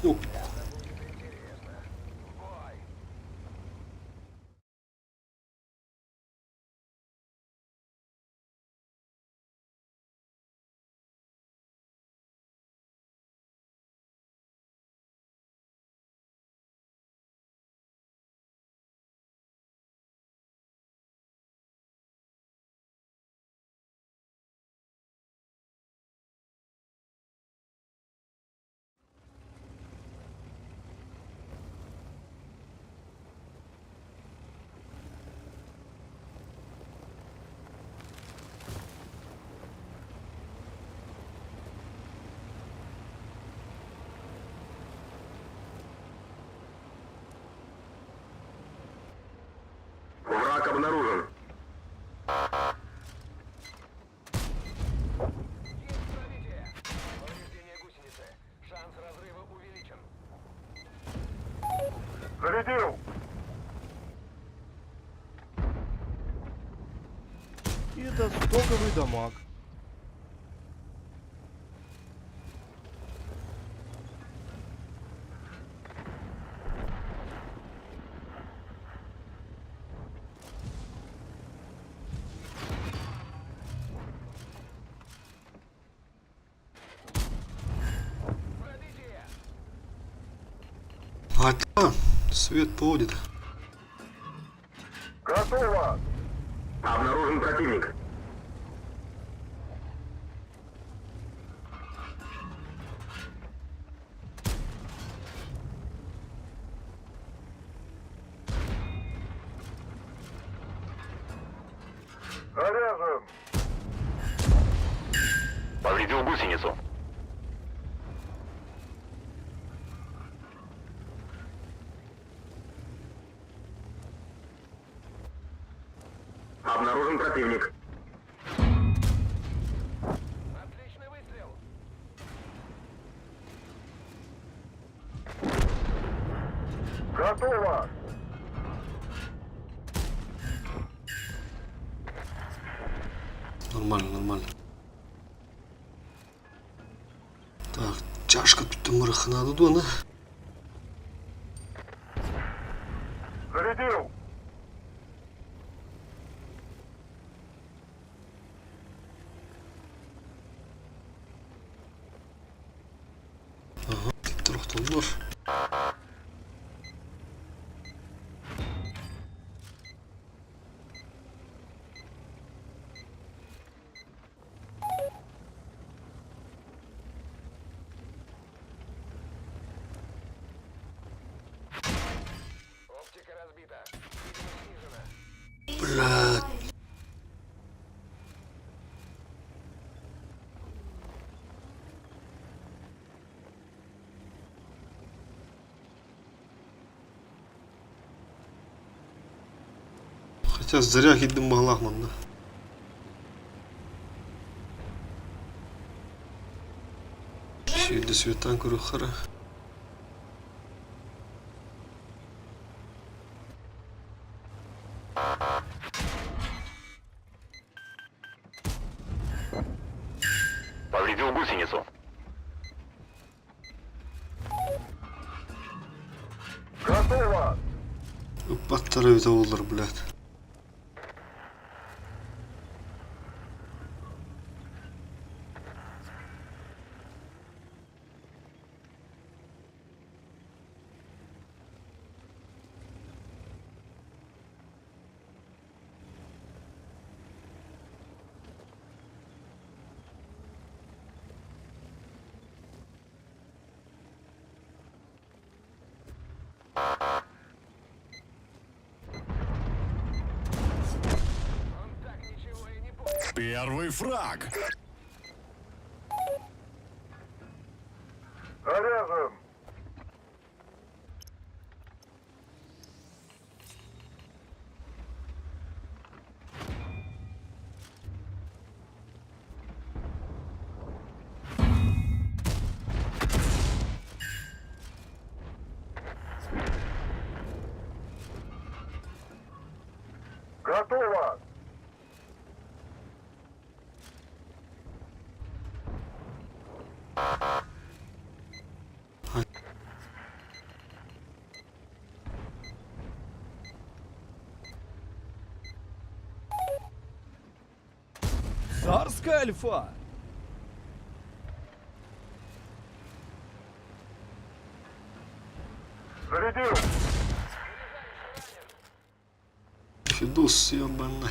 Ух. Враг обнаружен. Зарядил! И это стоковый дамаг. Хотя свет будет. Готово! Обнаружен противник. Заряжен! Повредил гусеницу. Обнаружен противник. Отличный выстрел. Готово! Нормально, нормально. Так, чашка тут мырыхнады дуона. Зарядил! Ага, тохтоллор. Блядь. Хотя зря киирдим быһыылаах манна. Сүүрдэ светан көрүөххэ Повредил гусеницу. Готово! Ыппаттара эбитэ буоллар, блядь. Первый фраг. Заряжен! Готово! Альфа! Зарядил! Фидус, ебаный.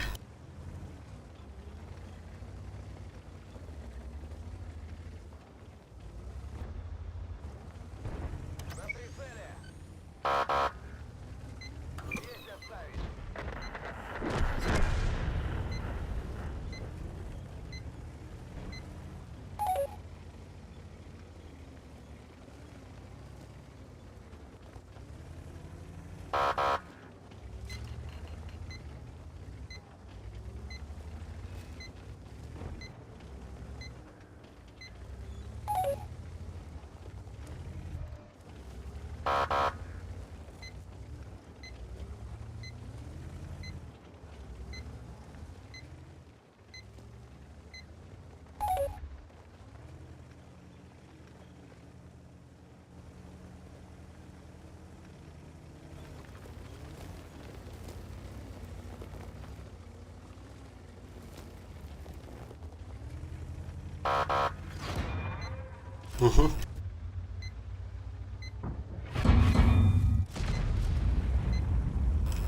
Угу.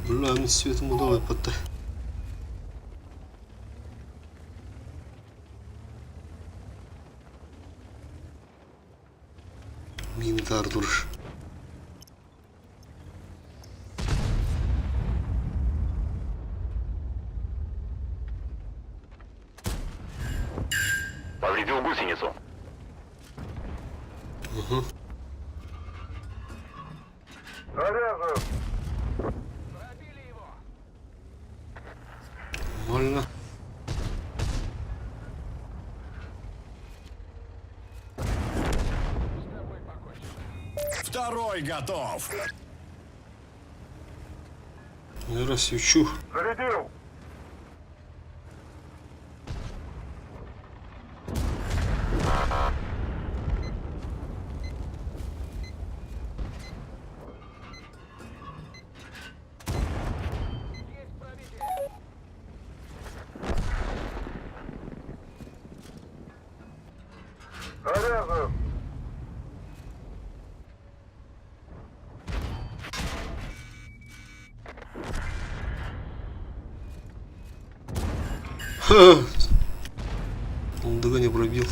Бля, мин светом удалай потта. Мин Артур. Повредил гусеницу. Угу. Заряжен! Нормально. Второй готов. Я свечу. Зарядил! Заряжен! Ха! Он ДГ не пробил.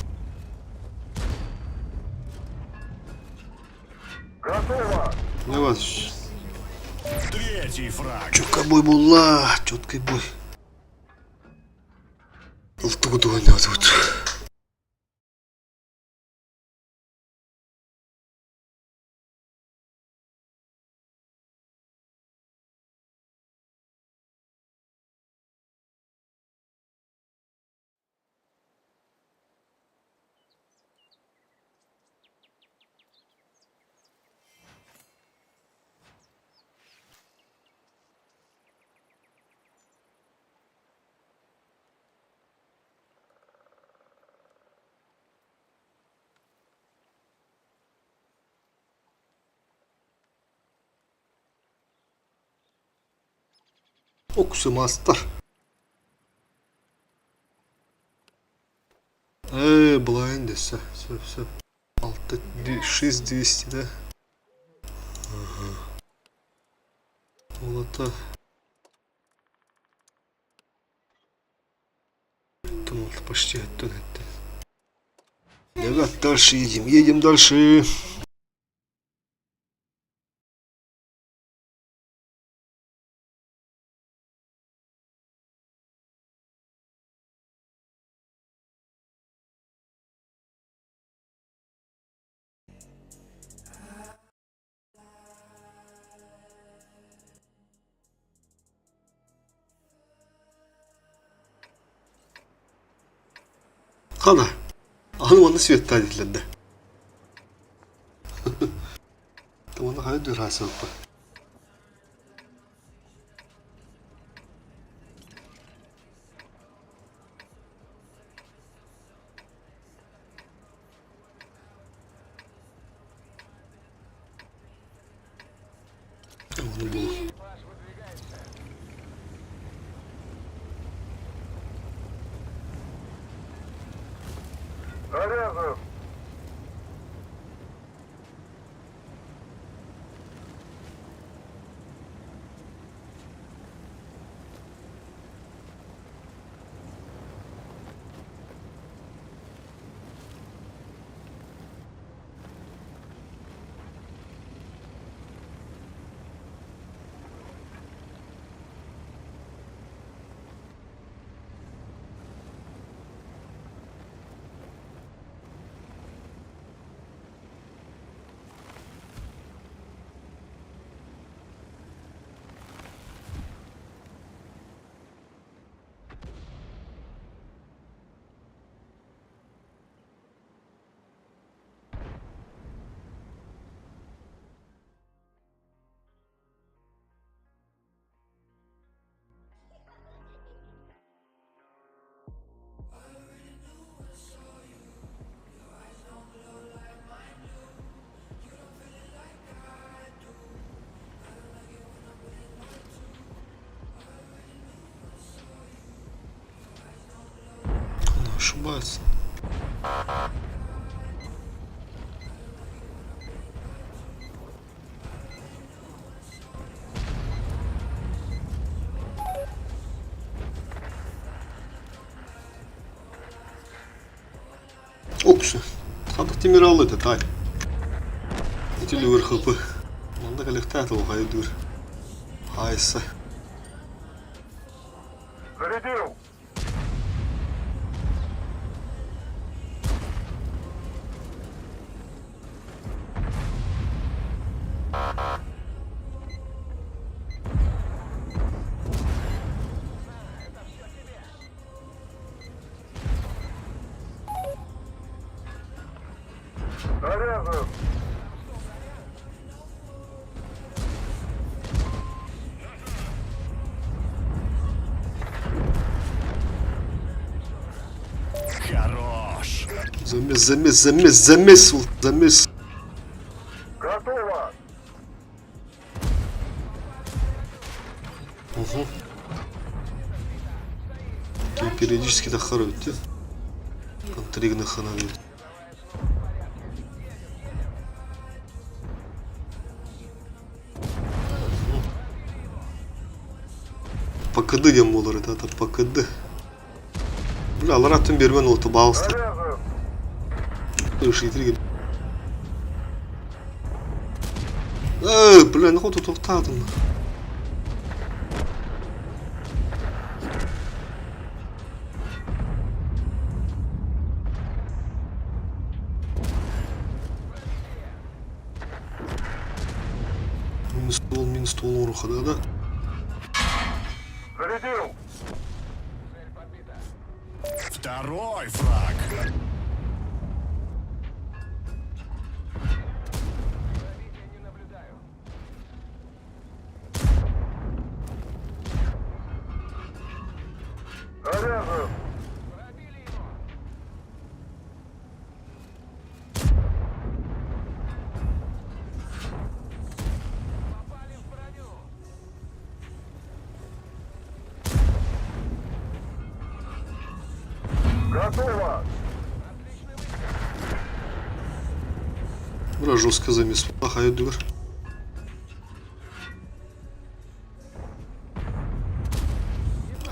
Готово! Давай. Третий фраг. Четкий бой була. Четкий бой. Ылтыгы тут. Оксумастар. Э, blind все, все, все. Алты, 6200, да? Ага. Олата. Думал, почти оттуда. Давай дальше едем, едем дальше. Хана. Аны оны свет дииллэр. Оны хайа дүр хасылпа. Оны булу. Заряжен! Он ошибается. Оксу. Ханнык тимир алла этэ таай. Ити үлүгэр ХП. Манна кэлиэхтээх дуо хайдыыр. Хаайса. Зарядил! Заряжен! Хорош. Замес, замес, замес, замес, замес. Готово! Угу. Периодически таххар эбит дии. Контригнахына диэн. ПКД диэн буолар этэ, это ПКД. Бля, алар атын биэрбэн уолта баалыста. Э, бля, нахуй тут тоқтадым. Минус стол, минус стол оруха, да? Зарядил! Второй фраг. Заряжен! Готово! Бля, жестко замес. Хайдур.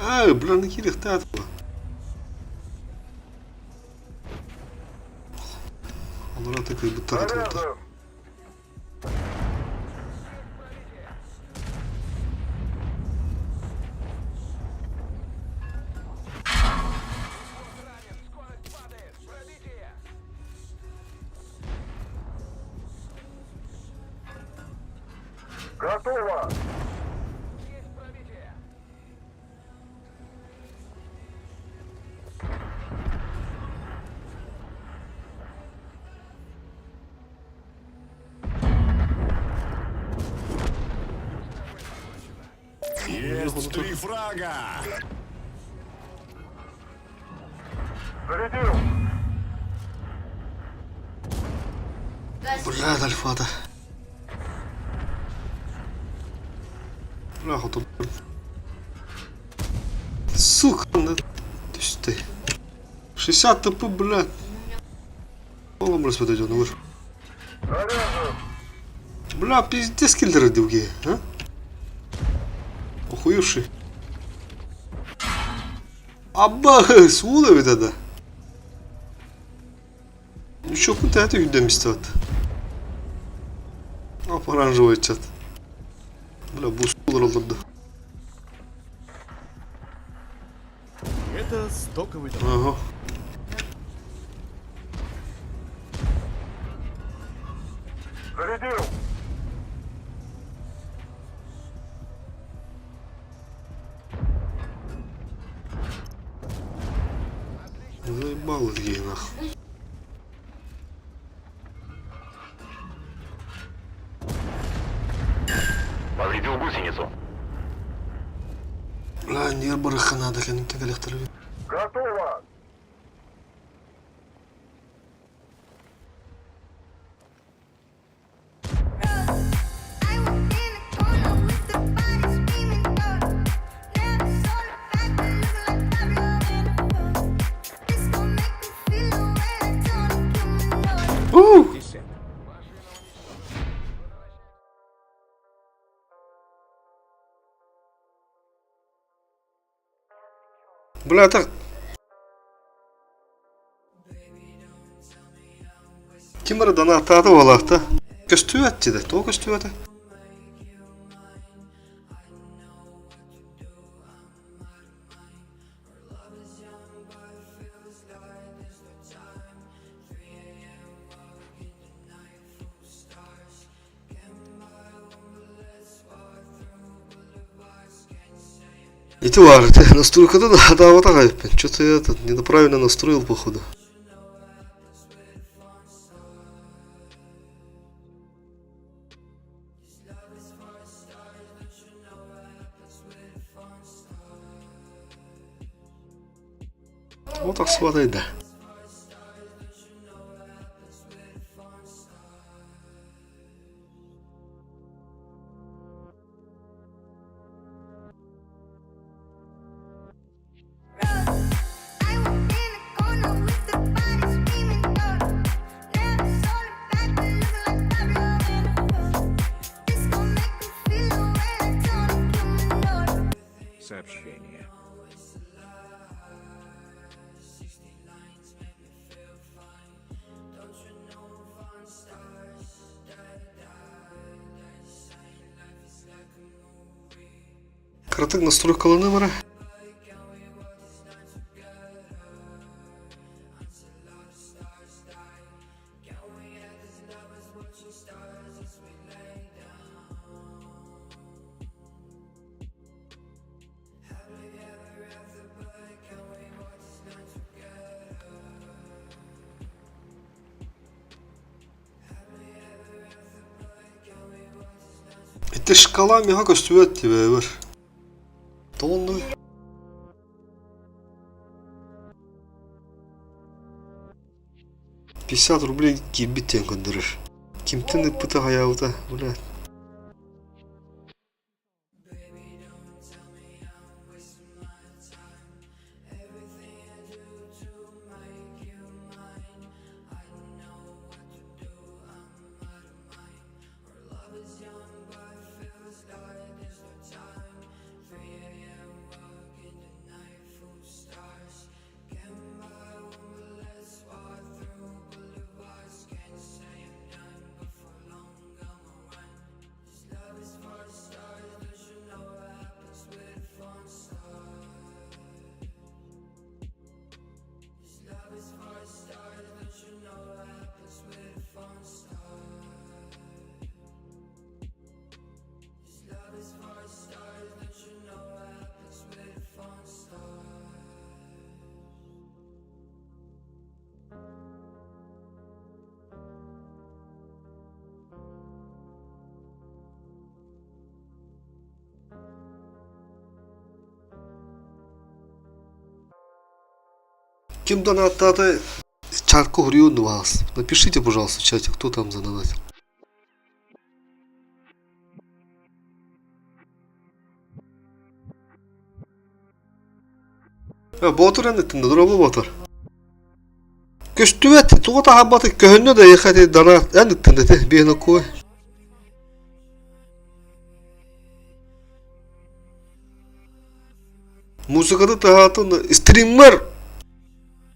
Аа, бля, кириэхтээх Аллара кыйбыттар атылыттар. Заряжен! Готово! Есть три фрага. Зарядил! Бля, альфата. Бля, хоту. Сука, на... Ты 60 ТП, блядь. Тоҕо мырыспыта дьонугар. Бля, пиздец киллэрэр дии, а? Охуевший. Абба, суол эбит ада. Ничего тэти үндэмистибат. Оп, оранжевый чат. Бля, бу суолар олорду. Это стоковый дамаг. Ага. Зарядил! Заебал ей нахуй. Повредил гусеницу. Бля, нербарыха надо, кэнниттэн кэлэхтэрбит. Готово! Уу! Бля, так... Ким эрэ донаттаата буолаахта. Көстүбэт дии да, тоҕо көстүбэтэ? Ити баар, настройката да хатаабатах эбиппин. Что-то я этот неправильно настроил походу. Вот тахсыбатай да. Сообщение. Кыратык настройкаланыам эрэ. Ити шкала миэхэ көстүбэт тибэбэр. Тоҕо 50 рублей киирбит диэн көрдөрөр. Кимтэн ыппыта хайаабыта, бля. Ким донаттаата чарка уруйуон вас. Напишите, пожалуйста, в чате, кто там задонатил. Боотур эн эттин да, дорообо Боотур. Көстүбэт, тугу таһаарбаты көһүннэ да эйиэхэ ити донат эн ыттын ити биэнокуой. Музыканы таһаатын стриммер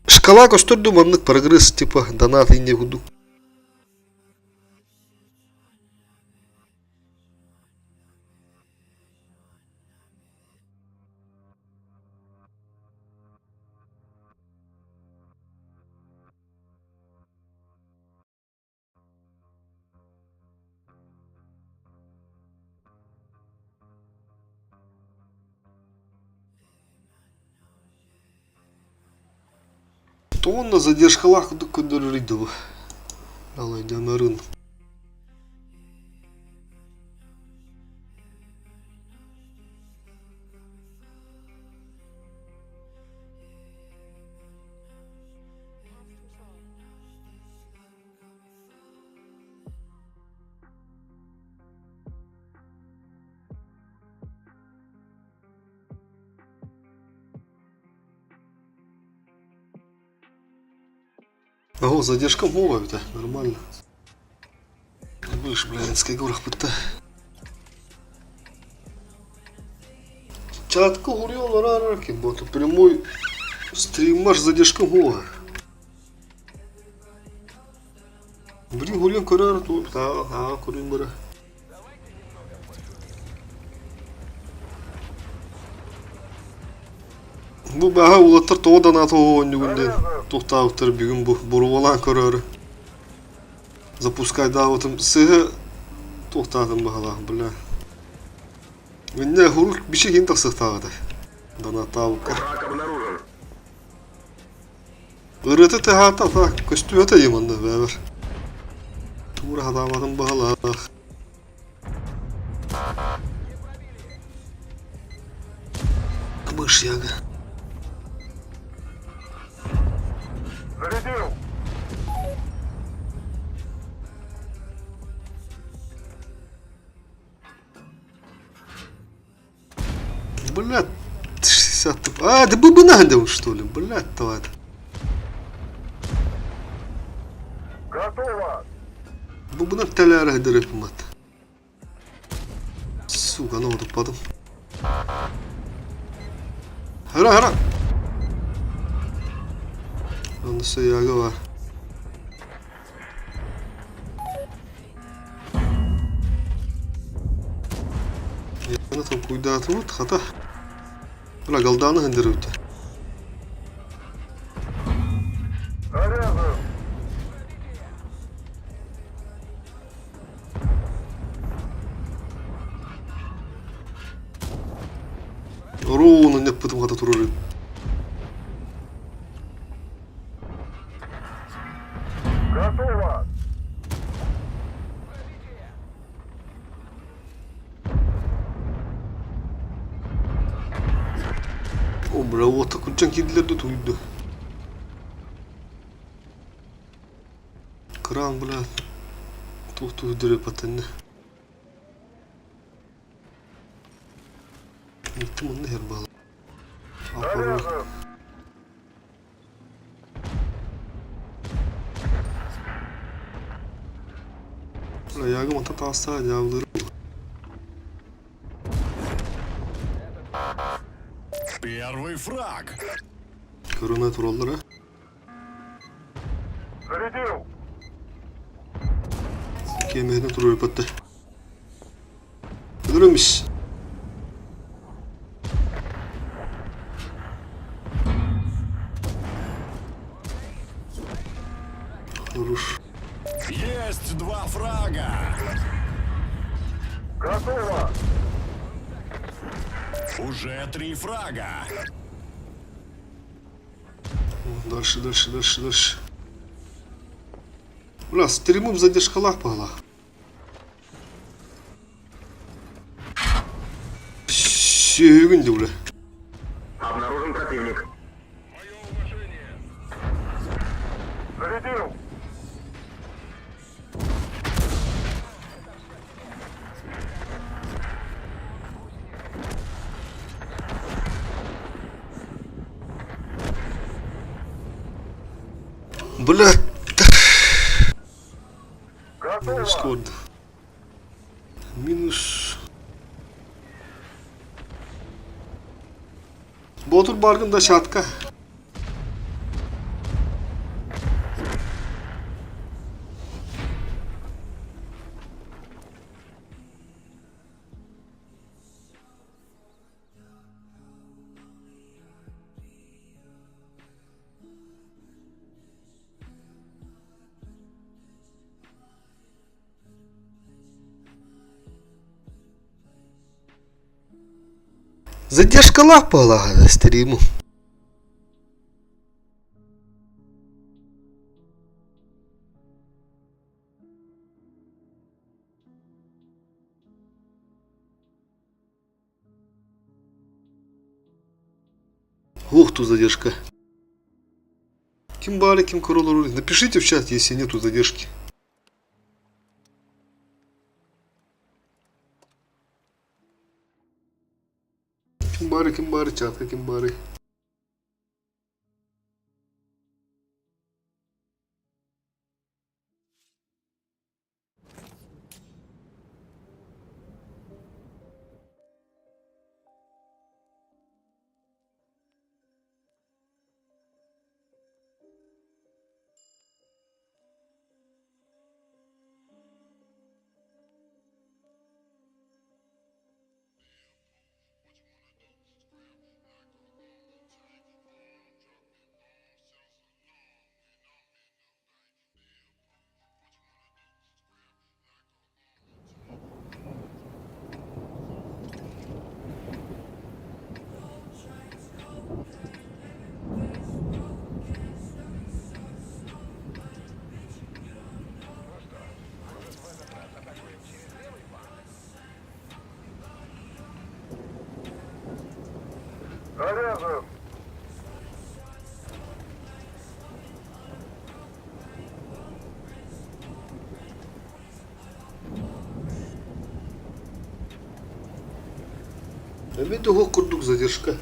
шкала көстөр дуу маннык прогресс типа донат инне курдук. Тонна задержкалаах курдук көрдөрөр дуу. Алайданарын. Ого, задержка мова это нормально. Будешь, блядь, горах бытта. Чатка урел рараки, бото прямой стримаш задержка мова. Блин, гулен көрөр ту, та, та, көрүн бара. Бу баһа улаттар тоҕо донат оонньугун диэн туохтаабыттар бүгүн бу боруобалаан көрөөрү запускайдаабытым сыыһа туохтаатым баһалаах бля иннэ хурук бичик иһин тахсыахтаах этэ донаттаабыкка ырыата тыһаата так көстүбэтэ манна бэбэр туура хатаабатын баһалаах Мышьяга. Зарядил! Блядь, 60... А, да бубна, что ли? Блядь, тварь. Готово! Бубна тәләрі дөрөп мат. Сука, ну тупадым. Хара, хара. Онысы яғы бар. Яны толкуйдаатыбыт хата. Бына галдааны хындырыбыт. Заряжен! Ровно неппытым хата турар Готово! О, бля, вот такунчан киирдилэр да тууйду. Кран, бля, туох туһдыры патенне. Иттим онно иһэр баала. Заряжен! Аягым ата таастаа дьаабылыыр. Первый фраг. Көрүнэ тураллара. Зарядил! Киэмэһинэн туруорбатта. Өлөрөмүс. Хорош. Есть два фрага. Готово! Уже три фрага. Дальше, дальше, дальше, дальше. Бля, стримым задержкалаах баҕалаах. Сүһүгүн дии, бля. Обнаружен противник. Зарядил! Бля! Минус код. Минус. Боотур бааргын да чатка. Задержкалаах буолаҕа стриму. Ух, тут задержка. Ким баары, ким көрө олорор. Напишите в чат, если нету задержки. Ким баары, ким баары, чатка ким баары. Заряжен. Эмиэ да уһук курдук задержка.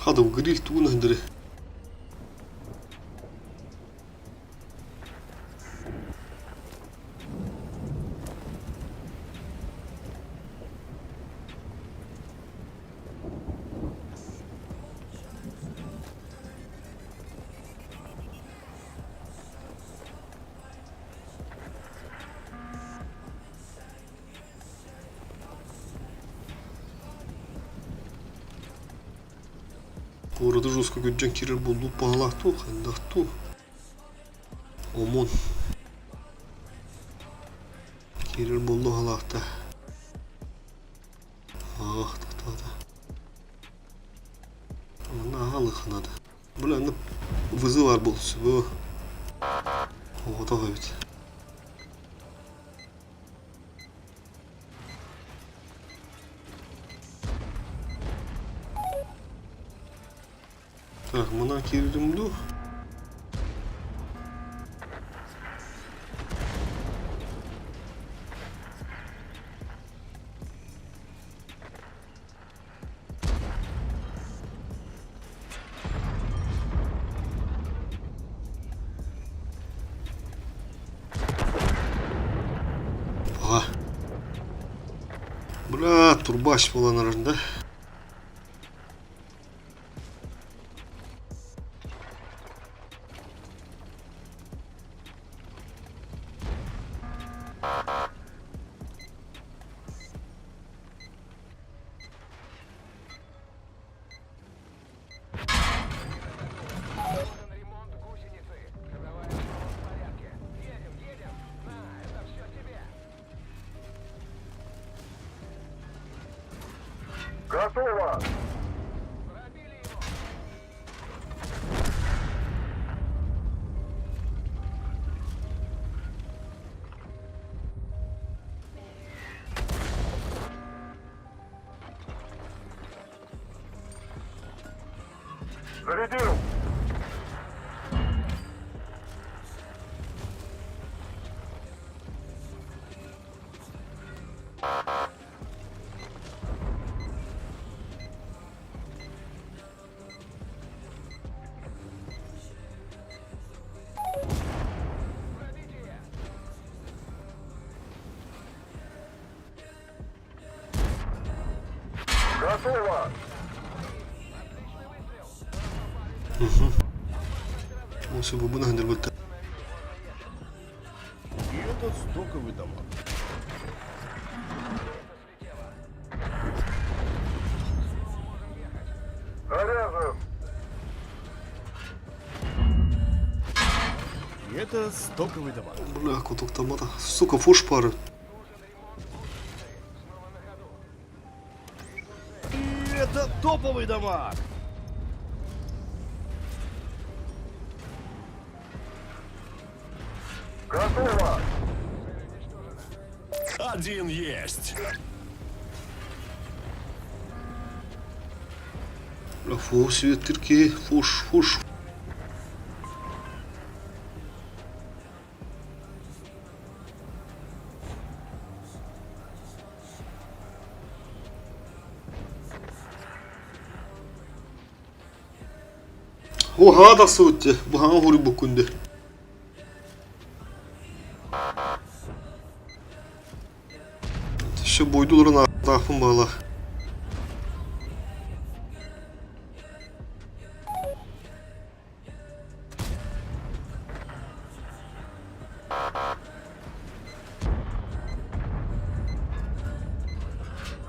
Хадав гриль тугун өндөрө. Куораты жестко күрдьэн киирэр буолбут баҕалаах дуу, хайдах дуу? Омун. Киирэр буолла баҕалаахта. Аах, тата. Манна аҕалыахха наада. Бу аны вызов баар буолсу бу. Оҕотох эбит. Так, мына киирдим дуу? Ага. Бля, турбач буолан эрэр да. Готово! Зарядил! Готово! Осы бу бу И это стоковый дамаг. Заряжен! И это стоковый дамаг. Бля, куток томата. Сука, фуш пары. И это топовый дамаг. Готово! Один есть. Бля, фу, свет фуш, фуш. О, тахсыбыт Бу хаҥа хуруйбут күндү. Еще бойдуларын таахпын баала.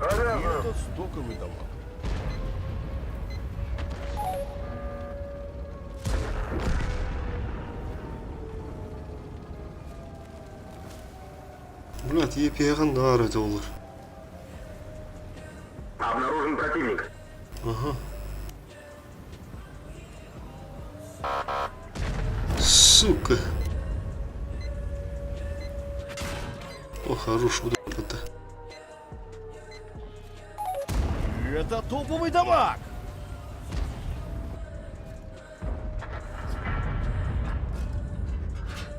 И Заряжен! это стоковый дамаг. Блядь, епиған да это олар. Обнаружен противник. Ага. Сука. О, хорош удар это. И это топовый дамаг.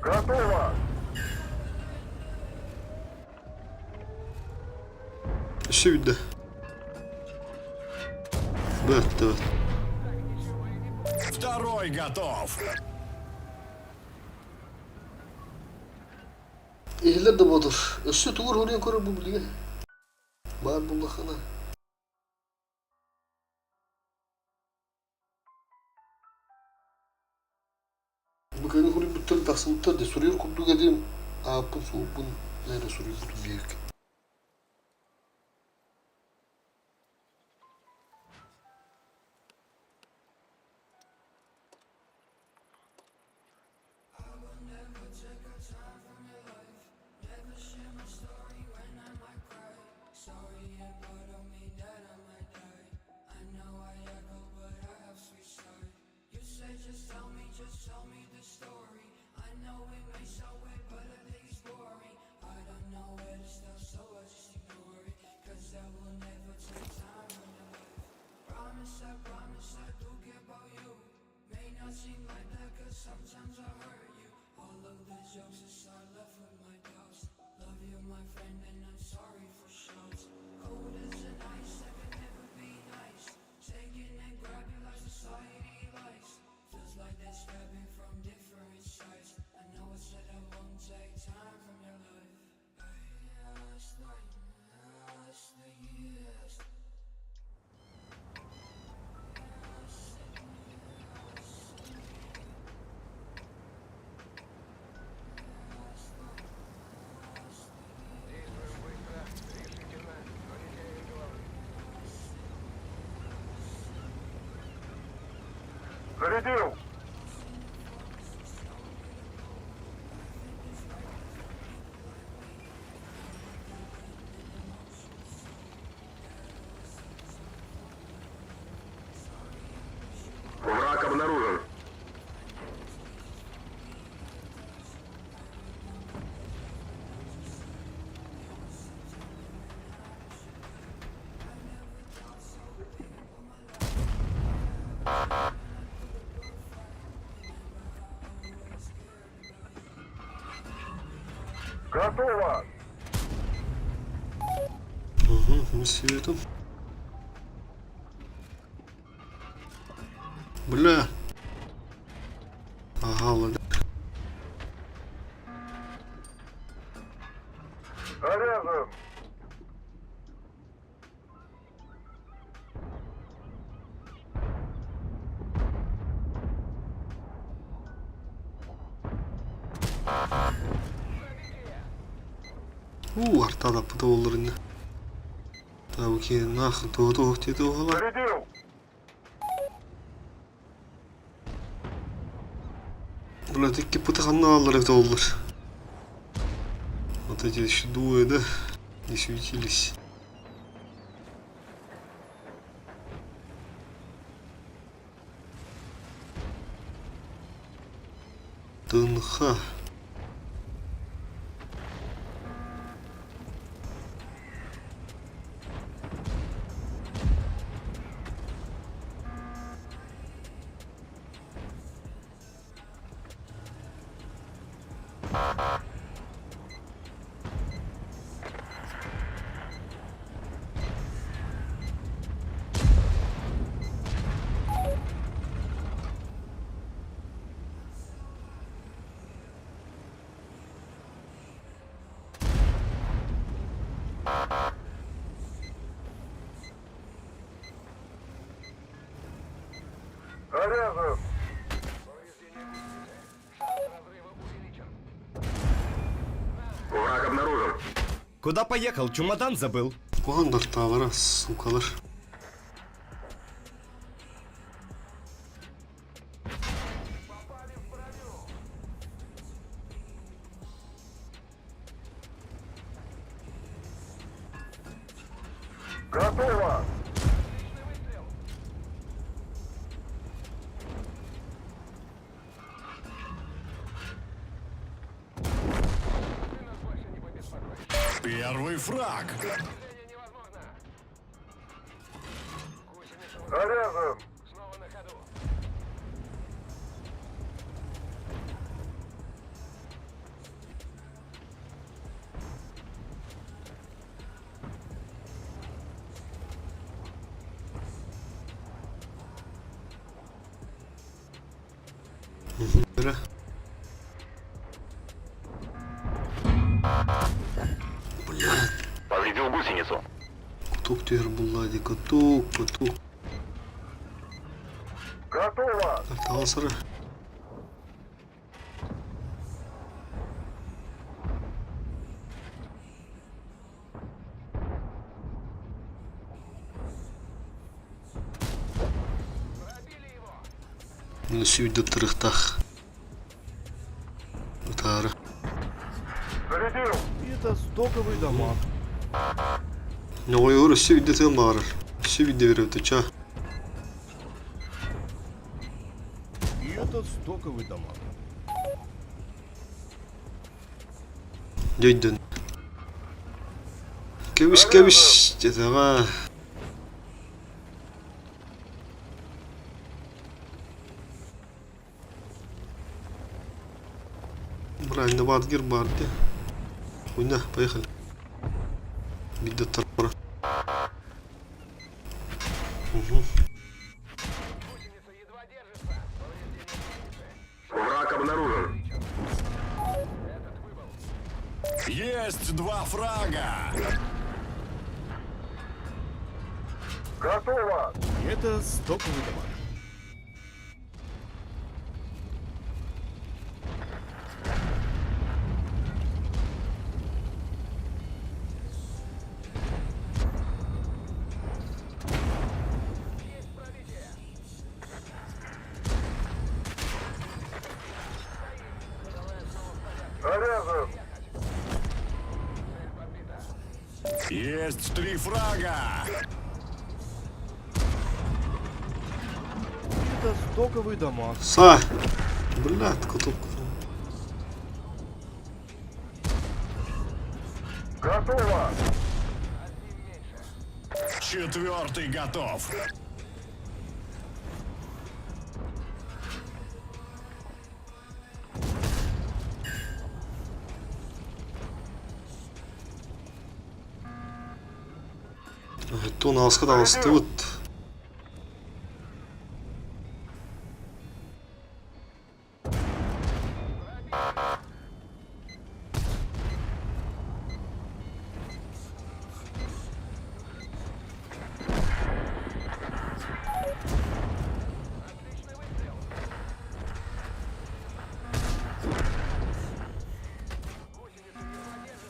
Готово! Еще видно. Бэт, да. Второй готов. Иһилэр да бодур. Өссө тугур хоруйан көрөр бу билиге. Бар буллахана. Бу кэлин хоруйбуттар тахсыбыттар де суруйар курдук этим ааппын сууппун наверное суруйбутум диэбиккин. Зарядил! Враг обнаружен. Готово! Угу, светом. Бля. Ага, ладно. Заряжен! Уу, артаадаппыта буоллар иннэ. Таабыкииннаах туһу-туһук дии туһулар. Зарядил! Блядь, икки пыты ханна ааллар эбитэ буоллар. Вот эти еще двое, да, не светились. Тынха. Заряжен! Враг обнаружен. Куда поехал? Чемодан забыл. Куһаҕан дартаалара, сукалар. Готово! Первый фраг. Заряжен! Эрэ. Блядь, Повредил гусеницу. кутук түһэр булла дии, кутук, кутук. Готово! Артаалсара. Мин сүүрдэ тырыхтаах. Утаары. Зарядил! Это стоковый дамаг. Ньоҕойугар өссө биирдэ тыан баҕарар. Өссө биирдэ биэрэбит ыччаа. И это стоковый дамаг. Дьэ өйдөн. Кэбис кэбис диэтэҕэ. Правильно, Ватгер Барди. Хуйня, поехали. Биирдэ тар Угу. Враг обнаружен. Есть два фрага. Готово! Это стоковый дамаг. Заряжен! Есть три фрага. Это стоковый дамаг. Са! Блядь, кутук. Готово! Четвертый готов. Туон аҕыска таҕыстыбыт.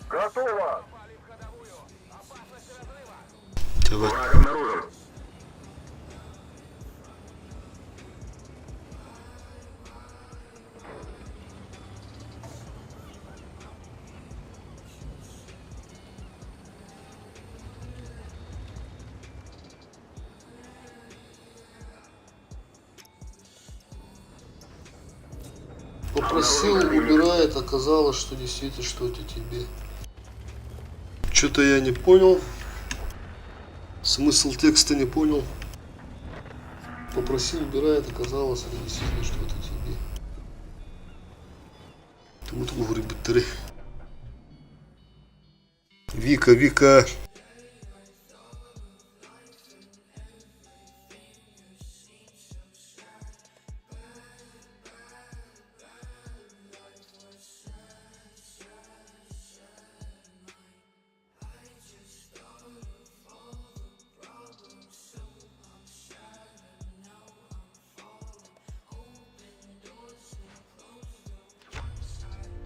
Готово! Давай. Враг обнаружен. Попросил, убирает, оказалось, что действительно что это тебе. Что-то я не понял. Смысл текста не понял. Попросил, убирает, оказалось, это действительно что это тебе. Тут грибы. Вика, Вика.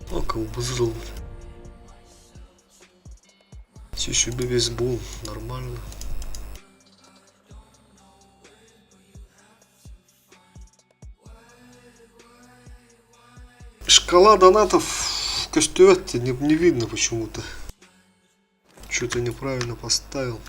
О, колбазыл. Еще весь был нормально. Шкала донатов в костюме не видно почему-то. Что-то неправильно поставил.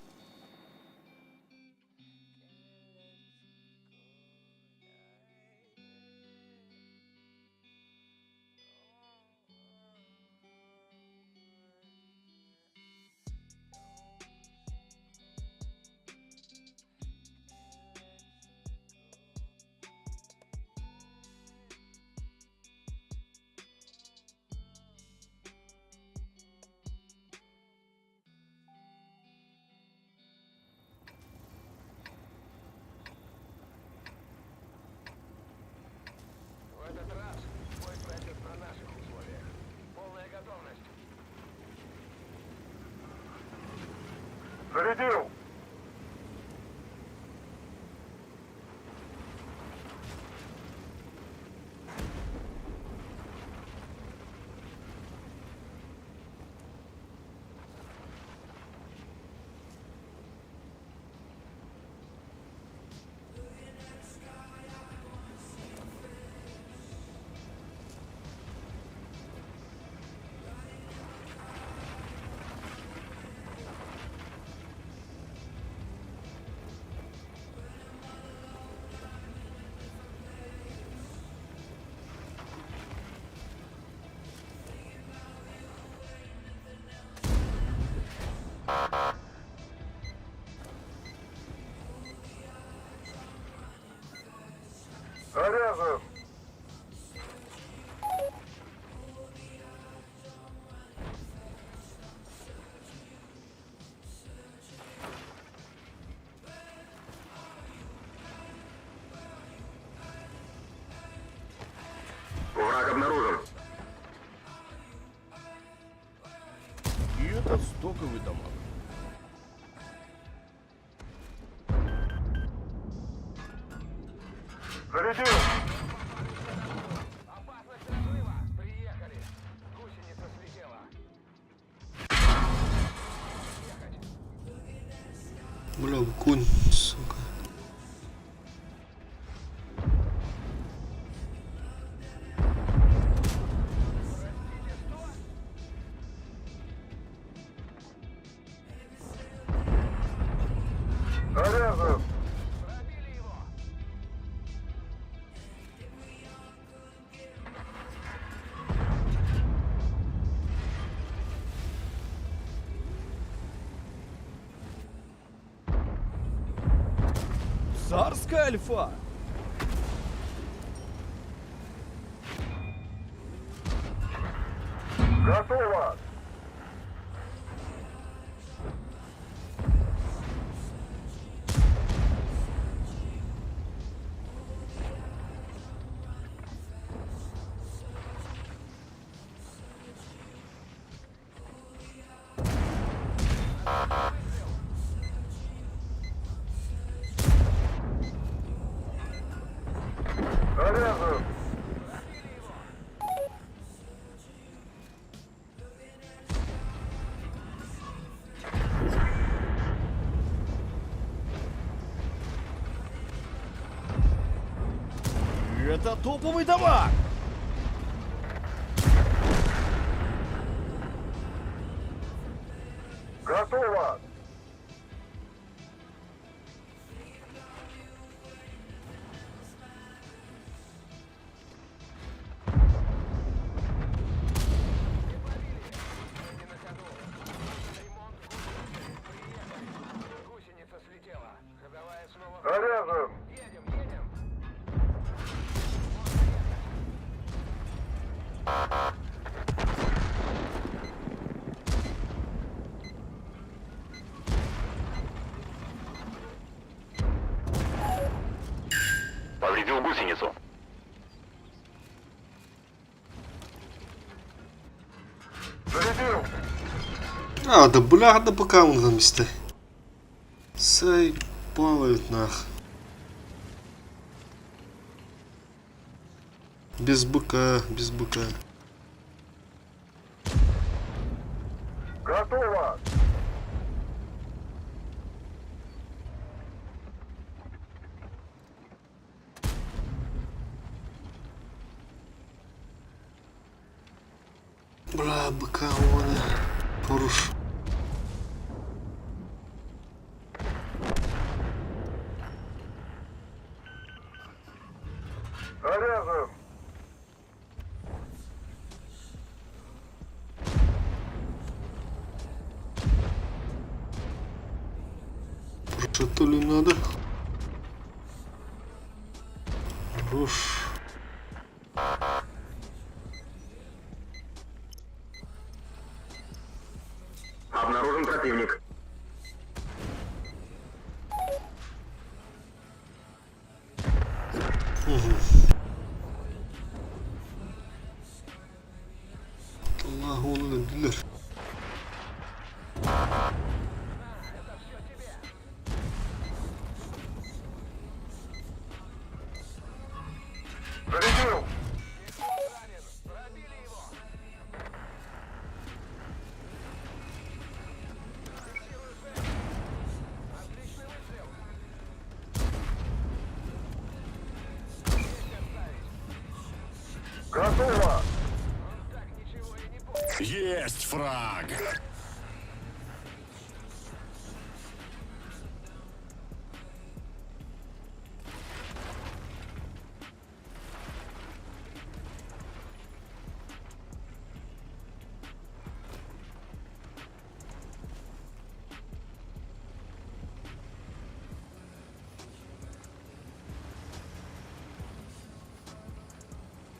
Зарядил! Заряжен! Враг обнаружен. И это стоковый дамаг. Зарядил! Приехали! Гусеница слетела! Бля, конь, сука. Заряжен! Пробили его! Царская альфа! Готово! Заряжен! Это топовый дамаг! Готово! Гусеница слетела. Ходовая снова... Заряжен! Едем, едем! Повредил гусеницу. Зарядил! А, да бля, да пока он там истэ. Сай падают нах. Без быка, без быка. Готово! Бля, быка вон. Хорош. Заряжен! Что ли надо? Хорош. Обнаружен противник. Allah onu öldüler. Зарядил! Готово! Есть фраг.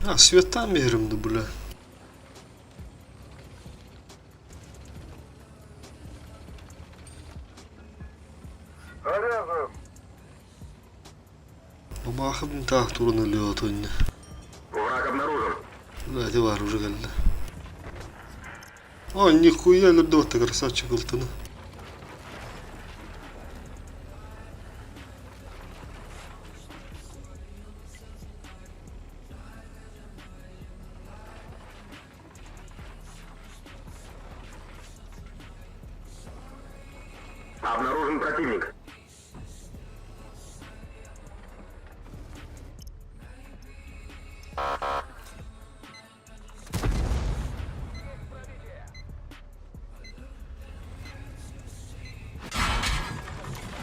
А, света мерим, да бля. Заряжен! Бабахым так турны лёт ойны. Враг обнаружен. Бля, это var уже geldi. А, нихуя лёд красавчик ылтыны. Обнаружен противник.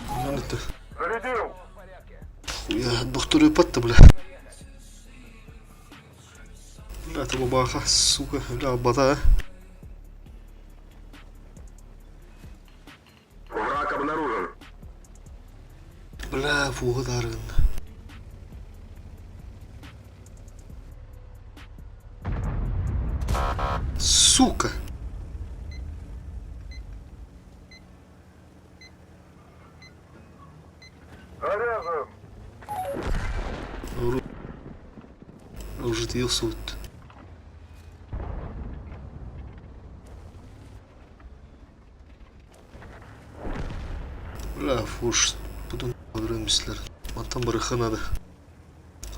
Lan это. Зарядил! Хуя, доктор патта, бля. Бля, это бабаха, сука, бля, бата. Враг обнаружен. Бля, фуга даргын. Сука! Заряжен! Уже ты суд. Бля, фуш, буду дрымслер. Мантан барыха надо.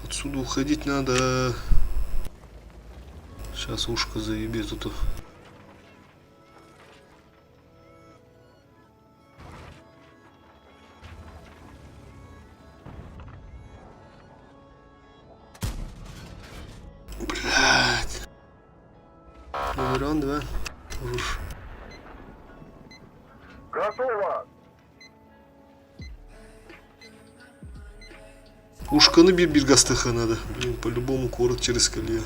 Отсюда уходить надо. Сейчас ушко заебет это. Блядь. Номеран два. Уж. Готово! Ушканы бир гастыха надо. Блин, по-любому корот через колею.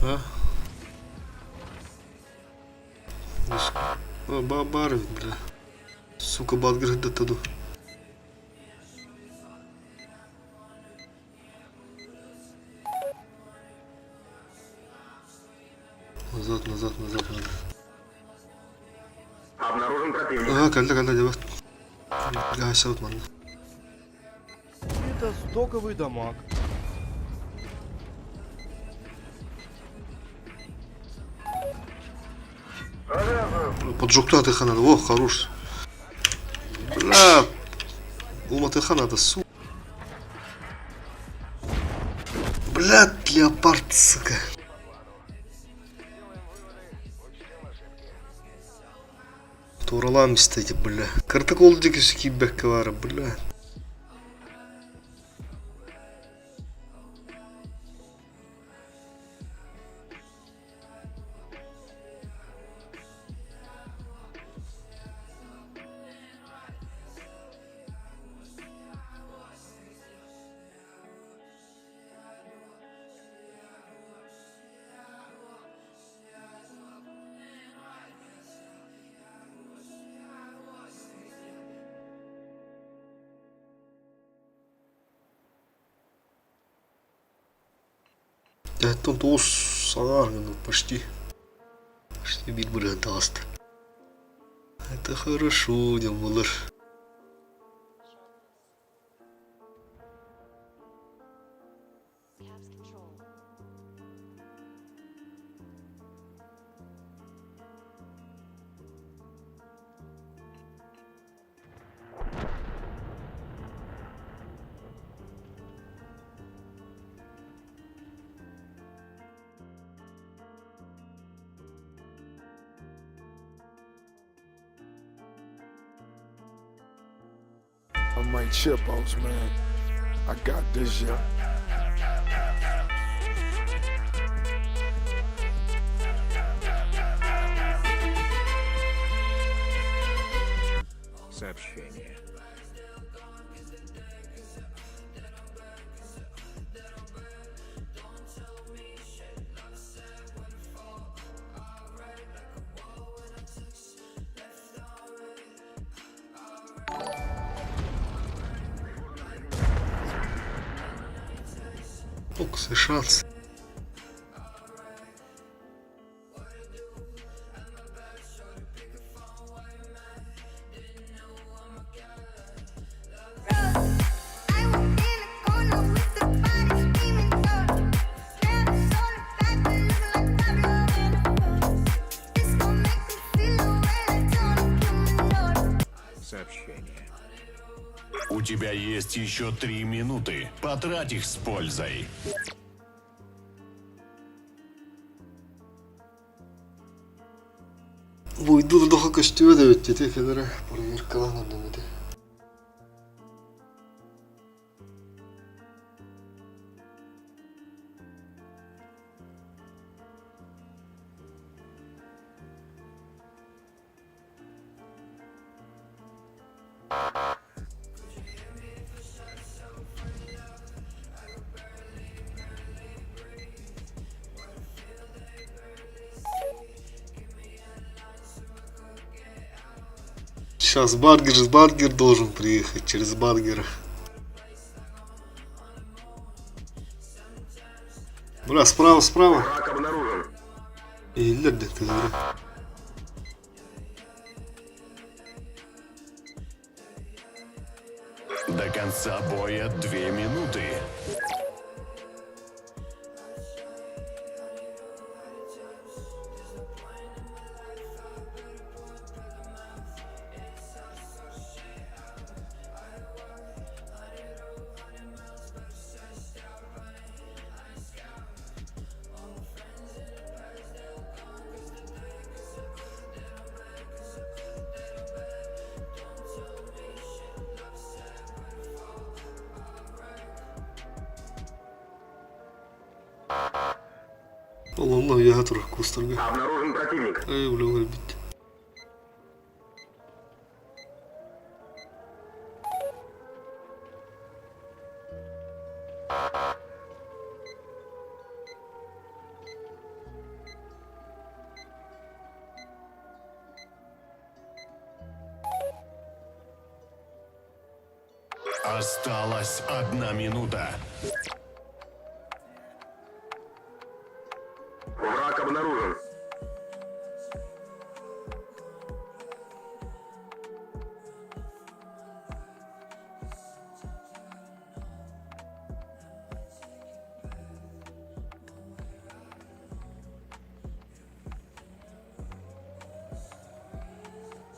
А? Бабар, бля. Сука, бадгрыд таду. Назад, назад, назад надо. Обнаружен противник. Ага, кэллэ, кэллэ, дьэ. Гасят манна. Это стоковый дамаг. Поджогта атыха надо. О, хорош. Бля. Уматыха надо, сука. Бля, леопард, сука. Тууралаан истэ бля. Кыртык ол диэки киирбэккэ баара, бля. Оттон тоҕус саҥаар почти. Почти биир бырыһан таҕыста. Это хорошо диэн буолар. I'm like Chipos, man. I got this, yeah. Сообщение. Фокус и шанс. Сообщение. У тебя есть еще 3 минуты. Потрать их с пользой. Буйдур доха көстүө да өттүтэ кэлэрэ проверкалаан оннун этэ. Сейчас Баргер, Баргер должен приехать через Баргера. Бля, справа, справа. Враг обнаружен. Иһиллэр да тыыра. До конца боя две минуты. Ол онно үөһэ турар кустарга. Обнаружен противник. Эй, бля, өлбүт. Осталась одна минута. Враг обнаружен.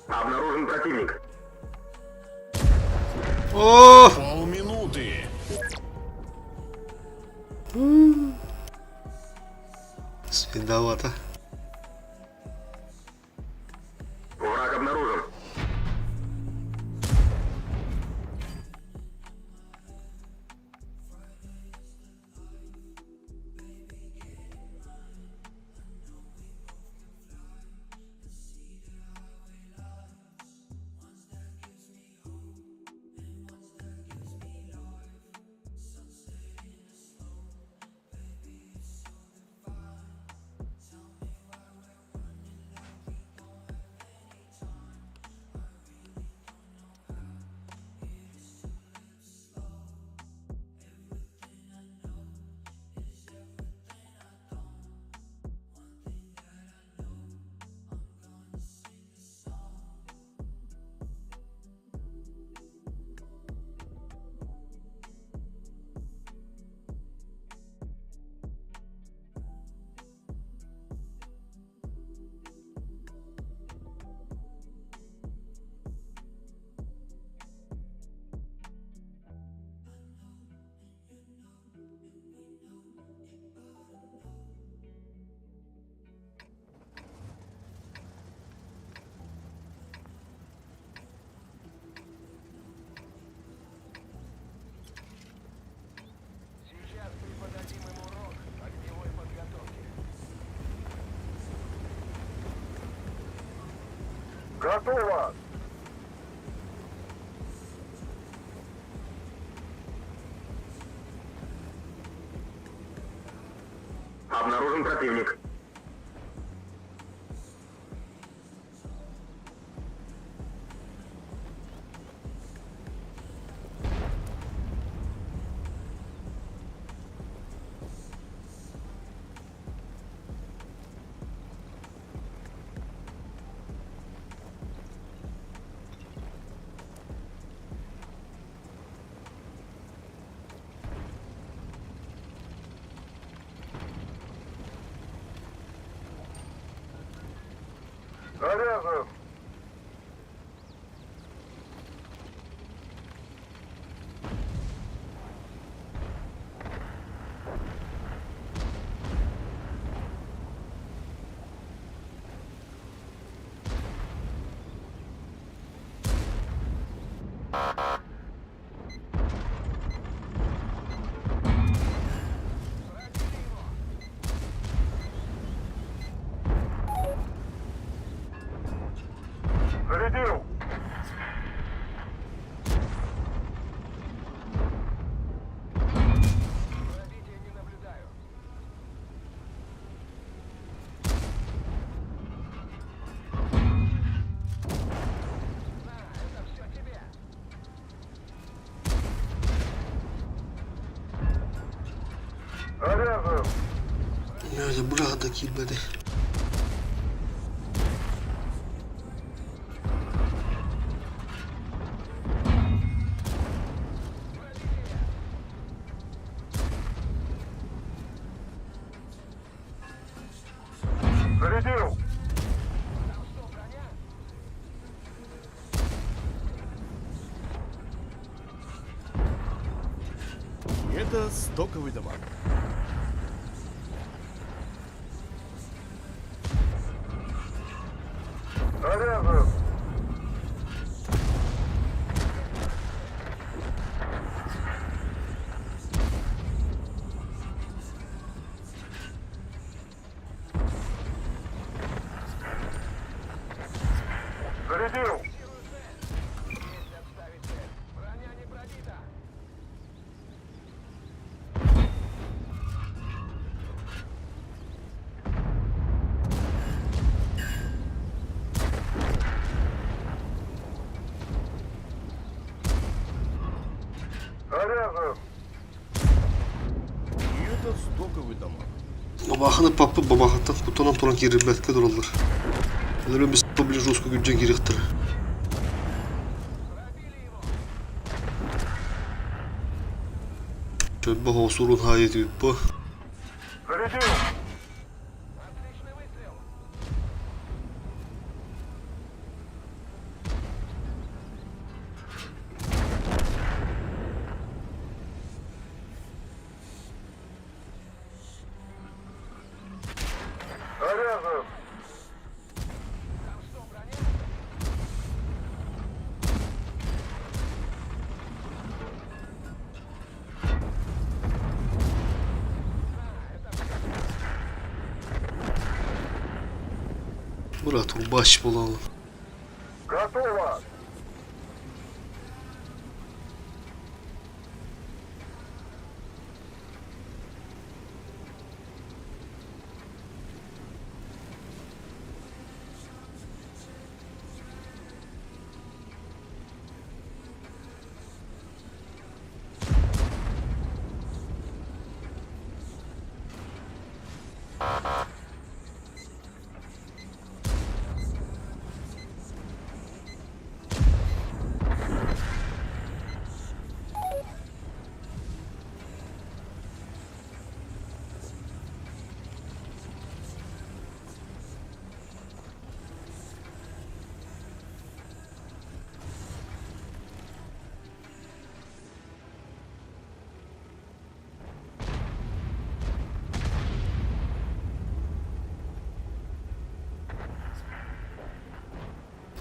Обнаружен противник. О! Полминуты. Виновата. Враг обнаружен. Сейчас преподадим им урок огневой подготовки. Готово! Обнаружен противник. Заряжен! да киирбэтэ. Зарядил! Это стоковый дамаг. Заряжен! Зарядил! Броня не пробита! Заряжен! И это стоковый дамаг. Бабаханы папы бабахаттан кутанан туран киирбэккэ тураллар. Өлөрөн блин жестко күрдьэн киириэхтэрэ. Чөрбө хоосурун хаайы тыыппа. Зарядил! Отличный выстрел! Заряжен! Там что, броня? Брат, урбач буолаҕын. Готово!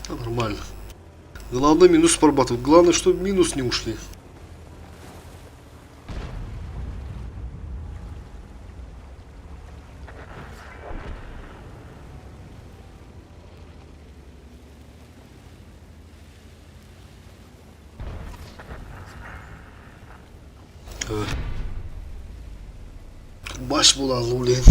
Да, нормально. Главное минус прорабатывать. Главное, чтобы минус не ушли. Баш буолан блин.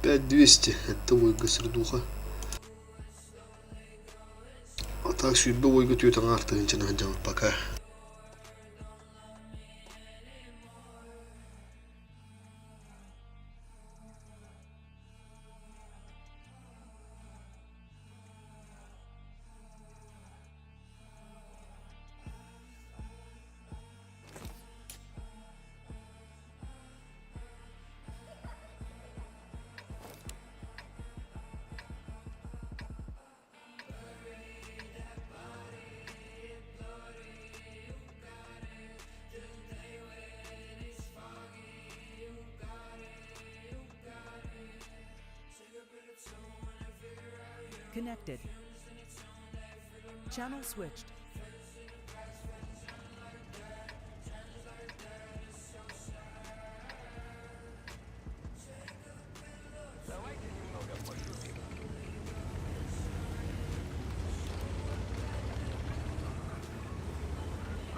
5200 это ойга сердуха. А так сүүрбэ ойга түөрт аҥаар тыһыынчаны сылдьабыт пока. Connected. Channel switched.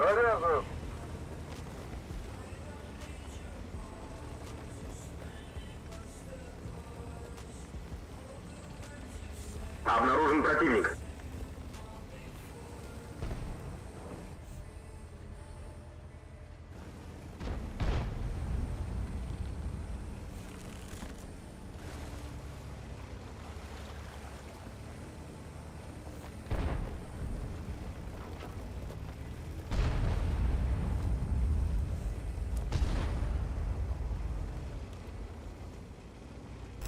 Заряжен! Обнаружен противник.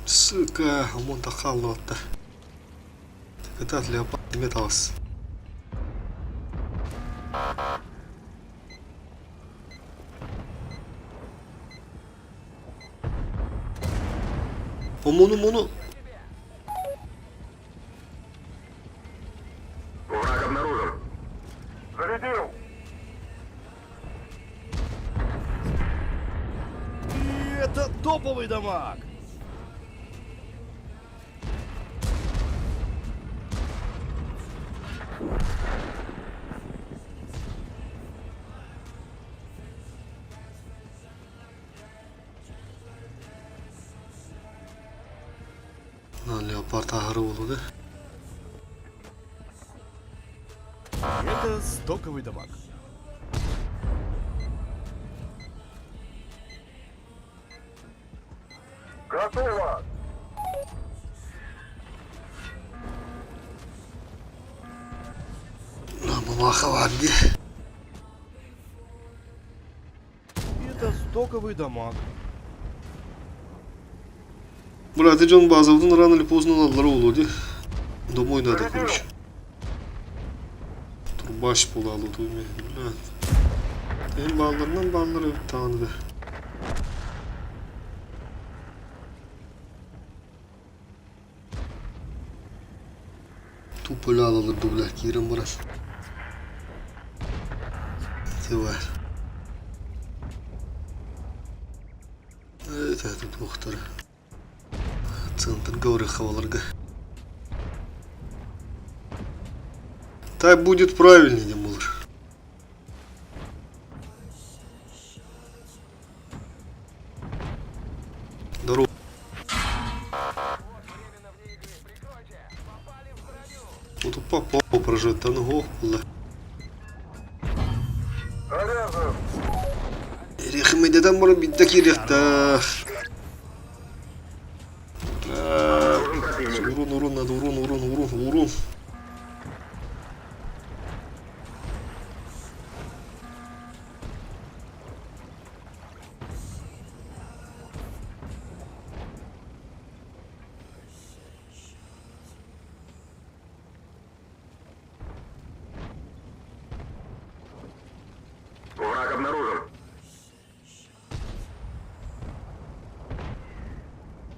Сука, омон тахаллыбатта. Кытаат леопард эмиэ таҕыс. Омону мону Враг обнаружен. Зарядил! И это топовый дамаг! Леопард аһары буолуо да. Это стоковый дамаг. Готово! Мамаха баар дии. Это стоковый дамаг. Братья дьон базабытын рано или поздно ылаллара буолуо дии. Домой надо, короче. Турбаш буолаалы туйме. Блядь. Эн баалларынан бааллар эбит даҕаны да. Тупо өлө дуу, бля, киирэн баран. Тыва. Это туохтара. Центрга Ореховаларга. Так будет правильнее, диэн буолар. Здорово. Утупа попу прожить, танго. Заряжен! Эрехмедеден баран биирдэ киириэхтээх. Обнаружен противник. Урон, урон, надо урон, урон, урон, урон. Враг обнаружен.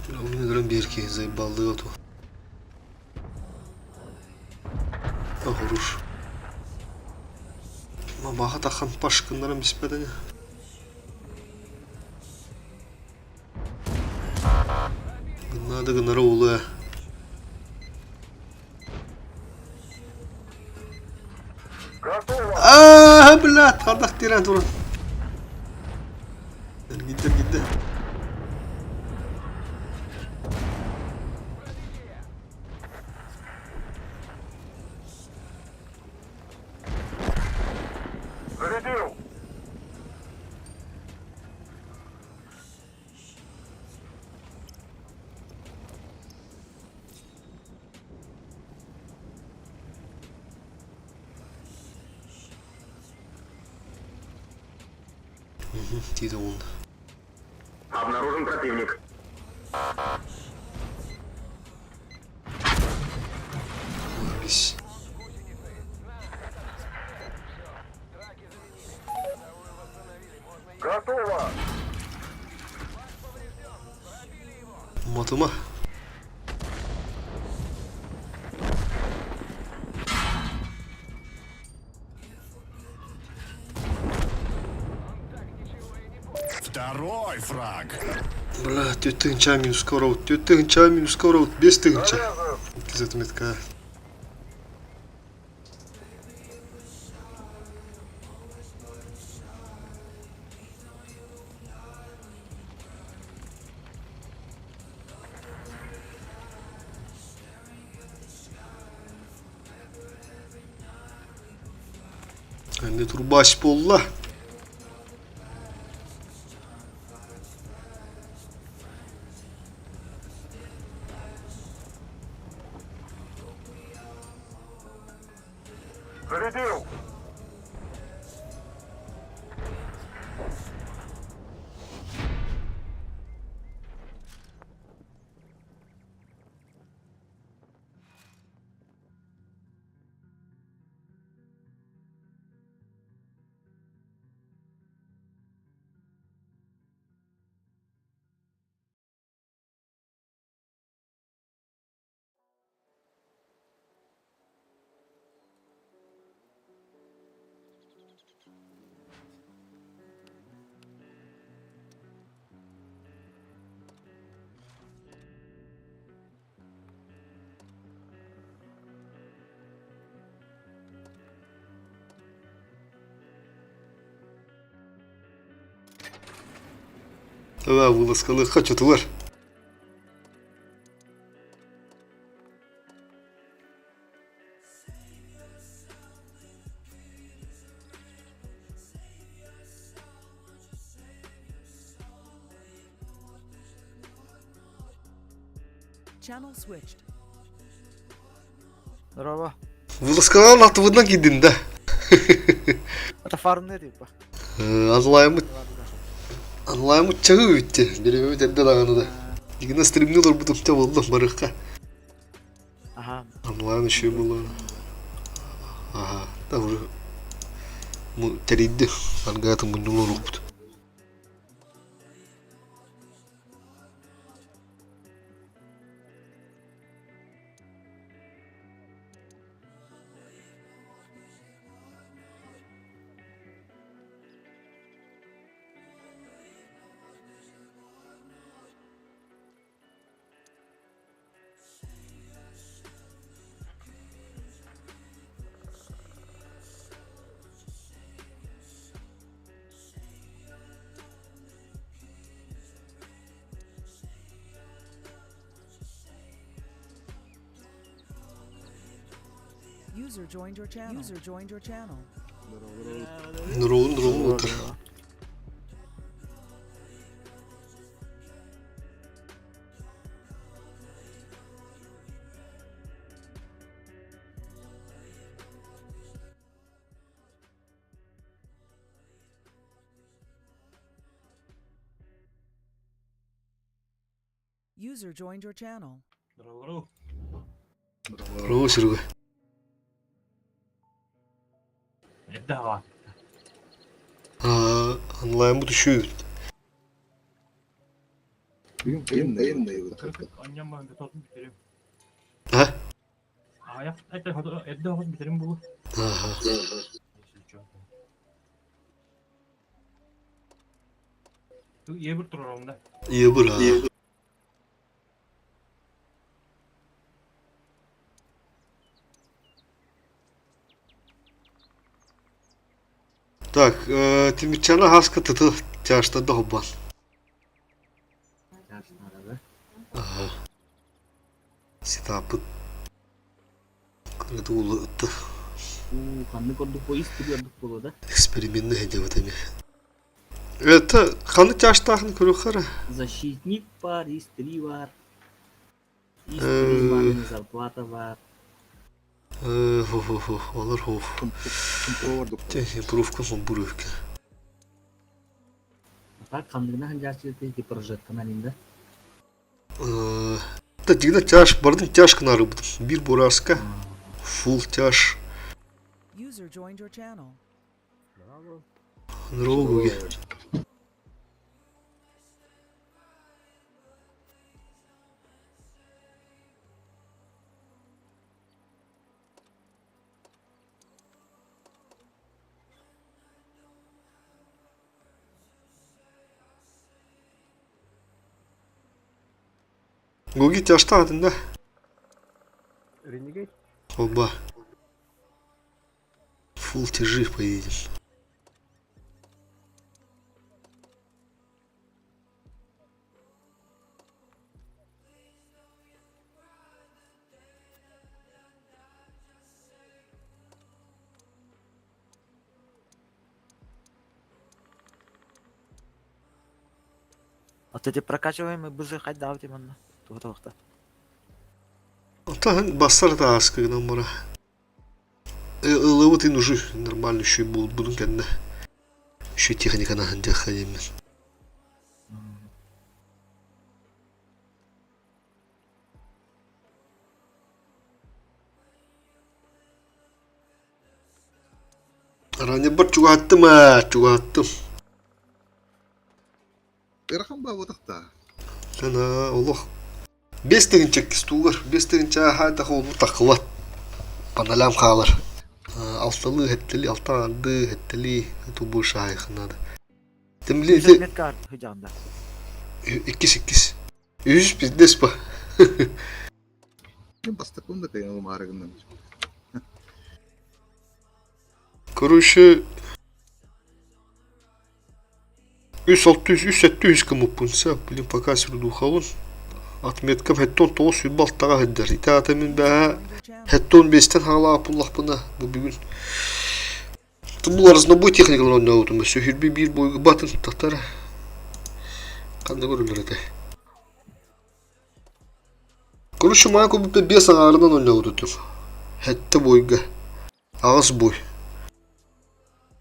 Бля, у меня бирки заебал эту. А, хорош. Мабаха тахан пашкыннарын биспедени. Гыннады гыннары улы. Готово! Аа, блядь, хардах тирэн туран. Гидде, гидде. Зарядил! Тиде онда. Обнаружен противник. Ой, Готово! Матыма. Второй фраг. Бля, түттігінча минус скоро, түттігінча минус скоро, бестігінча. Заряжен! Кизетметка. Эмиэ турбач буолла. Зарядил! Эбээ вылазкалыахха чотулар. Channel switched. Здорово. Вылазкалаан атыбынан киирдин да. Это фармный типа. Онлайммыт онлайммыт чаҕы бүттэ. Бириэмэбит эрдэ даҕаны да. Дигина стримни олорбутум те буолла барыахха. Ага. Онлайн еще было. Ага. Да уже тэрийди. Аргаатын мунньулуор укпут. User joined your channel. User joined your channel. Нуруун нуруун утар. User joined your channel. Руу сүрүгэ. Аа, онлайммыт үчүгэй. А? Аха. Ийэбыр аа. Так, Тимирчана хаска тыты тяжтарда хоббан. Аха. Ситаппыт кыраты ытты. Ханнык ордук бу ис ордук буолуо да? Эксперименни сылдьыбыт эмиэ. Это ханнык тяжтаахын көрүөххэ Защитник бар, ис три бар. Ис три бар, зарплата бар. Хо-хо-хо, олор хо. Импровка хомбур Так ханныгына ханжаачы ти прожектканан инде. Да дигна тяж, бардын тяж кынары бир бураска. Фул тяж. User joined your channel. Нрогуге. Гоги тяжта да? Ренегейт? Оба. Фул тяжи поедем. А то прокачиваемый бызы хайдаабыт манна туһа Оттон бассар тааска гынан бара. Ылыбыт ин уже нормально еще буолбутун кэннэ. Еще техниканы аһындыахха диэммин. Ранньабар чугаһаттым аа, чугаһаттым. Ыарахан баабатахта. Тана олох 5 тыһыынча стулар, 5 тыһыынча хаайдах олбу тахылат. Паналям хаалар. Алталыы, хэттели, алта арды, хэттели, тубу шаайхынады. Тем били Метка хыдьаанда. Иккис иккис. Үһүс пиздец па. Мен бастакын да кайын ылымаарыгынан. Короче, үс алты үс үс сэттэ үс гыммыппын сөп, блин, пока сирдухабын. Отметкам хэттон тоҕус сүүрбэ алтаҕа сылдьар. Ити аата мин бэҕэһээ хэттон биэстэн хаалаабыт буллахпына, бу бүгүн бу разнобой техникалар оонньообутум өссө сүүрбэ биир буойга батын тахтара. Ханна көрүллэр этэй? Короче, маа курдук биэс аҥаарынан оонньообутум. Сэттэ буойга. Аҕыс буй.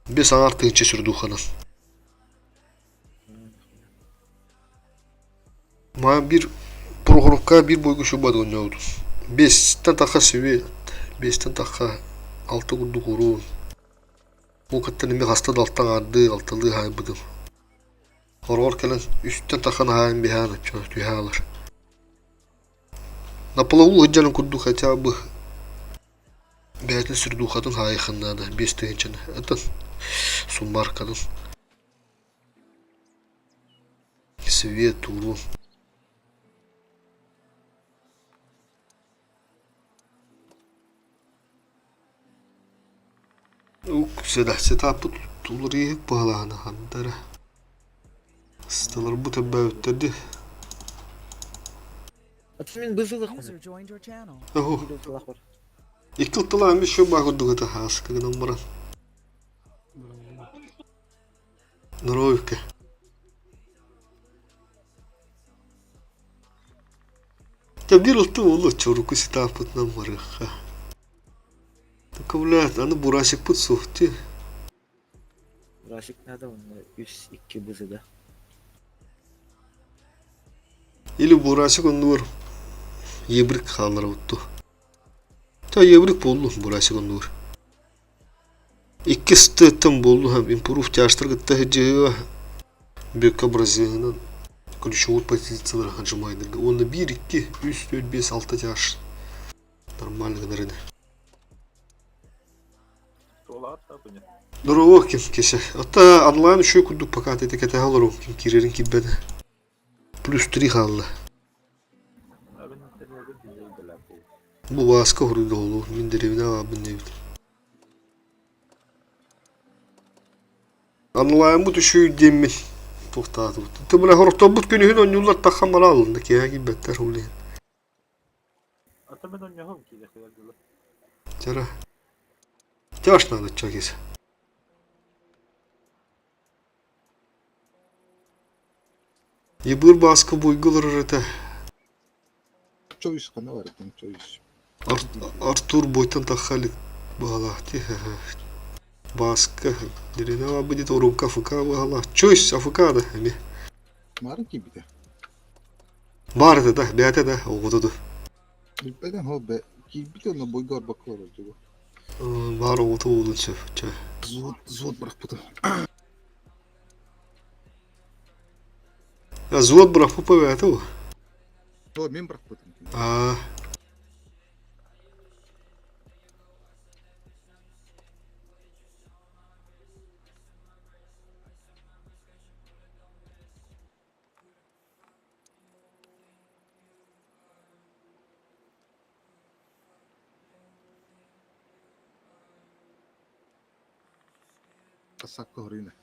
Биэс аҥаар тыһыынча сүрдууханан. Маа биир Прохоровка биир буйга шубат оонньообутум. Биэстэн тахха свет, биэстэн тахха алта курдук уруун. Ол кытта эмиэ хаста да алта аҥаардыы, алталыы хаайбытым. Хороҕор кэлэн үстэн таххан хаайан биһээн оччо түһэ хаалар. Наполову сылдьарын курдук хотя бы Бэйэтин сүрдуухатын хаайыаххын наада, биэс тыһыынчаны, атын суммаркатын. Свет уурун. Ук сэтаппыт уларыйык баһылаана хандара. Сталарбыт өрбөөбүттэр дии. Мин бызылых User joined your channel. Оһо. Икки тыла эми шо баа курдук это хааска гынан баран. Норовка. Та бир ылты болу чоруку ситааппытынан барыахха. Только, блядь, аны бурасикпыт суох дии. Бурасик надо онно үс икки бызыга. Или бурасик оннугар ебрик хаалларабыт дуу. Та ебрик буоллу бурасик оннугар. Иккис тыаттан буоллу импрув тяжтар кытта сылдьыһыа бүккэ бразилынан ключевой позициялар отжимайдырга уонна биир икки үс төрт биэс алта тяж нормально гынар ини. Здорово, ким кесе. Ота онлайн үчүгэй курдук пока ити кэтэһэ олоруом ким киирэрин киирбэтэ. Плюс три хаалла. Бу Бааска хоруйда олу, мин дэриэбинэ аҕабын диэбит. Онлайнбыт үчүгэй диэммин туохтаатыбыт. Ты бля хорохторбут күнүһүн оонньууллар таххан барааллар да киэһэ киирбэттэр ол иһин. Чара. Тяж надо чакис. Ебыр Бааска буйга олорор этэ. Чойус хана барытын чойус. Артур буйтан тахха илик баҕалаах дии. Бааска Дерина будет урукка АФК баҕалаах. Чойс АФК да эмиэ. Марын киирбитэ. Баар этэ да, бэйэтэ да оҕото да. Билбэтим ол бе киирбитэ онно бойго барбакка олорор дьугу. Баар оҕото буолуон сөп. Чэ. Взвод, взвод бырахпыта. Взвод бырахпыт бэйэтэ ол. О, мен бырахпытым. Аа. Сакка хоруйна.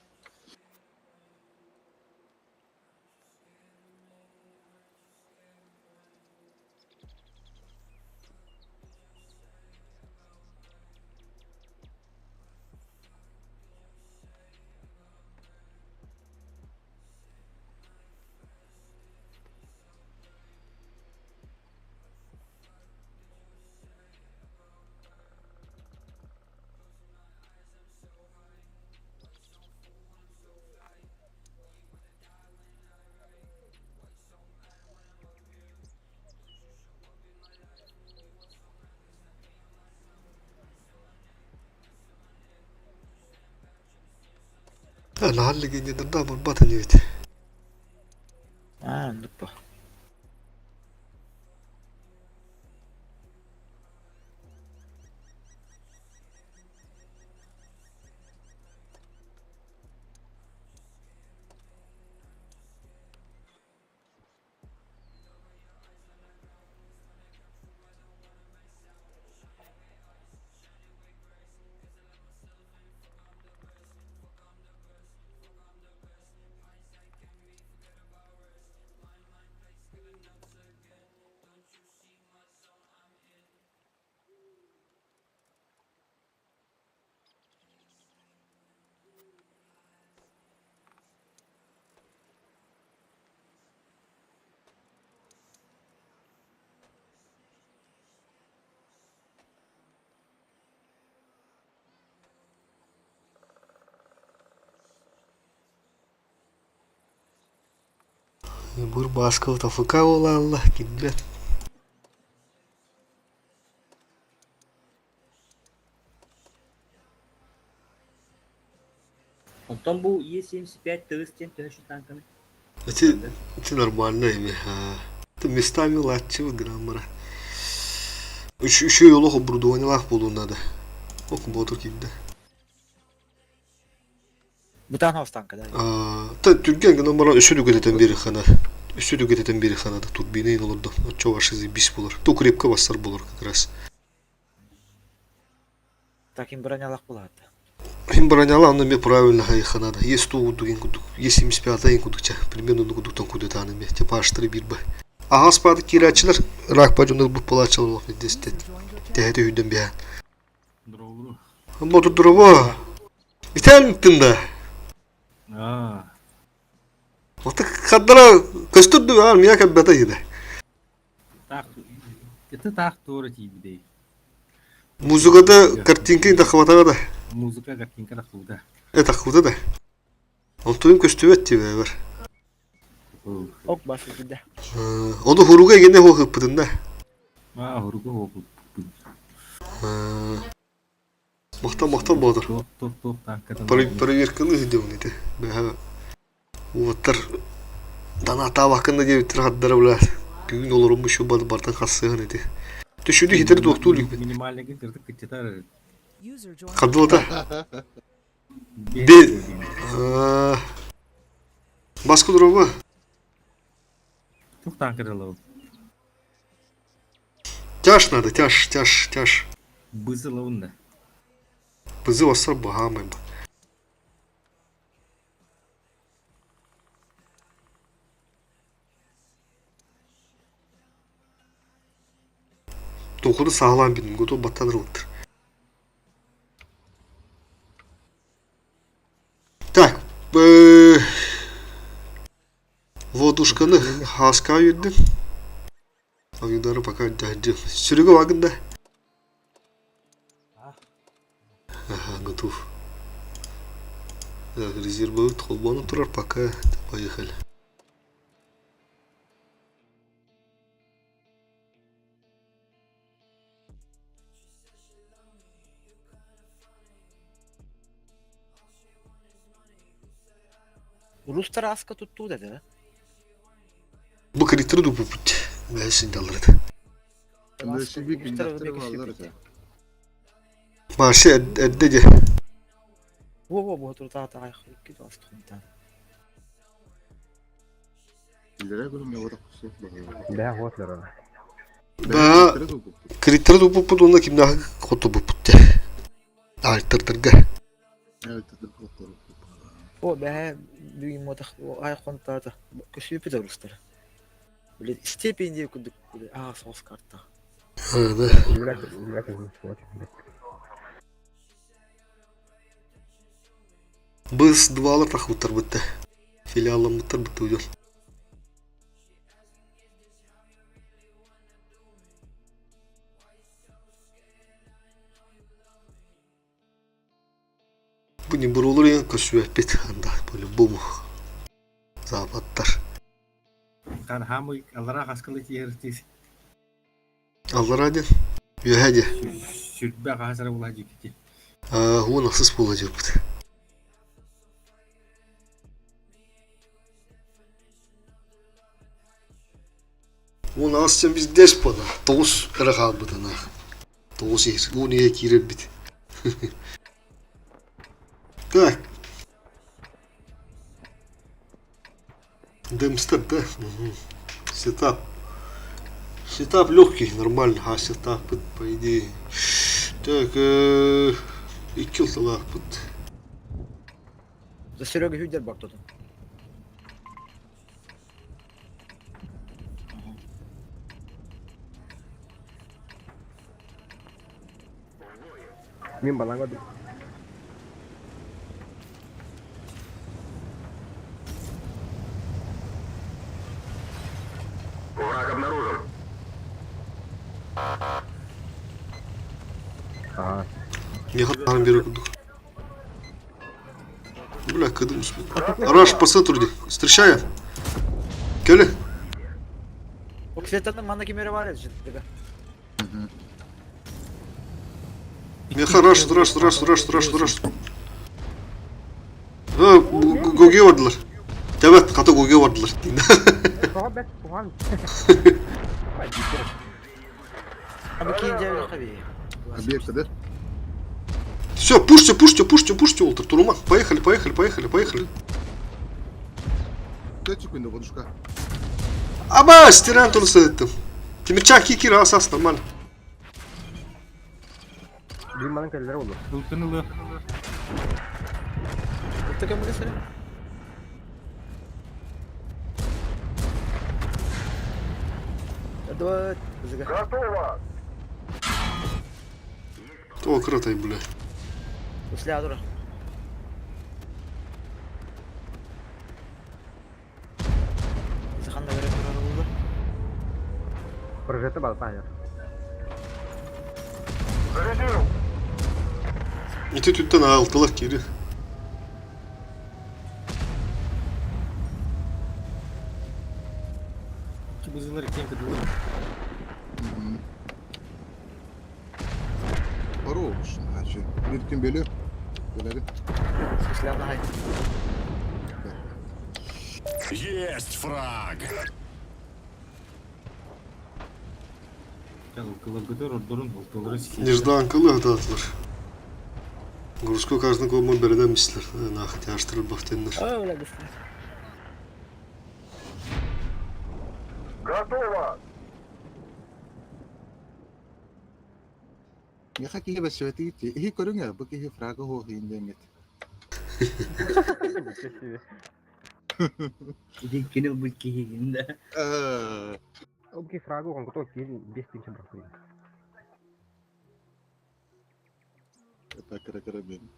Да, наһаа легендарда барбат инибит. Аа, оннук бо. Бур Басков АФК буолаалла килбэт. Онтон бу Е-75 тыгыс диэн төһө танканы? Эти, эти нормально эми. Ты местами латчы граммара. Үчүгэй олох оборудованиелаах буолуон наада. Ок, ботур киирдэ. Бутан хаус танка да. Та түргэн гынан баран өссө дүгэтэтэн биэриэххэ Өссө дүгэтэтэн биэриэххэ наада. Турбина иһин олордо. Оччо ваши заебись болар. То крепко бассар болар как раз. Так им бронялах булаата. Им броняла, онно эмиэ правильно хайыхха наада. Е100 курдук иҥ курдук, Е75 иҥ курдук чэ, примерно оннук курдуктан курдутаан эмиэ, типа H3 биир бай. Аһаас паады киирээччилэр рак па дьоннор бу палааччылар олох дэстет. Тэһэти үһүдэн биһээн. Мотор дрово. Итэлмиттин да. Ота хаддара көстөр дуу, аа мия кэлбэтэ иһидэ. Это таах туора тиийбитэй. Музыкада картинка таххыбатаҕа да. Музыка картинка таххыбыта. Э таххыбыта да. Онтуйум көстүбэт тибэбэр. Ок бас киирдэ. Ону хуруга игине хуохыппытын да. Аа хуруга хуохыппытын. Махтал махтал Боотур. Туох туох туох танкатын. Проверканы сидеун ити. Бэһэ уоттар данаатаабаккын да диэбиттэр хардара бля бүгүн олорумму шу бартан хассыһан ити. Түшүдү хитер туохтуу иликпин. Минимальныгын кырдык кыччатар. Хардылата. Би Баскы дурова. Туох танкырылабын. Тяж надо, тяж, тяж, тяж. Бызылабын да. Бызы бассар баһаамай. Туохуну саҕалаан биним, готов баттан ылыттыр. Так, водушканы хааска үйдүм. Ойуулары пока дьаһдьым. Сүрүгү багын да? Ага, готов. Так, резервовый холбону турар, пока поехали. Улуустар ааска туттуу да Бу критеры дупупут. Бэсин далларыт. Маша эрдэ дьэ. Во-во, бу турутаата икки туастухунтан. Баа критеры дупупут уонна кимнээхи хотубупут дьэ. Альтертарга. О, бэһэ бүгүн мотах ай хонтаата көсүүпүт орустар. Блин, степень курдук аа соос карта. Да. Быс двалар тахбыттар бытта. Филиалламмыттар бытта удел. Бу не бурулur yan көсүөппит анда по-любому. Западтар. Хан хамый аллара хаскалы тиэр тис. Аллара диэн үөһэ диэ. Сүрбэ хаасара була дьикти. Уон ахсыс буола дьыппыт. Уон аҕыс сен биздес буола. Тоҕус эрэ хаалбытына. Тоҕус иһир. Уон ийэ киирэрбит. Так. Демстер, да? Угу. Сетап. Сетап легкий, нормально. А сетап, по идее. Так, икки ылталаахпыт. За Серега Хюдер бар тутун. Мин балаҥа Враг обнаружен. Миэхэ таһан биэрэр курдук. Бля, кыдым Раш по центру Встречаем. Кэлэ. Оксетаны манна кимере бар еді. Меха раш, раш, раш, раш, раш, раш. А, Гоге бардылар. Тэбэт, хата Гоге бардылар. Объекты, да? Все, пушьте, пушьте, пушьте, пушьте, Ултер, Турума. Поехали, поехали, поехали, поехали. Дай секунду, водушка. Аба, стиран турса еттим. Тимирчак кикир асас нормально. Ылтын ылы. Готово! О, крытай, бля. Зарядил! Ити түттен алтылар кири. Бызылар кем кыдылы. Хорош, значит. Bir kim bölü? Bölelim. Есть фраг! Кылыргыдыр ордорун ылтылыры сиси. Нежданкалы ататылар. Грузко каждый колмон береден мислер. Нах, тяштырыл бахтеннер. Готово! Меха киһи бэсэбэти иһи көрүҥ ээ, бу киһи фрага хуох иин диэҥҥит. Кини ылбыт киһигин да. Это кыра-кыра мен.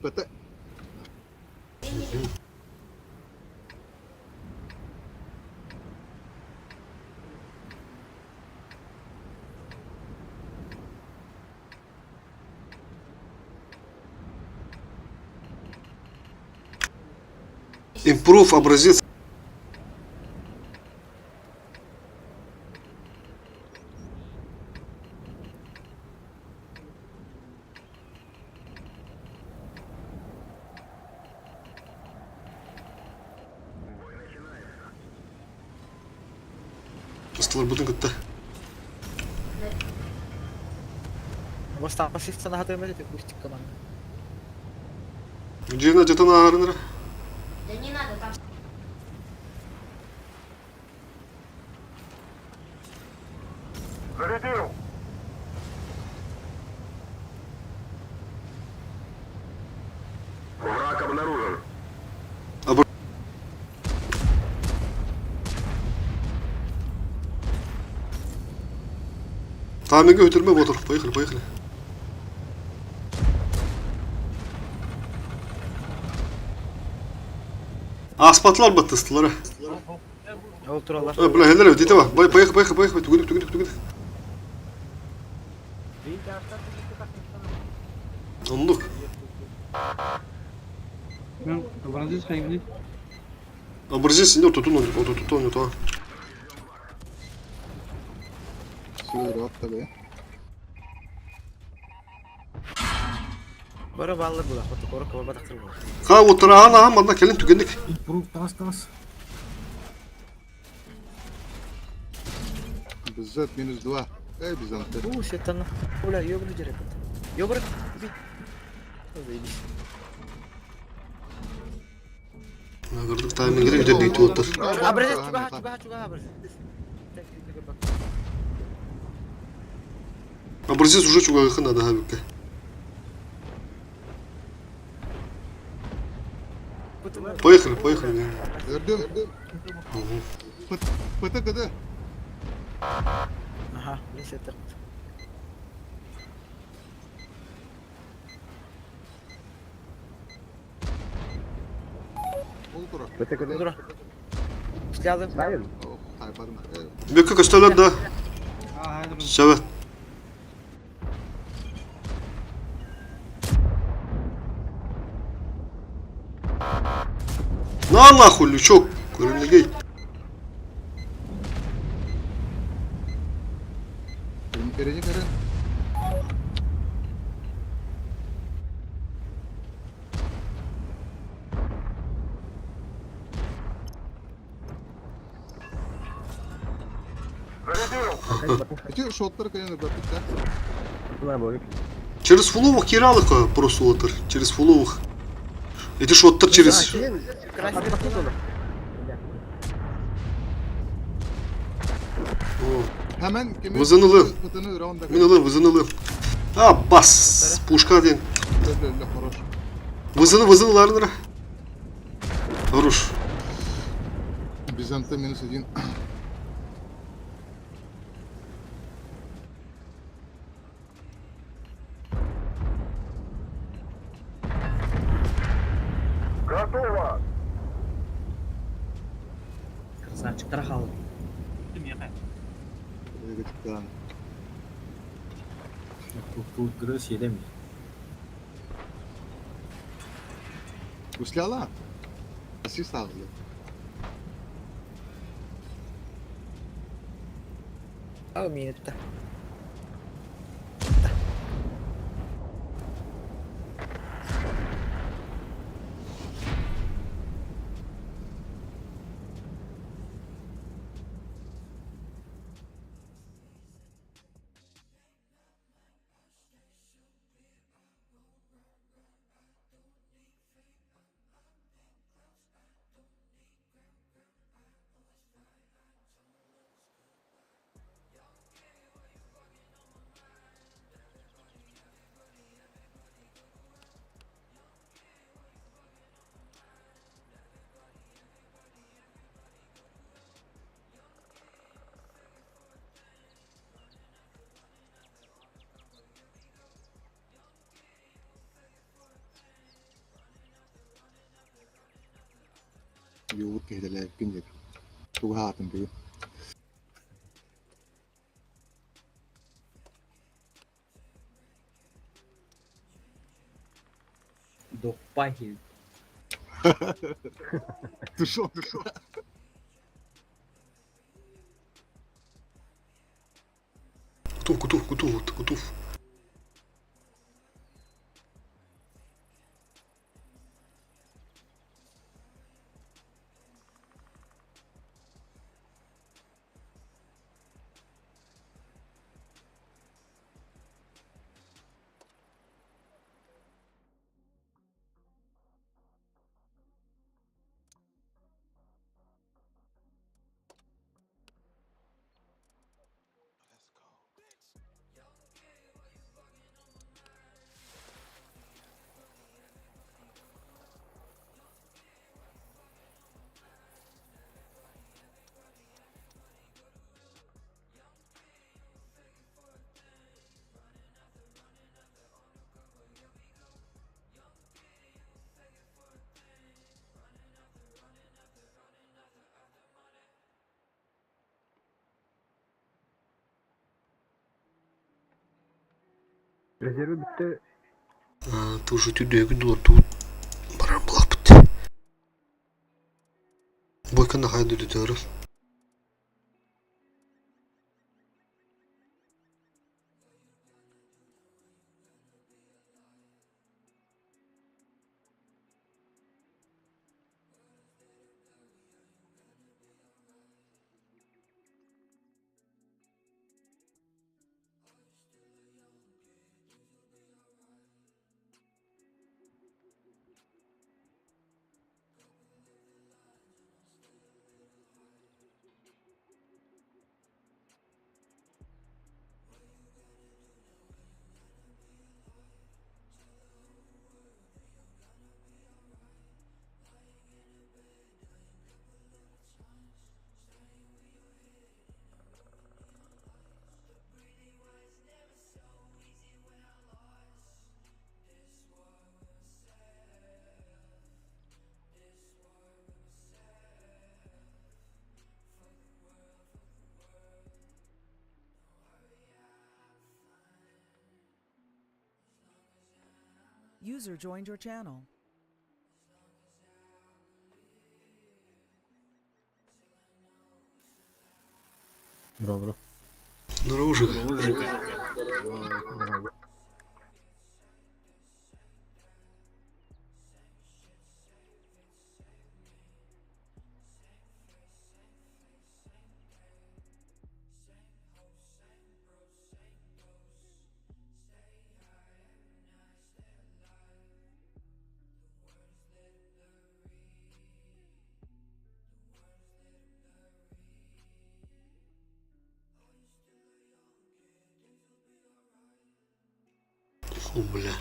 ПТ. Импрув образец. Ыстыларбытын кытта. Бастакы санаата эмэ кустик команда. Дьиэна дьатан ааһарын эрэ. Да не надо, там Зарядил! Враг обнаружен. Тамига өтөрмө ботур. Поехали, поехали. Аспатлар баттыстылар. Ол туралар. Бля, хелер, дите ба. Поехали, поехали, поехали. Түгүнүк, түгүнүк, түгүнүк. Оннук. Образец не отутун, отутун, отутун. Силер атта бе. Бары баллы була, хоту корок барбатахтыр була. Ха, отыраан аха, манна келин түгенник. Импрув тас тас. Беззет минус 2. Эй, бизанты. У, сеттан. Оля, ёбаный дерек. Ёбаный. Уби. Заебись. Нагырдык таймингери үдер дейт оттар. Образец чугаха, чугаха, чугаха, образец. Образец уже чугагыхын надо хабикке. Поехали, поехали. Өрдüm. ПТ КД. Ага, мен сеттан. Ол тура. Дура. Слядым. Хайбарым. Бөккө көстөлөр да. Сөбө. На нахуй, лючок, көрүнегей. Перени көрін. Зарядил! Эти шоттар, конечно, бапит, да? Через фуловых киралык просто отыр. Через фуловых. Эти шоттар через... Hemen kimi? Вызынылы. Пытыны раунда. Мен ылым, вызынылы. А, бас! Пушка ден. Хорош. Вызыны, вызыны, ларнера. Хорош. Бизанты минус 1. Готово! Красавчик, трахал. Тут съедем. Усляла? Ассист алды. А, минутта. Юут киһитэлээбиккин диэки. Тугу аһаатыҥ бүгүн? Доппахи. Ты шо, ты шо? Готов, готов, готов, готов. Резерві бүттэ. Тоже түдөгүн долар туут барар булаппыт. Бойканы хайды дүтөрү. User joined your channel. Добро. Наружу. О, бля.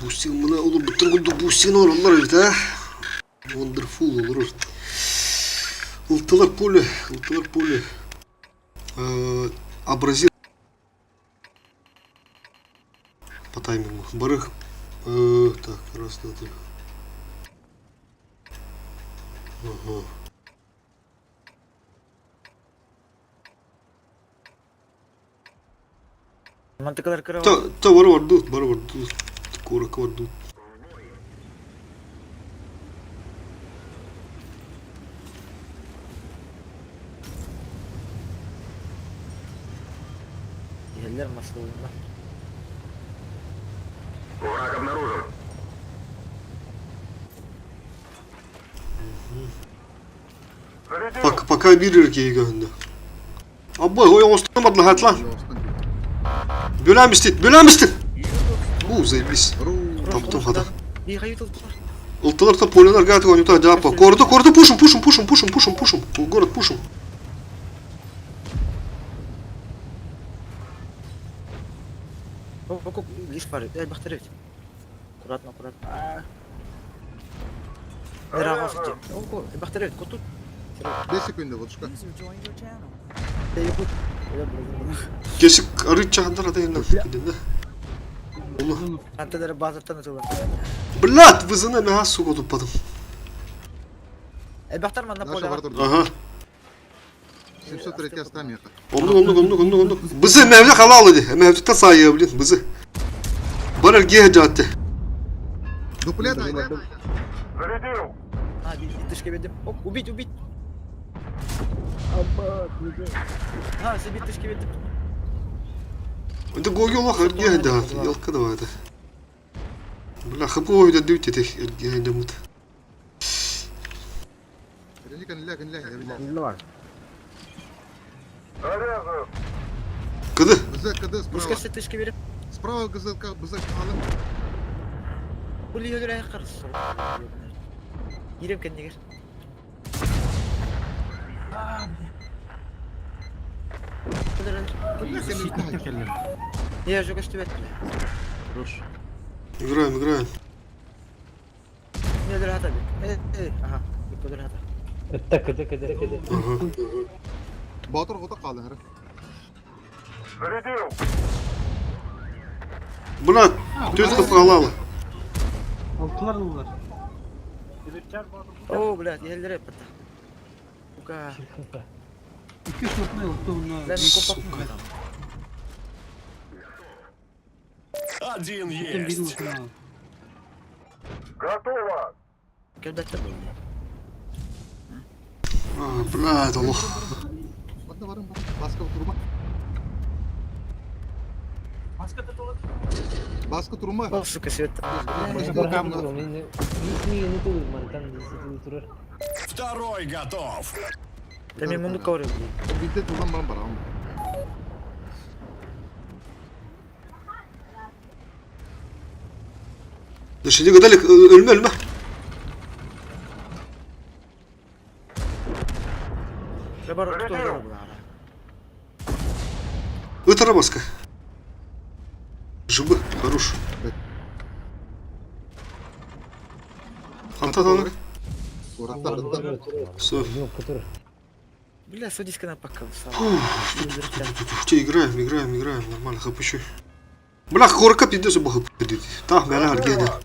Бустинг мына olur буттыр курдук бустинг олороллор эбит а. Wonderful олорор. Ылтылар поле, ылтылар поле. Абразил по таймингу. Барых. Так, раз, два, три. Ага. Мантыкалар кыра Та, та бары бар ду, бары бар ду. Курок бар ду. Иһэллэр маслылына. Враг обнаружен. Пока, пока бирер кейгәндә. Абай, ой, оңостан бардын хатла. Бөләм истит, бөләм истит. Бу, заебись. Таптым хата. Ылтылар та поленар гат гонюта дяпа. Корды, корды, пушим, пушим, пушим, пушим, пушим, пушим. Город пушим. Лис бар, бахтаревич. Аккуратно, аккуратно. Бахтаревич, тут. 5 секунды, вот что. Кесик арыт чахандар ата енді. Анталары базаттан атылар. Блядь, вызына мега сука тупадым. Элбэхтэр манна поляҕа. Ага. 703 астамеха. Оннук, оннук, оннук, оннук, оннук. Бызы мэвле халал иди. Мэвле сайы, блин, бызы. Бар эргиэ дьаатте. Дуплет айда. Зарядил! А, битышка бердим. Оп, убить, убить. А, все битышки бердим. Это гоги олох эргиэ дьаат. Елка давай это. Бля, хапу ойда дүүт эти эргиэ дэмут. Кыды. БЗ, КД справа. Пускай тышки берип. Справа ГЗК, БЗ алым. Були өлөр аяк Ирем кэннигэр. Я же көстүбэт. Играем, играем. Не өлөр хата бит. Ага, өлөр хата. Это кыды кыды кыды. Ага. Батыр ота қалды әрі. Зарядил! Брат, төт қып қалалы. Алтылар ыллар. О, блядь, елдер эппет. Сука. Икки шотный алты онна. Бля, мен коппаппын. Один Оттон биир есть. улахан. Готово! Келбеттер болды. А, блядь, олох. Банда барым бар. Басқа тұрма. Басқа тұрма. О, сука, свет. Второй готов. Да мен муну көрөм. Битте тұрған барам барам. Şimdi kadar ölme ölme. Я бар тура була. Ытара баска. Жыбы, хорош. Ханта таны. Все. Бля, садись на пока. Те, играем, играем, играем, нормально, хп еще. Бля, хорка пиздец, оба хп пиздец. Так, мяля аргеда.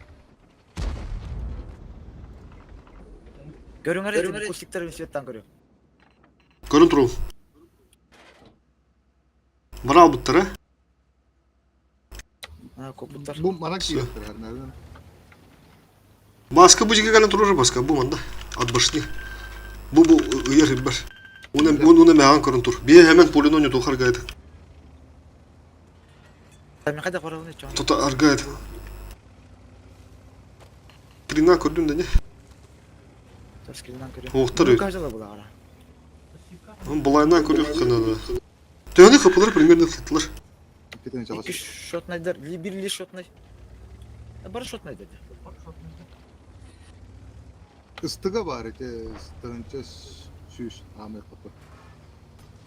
Көрүң әрі кустиктер светтан көрүм. Көрін тұру. Барал бұттар, а? А, көп Бұл мана киеттір әрі. Баска bu жеке кален тұрыр баска, бу манда. От башни. Бу бу ыйыр бар. Уны уны мәгән көрін тур. Бие hemen полинони тухар гайд. Мен қайда қарауын ет Тота аргайд. Трина көрдүм да не? Скриннан көрүм. Оқтар өй. Каждый була ара. Булайынан көрдүк кынады. Төне хапылар примерно хытлар. Икки шотнайдар, бир ли шотнай. Бар шотнай деди. Ыстыга бар эте, ыстыгынча сүүс амы қапы.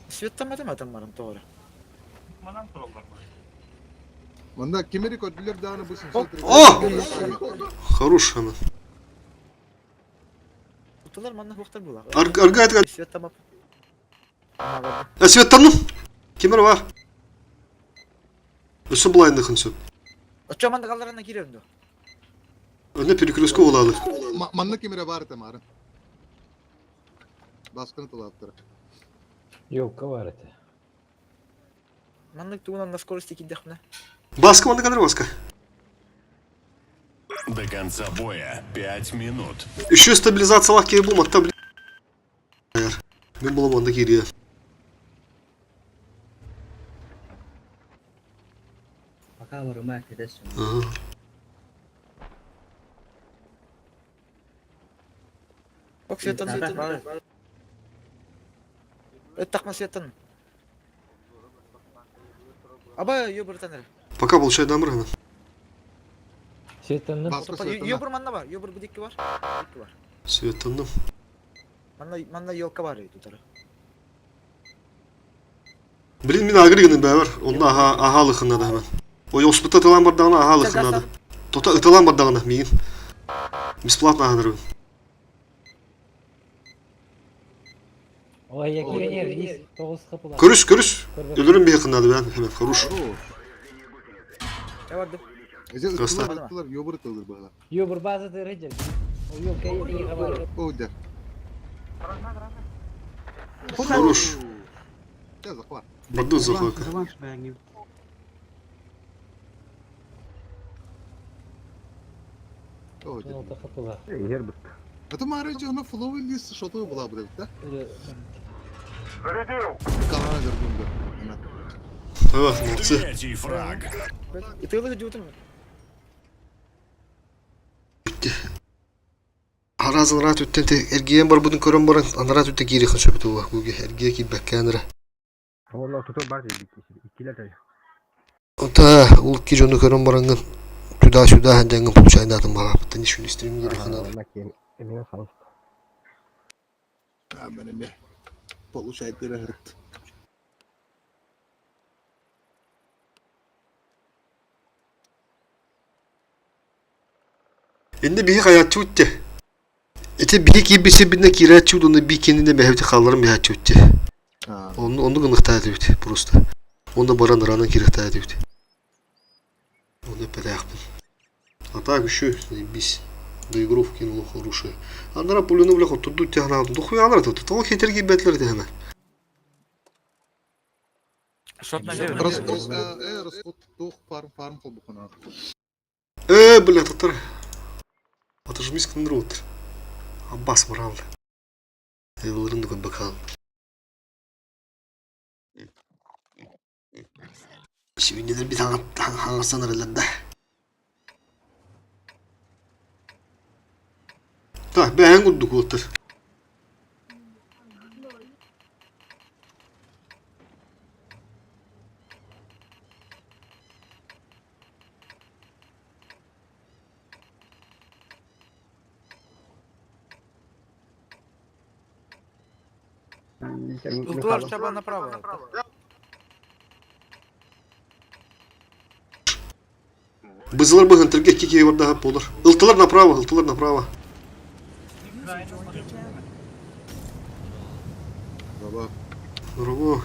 Светтаматым атам барым тоғры. Манда кемери көрдүлөр дааны бу О! Хорош она. Утулар манна хуктар була. Аргайд. Светтамап. А светтанным. Кемер бар. Өсө булайындыкын сөп. Очо манда калдарына кирем Өнө перекрестко болалы. Манна кемере бар эте мары. Баскыны тулаптыр. Ёлка бар это. Маннык тугунан на скорости киддехмне. Баска манна кадыр баска. До конца боя пять минут. Еще стабилизация лак бу матта блин. Мен булам анда кирия. Пока вырымай кедесин. Ага. Ок светтан светтан. Эт такма светтан. Аба ёбыр таныр. Пока получай дамыр ана. Сеттанным. Ёбыр манна бар, ёбыр будикки бар. Будикки бар. Светтанным. Манна манна ёлка бар тутары. Блин, мин агриганы бәвер. Онда аха ахалыхына да hemen. Ой, оспыта тылан бардагына ахалыхына да. Тота ытылан бардагына миин. Бесплатно аханырбын. Ой, я киренер, есть тоғыз қапыла. Көрүш, көрүш. Өлөрүм бейхына да бән hemen. Хорош. Я бардым. Красава. Ыстылар, ёбыр тылыр баға. Ё, бір база ты рыджер. Ёлка, я не говорю. О, да. Хорош. Дьэ, захват. Баду захват. О, дьэ. Алта хапыла. Это Мары дьоно флоу лист шоту была бы, да? Или Зарядил! Канал дергунда. Она. Ах, молодцы. Третий фраг. Ытыылы дьуутум. Араас анараа түттэн эргийэн барбытын көрөн баран анараа түттэ киириэххин сөп этэ буга эргийэ киирбэккээн эрэ. Ота ол икки дьону көрөн бараҥҥын туда-сюда сылдьаҥҥын получайдаатым баҕааппыттан ишүн истэрим киириэххин наада. А, мен эме. Получай тырыһыт. Инде биһи хайааччыбыт дьэ. Ити биһи киирбит сирбитинэ киирээччибит уонна бии киэнинэ бэһэбити хаалларан биһээччибит дьэ. А, Онну оннук ыныхтаа этибит просто. Онно баран ыраанан киирэхтээ этибит. Ону эппэтээхпин. А так еще заебись. Доигров кинуло хорошие. Анара пулюну бля хотурду тяхнаатым. Дохуя анара тут. Того хитер киирбэтлэр этэ расход туох фарм фарм холбукунар. Бля, татар. Отожмись к нрутр. Аббас морал. Эвлэрин бакал. Сүүннэлэр бит хаҥасан арылар да. Так, бэйэҥ курдук уоттар. Ылтылар чаба направо. Бызылар быһын тирге кики бардаһа болар. Ылтылар направо, ылтылар направо. User joined your channel. Баба. Браво.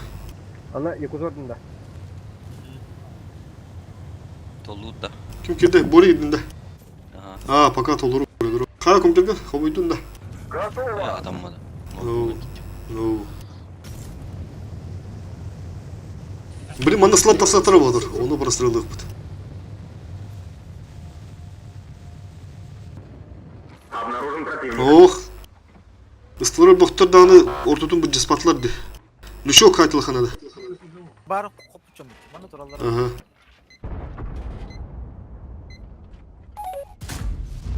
Толута. Ким кирде? Бори гидин да. Ага. А, пока толору. Хара компьютерге хобуйдун да. Готово! Адаммада. Ну, ну. Блин, манна слаб тасатара болар. Оны прострелдык бит. Обнаружен противник. Ох. Ыстылар бохтор дааны ортотун бу жаспатлар ди. Лүшок хатылханада. Бар копучум. Маны тураллар. Ага.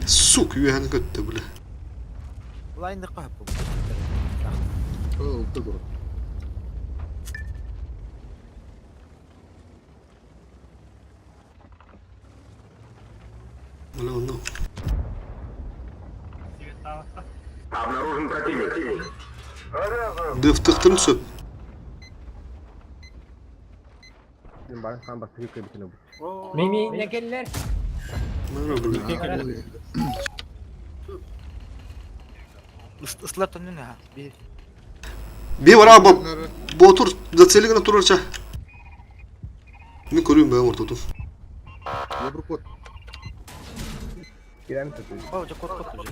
Сук, үйәні көтті, бля. Лайнды кап. Ол тыгыр. Бля, онно. Обнаружен противник. Дыфтықтырын сөп. Мими некеллер. Мара, бля. Ыстылар төннүн ha. Би Би вара ботур зацелигана турарча. Мен көрүм бәм ортотун. Еврокод. О, жа кот кот уже.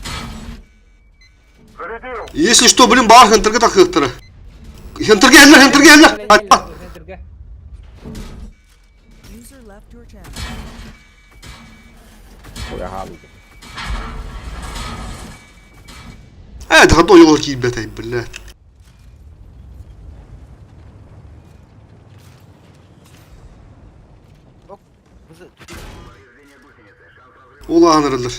Зарядил! Если что, блин, бар хентерге тақықтыры. Хентерге әллә, хентерге әллә. Айтпа. User left your channel. Ә, дағады ойылар кейіп бәтай, бля. Бызы Ол ағынырылыр.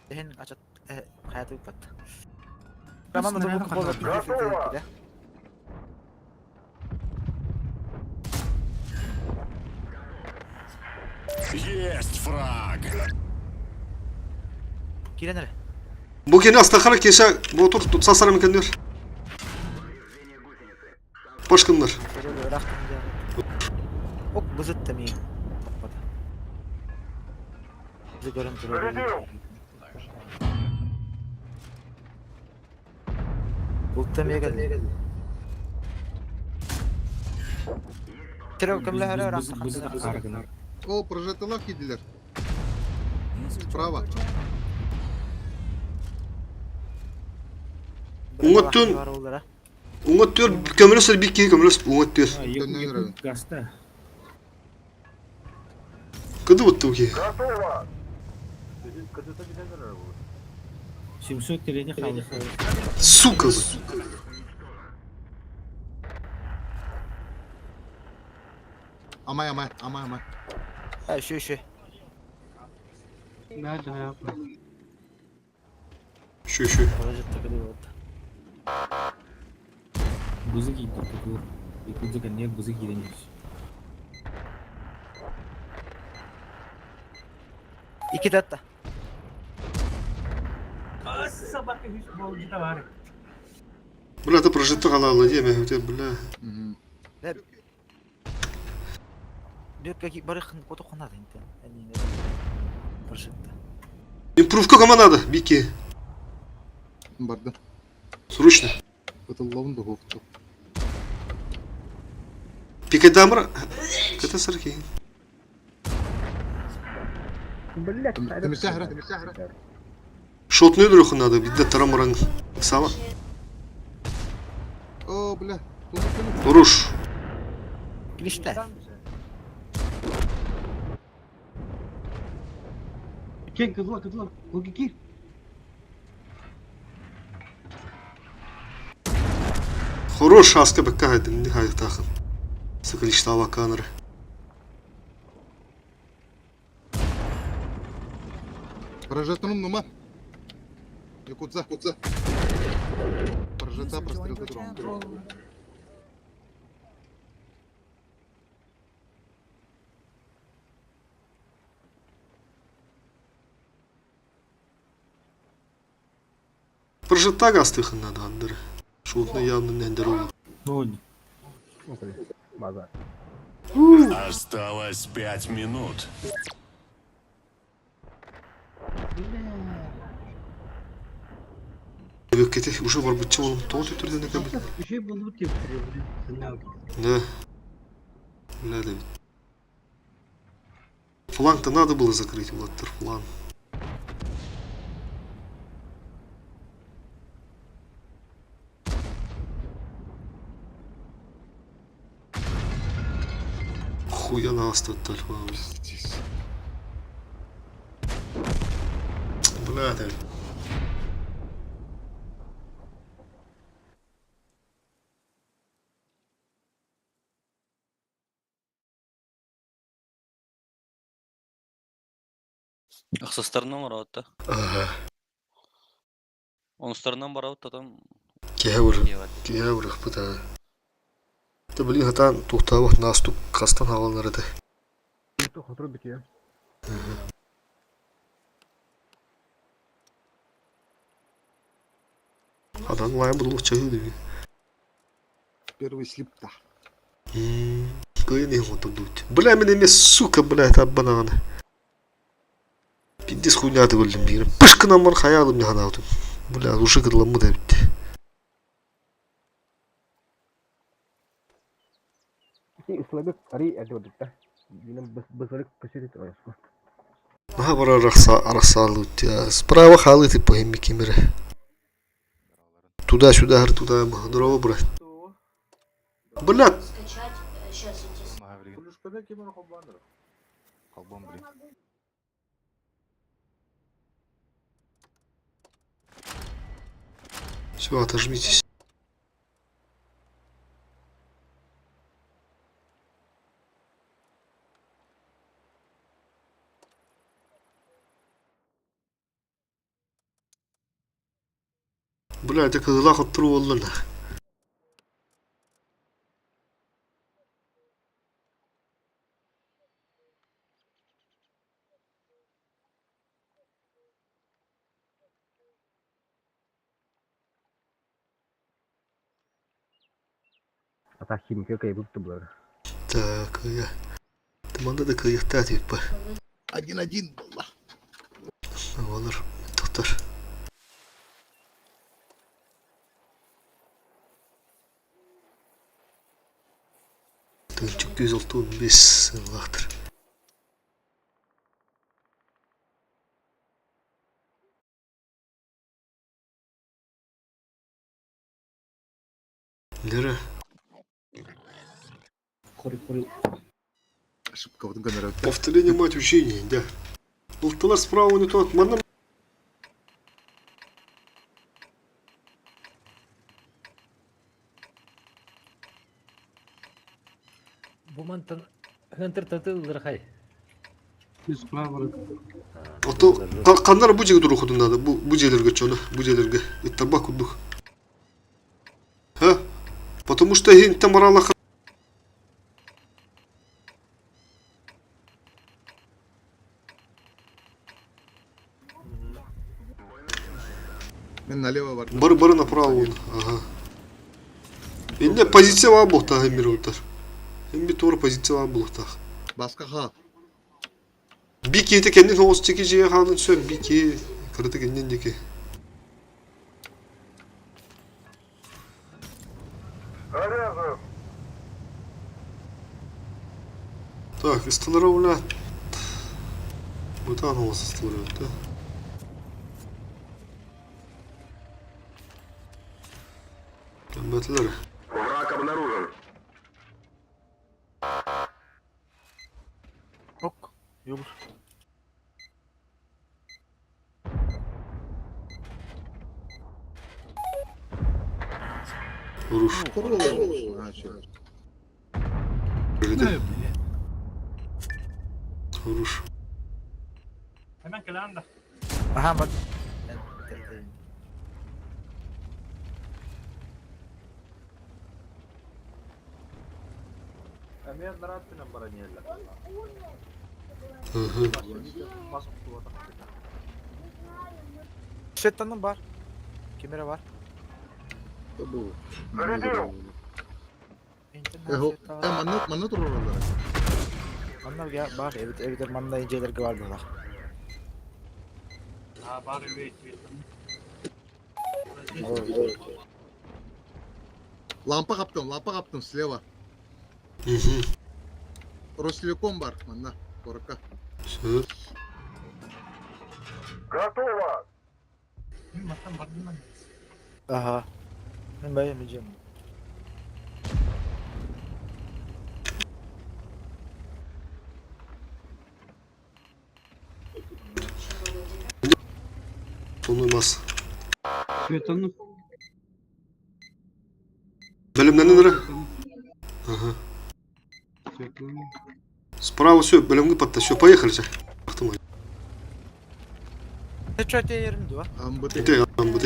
Дehen ачат hayatı бат. Роман да бу болот да. Есть фраг. Киренер. Бу кені астахара кеша ботур tutsa сарам екендер. Башкынлар. Ок бызыт тами. Бызы көрөн турар. Бул тами гел. Терәү кемләр рахта. О, прожеталар кидилер. User joined Справа. your channel. Уҥа өттүн уҥа өттүгэр көмөлөс эрэ биир киһи көмөлөс уҥа өттүгэр. Гаста. Кыды бутты бу киһи. Готово! 703 хаалла. Сука! Амай, амай, амай, амай. Еще, еще. Еще, еще. Бузы кийді тутур. Якудза кэнниэр бузы киирэн иһэр. Ики датта. Собака бар. Бля, это прожиток халалла диэ, бля. Бир барыхын котохонады инте. Прожитта. Импрувка кому надо, Бики? Барды. Срочно. Ытыллабын духовку. Пикадамра. Это сарки. Тимисәһрә, тимисәһрә. Шотную дрюху надо, видно тарамуран. Сама. О, бля. Руш. Клиште. Кел кызла кызла. Логики. Хорош аска бакка хайдын, не хай тахын. Сыкылышта ваканыр. Прожетаным нума. Якудза, якудза. Прожета прострел дрон. Прожета гастыхын надо, андыр. Шотны явно не андыр. Осталось 5 минут. Бөккете уже бар бытчы болым тоғыз өтірден екен. Еще был тип. Да. Бля, да ведь. Фланг-то надо было закрыть, Владтер, фланг. Хуя нас тут только. Бля, да. Ахсастарынан барабыт Ага. Онустарынан барабыт там. Кеһэ кеһэ урых быта. Та блин хатан тухтаабах наступ кастан хааланар этэ. Адан лайын булук чаһы диби. Первый слип-та. Кыйын их отурдут. Бля, мен эме сука, бля, таббанаганы. Пиздец хуйня ты көрдүм бигин. Пышкынан бар хаялым не ханаутум. Бля, уже кыдыламмы да битти. Наха бар арахсалут. Справа халы ты по кемере. Туда-сюда, туда, здорово, брат. Бля, Скачать, сейчас эти Колбом, блин. Все, отожмитесь. Бля, это кызыла хоттуру болду да. Так, я. Тыманда да кыйыкта типа. 1-1 было. Олар тоқтар. Тынчык 106 лақтыр. Лера. Ошибкабытын көнөрөттө. Повторение мать учения, да. Ылтылар справа не тот. Манна Бу мантан хантыр татылырхай. Ото ханнар бу дьиэ турухутун надо бу бу дьиэлэргэ чоно бу дьиэлэргэ ыттарба курдук. Ха? Потому что иһинтэн баралах Мен налево бардым. Бары бары направо он. Ага. Инне позиция бар буолуохтаах эмир утар. Эмби туора позиция бар буолуохтаах. Баска хаал. Бики кэннин соҕус чеки дьиэ хаалын сөп бики кырата кэннин диэки. Заряжен. Так, ыстылара бля. Бытаан оҕус ыстылара да. Кэмбэтилэр. Враг обнаружен. Ок. Юбур. Руш. Руш. Аха бат. Сеттанын бар. Кемере бар. Зарядил. Манна манна турураллар. Манна бар, эбит эбит манна инжелерге бар булар. Лампа каптым, лампа каптым слева. Ростелеком бар, манна, коротко. Все. Готово. Аха. Мен баям ижем. Сонун мас. Бөлімнен ыры. Ага. Справа все, бөлімгі подта. Все, поехали. Автомат. Не чөте ерим дуа. АМБТ. Ите, АМБТ.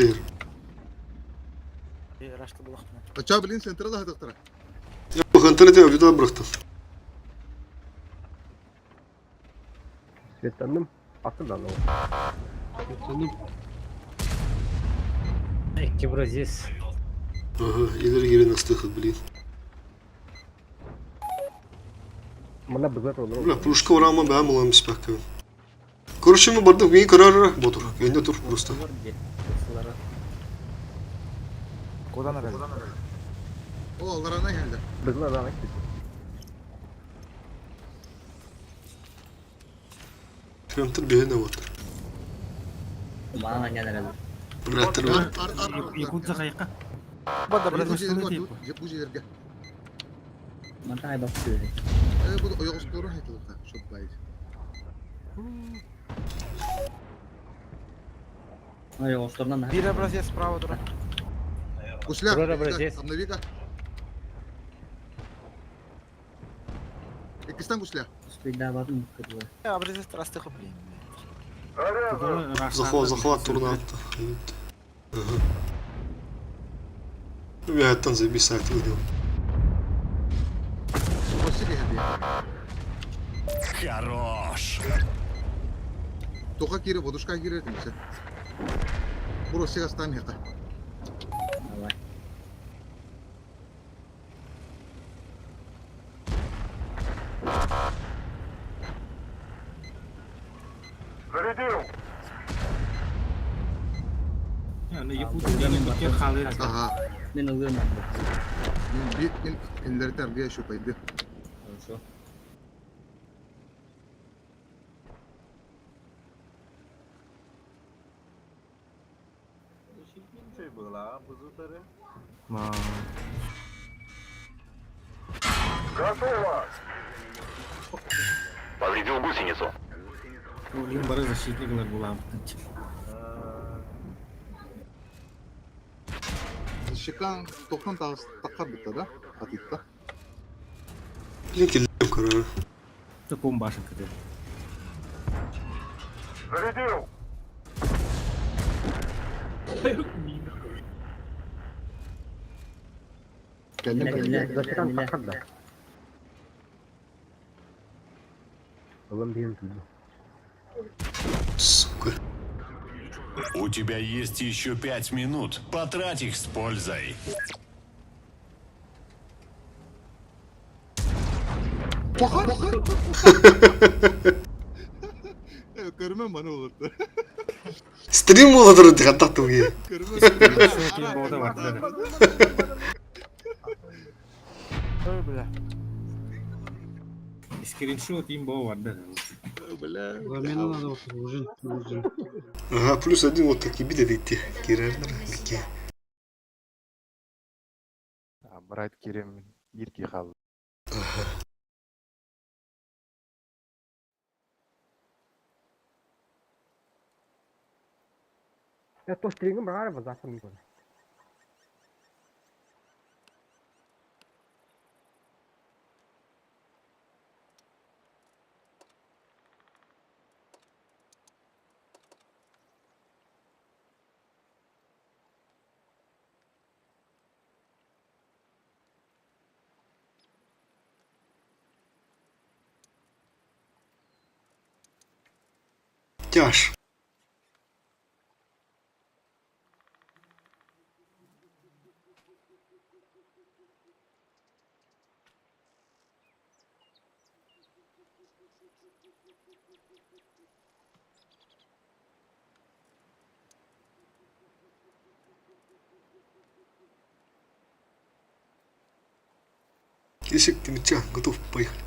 Рашты булактын. Ача билин центра да хатыктыра. Я интернете видео бырахтым. Светланным атылдан ол. Икки бразис. Ага, илери кирен астыхыт, блин. Мына бызар olur. Бля, пушка урама бәм улам испәккә. Короче, мы бардык, мин көрөр ботур. Инде тур просто. Кудан арады? О, аларана келди. Бызар да Фентер бене вот. Мана не надо. Бля, тер. Якутса кайка. Бада Бу брат. жерге, бу жерге. Мантай бакты. Э, бу ойгостуру хайтылыкта, шоп байт. Ой, осторынан. Бир образец справа тура. Гусляк, Ура, бразец. обнови-ка. Экистан гусля. Успейда бардым кыргы. Образец растыхы блин. Заряжен. Захват, захват турна. Ага. Я там забисать выдал. Хорош. Тока кире, водушка кире демесе. Буро сега стан хета. Давай. Зарядил. Ага. Мен ылгым. Мен мен кендер терге шупайды. Хорошо. Готово! Повредил гусеницу. Блин, бары защитник ылар буламмытын. Щекан тоқтан таққар бітті да? Атитта. Блин, киллем көрөр. Таком башен кыды. Зарядил! Кәллем кәллем. Защитан таққар да. Ылым дейін түлді. Сука. У тебя есть еще 5 минут. Потрать их с пользой. Тоқа! Көрмем баны олырды. Стрим болдыр хаттак туги. Скриншот болда бар. Ой, бля. Скриншот им бол бар. Бля. Ага, плюс один вот такие биде дейти. Кирердер. Бики. Брайт кирем ирки хал. Я то стрингім бар ба зақым көр. Тяж. Кисик Тимчан, готов, поехали.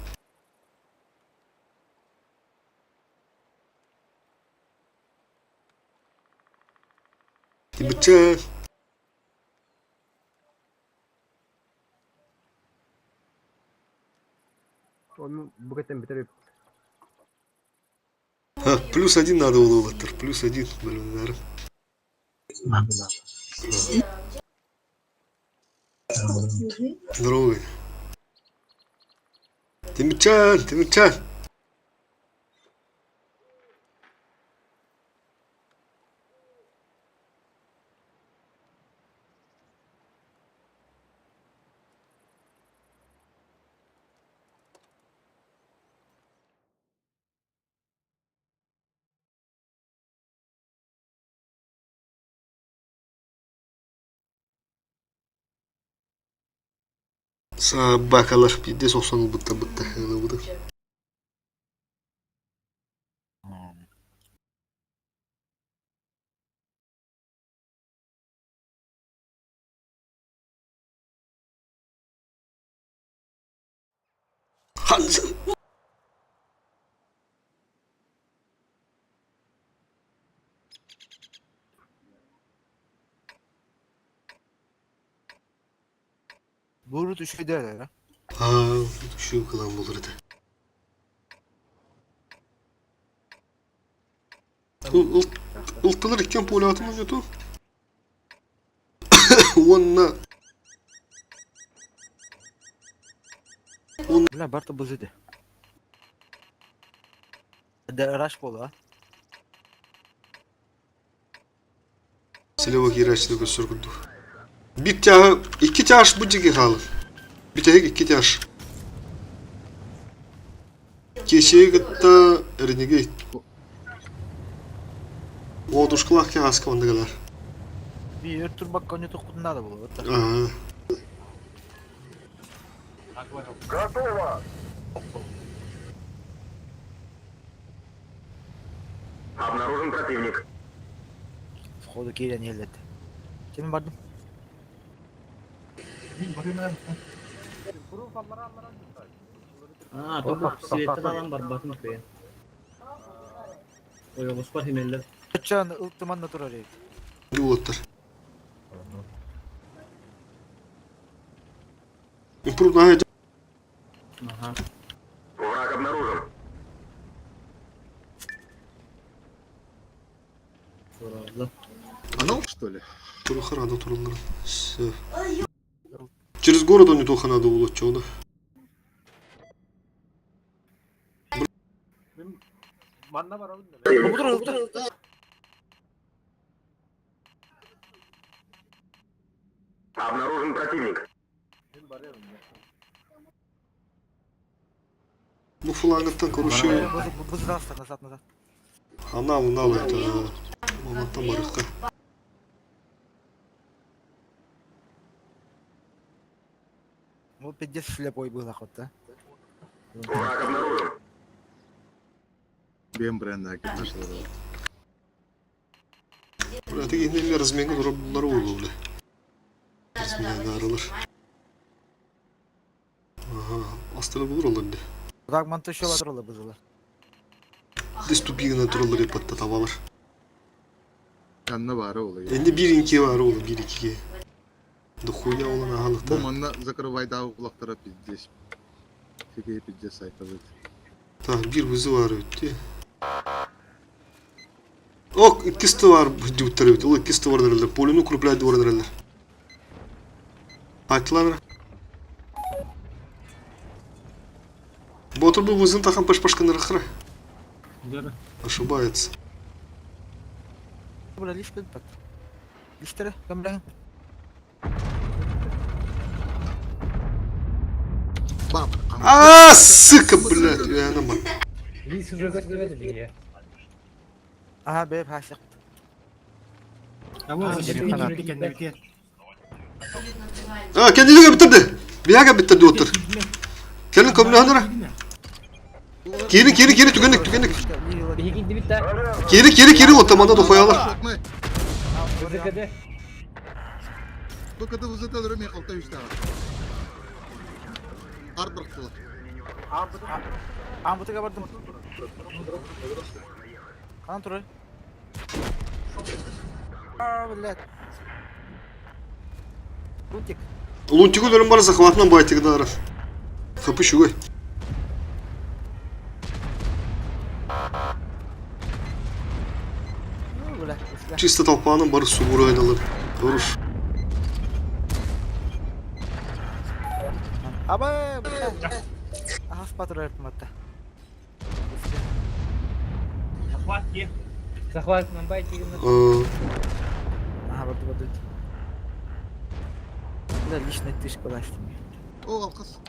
Тимчан. Оны бүгеттен бітіріп. А, плюс один надо было, плюс один, блин, наверное. Здорово. Тимчан, Тимчан. Собакалар биирдэ сохсон ылбыттар бытта ылыбыты. Ханзен. Бурут үчүгэй да. Аа, şu кылан болор этэ. Ылтылар иккен пулятын өту. Уонна Бля, барта бузыды. Да раш болу, а? Селево кирачты көссөр курдук. Бир тяга, икки тяж бу жиги халы. Бүтэһик икки тяж. Кешеги кытта Ренегейт. Одушкалах кегаска ондыгалар. Bir турбак коню токкунна да болу. Ага. Готово! Обнаружен противник. Входу кирен елдет. Ким бардым? А, то светтен алан барбатын көйен. Ойоғуспар химеллер. Чан ылтыман турар эбит. Улаттар. Импрув на. Анал, что ли? Туруха рада тураллар. Все. Через город он неплохо надо было, чё да? Обнаружен противник. Ну флангаттан, короче, Буздаста назад, назад. анал, анал это. Мамантан барыхха. Ну, пиздец слепой был, охот, да? Враг обнаружен. Бем бренда киттишлар. Бля, ты инелер разменген робулар oldu бля. Разменген арылар. Ага, астыны булыр олар ди. Враг мантышова туралы бузылар. Дес тупигына туралар епатта табалар. Канна бары олай. Энди бир инки бар олы, бир икиге. Да хуя олон Бу ахалыкта. манна закрывай да улактара пиздец. Фиге пиздец айтабыт. Так, бир вызы бар өтте. Ок, иккисти бар диуттар өтте. Ол иккисти бар дерелер. Полюну укрепляет бар дерелер. Айтылар. Ботур бу вызын тахан паш-пашкан рахра. Ошибается. Бля, лишь пят. Лиштере, кемләң. Баб. А, сука, блядь, я на мат. Ага, бе, хасик. А, kendini bitirdi. Bir bitirdi otur. Gelin komünü hanara. Kiri kiri kiri tükendik tükendik. Kiri kiri kiri otomanda da koyalım. Бу кыды вызыта дөрө мен калта үстә. Арт бырктылар. Амбутыга бардым. Канан турар. А, блядь. Лунтик. Лунтику дөрüm бар захватынан байтыгы да арас. Хапы шугай. Ну, бля, бля. Чисто толпанын бары субуру айналыр. Хорош. Аба, бля. Ага, спатыр атта. Э, Ага, барды, барды. Бля, личная тышка власти. О, алкас.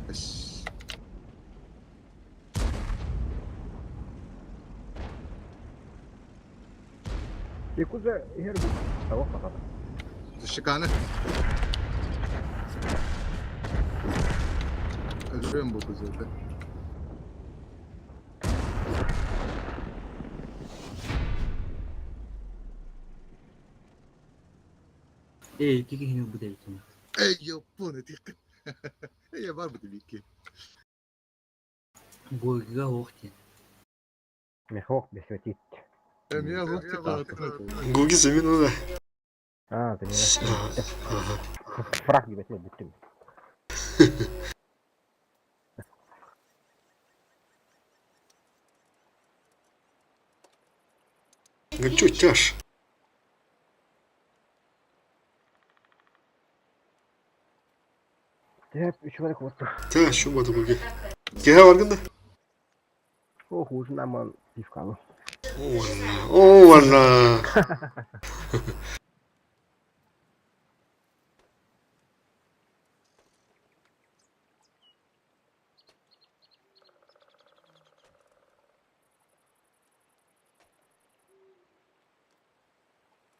Эс. Якуза хер бу. Тавах баката. Шиканы. Öldürüyorum bu kızı zaten. Эй, кики хин бу дейт. Ey yapın etik. Ey var mı demek ki? Бойга охте. Мехок бесветит. Hem ya hukuk Гуги замина да. А, ты не Ага. Фраг дебет не бүттүм. Ну чё, тяж? Теп, үч барык вот. Та, şu бады буги. Кеhe var да? Ох, ужин аман пивкалы. О, валла.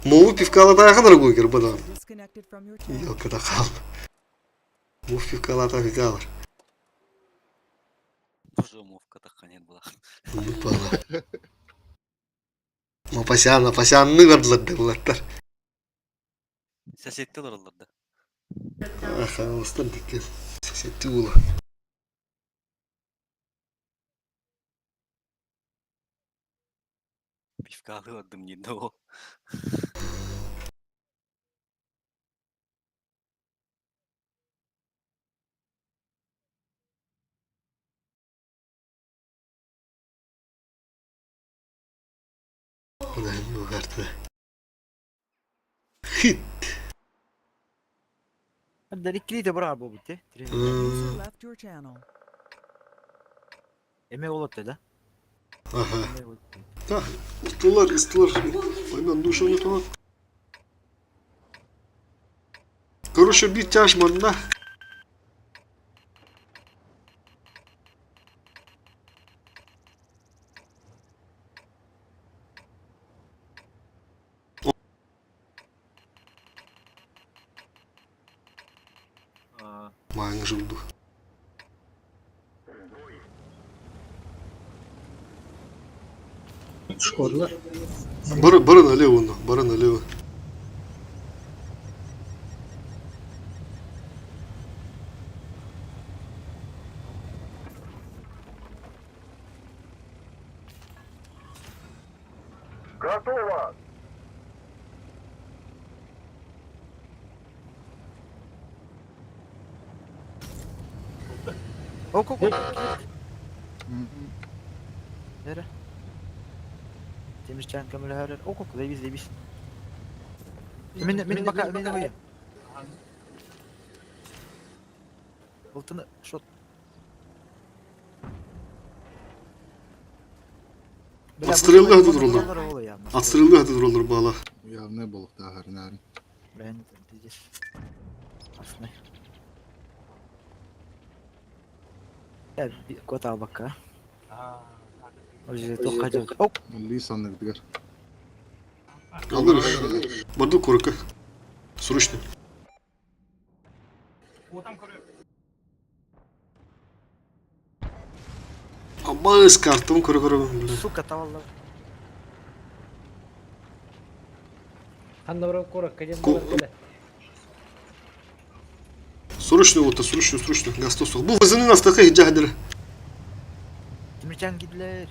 Мову пивкала да kadar гугер бадан. Disconnected from your channel. Yok da kal. Мув пивкала та видалар. Боже, мовка такая нет была. Бала. Мапасян, мапасянны көрдүлөр деп Соседтер олар да. Ахалыстан диккен. Сесетти ула. Пивка алып не до. Карта. Хит. Дариккили бра буолбут те. User left your channel. Эме болот да? Ага. Да, ыстылар, ыстылар. Оймен душаны тоҕо. Короче, bir тяж манна. Маҥ жуду. Шкодла. Бары, бары налево, ну, бары налево. Готово! Ок, ок, ок. Nere? Demircan kömürler. Ok ok leviz leviz. Min min baka min baka. Болтыны шот. Отстрелды тураллар. Отстрелды тураллар бала. Явно болуктааҕар наарын. Ben пиздец. Aslında. Ya bir kota al bak ha. Оп. Лис анныгытыгар. Алыр. Барду курка. Срочно. Абас картон көрө бля. Сука tavalла. Срочно вот, срочно, срочно. Гастосу. Бу вызыны нас таких жаһдыр. Demircan gidiler.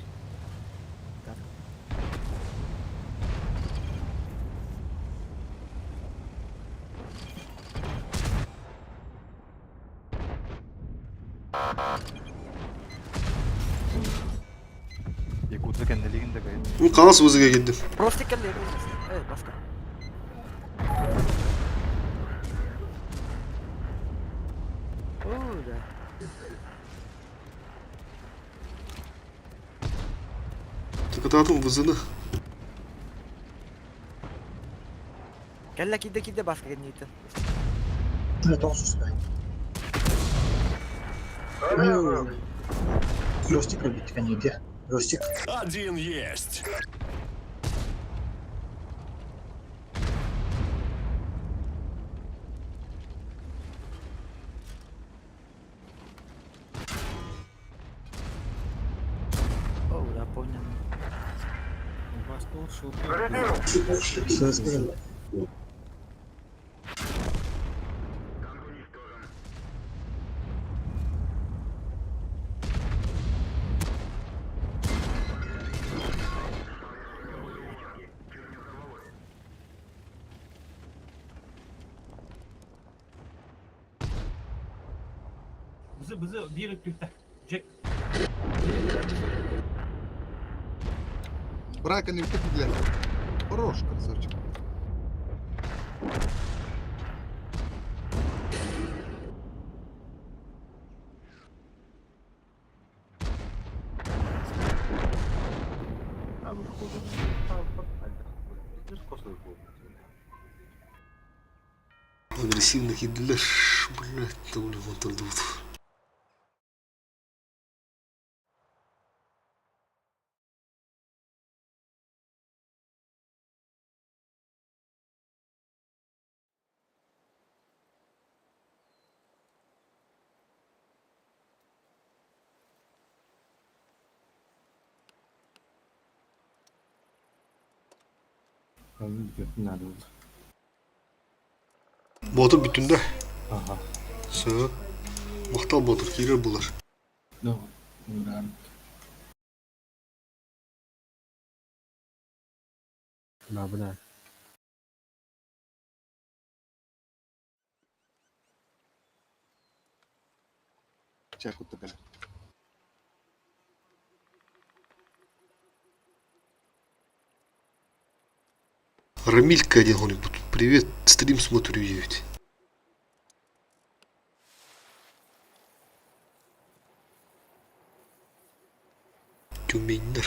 Якутск кэннилигин да кайын. Бу калас вызыга киддим. Просто келdi. Evet başka. Oo da. Такататын вызыны. Gel la kidde kidde başka kendini. Один есть. Oo da понял. Брака не для. Хорош, красавчик. Агрессивно киддилер. Блядь, тавлю вот. Ботур бүтүндө. Ага. Сө. Мактал ботур кирер булар. Ну, да. Бабына. Чакутта кэлэ. Рамилька диэн хонуйбут. Привет, стрим смотрю диэбит. Тюменнер.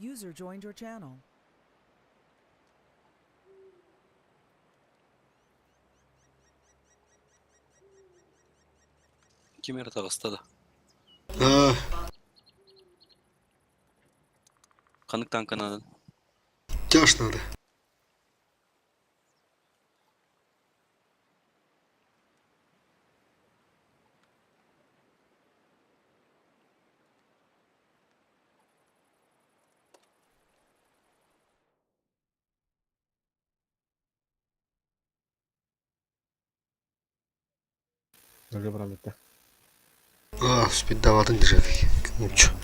User joined your channel. Ким эрэ таҕыста да? Аа, Ханнык тааҥканан? тяж надо. Өлө баралыта. Аа, спиддаватын держать. Ничего.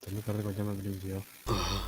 Таны карды кожама билим диyor. Ага.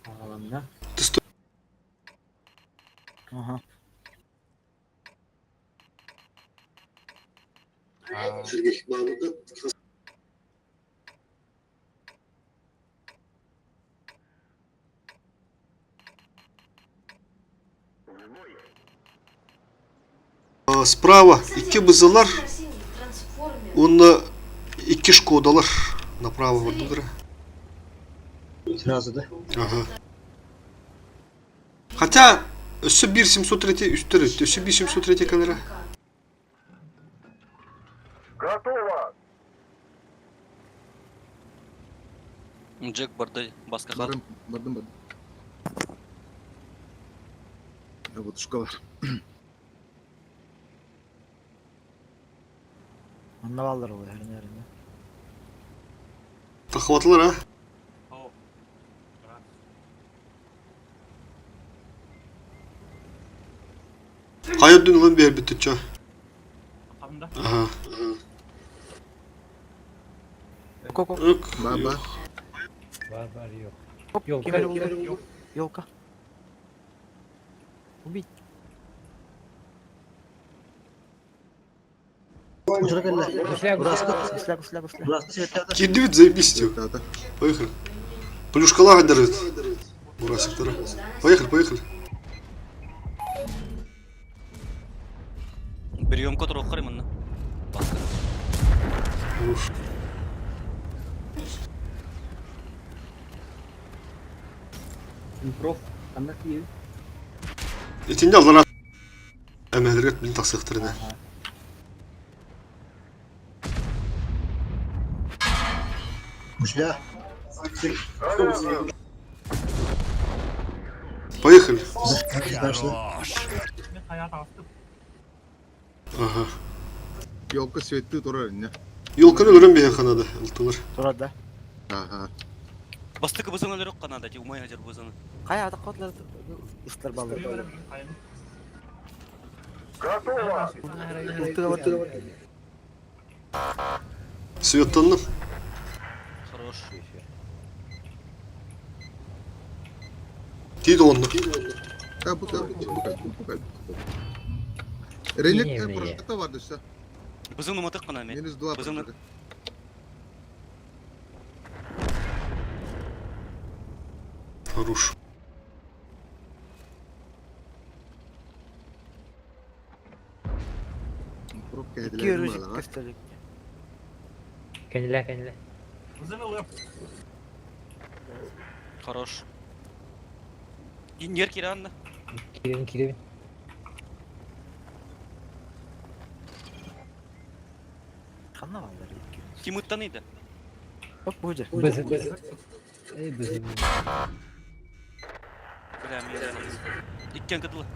Аҕаланна. Ты стой. Ага. Справа икки бызылар, Синий трансформер. уонна икки Шкодалар направо бардылар. Сразу, да? Ага. Хотя, өссө биир 703 үстер, өссө биир 703 кэлэрэ. Готово! Джек барда баска хат. Барым, бардым, бардым. Вот школа. Онно бааллар ол эрин эрин. Тахватлар, а? Хайа дүн ылан биэрбит чо. Ага. Коко. Ык. Ба, ба. Бар бар yok. Ким эрэ булду? Елка. Убить. Гусля, гусля, гусля. Кирдибит заебись тебе. Да, Поехали. Плюшкалага держит. Ура, сектора. Поехали, поехали. Приемка туруоххар манна. Баска. Уф. Импров. Ханна тиийэбит? Итиннэ аллара эмэһэлэргэ билин тахсыахтарына. Поехали. Хорош. Ага. Елка светти турар инне. Елканы көрөн биһи ханада ылтылар. Турар да. Ага. Бастыкы бызын өлөрөк канада, ти умай хажар бызыны. Кая ата котлар ыстар баллар. Готово! Ылтыга бар. Светтанным. Хорош. Тиит оҕонно. Та бу бу бу бу Ренек прожекта бар десе. Бызын уматык кана мен. Минус 2 Бызыны. прожекта. Хорош. Пробка Икки эдилер өрүжүк малага. көстөлүк. Кениле кениле. Хорош. Нер киранна. Киребин киребин. Ханна баллар икки. Ким ыттан иді? Бак бу же. Бызы бызы. Эй бызы. Бля, мен. Иккен кыдылы.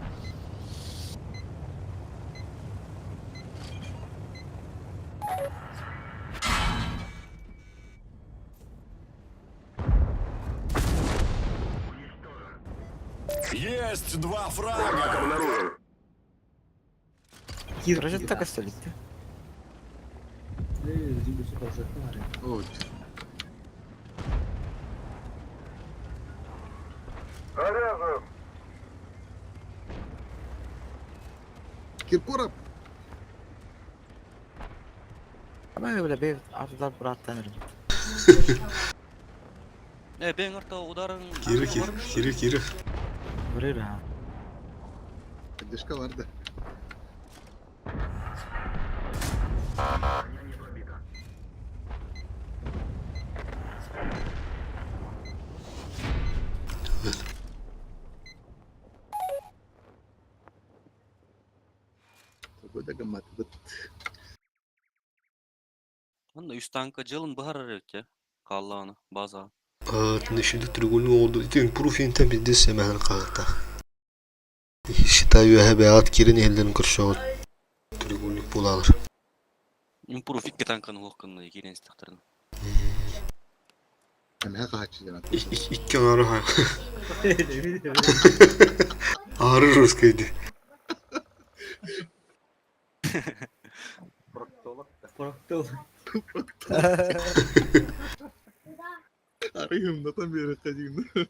Есть два фрага. Обнаружен. Прожекта көстөлүк. Ой, Заряжен! Киркоров Ама бile бе артыдар браттан. Э, бен арта ударың. Кири кири кири кири. Көрөр ha. поддержка бар да. Такой да гаммат быт. Анда үс танка жылын бахар өтте. Калланы, база. Şimdi треугольник oldu. Ити пруфинтен бидде семәһен кагыта. Считаю бәят кирин элден көршөт. Треугольник булалар. Импрув икки танканы лоққынны кирен стақтарын. Эмэ каачы жана. Икки ары ха. Ары русский Проктолог. Арыйымнатан бери кадимди.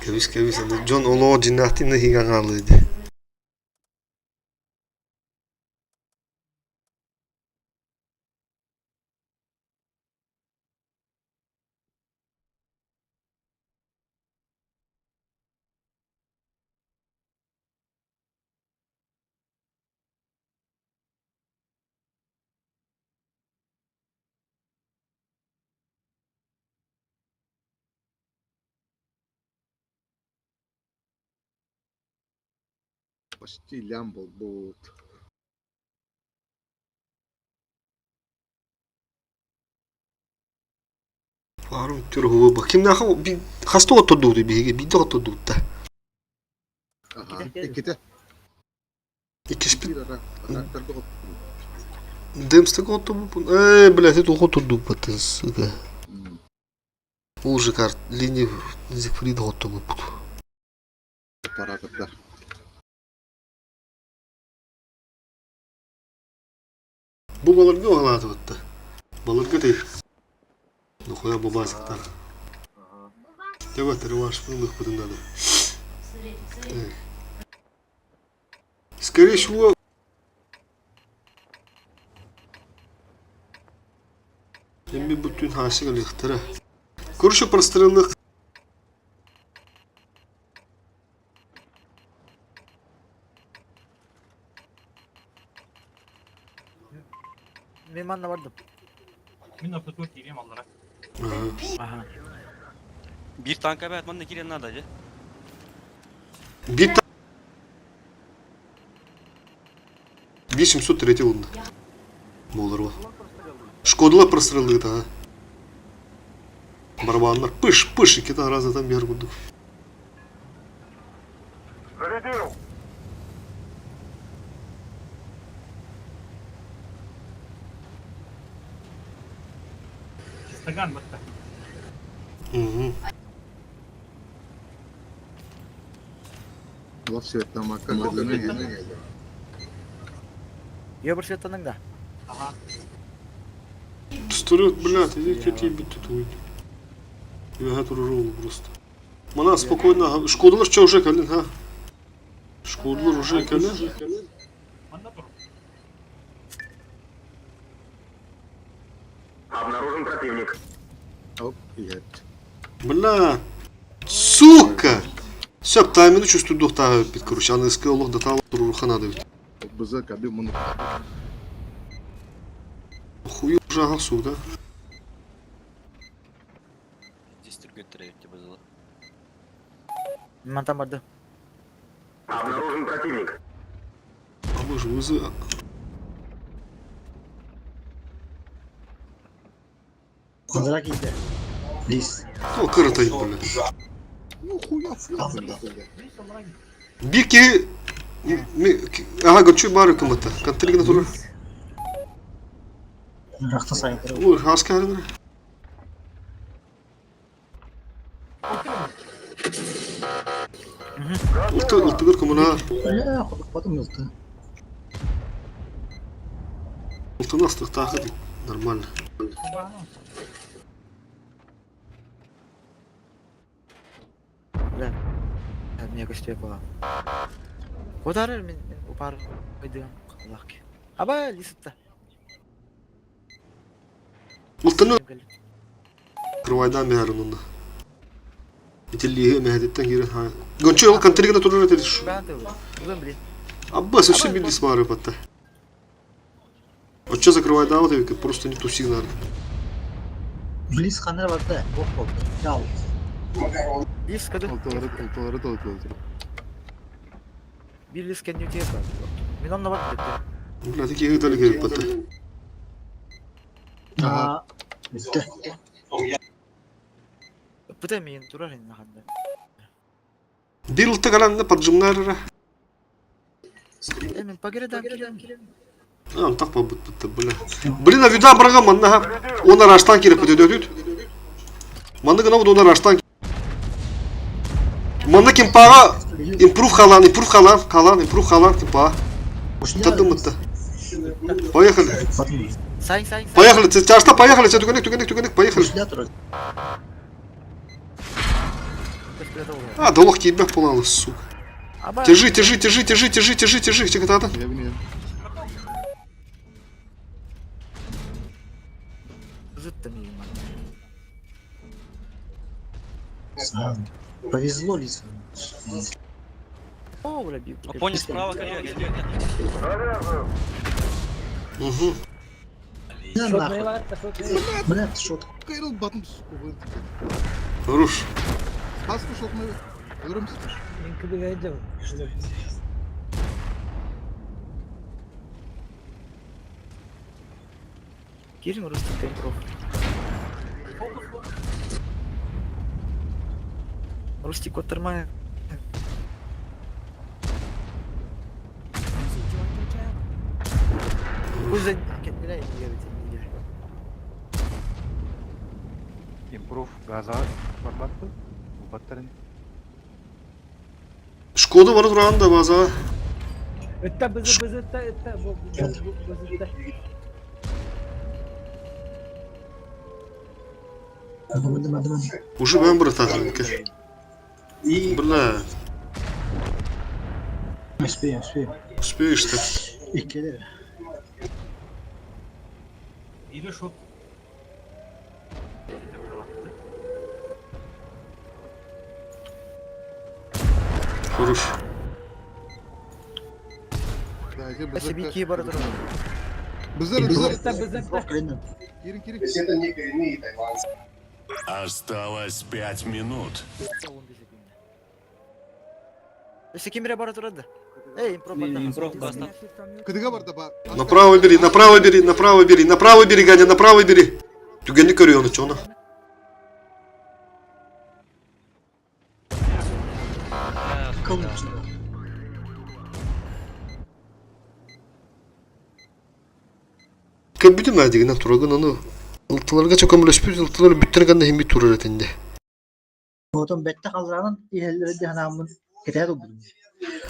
Кебис кебис Джон олоо жинахтин хиган алыды. Почти лям был бут. Арым түр хуба. Ким наха би хаста отурду биге би отурду да. Ага. Икките. Иккиспит Бир ара. Арактарды коп. Демстек отурду. Э, блядь, это отурду батын, сука. Ол же карт линия Зигфрида отурду. Паратордар. Бу баларга оғлады бітті. Баларга дейді. Нухуя бабазықтар. Деп реванш пылых надо. Так. Скорее всего, Эми бүтүн хасык электра. Көрүшө простреллык. Мен манна бардым. Мин ортотур кирем аллара. Ага. Бир танка бәт манна кирен надо, же. Бир 803 oldu. Буолар ол. Шкодалар простреллыыта а. Барабаннар пыш пыш иккитэ араазатан биэр курдук. Зарядил! Чистоган батта. Угу. Лав светтамакка кэллэ. Ее бір светтаның да. Ага. Стрелок, блядь, иди тебе бит тут выйди. Я турурул просто. Мана спокойно, Шкодалар че уже кэлин, ха? Шкодалар уже кэлин. Манна тур. Обнаружен противник. Оп, иһэт. Бля, сука! Сөп, таймины чувствую духта бит, короче, аны ысқы олох датал турурухана да бит. Бызы каби муну. Хую уже ағасу, да? Здесь түргөттөр эбит бызыла. Мантан барды. Обнаружен противник. А мы же вызы... О, кырытай, бля. Ну хуя флятын. Бики... Ага, горчу бары кымыта. Контригна тур. Ой, хаска харина. Улты, ултыгыр кымына. Ултыны астыктагы дейт. Нормально. Бля. Мне көстө була. Отарыр мен упар ойдым Аллах. Аба лисытта. Ултыны Кырвайдан бәрін онда. Итиллиһи мэһэтиттэн киирэн ха. Гончо ол контригна турар этер. Абба совсем билис бары батта. Оччо закрывай да вот просто не туси надо. Лис кады. Алтылары алтылары толкулар. Bir лис кенди өтө бар. Мен онна бар деп. Бля, такие ыдали керек батта. Ага. Пыта мен турар енді ханда. Бир улта галанна поджимнарра. Э мен пагередам кирем. А, так побыт бытта, бля. Блин, а вида брага манна. Он араштан керек бит өтөт. Манны гына он араштан. Манны кимпага импрув халан, импрув халан, халан, импрув халан кимпага. Тадым бытта. Поехали. Сайн сайн. Поехали, чашта, поехали, все, түгенек, түгенек, түгенек, поехали. А, да лох тебя полала, сука. Аба. Тяжи, тяжи, тяжи, тяжи, тяжи, тяжи, тяжи, тяжи, Я не. Зытта мен. Повезло лису. О, бля, бил. Опони справа, коллега. Заряжен! Угу. Кайрыл батым сука. Хорош. Хас кушок мы. Görüm Кирим русский импров. Рустик оттырмай. User joined your channel. Кузен кендилер инге. Импрув газа барбатты. Баттарын. Шкода бар тураган да база. Уже ben братан. Бля. Успеешь ты. Или шот. Хорош. Себики бар турар. Бызыр бызыр. Кирин кирин. Осталось пять минут. Өсө кимире бара турады. Эй, импров Импров баста. Кыдыга барда ба. Направо бери, направо бери, направо бери, направо бери, Ганя, направо бери. Түгенни көрүөҥ чоно. Көрбүтүм ээ дигинэн турагын ону ылтыларга чөкөмөлөспүт ылтылар бүттэр гана иһин турар этинде. Отон бэтте халлаанан иһэллэрэ диэн ааммын кэтэһэ турбутум.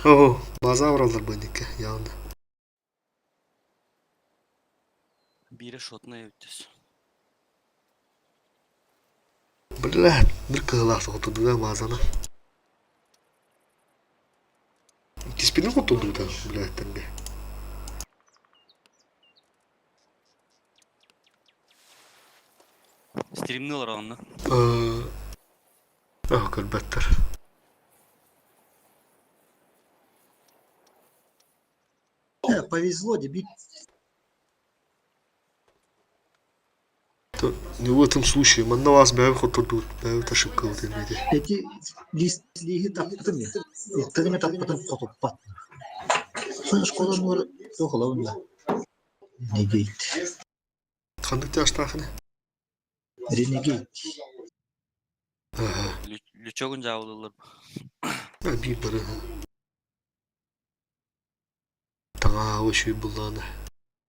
Оо, база бараллар быанньыкка явно. Биирэ шотная өттүс. Бля, бір кыһылаах хотурдуга базаны. Киспини хотурдугута, блядь, Стримнылар онно. Ах, көрбөттөр. Повезло, дебил. Не в этом случае. Манна вас бэйэм хотурдугут, бэйэм ошибка вот имеете. Эти лист лиһи таппытым я. Иттэрими таппытым хотуппат. Школа нур тохоловна. Ренегейт. Ханнык тяжтаахыны? Ренегейт. Лючогун жаабылылар. Биир бары. Таҥаа үчүй буллаана.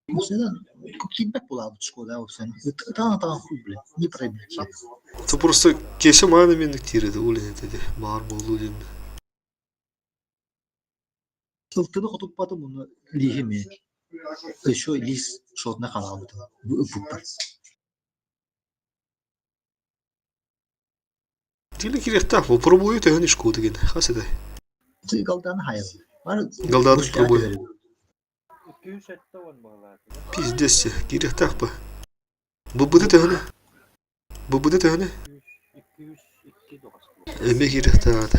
Киирбэт буолаабыт школа опсан. Ытаан хуй, блядь, не пробить. Это просто кеше мааны менник тиирedi ол эти баар буолуу диэн. Ылтыны хотуппатым уну лиһими. Еще лис шотна халаабытым. Бу ыппыппар. Тили кириэхтээх попробую төһөн школа деген хас этэй. Ты галдан хайыл. Галданы пробую. Пиздец, кириэхтээх ба. Быбыты төһөнө? Быбыты төһөнө? Эме кириэхтээх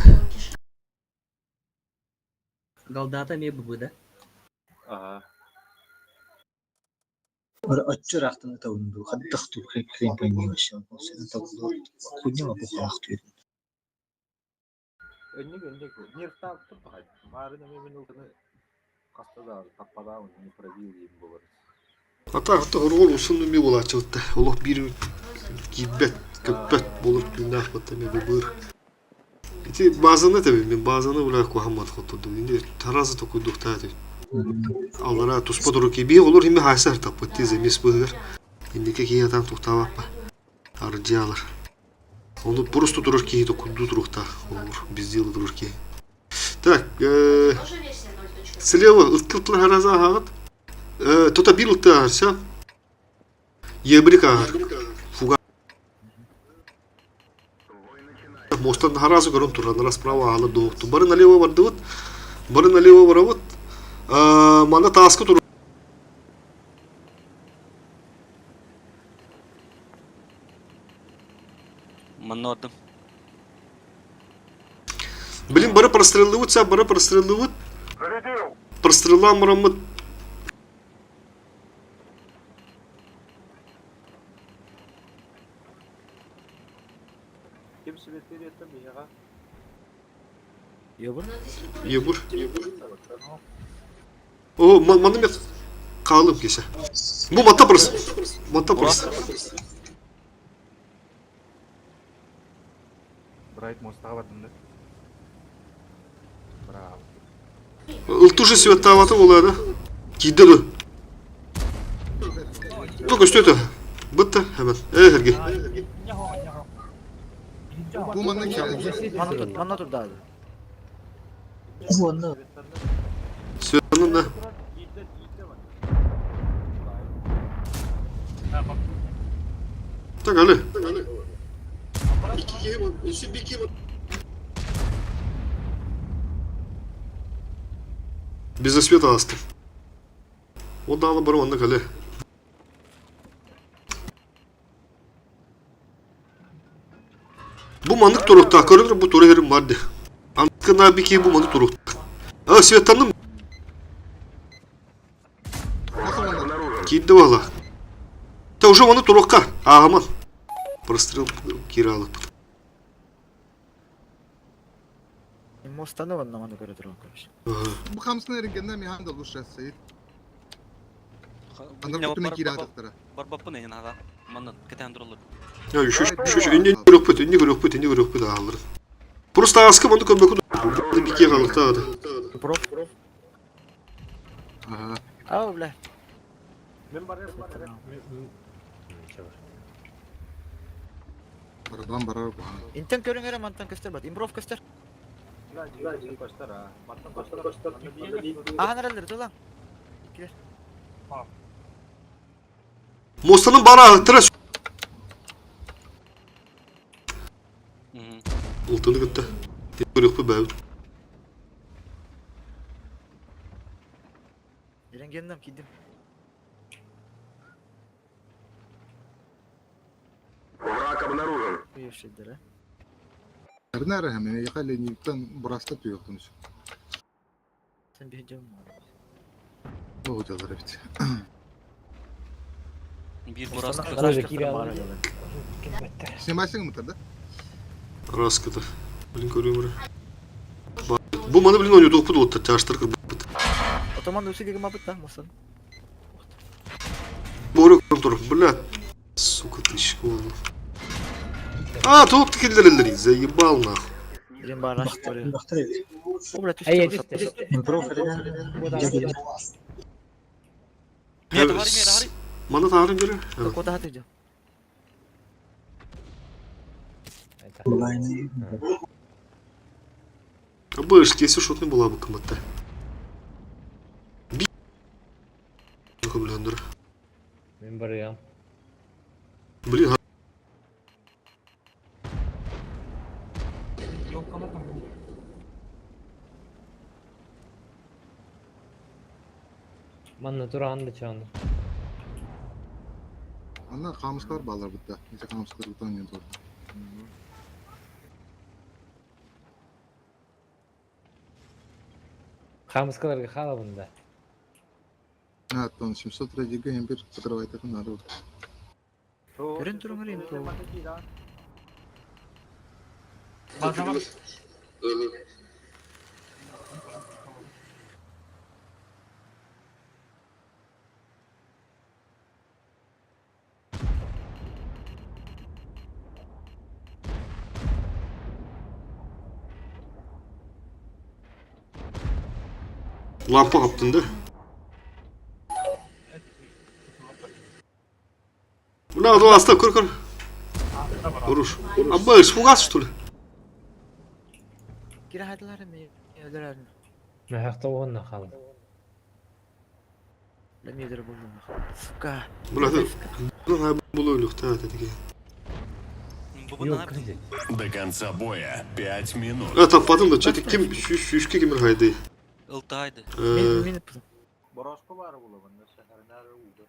Галдата ме быбыда. Ага. Оччураахтан ытабын дуу, хаддах дуу хрен пойми вообще. Хуйня бухалах түөрүн. Өннүк өннүк нервтаах турбахай. Маарын эми мин ылтыны хаста да таппадаун не пробил диэн буолар. Ата хоругор усын үми булаачыбытта. Олох биир киирбэт, көппөт болур күннээх батта эме быбыр. Ити базаны тэби мен базаны була куһаммат хотурду. Инде таразы токуйдухтаа ти. Алара туспа туру киби олор химме хайсар таппыт ти замес быгыр. Индике кии атан тухтаабаппа. Арджалар. Оны просто турur кии токуйду турухта. Олор бездело турur кии. Так, Тоже версия 0.0. слева ыткылтылар хараза хагат. Тута бир ылты арса. Ебрик ағар. Фуга. Мостан харазы көрөн туран раз справа алы докту. Бары налево бардыбыт. Бары налево барабыт. Мана таска тур. Манна ордум. Блин, бары простреллыбыт, са бары простреллыбыт. Зарядил! Прострелла мураммыт. Ким светлый это бияга? Ебур? Ебур. О, маны мет калым кесе. Бу мата прос. Мата прос. Брайт мостаға бардым да. Браво. Ылтужы светтаваты болады. Кийди ду. Бу көстөтө. Бытты hemen. Э, herге. Бу манна киирдэ. Манна тур, манна тур даады. Уонна Светанын да. Так, али. Без света астым. О далы бар онда кале. Бу маннык турукта көрүлөр бу тура херим барды. Анткына бики бу маннык турукта. А светанным кийди бала. Та уже маны турукка. Агаман. Прострел киралык. Мостаны онно маны көрө туран короче. Бу хамсына эргеннә михан да лучше стоит. Андар кутуна киирэ атахтара. Барбаппын эйин аға. Манна кэтээн тураллар. Я еще еще инне көрөкпүт, инне көрөкпүт, инне көрөкпүт ааллар. Просто аска манды көрбөкүн. Бике қалықтады. Проф. Ага. Ау, бля. Мен барар барар. Барабан барар бухан. Интен көрүңөрө мантан көстөр бат. Импров көстөр. Ахан эрелер тулан. Иккилер. Мостаның бара аттыра. Ултыны кытта. Көрөкпүт бәбит. Иренгеннем кидим. Враг обнаружен. Уевшидер, а. Эрнер хәм, яхали никтан бураста туяктын. Сен бейдем. О, делар бит. Бир бурас. Снимайсың мы тогда? Раскыта. Блин, көрөм Бу маны блин ойноту окпут отта тяштыр кырбыт. Отоман усы деген мабыт да, мостан. Борю контур, бля. Сука, ты школа. А, тут киллерлер, заебал нахуй. Ирен бар аштыр. О, бля, Эй, түстө. Мана тағырын бері. Кота хаты жо. Абыш, кесі шотный була бы кыматта. Би... Блин, Мен барыям. Блин, Манна тураан да чаанды. Ана камыскар балар битте. Нече камыскар бутан мен тур. Хамыскаларга хала бunda. Ha, тон 700 радига hem bir закрывает надо. Көрүн туруңар импров. Лампа қаптың да. Мына ду аста көр көр. Уруш. Абыш, фугас что ли? Кире хадылар ми өлөр. Мәхәкте уонна хала. Лем өлөр болду. Сука. Бля, ну булу люхта деди. До конца боя 5 минут. Это потом да че ким шүшке кимир хайды. Ылтайды. Мен Бороско бар була бында шәһәрнәр уды.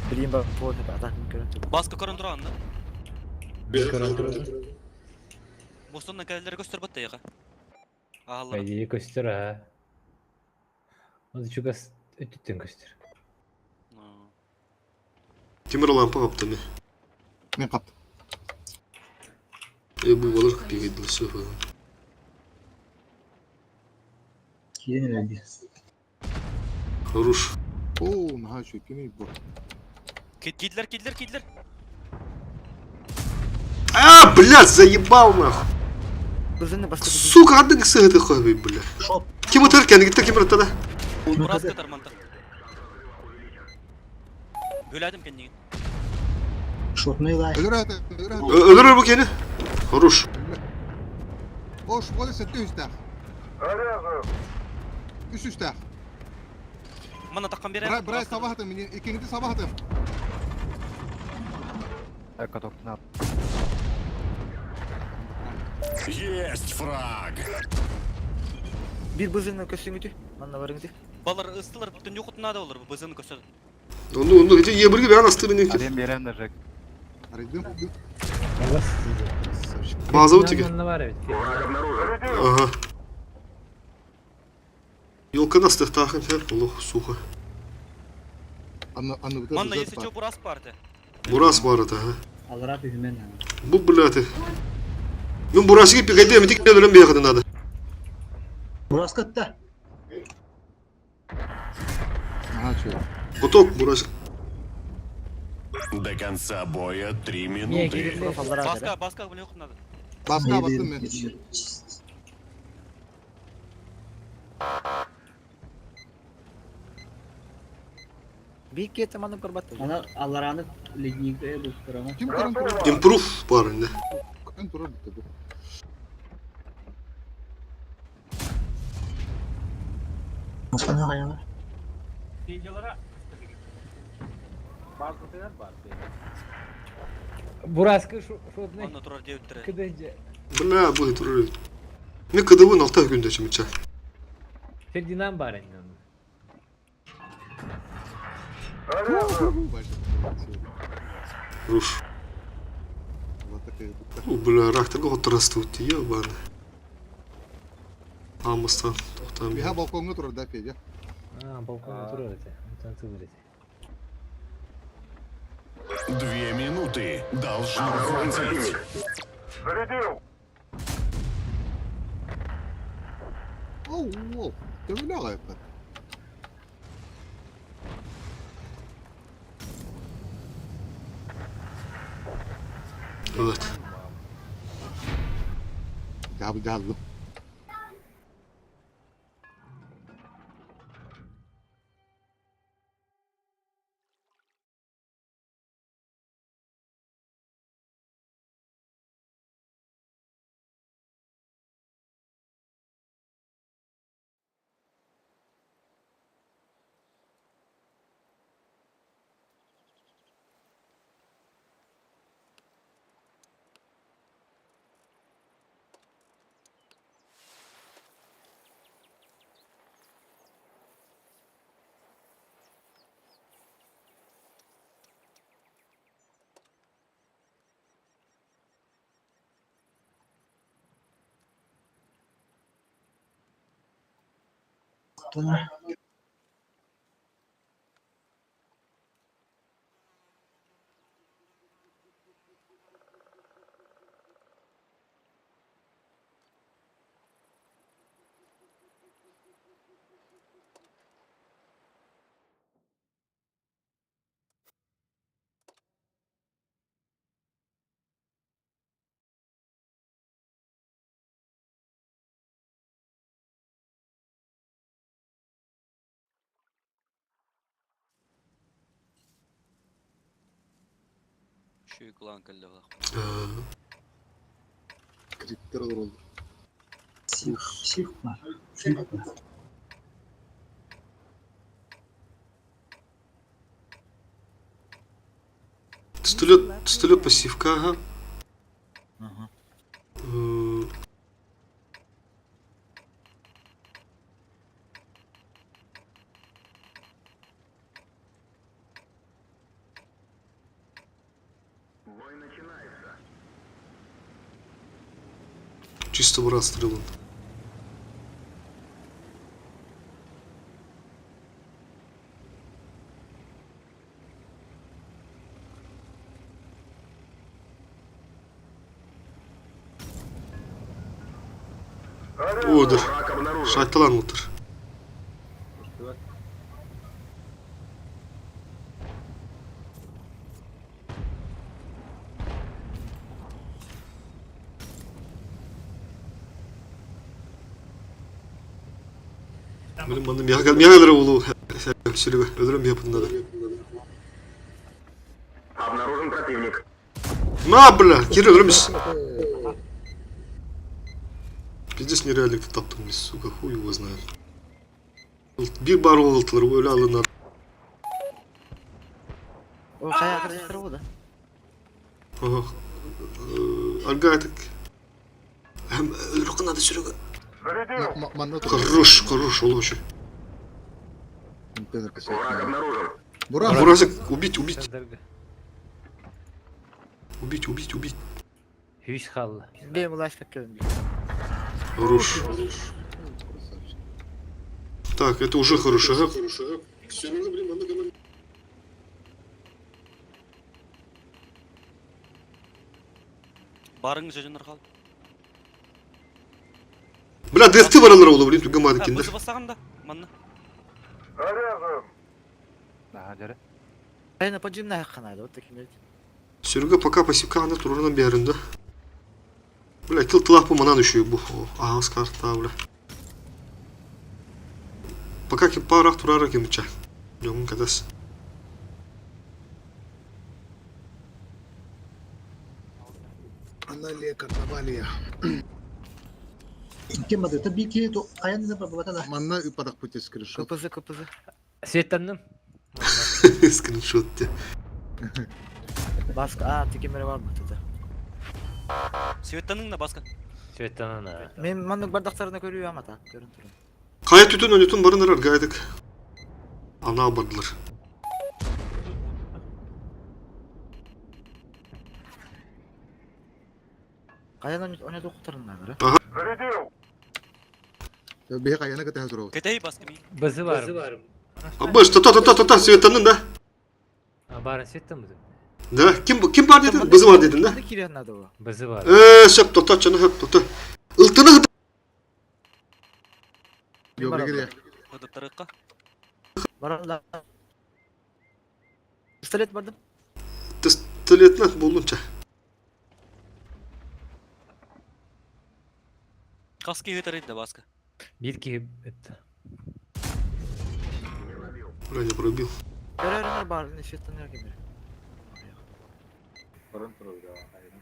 Блин, ба, вот это атак көрүн тур. Баскы көрін туран да. Көрөн туран. Мостонна кәлелер көстөр бат яга. Аалар. Айди көстөр а. Оны чугас өттүттен көстөр. Тимир лампа қапты ме. Мен каптым. Э бу балар кипиге дылсы. Хорош. О, наха şu кими бу. Кидлер, кидлер, кидлер. А, блядь, заебал нахуй. Бызыны басты. Сука, адың сыгыты хобби, бля. Ким өтер кәне гитте ким өтер да. Бурас кытар манта. Бөләдім кәндеген. Өлөр ата, өлөр ата. Өлөр бу кені. Хорош. Ош, воли сетте үстәх. Үс үстәх. Мана таққан бере. Брай, брай сабах атым, мен икеңди сабах атым. Есть фраг! Бир бызыны көстүңүтү. Манна барыңды. Балар ыстылар бүтін юқытына да олар бызын көстөр. Onu onu gece yebirgi ben asты beni. Арыдым. Bazı bu tiki. Манна бар бит. Ага. Елка настых тахын хеп, Аллах сухо. Анны анны Манна если чё бурас парты. Бурас бар это, ага. Аллара түһүмэн. Бу блядь. Мин бурасыгы пикайды эмитик өлөрөн биэхэтин надо. Бураскытта. Ага, чё. Куток бурасык. До конца боя три минуты. Баска, баска, блин, надо. Баска бастым мен. Биир киһи маннык көрбөт. Ана аллараны ледникте буттарама. Ким көрөн турар? Импрув бар инде. Көрөн турар битте бу. База бар. Бураскы шотный Онно турар 9 кыдыжы. Бля, будет турар. Мен кдвын алта күндө чымыча. Фердинанд бар энди. Руш. Вот такая бутта. У, бля, рактарга хоттарастыбыт ебаны. Амыстан, тоқтан. Биха балконга турар да Федя. А, балконда турар эти. Онтон тылыр эти. 2 минуты. Должно хватить. Зарядил! Оу, оу. Ты виляла это. Evet. Дяб дяллым. Şu kulağın кэллэ Криптер олороллор. Пистолет, пистолет пассивка, ага. Ага. Бой начинается. Чисто брат стрелан. Одыр. Враг обнаружен. Шайталан отыр. Блин, манна миха миха улу. Сүрүгө өлөрөм япында да. Обнаружен противник. На, бля, кире өлөрөмүз. Пиздец нереально таптым, сука, хуй его знает. Бир бар олтылар, өлө алынар. О, хайа кырдьыктар да. Ага. Аргатик. Өлөрө надо сүрүгө. Зарядил! Манна турар. Хорош, хорош, ол вообще. Враг обнаружен. Бурас. Бурасик, убить, убить, Центрга. убить, убить, убить. Хүс халла. Бэйм лайф көрүн. Хорош. Так, это уже хорошо. Ага. Барың сөзүн архал. Бля, дыахты баралар оҕолор, блин, түгэн маады кинилэр. Бызы бассаҕын да, манна. Айна поджимна ханада, вот таким Сүргэ пока пассивка аны турарынан биэрин да. Бля, кил тылах бу манан үшүй бу. Аҕыс карта, бля. Пока ким парах турара кимча. Дьоҥун кэтэс. Аналия Карнавалия. Ким бады? Бики айан бабатана. Манна ыппатахпыт скриншот. КПЗ, КПЗ. Светтанным. Скриншот те. Баска, а, ты кемере бар mı dedi. Светтаның да баска. Светтанан. Мен маннык бардактарына көрүө ама так, көрүн турун. Хайа түтүн өнүтүн барын ырар гайдык. Ана бардылар. Каян ойнады окутарыннары? Зарядил! Биһи хайана кытаһа турабыт. Кетей баска ми. Бызы бар. Абыш, та та та та та Светтанын да. Барын светтан бызы. Да, ким ким бар дедin? Бызы бар дедin да. Кирен надо было. Бызы бар. Сөп тоқта чаны хөп тоқта. Ылтыны Йобригере. Ыдыттарыкка. Баран Пистолет бардым. пистолетine болунча. Каски ытар да баска. Бир ки это. Бля, не пробил. Көрөрүнөр бар, не светтаныр кемере. Баран турар да. Айна.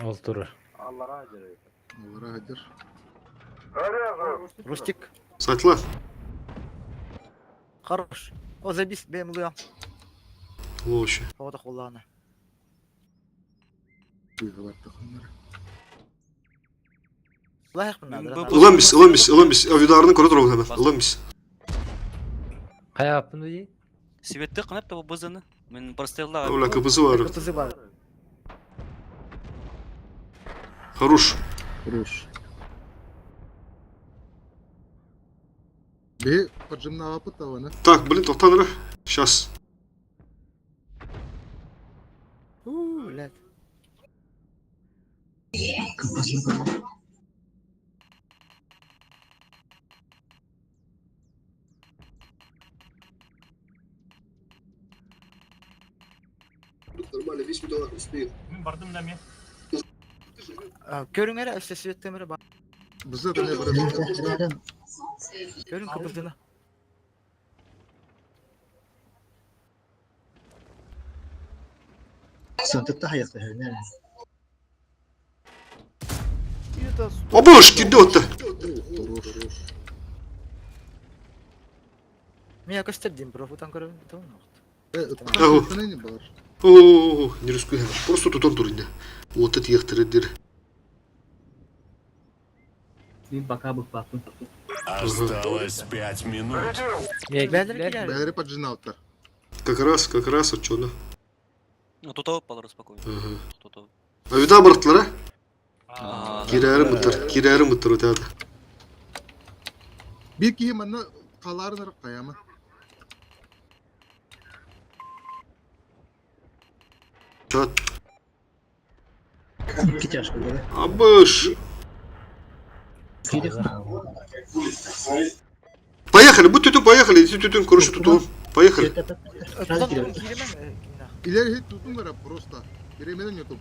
Ол турар. Аллара ажыры. Аллара хадыр. Заряжен! Рустик. Сайтла. Хорош. О, забис, БМЛ. Лоши. Ода коллана. Лайық надо. Ылан бис, ылан бис, ылан бис. Авидарını көрө турабын hemen. Ылан бис. Кая аппын дей? Светте кынап та бызыны. Мен простелла. Бля, КПЗ бар. КПЗ бар. Хорош. Хорош. Биһи поджимна апыт тавана. Так, блин, тоқтан Сейчас. У, блядь. Нормально, весь медалах успею. Мен бардым да мен. Көрүңөр өстө светтемере бар. Бызы да не бар. Көрүн КПЗны. Это Абыш, кирде отты. Хорош. Мен көстөрдүм, профутан көрөм. Ау. Не бар. О, не рискуй. Просто тутан турында. Вот это яхтыры Мен пока быкпаппын. Осталось 5 минут. Зарядил! Бәрі поджинауттар. Как раз, как раз, отчетно. Ну тут балар спокойно. Ага. Тут. Авида бардылар, А. а? Кирәрі мыттыр, кирәрі мыттыр өтәді. Бир киһи манна халарын ырык каяма. Чат. Абыш. Поехали, будь түтін, поехали, иди түтін, короче, тутун. Поехали. Илер хит тутун гара просто. Биременен ютум.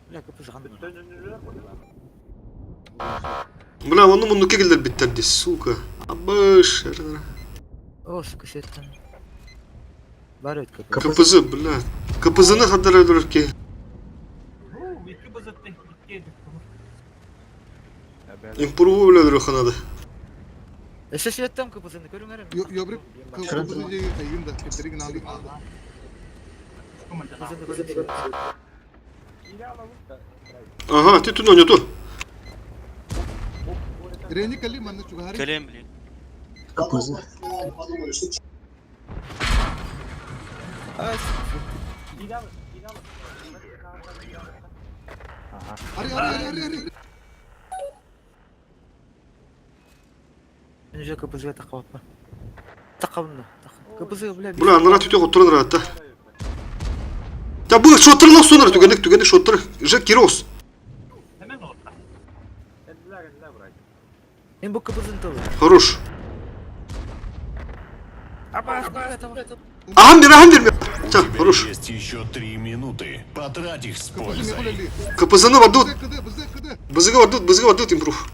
Бля, КПЗ кандай. Бля, оны мұны кегілдер біттерді, сука. Абыш. О, сука, светтан. Бар өт КПЗ. КПЗ, бля. КПЗ-ны хаддар өлөрке. Екі бызытты, екі Импурву өлөрө ханады. Өстө светтан КПЗны көрүңөр. Йобрик кылбызы жеги кайын да. Кептеригин алды. КПЗны көрүң. Ага, ты түн ойнату. Рени кали манна чугари. Келем блин. Кире Арый, арый, арый, арый. Мен уже КПЗ таққабаппын. Таққабын да. КПЗ, бля. Бля, анара түтө хотторон ыраатта. Та бу шоттырын охсонор түгенник түгенник шоттыр. Жек кирос. Мен бу КПЗ-ны тылы. Хорош. Ахан бир, ахан бир. У Та, тебя хорош. есть еще три минуты. Потрать их с КПЗ пользой. мехулели. КПЗ-ны вардут. КД, БЗ, КД. Бызыга вардут, бызыга вардут импрув.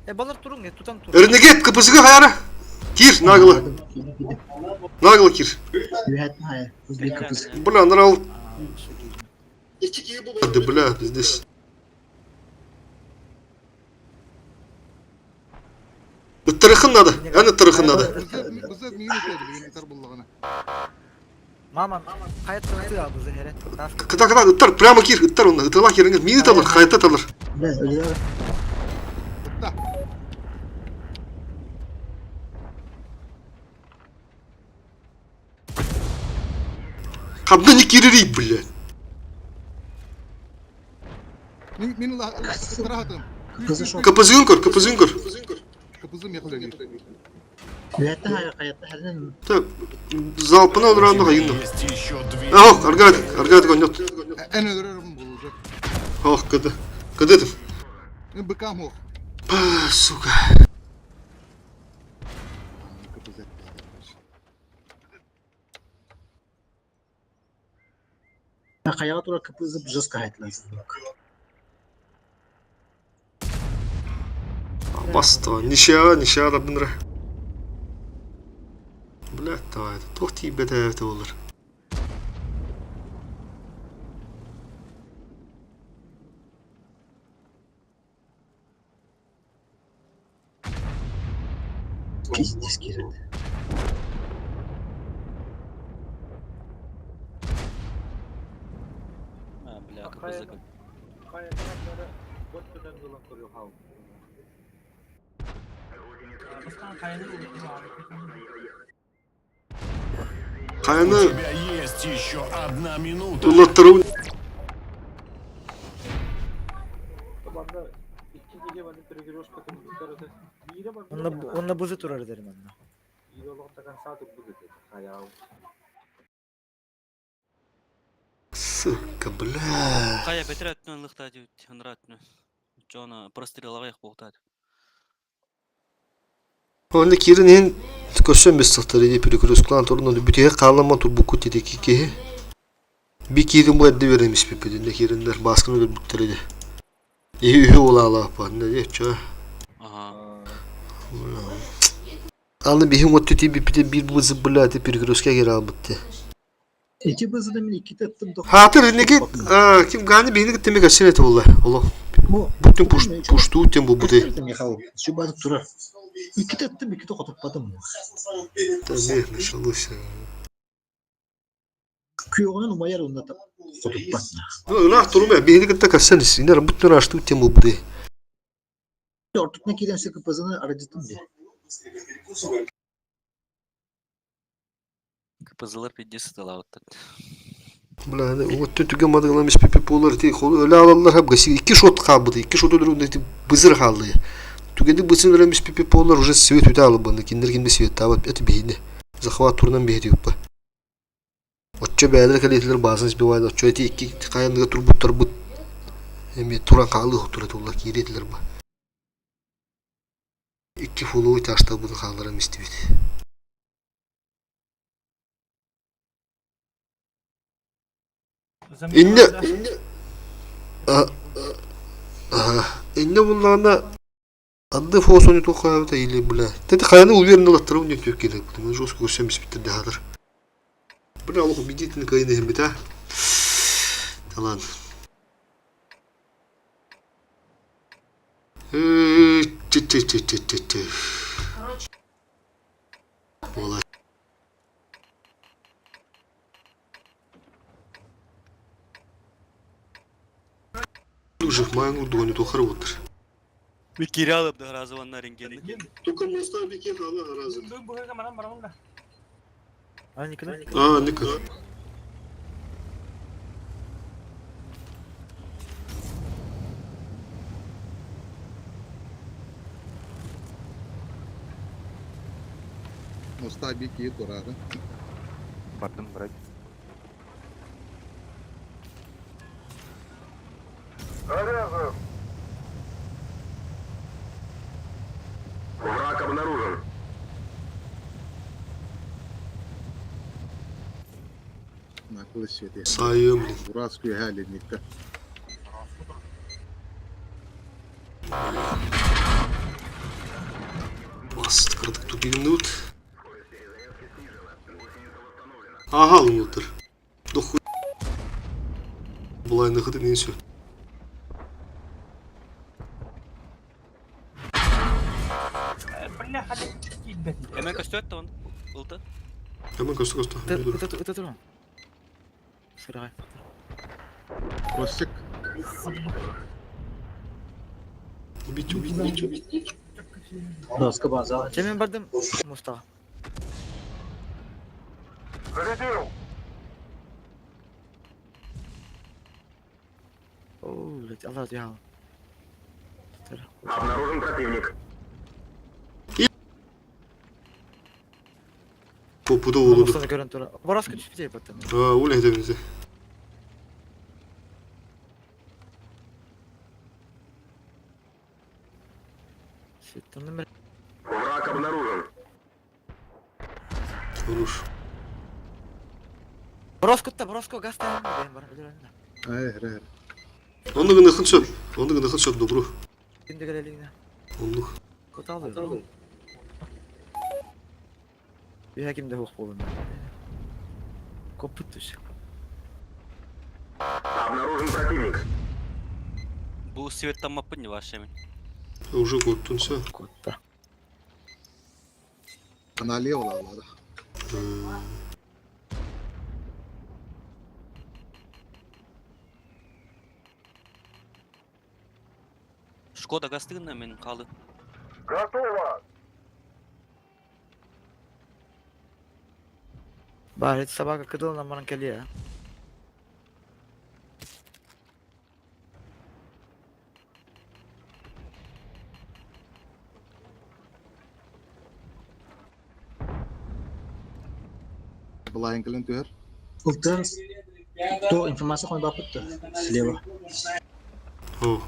Э, балар турун, э, тутан тур. Ренегейт КПЗ-га хаяра. Кир, нагло. Нагло кир. Бля, анара Да, бля, здесь. Ыттырыхын надо, аны ыттырыхын надо. БЗ, БЗ миин өтеді, миин өтер буллағына. Мама, қайт тыгы БЗ хере. Кыта кыта ыттар, прямо кир, ыттар онна, ытыла киреңер, мини талар, хайта талар. Ытта. Хабна не кирери, бля. Мин мин ыттыра хатым. КПЗ-ын көр, КПЗ-ын көр. КПЗ мехулели. Так, залпына У олар тебя хайынды. есть еще две Ах, аргат, аргат гонет. Эн өлөрөрүм бул уже. Ох, кыды. Кыды ты. Мен быкам ох. Сука. КПЗ. Баста, нишара, нишара бынра. Бля, давай, тохти бета это олар. А, бля, КПЗ как. У Кайны тебя есть еще одна минута. улаттыру Онна БЗ турар дерим анна. Сука, бля. Кая бетер өттүнөн лыхта диют, ынра өттүнөн. Жона прострелага их болтат. Онда кирин ен көсөн бес сақтар еде перекресклан турнан бүтеге қалама тур букут еде кике. Би кирин бу әдді береміз пепеде, не киринлер баскын өдір бүттер еде. И үхі ола ала апа, не де, ча. Ага. Аны бихин отты ти бипите bir бызы бля те перекрестке кер албытты. Хатыр неге ким гани бихин темек асин эти болла. Оло. Бүтүн пуш пушту тем бу буты. Та не началось. Ну, рах турума бихин кытта касен синер бүтүн рашту тем бу буты. КПЗлар пиддес сыталабыттар. Бля, вот түгө мадыгламеш пипи полар ти хол öyle алалар хап гаси iki шот кабыды, iki шот öldüründü ти бызыр халды. Түгенди бызын öğrenmiş пипи полар уже свет үтә алып баны, киндер кинде свет табат эти бихине. Захват турнан бихи дип. Отчо бәдер калетлер базын сбивайды, отчо эти iki каяндыга турбут турбут. Эми туран калы турат улар киретилер ба. Iki фулу ташта буны халлара мистибит. Инне Инне булларына Анды фосони тохаабыта или бля. Тети каяны уверенно латтырып не төк керек. Потому жестко көрсөм биспиттер де хадыр. Бля, Аллах убедительный кайны хем бит, а. Талан. Ти ти ти ти ти ти. Короче, Ола. Уже майын урдуганы тохар отыр. Bir kiri alıp da razı рентгенди. Только моста беке хала разы. А, Николай? А, Ника. Моста бик киһи туораата. Бардым, брать. Заряжен! Враг обнаружен. Накылы свети. Сайым, блин. Урас күйе ледникка. Бас кырдык тупигин Ага, лунутыр. Дохуй. Булайны хыты не все. Hemen көстүөт он. Ылты. Hemen көстө көстө. Ыта туран. Сырай. Ростик. Убить, убить, убить, убить. Доска база. Чэ мен бардым мустаға. Зарядил! О, блядь, Алла я. Обнаружен противник. Попуда oldu. Мустаны көрөн тура. Бораска түспүтэ баттан. А, оля hedefinize. Сеттен номер. Враг обнаружен. Хорош. Бороска та бороска гаста. Бар, Ай, эр, эр. Онны гына хын сөп. Онны гына хын сөп добру. Кимде келелигине. Оннук. Коталы. Bir кимде хук болун. Копут түш. Обнаружен противник. Бу светтан маппын не ваш hemen. Уже коттун все. Котта. Налево лалада. Шкода гастыгына мен калды. Готово! Бар, собака кыдылна манан келе. Былайын кілін түһэр. Ылтын. То информация кой бапытты. Слева. О.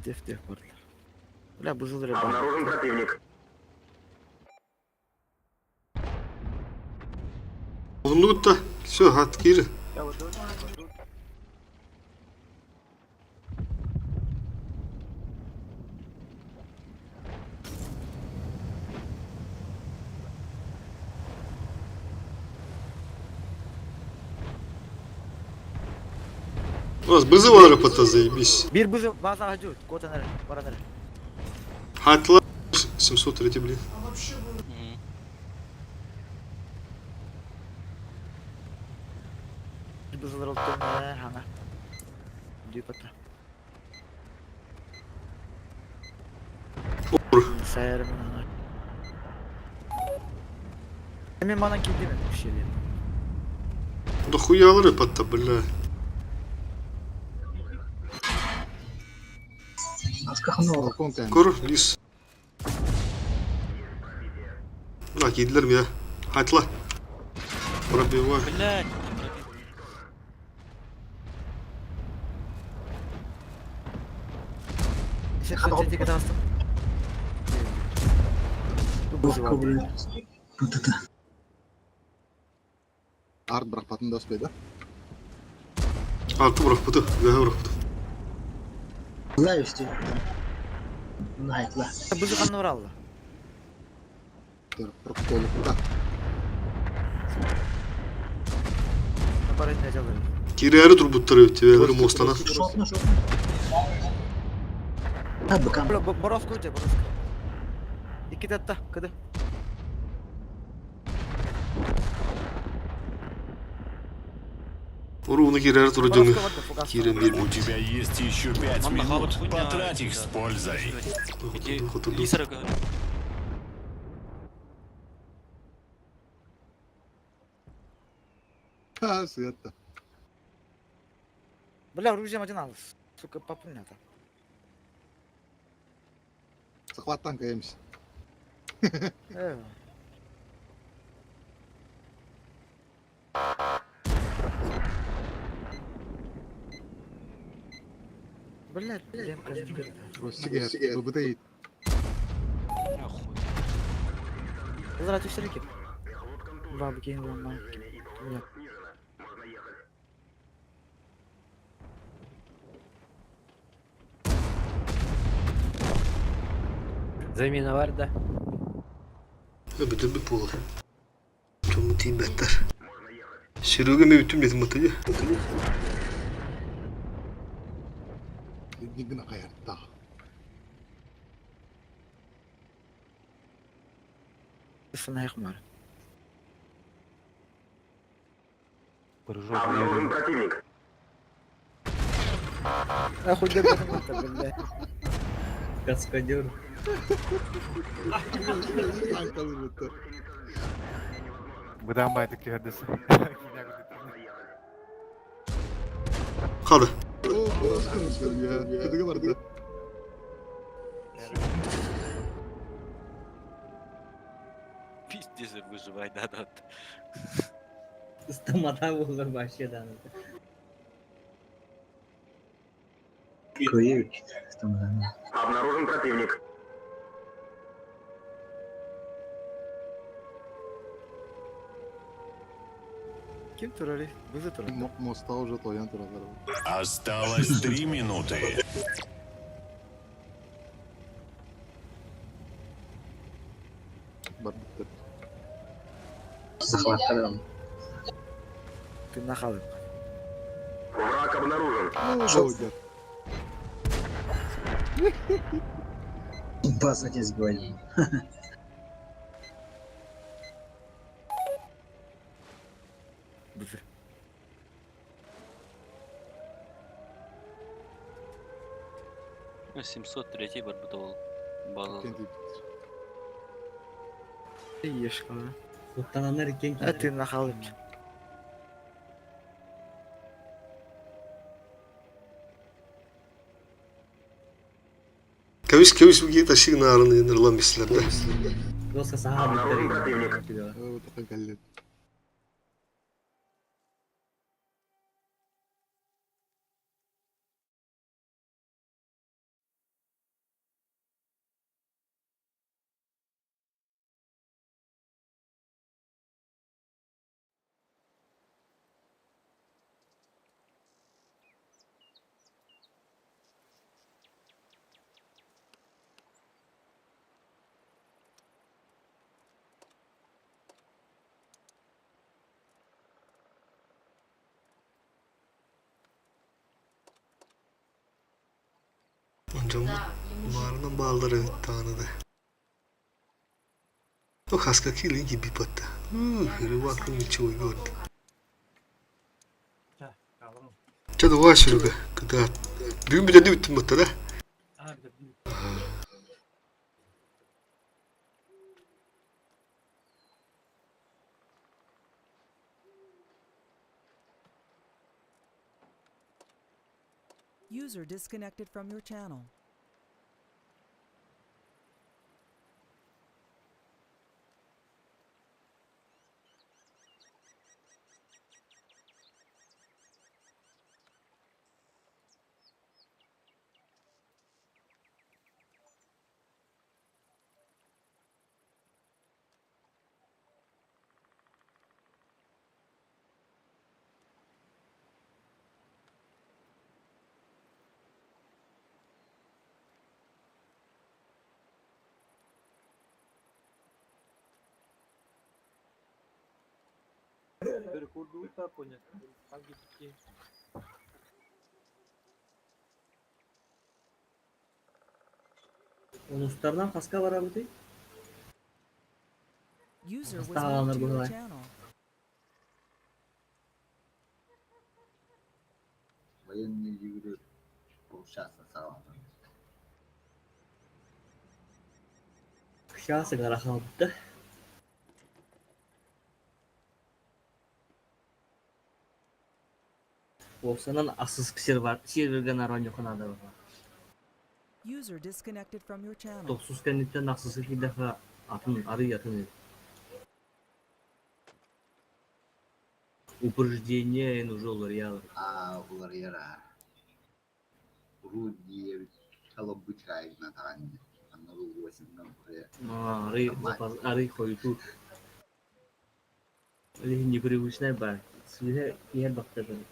Деф деф бардылар. Бля, бузылыр бар. Обнаружен противник. Оннук та. Все, хат кир. У нас бызы var пата заебись. Бир бузы база ажут, кота нере, бара нере. Хатла 703, блин. А вообще было Бир бузылыр олтон хана. Дүйпатта. Ор. Сайарым ана. Мен манан келдім шелем. Да хуялары патта, бля. Балкон кән. Кор, лис. На, кийдилер меня. Хатла. Пробивай. Блять, не пробил. Сен жетеге тағыстым. Бузы бар. Арт брақпатын да ұспайды. Арту бұрақпыты, бәғі бұрақпыты. Бузы қанны оралды. Толықта. Бар не жалыр. Кирәрі турбуттары өтті, бәғі мостана. Бороска өте, бороска. Екі татта, кыды. Оруны кирәрі туры дөңі. Бороска барды, фугас. Кирен бер. У тебя есть еще пять Манна минут. халык хуйня. Потрать их с пользой. Иди, Хотурду. лисара говорю. Ха, сыятта. Бля, оружием один ал. Сука, папунята. Захват танка эмс. Э. Блядь, Лемка Россия, ББТ. Здравствуйте, Сергей. Бабки, ломай. Бля. Замена var да. Öbüdür bir pulu. Чому тиийбэттэр. Серега мен бүтүм дедим отыйы. Дигна каярта. Санайх мар. Обнаружен противник. Нахуй дебата, бля. Каскадер. Танка вырвет. Быдан байдык түһэрдэс. Хады. О, ya. Кыдыгы барды. Пиздец, выживай, да-да. Стомата болар вообще да. Обнаружен противник. Ким турали? Бызы турали. Моста уже тоян туралар. Осталось 3 минуты. Барды. Ты нахалым. Враг обнаружен. Ну, Володя. Бызы. Ну, 703 барбытол. База. Ты ешь, кала. Куттананар иккен А ты нахалым. Кебис кебис бу ташыгын нарын ынырылан бислерде. Доска саха Обнаружен противник. Такой галлет. Онжон барынан баалары тааныды. О хаска килин gibi батта. Рыбакын ничего год. Чада ва Серега, когда бүгүн бүтәдү бүттүм батта да. User disconnected from your channel. Онустардан хаска барабыты. User was Сталаныр moved to your быһылай. channel. Военные игры полчаса сала. Сейчас игра халыпты. Уопсанан ахсыс сервер сервергэ наронньуха наада баҕа. User disconnected from your channel. Тохсус кэнниттэн ахсыска киирдэххэ атын арый атын эбит. Упреждение эн уже уларыйалар. Аа, уларыйар аа. Уруу диэбит олорбут каайгына таҕанньа. Анна восемьнан уже Арый запас арый хойутуу. Ол иһин непривычнай баар. Сыыһа иһэр бахтатын.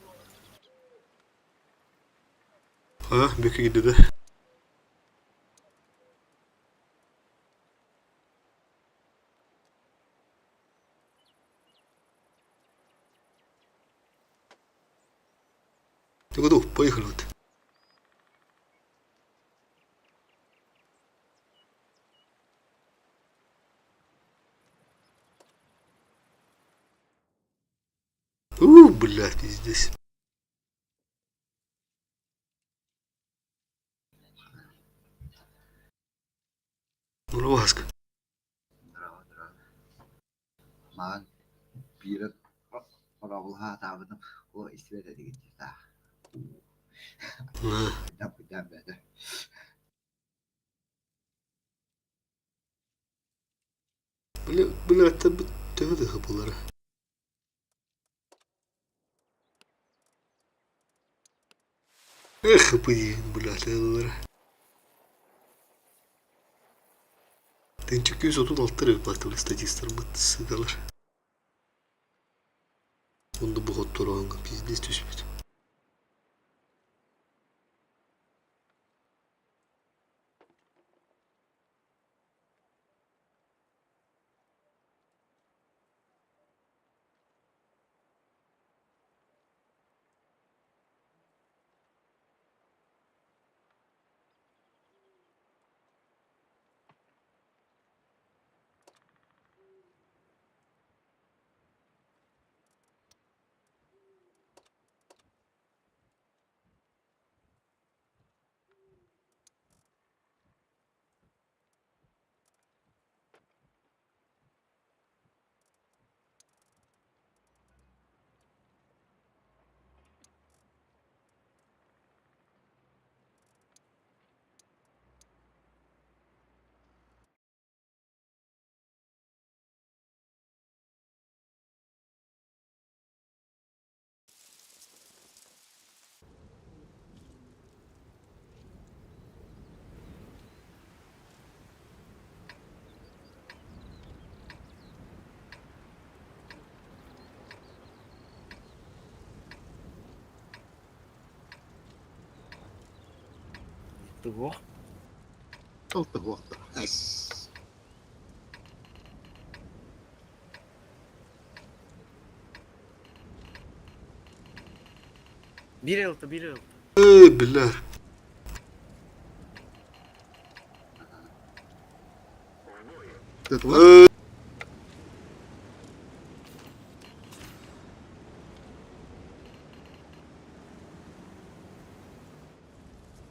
А, бөкө киирдэ да. Ты готов? Поехали вот. У, блядь, пиздец. Нурваск. Здорово, здорово. Маҕан биир хоробулаһаатаабытым ол истибэт этигит дии бэйэтэ. Били, билээттэрбит төһө да булара. Эх, блин, блядь, ылара. Тынчык 136 рыппаттылы статистарбыт сыгалар. Онда бу хотторооҥҥо пиздец түспүт. Туох? Алтыһуохта. Эс. Биир ылта, биир ылта. Э, бля. Тытылар. Э,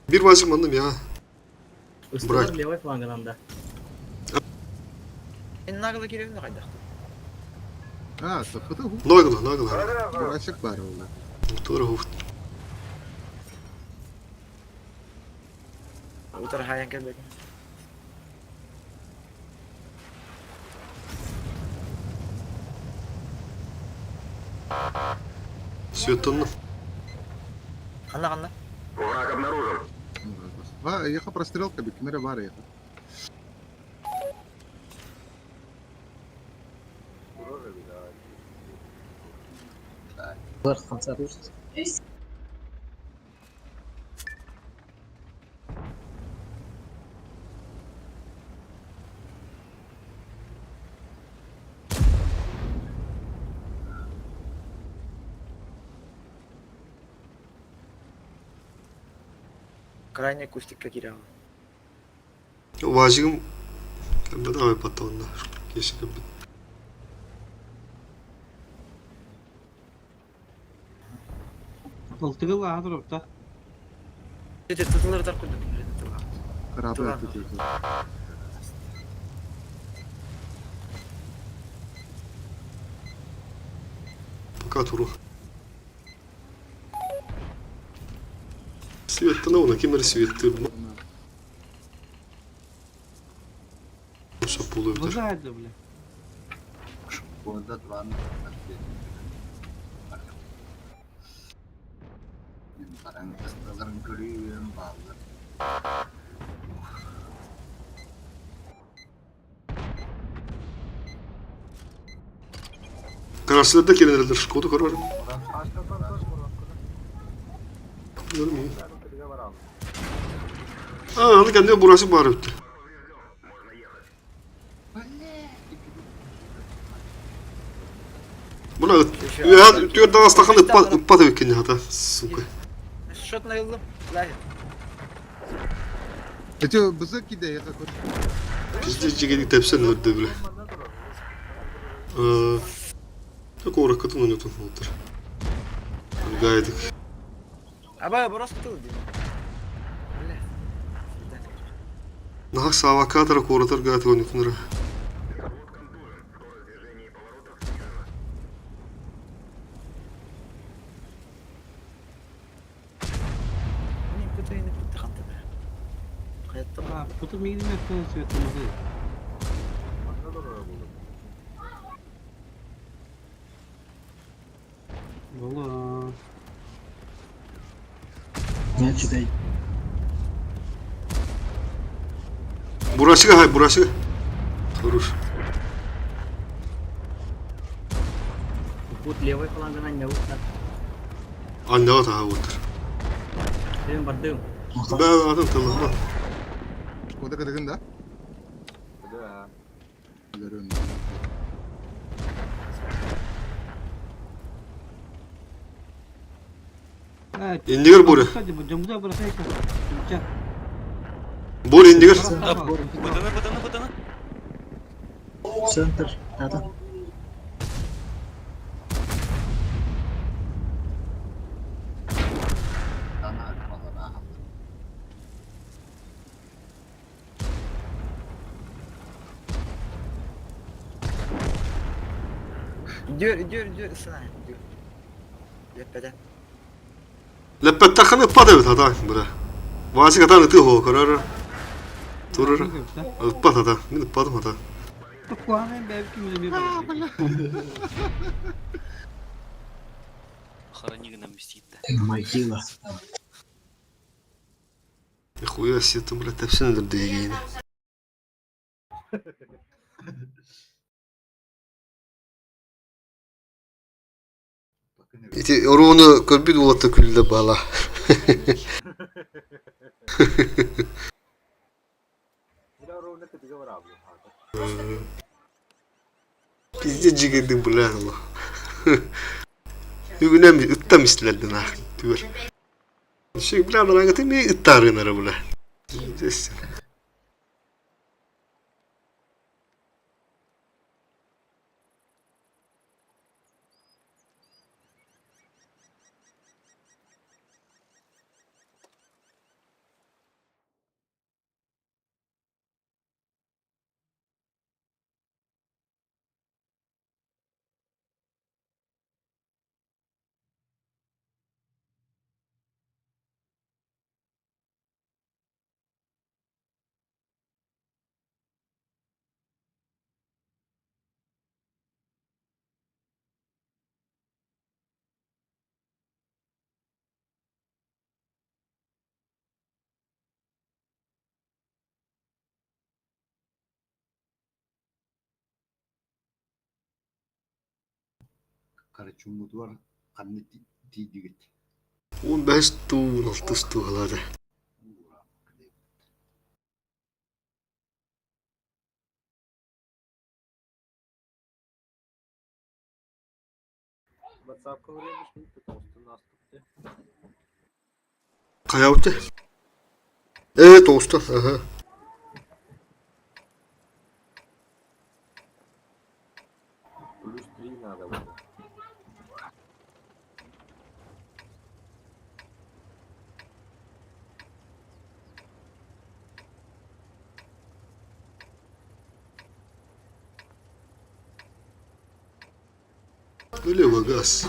Bir vazim ya. Ыстылар Брат. левый флангынан да. Эн нагло киирэн хайдах? Аа, саппыта ху. Нагло, нагло. Бурачык бар олла. Мотор хуфт. Утар хайан кэлбэт. Светонно. Ханна ханна? Враг обнаружен. Ва, яха прострелка бикмере бар яха. Крайний кустикка киирэн. Вазигым давай потом Если бы. Алтыгыл аһа турапта. Тете тытылар тар курдук тытылар. Храбрый тытылар. Пока туру. Светтана уна ким эрэ светтыыр Сөп буолуо эбитэр. База бля. Краснодар кэлэн эрэллэр шкода көрөр. А, аны кэннэ бурасы баар эбит. Бuna үөһэ түөрт астахан ыппат ыппат эбиккин хата, сука. Счет найыллым. Лай. Эти бызык киде яка көр. Пиздец жигедик тэпсэн өрдө биле. Так ораккытын ойнотун болтыр. Гайдык. Аба просто тыл дии. Бля. Нахак саавакаатара куоратар гаатык ойнотунара. Путу миигин мөттөн светтамасы. Боло. Бурасыга хай, бурасыга. Хорош. Пут левый флангынан не уктар. Аннага таha отыр. Мен бардым. Да, атын тылла. Шкода кадыгын да? Да. Görüyorum. Индигер буры. Жамгуда бросайка. Бур индигер. Бытыны, бытыны, бытыны. Центр. Да-да. Идёр, идёр, идёр, сына, идёр. Леппеден. Леппеттаханы ыппат эбит хата бura. Васик атан ыты хоо көрөр. Турur. Ыппат хата. Мин ыппатым хата. Хорони гынан мстит. Могила. Нихуя себе ты, блядь, тэпсэн өлөрдө Ити оруону көрбүт уолатта күллэ баала. Пиздец дьигэйдиҥ бля Бүгүнэн ыттам истилэрдин аах түгэр. Шик бля анараҥҥыты эмиэ ыттаарыынара бля. Он бэс туун алтыс туһалаата. Хайабыт Ээ тоҕуста аха. Плюс три надо было. Налево газ.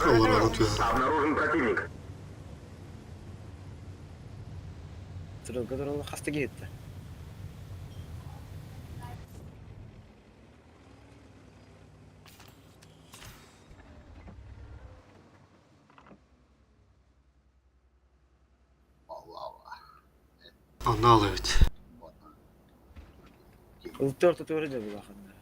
Алларааҕа түһэр. Обнаружен противник. Туралга туралла хаста киһиттэ. Анал эбит. Ылты ортотугар дьэ булаханнар.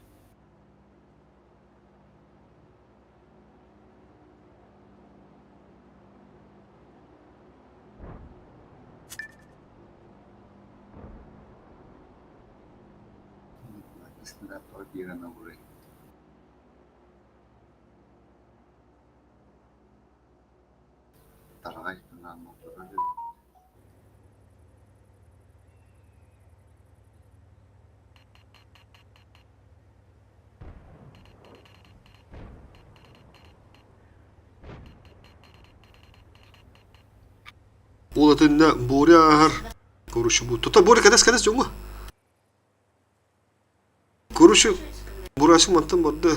Ол этиннэ Боря ааһар. Короче, бу тута Боря кэтэс кэтэс дьоҥҥо. Короче, Бурасик мантан барда.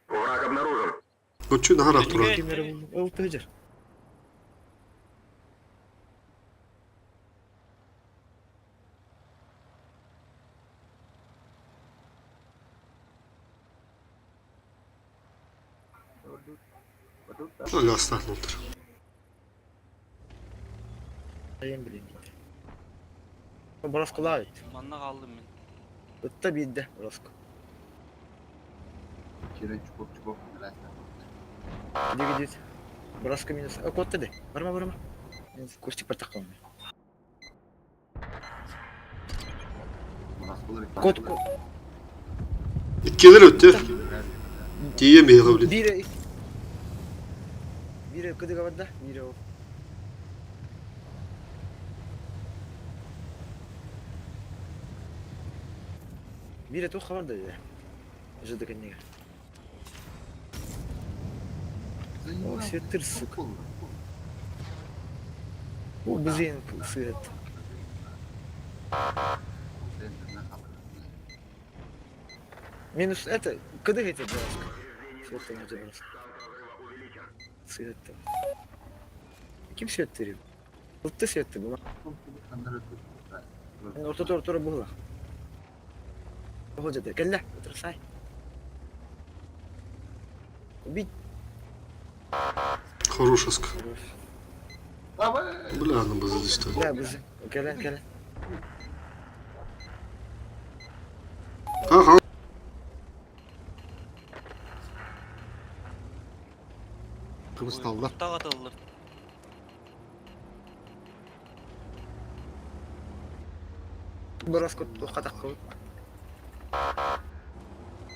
Враг обнаружен. Оччу наһаа турар. Ким эрэ ол тыһыдьар. Гаастаах буолтар. Айан билин биирдэ. Бороскулаа эбит. Манна хааллым мин. Ытта биирдэ Бороску. Иди иди. Бороска минус. Э, куотта де. Барма барма. Кустик бартах калны. Кот кот. Иккилер өттө. Тиийэн биһиэхэ билин. Биирэ биирэ кыдыга барда, биирэ ол. Биирэ туох барда дии. Жыды кэннигэр. О, сеттир, сука. О, бизин сыат. Минус это, кыды эти броска? Свет там где броска? Свет там. Ким свет терил? Ылты светти була. Орто тура тура була. Ходжете, кэллэ, отрасай. Убить. Хорошеск. Бля, она бы здесь Бля, бызы. Кэлэн, кэлэн. Ага. Кыбысталлар. Куртаҕа атыллар. Бороска хатаххыбыт.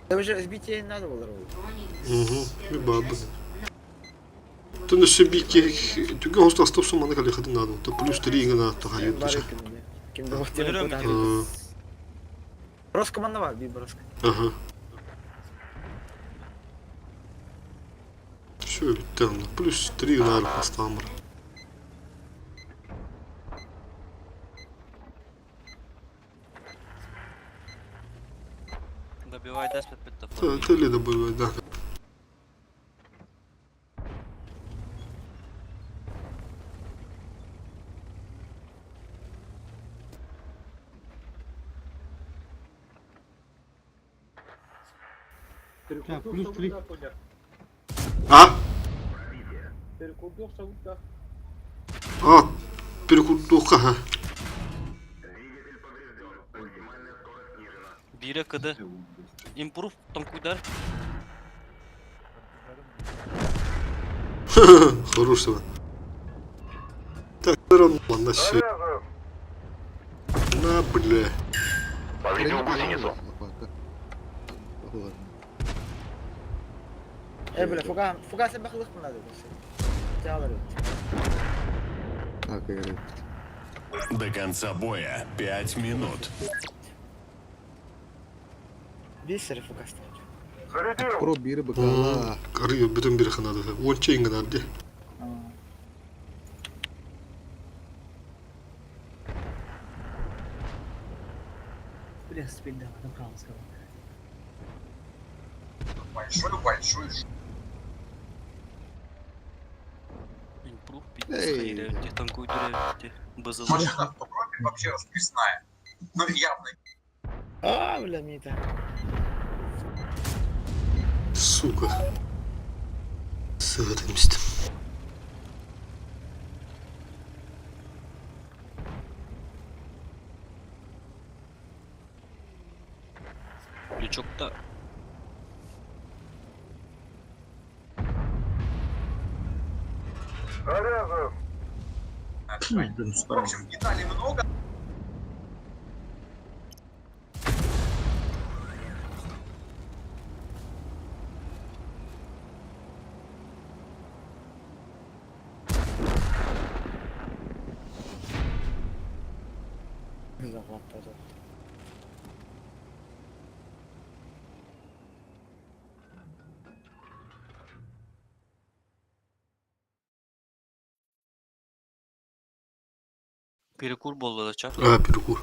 Да уже сбить надо было. Угу. Бабы. Тон өссө биир түгэн хост астап сумманы калихатын надо. То плюс 3 иҥэн аатта хайыт туша. Ким да Броска манна бар, би броска. Ага. Все, бүттэ онно. Плюс 3 гынаар бастаан бар. Добивай даспет битте. Тели добивай, да. Плюс три. А? А, перекурдуха, ха. Биирэ кыды. Импрув тоҥкуйдар. Хорошего. Так, ладно, все. На, бля. Повредил гусеницу. Э, бля, фуга, фуга sen bakılık mı надо Тялар До конца боя 5 минут. Бисер фуга ставить. Зарядил. Про бири быкала. Арыы бүтүн бир ханады. Уонча иҥэн Бля, спинда, потом хаос. Большой-большой Импрув Эй. пи***ц танкуйдур Базылы. Машина в Европе вообще расписная. Ну, явно А, бля, Мита. Сука. Сыгытымстым. Лючокта Заряжен! В общем, деталей много. Захват перекур болду да ча. А, перекур.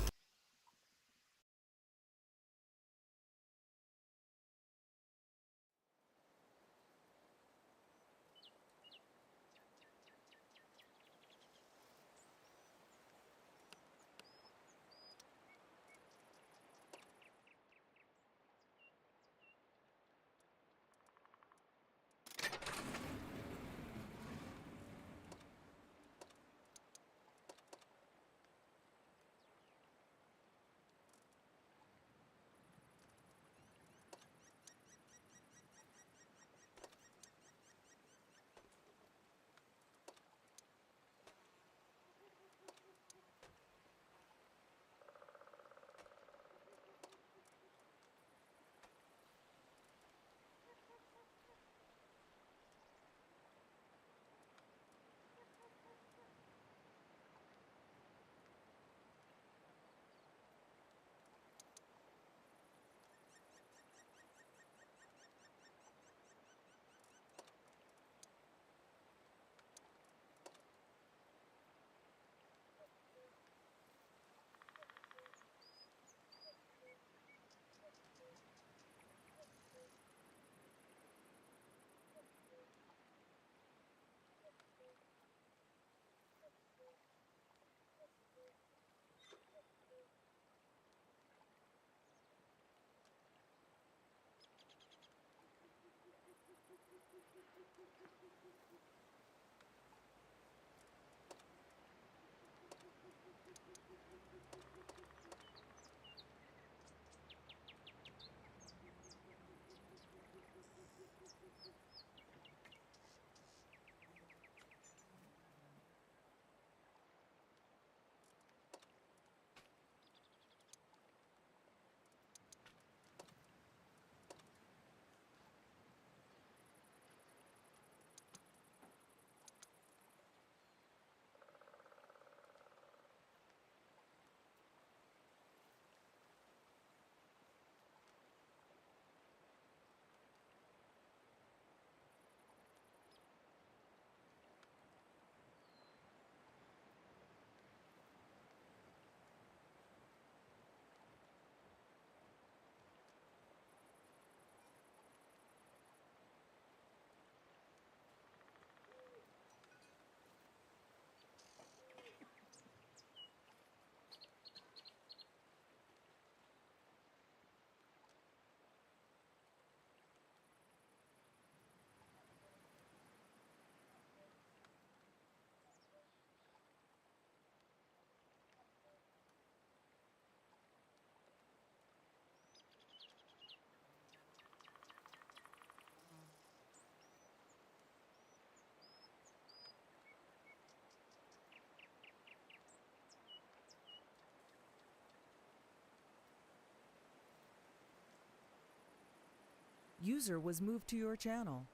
User was moved to your channel.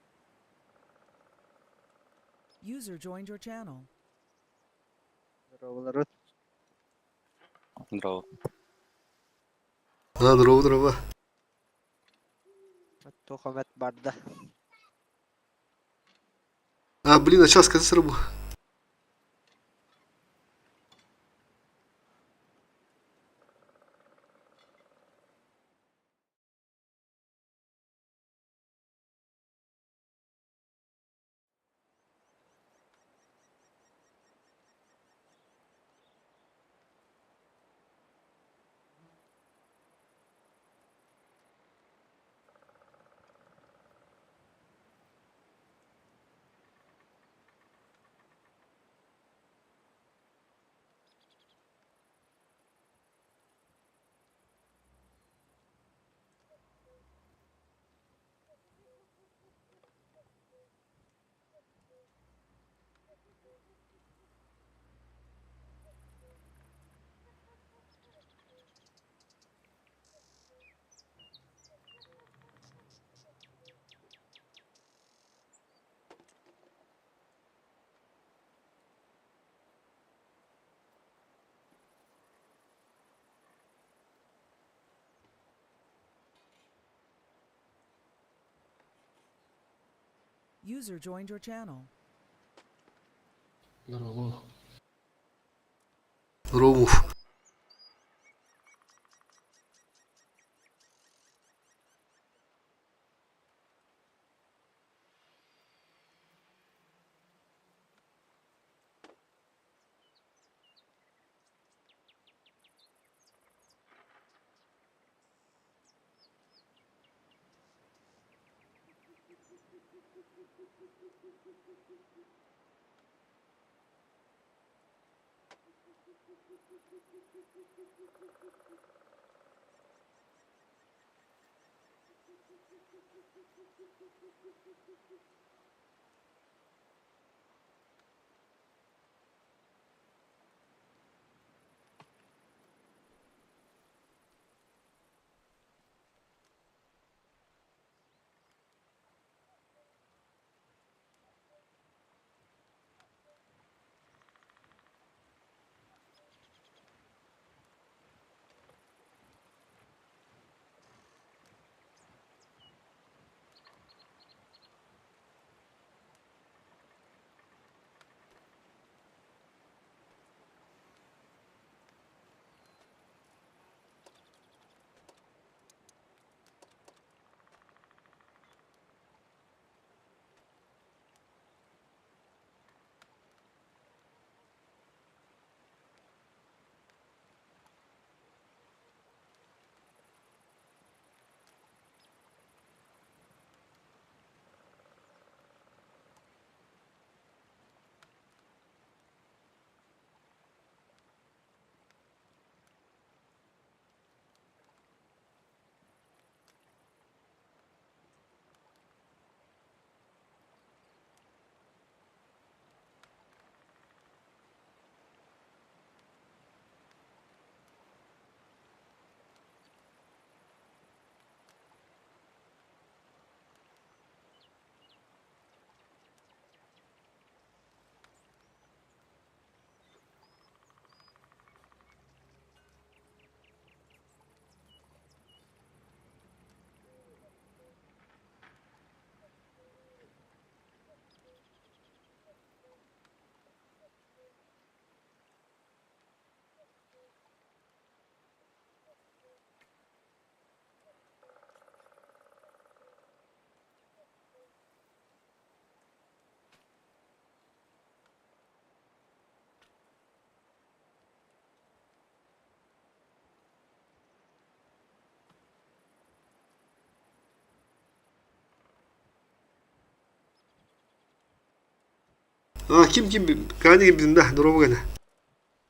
User joined your channel. Здорово, народ. Здорово. А, здорово, здорово. Тухамет барда. А, блин, а сейчас сказать рыбу. User joined your channel. Здорово. Ромов. А, ким ким? Кани ким да, здорово гана.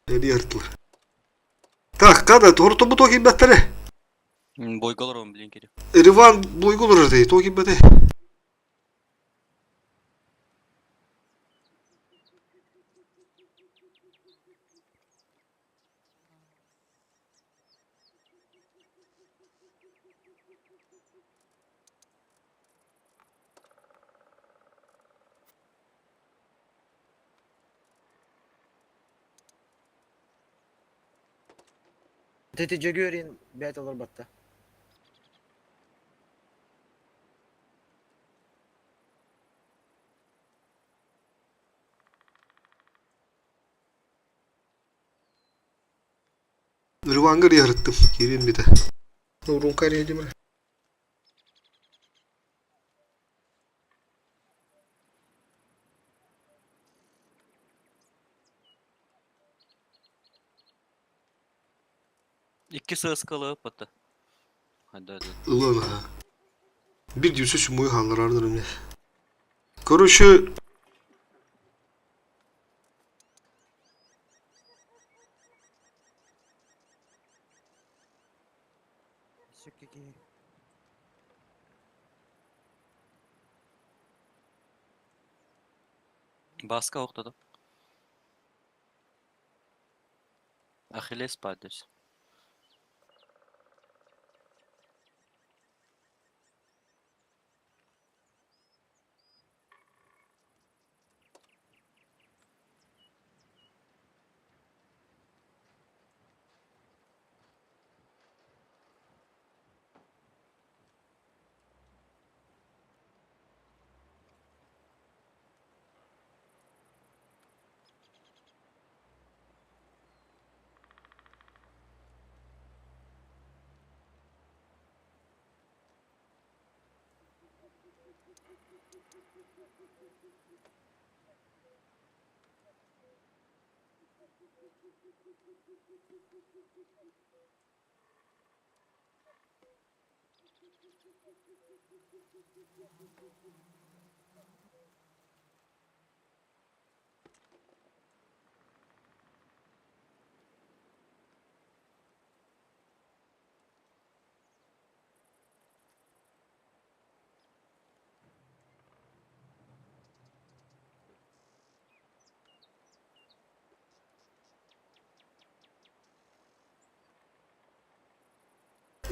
Артур. Так, када, торто бу токи баттары. Бойголор блин кири. Риван бойголор дей, токи бате. Тети Джөгөрин бәт олар батта. Ривангар ярыттым, кирин бите. Урункар едим. İki сыскалы патта. Hadi hadi. Ulan ha. Bir diyorsa şu muyu hanlar öyle. Короче, Baskı ortada. Achilles padres.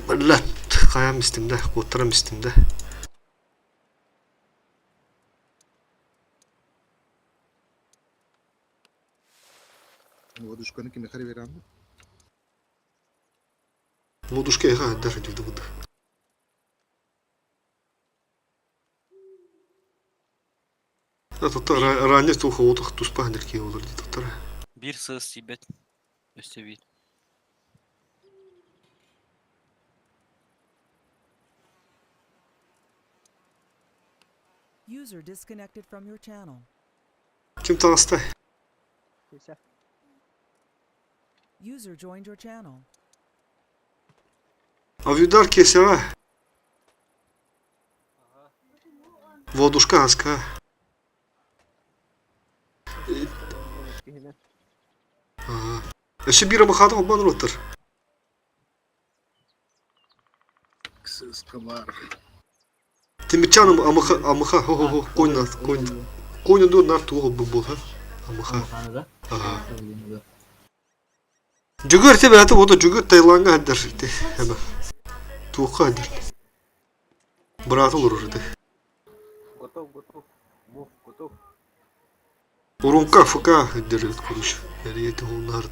Блядь, хайам истим да, куоттарам истим да. Водушканы кимиэхэ эрэ биэрэҕин Водушка эха даже дивдыбыт. Тоттор ранее туха отох туспа ханерки олор ди тоттор. Биир сыас тиийбэт. Өссө биир. User disconnected from your channel. Ким таҕыста? User joined your channel. Авидар кесеҕэ. Водушка аска. Өссө биир абакаадо холбоон уруттар. Сыска баар. Тимирчан амыха амыха хо хо хо конь конь конь ду нар туох бу ха амыха. Ага. Дьөгүөр ти бэйэтэ уота Дьөгүөр Таилаҥҥа сылдьар ити эбэ туохха сылдьар быраата олорор ити Готов, готов. Мух, готов. Урунка ФК сылдьар эбит короче эрийэ туһуннар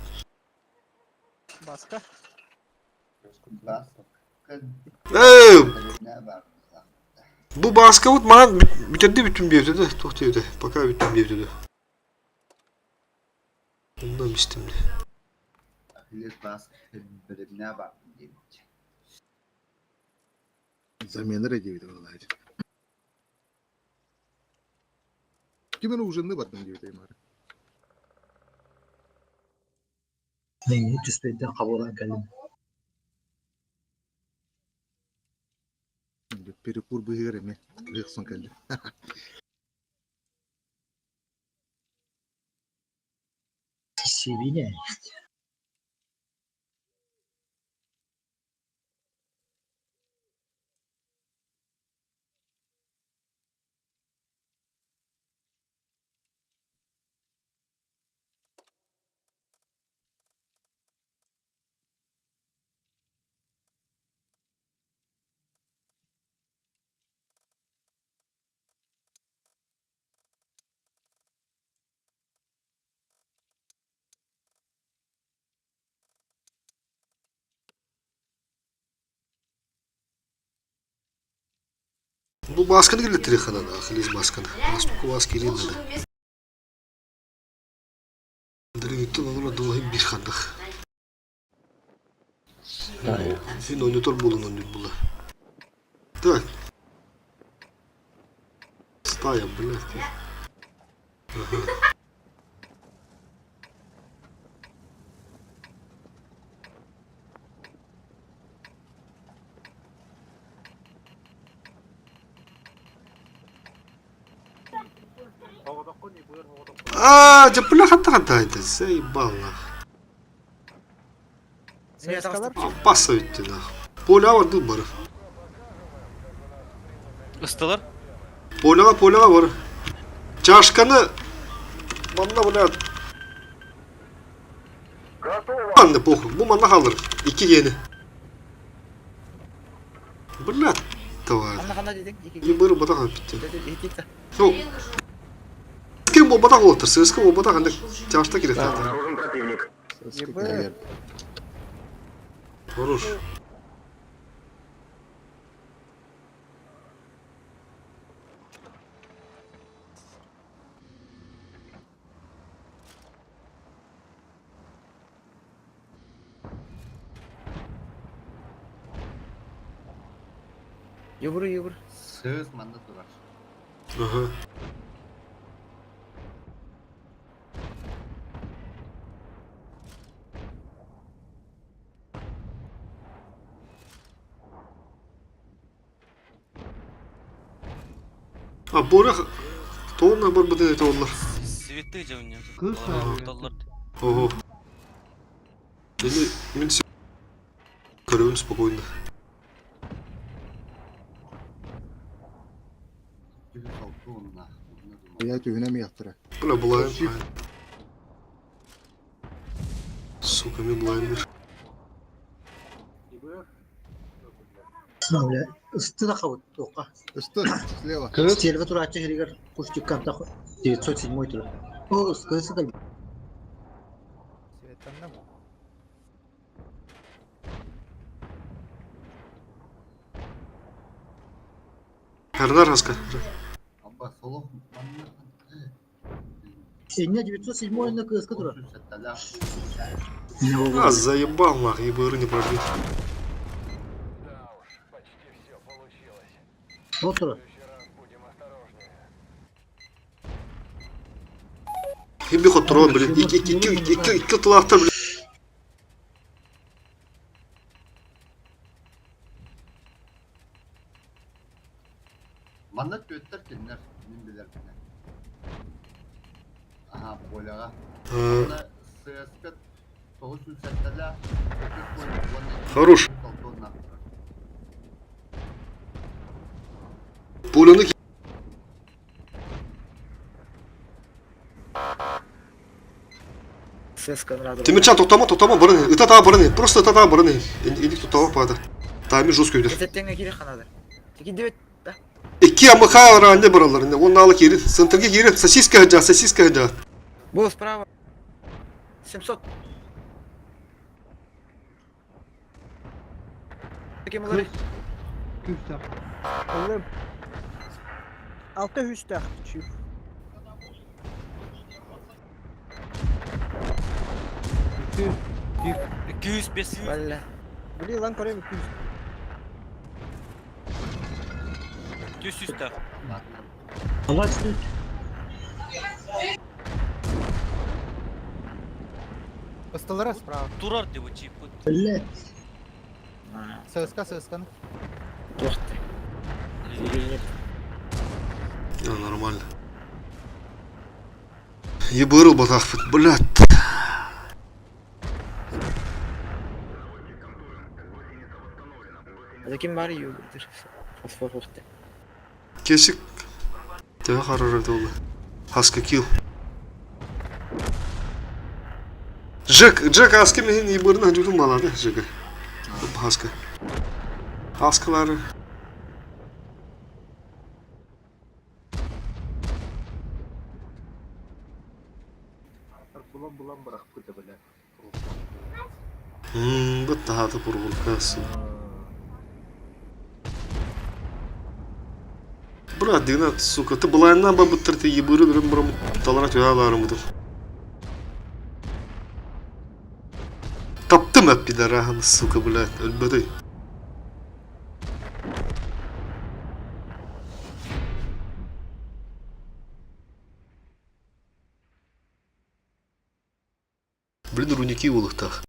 Баска. Ээ бу Бааскабыт маҥан бүтэрдэ бүтүн биэрдэ да туох диэбитэ пока бүтүн биэрдэ да Онно истим Замена эрэ диэбитэ баҕалаах. Ким эрэ ужинны бардым диэбитэ Аймаара. Мин түспэйдэн хабылан кэллим. Перекур быыһыгар эмиэ охсон кэллим. Сибине. Бу маасканы киллэртириэххэ наада, Ахиллес маасканы. Настолько мааска киириэн наада. Дырыгыттан олорор долоһун биир ханных. Син ойнотор буолан ойнуур була. Так. Стая, блядь. Ага. Аа, дьэ ханта ханта это заебал нах. Аппаса бүттү нах. Поляға бардым бары. Ыстылар? Поляға, поляға бар. Чашканы манна бля Манна похуй. Бу манна халыр. Икки гені. Бля, давай. И быры батахан битти. Ну, ким буолбатах уолаттар, сыыска буолбатах анда чашта кириэхтээх. Хорош. Юбур, юбур. Сыз манна турар. Ага. А Боря тоҕо барбытын этэ оллар. Светы дьэ Кыыс Толлор. Ого. Или мин көрөбүн спокойно. Я түһүнэ мияқтыра. Бля, блайн. Сука, мен блайндер. Ысты да хабыт тоққа. Ысты, слева. Стерва турачы херигер кустиккан 907 тура. О, ысты да. Хердар хаска. Сеня 907 на кыска тура. А, заебал нах, ебыры не пробил. Вот тура. Хиби хотрон, блин. Ики, ики, ики, ики, ики, тылахтар, блин. Манна төттер кинилэр мин билэрбинэн. Аха, поляҕа. Манна ССК 907-лээх Хорош. Пуляны ССК надо. Тимирчан тоқтама, тоқтама, барын. Ыта таа барын. Просто ыта таа барын. Иник тоқтама пада. Тайми жестко өйдер. Этеттеңе кире ханады. Теки дебет. Икки АМХ ранне баралар. Он алы кири. Центрге кири. Сосиска хаджа, сосиска хаджа. Бу справа. 700. Ким олар? Oğlum. Altta hüstah. Çift. 205 Валла. Били lan көрөм 200. 200 так. Allah Ыстылары справа. Турар деп чип. Блять. ССК, ССК. Тохты. А, нормально. Ебырыл батахпыт, блядь. Ким бар ю. Фосфор хохты. Кесик. Төһө харар долы. Хаска килл. Джек, Джек аски мехин ебырын хажутун балады, Джека. Хаска. Хаскалары. Булан булан бырахпыта бля. Бу тахаты бургул касы. Брат, дигна, сука, ты блайнна бабыттыр ты ебыры бирин бурам талара түйаларым буду. Таптым әп пидорахан, сука, блядь, өлбөдөй. Блин, руники улыхтах.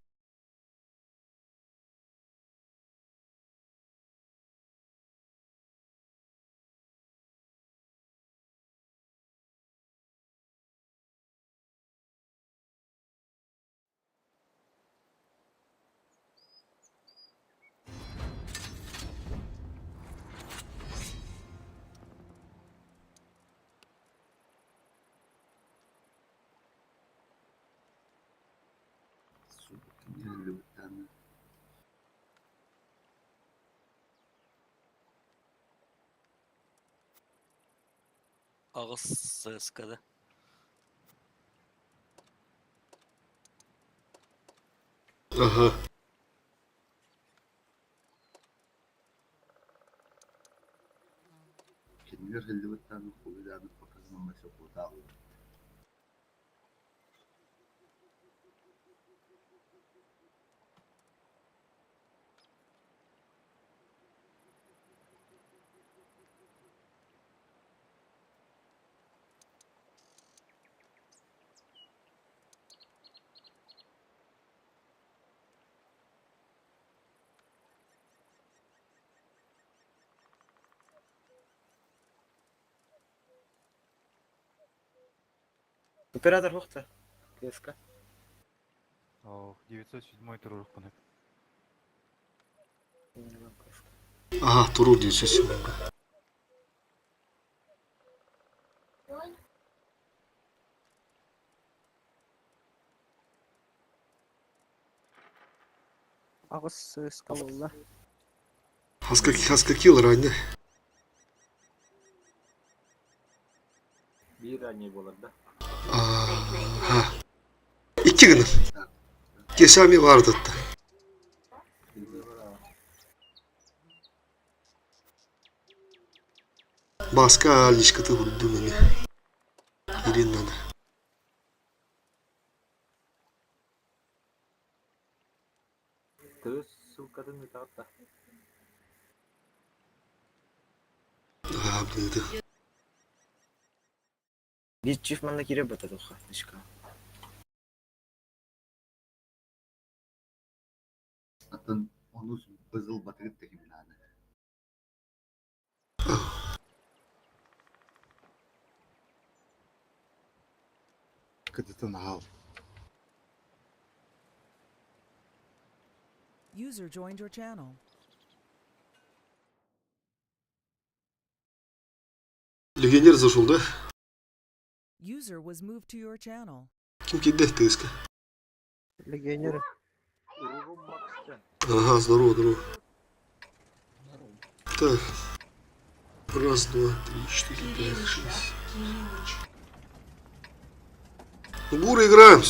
Ağız ССК'да. Ага. Кинилэр хиллибыттааны хуйдааны показанаммайса кутаалы. Оператор хуохта. КСК. О, 907 туруорукпун. Ага, турур 907. Аҕыс сыыска буолла. Хаска, хаска килл ранее. Биир ранее буолар да. Ага. Икки гына. Кесами бардытта. Баска личкаты вурду мені. Кирин надо. Тыыс ссылкатын ыытаҕыт да. Аа, блин, Биир чиф манна киирэр бата туохха дышка. Атын онус бызыл батыгыт такимнааны. Кытытын аал. User joined your channel. Легионер зашел, да? User was moved to your channel. Ким киирдэ тыаска? Легионеры. Урурум Макстен. Ага, здорово, здорово. Так. Раз, два, три, четыре, пять, шесть. Гуры играем.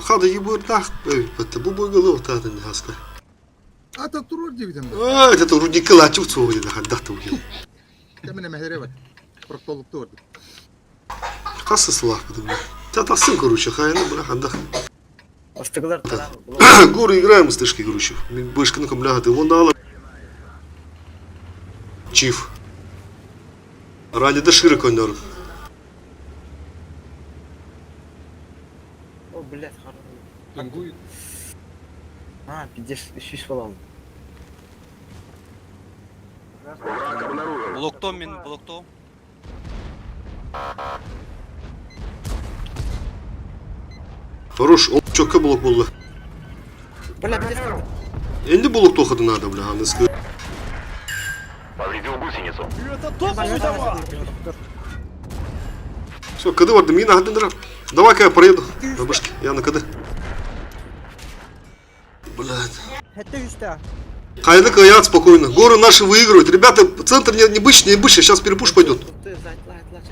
Хада ебырдах. Это бубы татын хаска. Ата турур диэбитим. А, это рудники лачук цугли да хаддах туги. Кэминэ мэһэрэ Проктолуктур. Хасса слах потому. Та тасын короче, хайны бля хаддах. Астыгылар тарам. Гуры играем с тышки, короче. Бышка ну бля, ты вон дала. Чиф. Ради да широко норм. О, блядь, хорош. А, пиздец, үс балл. Блоктом мен блоктом. Хорош, ол чөккө блок болды. Бля, пиздец. Енді блок тоқыды надо, бля, анысы. Повредил гусеницу. Это топовый товар! Все, КД барды, мин ахдындыра. Давай-ка я проеду. На башке, я на КД. Блядь. Хэтте үстэ. Хайны каят спокойно. Горы наши выигрывают. Ребята, центр не, не бычь, не бычь, сейчас перепуш пойдет. Ты, зайт, лайт, лайт.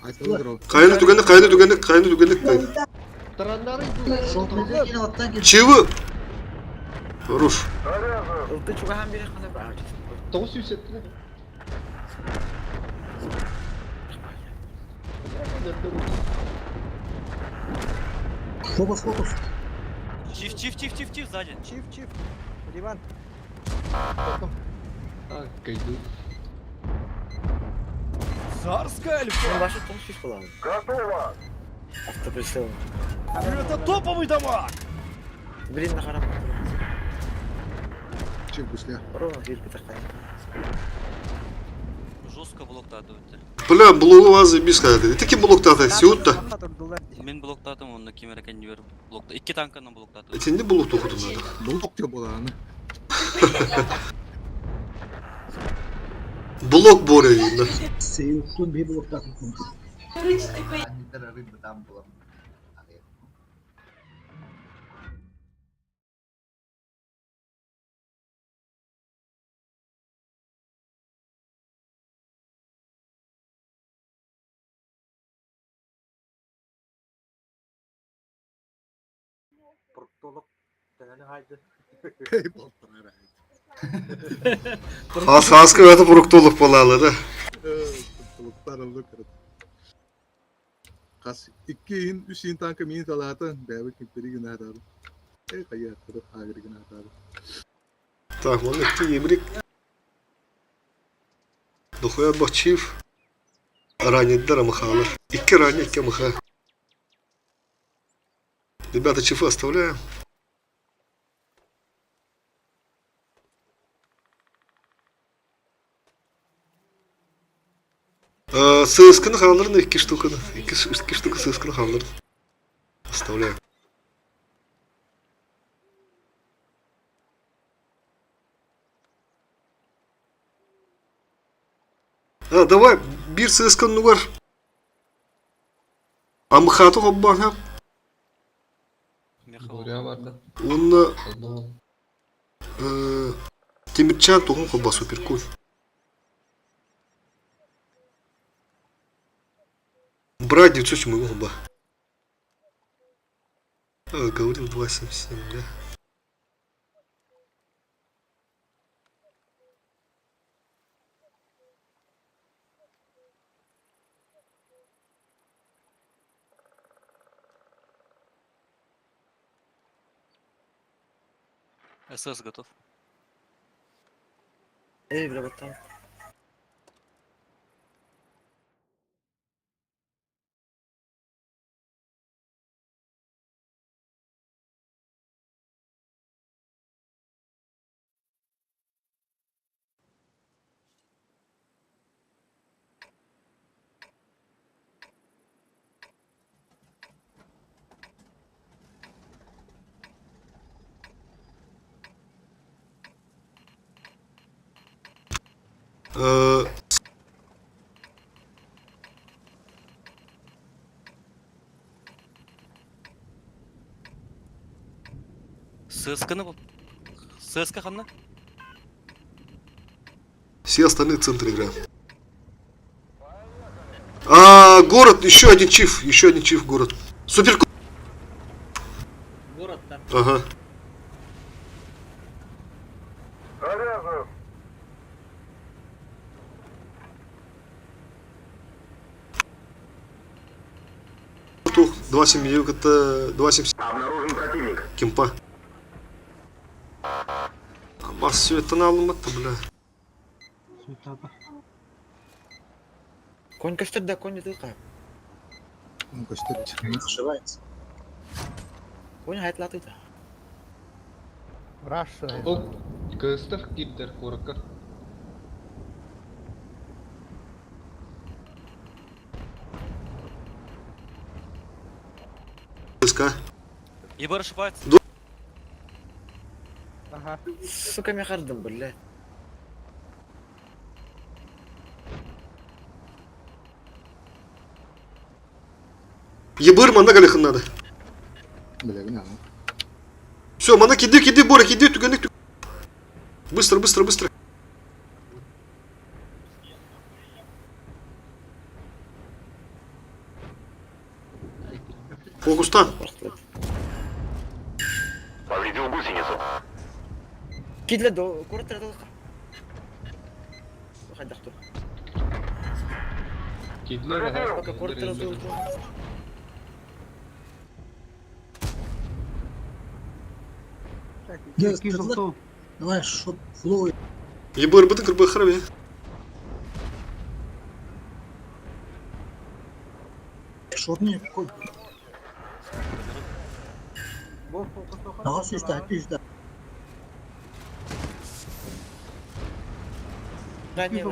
Айтылыр Кайны түгенде, кайны түгенде, кайны түгенде. Чивы. Хорош. Заряжен. Ты чугахан бире хана бар. Чиф чиф чиф чиф чиф сзади. Чиф, чиф. Ливан. Царская альфа! Ну, ваша том чиф балл. Готово. Автоприцел. Это топовый дамаг! Блин, на харам. Чип гусля. Ровно бир битахтай. Жестко блоктады өтті. Бля, блогу азы бис кайды. Таки блок тата, сиутта. Мен блоктадым, онда кемер екен жіберіп блокта. Икки танканы блоктады. Сенде блок тоқыды надо. Блок те боланы. Блок Боря видно. Проктолог. Төһөнү хайды. Хас хаска это проктолог балалы да. Хас икки ин, үс ин танка мин талаата, бәбі кимпери гына атады. Эй, қайы аттады, агыр гына атады. Так, вон икки ебрик. Дохуя бахчив. Раниддар махалар. Икки рани, икки маха. Ребята, чифы оставляем. Сысканы хаалларын икки штуканы. Икки штука сысканы хаалларын. Оставляю. А, давай, биир сыска оннугар Амхаты холбооһо уонна Тимирчаан туһун холбоо суперкуль. Брат 907 холбоо. Говорил 277, да? СС готов. Эй, бля, баттан. ССК-ны ССК ханна? Все остальные центры играют. А, город, еще один чиф город. Супер. Город там. Ага. Заряжен. Тух, 2,7, это 2,7 Обнаружен противник. кемпа. А все это на бля. Конь көстөр да, конь тыка. Ну, көстөр. Ошибается. Конь хайтлатыта. Раша. Кыстах киддер курка. СК. Ебар ошибается. Ага. Сука, мен хардым, бля. Ебыр, манна галихан надо. Бля, не Все, манна киди, киди, Боря, киди, түгенник, Быстро, быстро, быстро. Фокустан. Повредил гусеницу. Кидле до курат тыка. Хайдахту. Пока курат тыка. Давай, шот, флоу. Ебыр, бытын кырбы храбе. Шотни, какой? Ранее.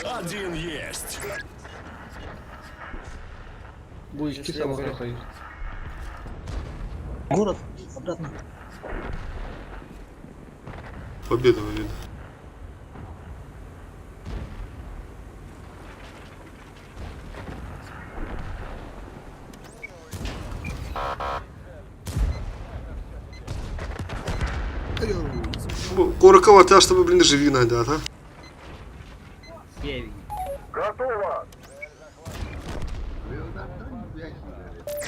Один есть. Город, обратно. Победа, победа. Куракова, тебя, чтобы, блин, живи надо, а? Севень. Готово.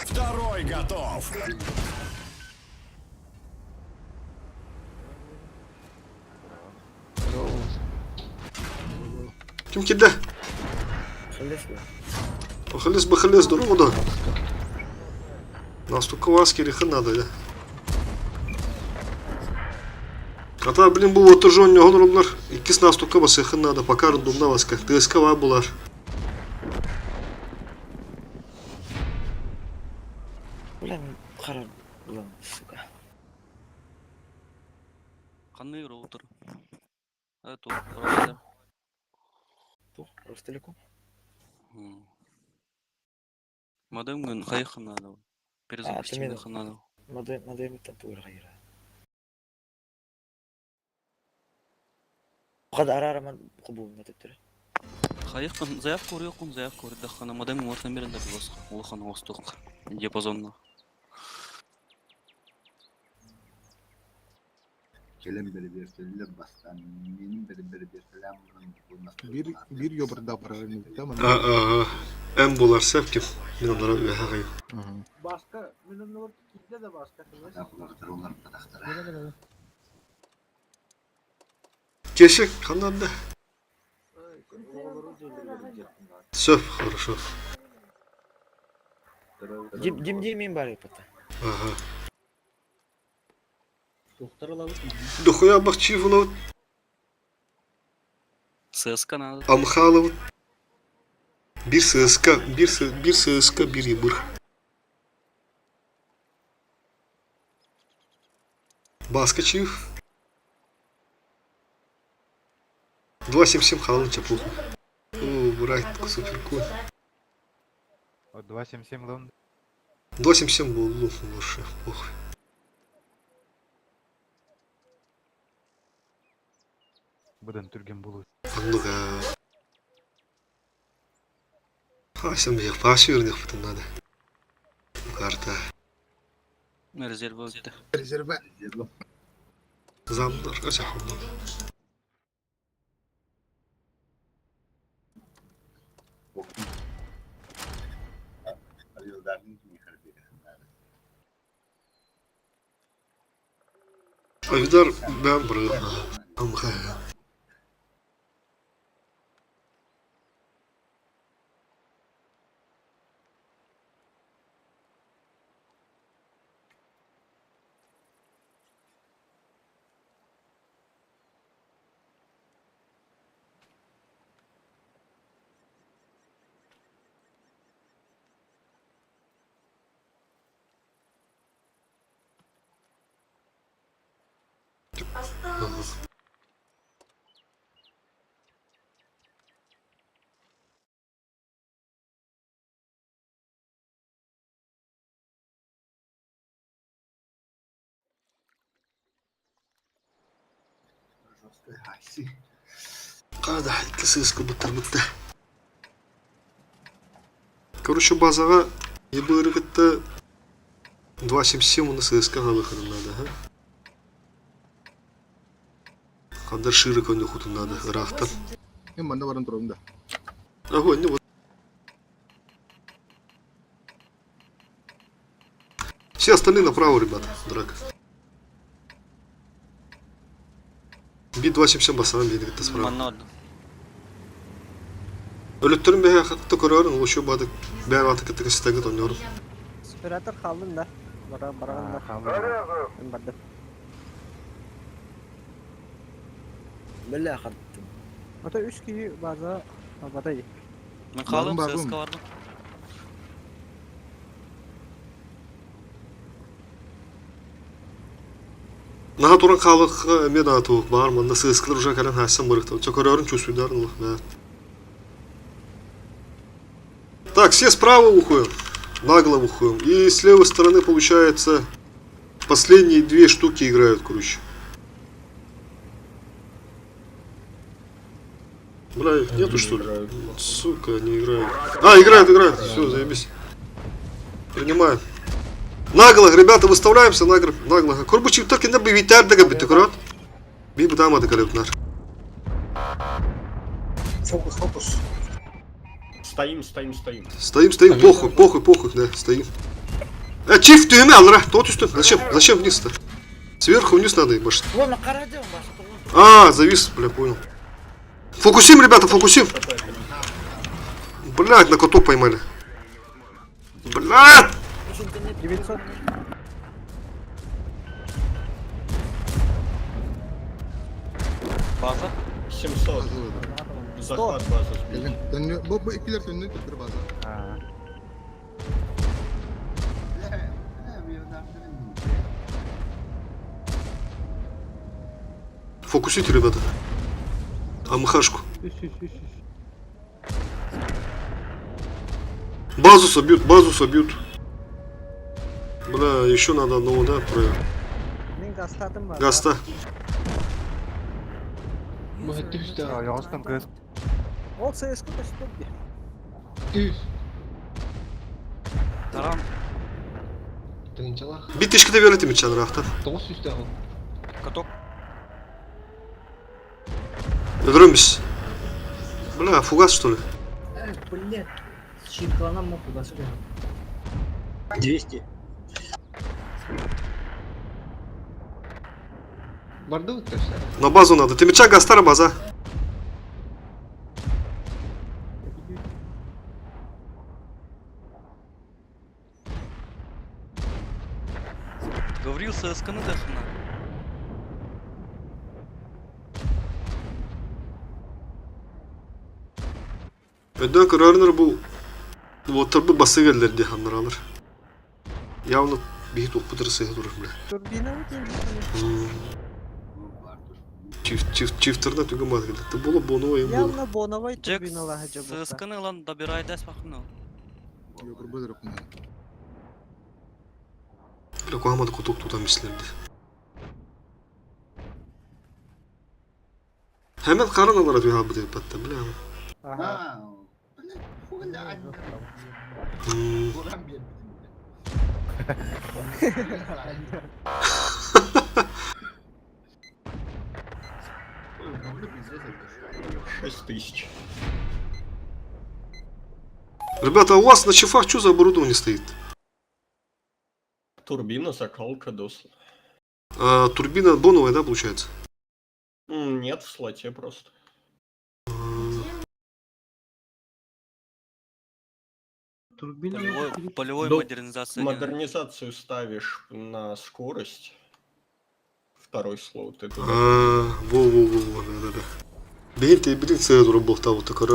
Второй готов. Ким кида? Хлес бы. Бахалес, бахалес, здорово, да. Нас только ласки реха надо, да. А та, блин, был отожжен, не Иккис нас только басыхын надо, пока рандомна васка. ТСК ва булар. Бля, харам, бля, сука. Канны роутер. Туох, провайдер. Туох, Ростелеком? Модемҥын хайыаххын наада? Перезапустить надо. Модемиттан тугу хайыра. Хад арараман кубуунна төттөрө. Хайыаххын заявка уруйуоххун заявка уруйдаххына модемҥын уотан биэрэллэр буолуосха улахан оҥостуохха диапазонна. Кэлэн бэрэбиэркэлииллэр бастаан миэнин бэрэбиэркэлээн баран Биир биир ёбардаах барар иннибит манна. Аа, эн булар сөп ким. Мин оннора үөһэ аҕайым. Башка, мин оннугар киирдэ да башка. Кешик, ханна да? Сөп, хорошо. Дим дим дим мин бар ипата. Ага. Туохтар ылабыт Дохуя бахчиев ылабыт, ЦСКА надо. Амхаловыт. Биир ССК, биир, биир ССК, биир ебыр. Баска Чиев. 2.77 хаалын чапуху. О, брат, суперкун. 2.77 лон. 2.77 буоллу, лучше, похуй. Быдан түрген болу. Оннук аа. Хасан биһиэх паасы үөрэниэхпитин наада. Карта. Резерва бүттэ. Резервэ. Замнар өсөхөммун. Айдар бэм бырыга. Амха. Осталось. Хада икки сыыска буттарбытта. Короче, базаҕа ебыры кытта 2.77 уонна сыыска хаалыаххытын наада, ха? Хандар шире көннөхутун наада, ыраахтан. Мен манна баран турабын да. Огонь, ну вот. Все остальные направо, ребята, драка. Би-277 басынан биир кытта справа. Манна ордум. Өлөттөрүн бэһэ хатта көрөөрүн, лучше бады бээр аты кытта кыстагыт оннору. Оператор хааллын да. Бара бараҕын да. Мен бардым. Бэлэ хаттым. Ото үс киһи база албатай. Мен хаалым Бардым, ЦСКА бардым. Наһаа туран хаалык эмиэ да туох баар манна сыыскылар уже кэлэн хаассан барыктан. Чө көрөөрүн чувствуйдарын да. Так, все справа уходим, нагло уходим. И с левой стороны получается последние две штуки играют, короче. Бля, их нету что ли? Сука, они играют. А, играют, играют. Все, заебись. Принимаем. Нагло, ребята, выставляемся нагло. Нагло. Курбучик только не бивитар да габит, аккурат. Би бдама да галютнар. Фокус, фокус. Стоим, стоим, стоим. Стоим, стоим, похуй, похуй, похуй, да, стоим. Чиф, түйме, алра, тот үстін. Зачем? Зачем вниз-то? Сверху вниз надо, ебашить. Уонна хара дьон баша А, завис, бля, понял. Фокусим, ребята, фокусим. Блядь, на коту поймали. Блядь! 900. База. 700. Захват база сбили. Кэлин. Бу бу иккилэр төннөн төттөрү база. Фокусите, ребята. АМХшку. Базу собьют, базу собьют. Бля, еще надо одного, да, про Мин гастатым бар. Гаста. User in your channel Яғыстан timed кыз. out. Ол ЦСК көстөп. Таран. Bir teşkide bir öğretim için rахта. Каток. Öldürürmüş. Бля, фугас что ли? Блять. Щиркаланам ма фугасы 200. На базу надо. Ты меча Гастара база. Гаврил ССК на дахна. Ödön көрөрнөр бу Уоттар бу басы келдер ди ханнар алыр. Явно бихи туппутыр сыһы турар бля. Турбина бит. Чиф чиф чифтерна түгөн бат келди. Ты боло боновой им боло. Явно боновой Джек турбиналар жабылса. ССК ны лан добирай дес бахны. Yok böyle Бля, куамады кутук тутам мислерди. Hemen karın alır atıyor abi diyor hatta бля. Ага. 6000. Ребята, а у вас на чифах что за оборудование стоит? Турбина, закалка, досла. А, турбина боновая, да, получается? Нет, в слоте просто. Полевой, полевой До- модернизация. Модернизацию ставишь на скорость. Второй слот. Это А, во, во, во, во, да, да, да. Бейін те билин сыра дура болта вот такой.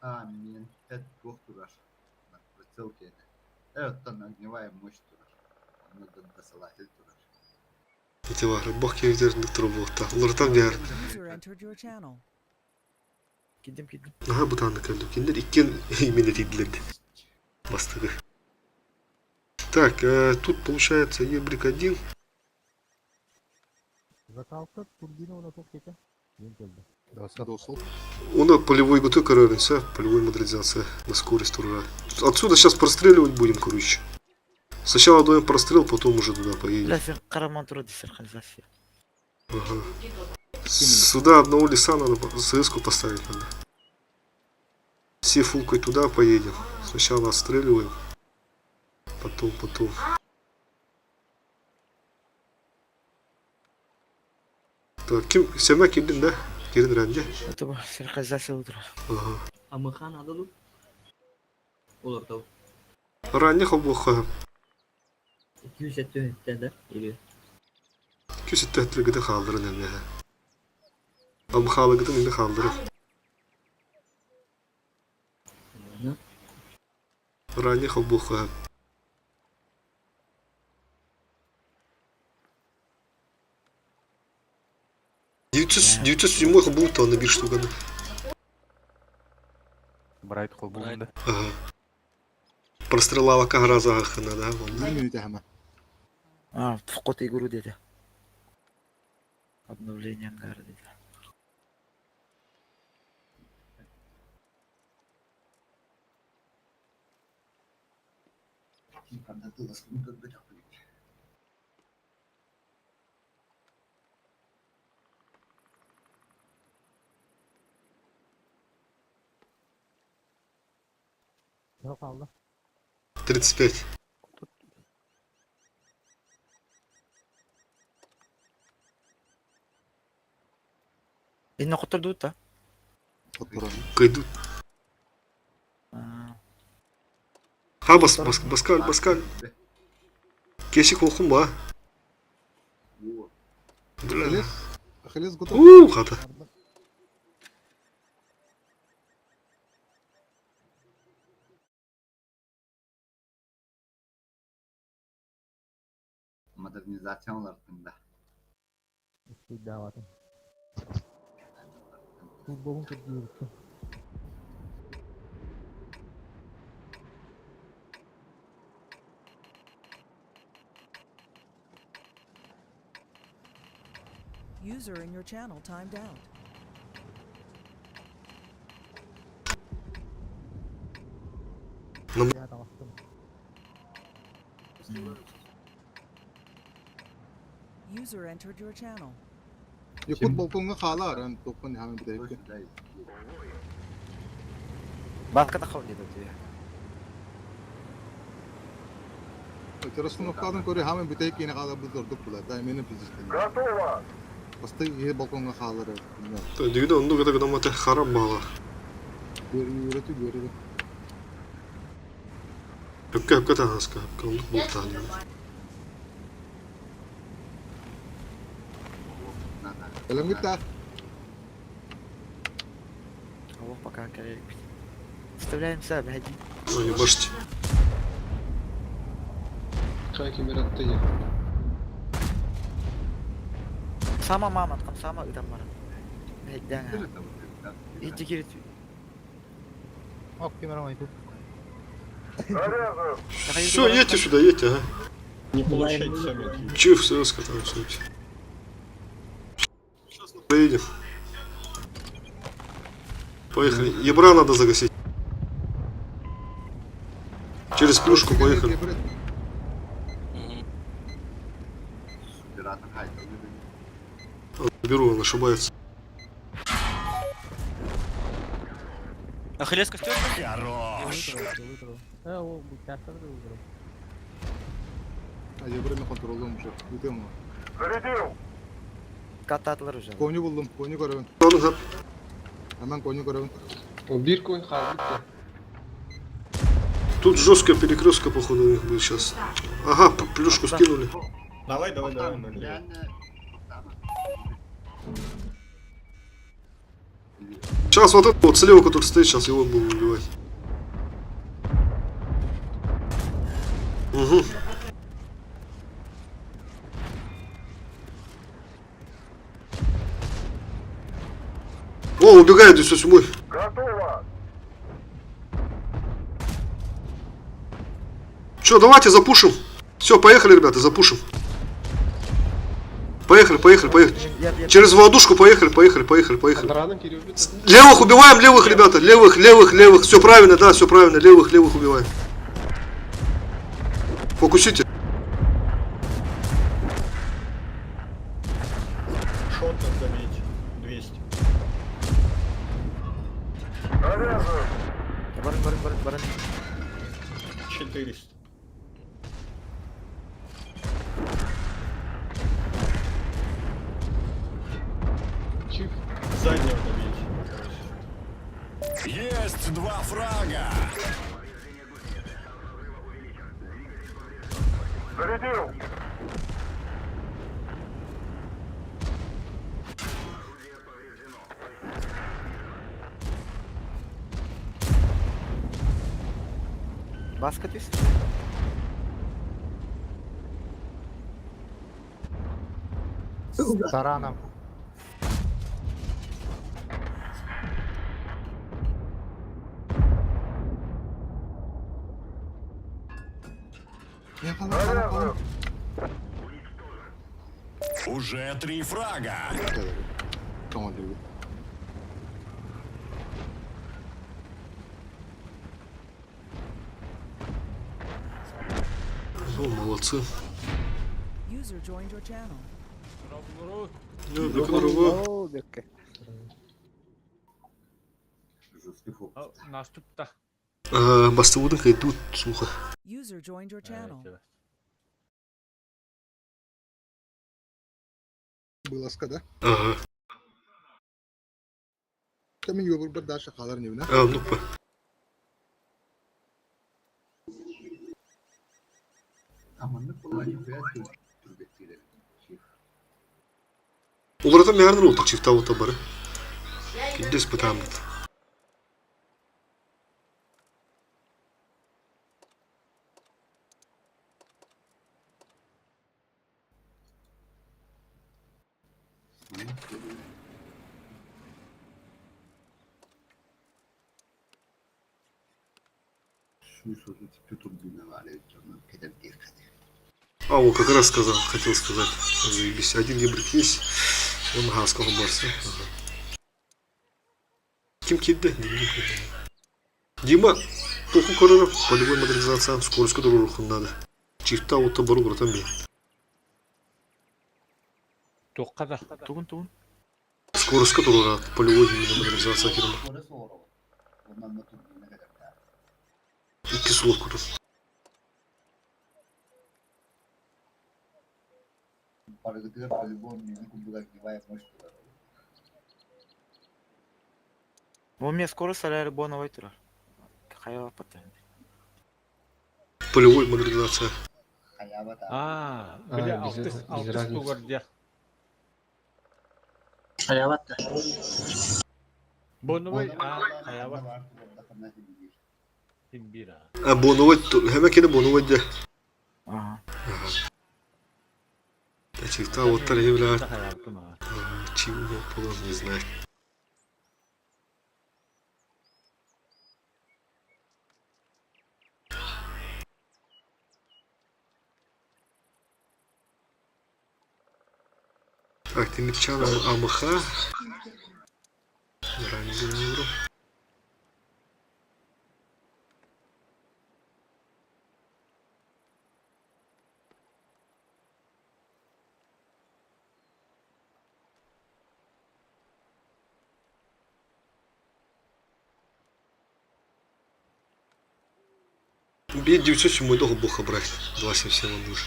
А, мен 5 турар. Прицел кені. Evet, огневая мощь турар. Оны досылатель турар. Эти вары, бог кевдерин дура болта. Улартан бер. User entered your channel. Кидим, кидим. Аха бутанды кәлді. Кендер иккен именно тейділерді. Бастығы. Так, тут получается ебрик 1. Закалка, турбина у нас тут Досыл. Он полевой ГТ, короче, полевой модернизация на скорость ура. Отсюда сейчас простреливать будем, короче. Сначала даем прострел, потом уже туда поедем. Ля сен караман тура десер канализация. Ага. Сюда одного леса надо, СС-ку поставить надо. Все фулкой туда поедем. Сначала отстреливаем. Потом, потом. Так, ким? Сема кирдин, да? Кирин ранде. Это сен канализация утра. Ага. АМХ надо ду. Олар тау. Ранде хобоха. 270 да? Или Күсүттәтлігіді қалдырын әне. Амхалыгыды мені қалдырын. Ну. Ранде хобоха. 907 хобута на бир штука. Брайт холбугунда. Ага. Прострелава каграза хана, да? вон. Bir minute hemen. А, в игру деді. Обновление ангара деді. Yok aldı. 35. Инна котурду та. Кайду. Ха, бас, бас, баскаль, баскаль. Кесик оқым ба? Бля. Ахиллес готов. У, хата. Модернизациялар тында. Турбобун көрдүүрүккүн. User in your channel timed out. Я таҕыстым. User entered your channel. Якут балкоҥҥа хаалаар, тохпун хааман бүтэһиккэ. Баска тахов не дадут. Террасыновкадан көрө хааман бүтэһик киинэ хааларбыт ордук була. Да, именно физически. Готово! Басты киһи балкоҥҥа хаалар. Дүйді онду гыда гынаматы харап бала. Үөрэтү үөрэтү. Хөккө хөккө таһаска хөккө оннук буолтаан. Кэлэммит да. Алло, пока, коллеги. Вставляемся, блядь. Ой, башти. Сама мама, там сама и там мара. Блядь, да. Иди, кирит. Ок, кемерам айтып. Заряжен! Все, едьте сюда, едьте, ага. Не получайте сами. Чиф, ССК там все. Сейчас поедем. Поехали. Ебра надо загасить. Через плюшку поехали. Беру, он ошибается. Ахиллес костер? Хорош. Э, ол бу картада да выиграл. А я время контролым уже. Бүтем. Зарядил! Кататлар уже. Коню булдум, коню көрөбүн. Ладно, Hemen коню көрөбүн. Тут жесткая перекрестка, походу, у них будет сейчас. Ага, плюшку скинули. Давай, давай, давай, налево. Сейчас вот этот вот слева, который стоит, сейчас его будем убивать. Угу. О, убегает из мой. Готово! Че, давайте запушим. Все, поехали, ребята, запушим. Поехали, поехали, поехали. Через воздушку поехали, поехали, поехали, поехали. Левых убиваем, левых, ребята, левых, левых, левых. Все правильно, да, все правильно, левых, левых убиваем. Фокусите. Шот добить. 200. Заряжен! Баран, баран, баран, баран. 400. Заднего добить. Есть два фрага. Зарядил! Баска ты? Тараном. Я халам, халам, халам. Уже три фрага. Tamam dedi. Ну, молодцы. User joined your channel. Да, бекон О, бекке. Бастывудын идут сухо. User joined your channel. Быласка да. Ага. Камин юбур бір даша халар не бина. А, ну-ка. Уларда мәрнер олтық чифта ота бары. Кендес бытамыт. 132 турбина баар эбит дьоннор кэтэрдиэххэ А, вот как раз сказал, хотел сказать. Заебись. Один гибрид есть. Он хаска барса. Ага. Ким киирдэ? Дима, туоху көрөрө полевой модернизация скоростька туруоруххун надо. Чифта уотта бару братан бин. Туохха да. Тугун тугун. Скоростька туруораат полевой именно модернизация фирма. Скорость олоробут. Онно турбина кэтэрдээх. Икки суол кутун. Барыгытыгар полигон миэнэ курдук огневая мощь турар. У меня скоро саляр боновой турар. Хайа паттан. Полевой модернизация. Хайаба А, А, бля, без- алтыс, без алтыс разницы. тугар диэх. Хайабат да. Боновой, а, хайаба. Син биир, а. А боновой, хэмэ кини боновой дьэ. Ага. Чифта уоттар иһи Хайаабытым, а. Чего было, не знаю. Так, Тимирчан АМХ. Заранее говорю. Бей 907 долго бог брать. 277 он уже.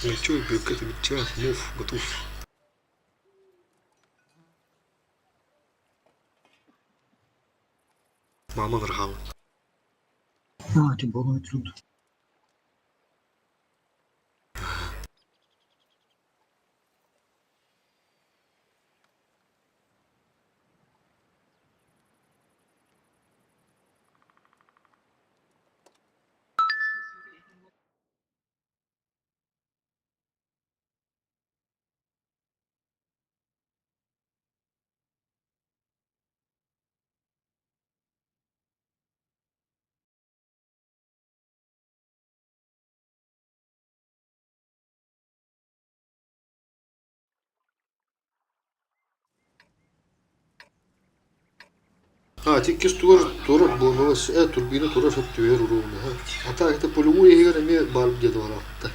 Ну чё, это ча, мув, готов. Мама ныргала. А, ти болной труд. А, тиккис тугар турар буоллаҕа турбина турар сөп түһэр уруумна. А так это полевой игр эмиэ баар диэн бараатта.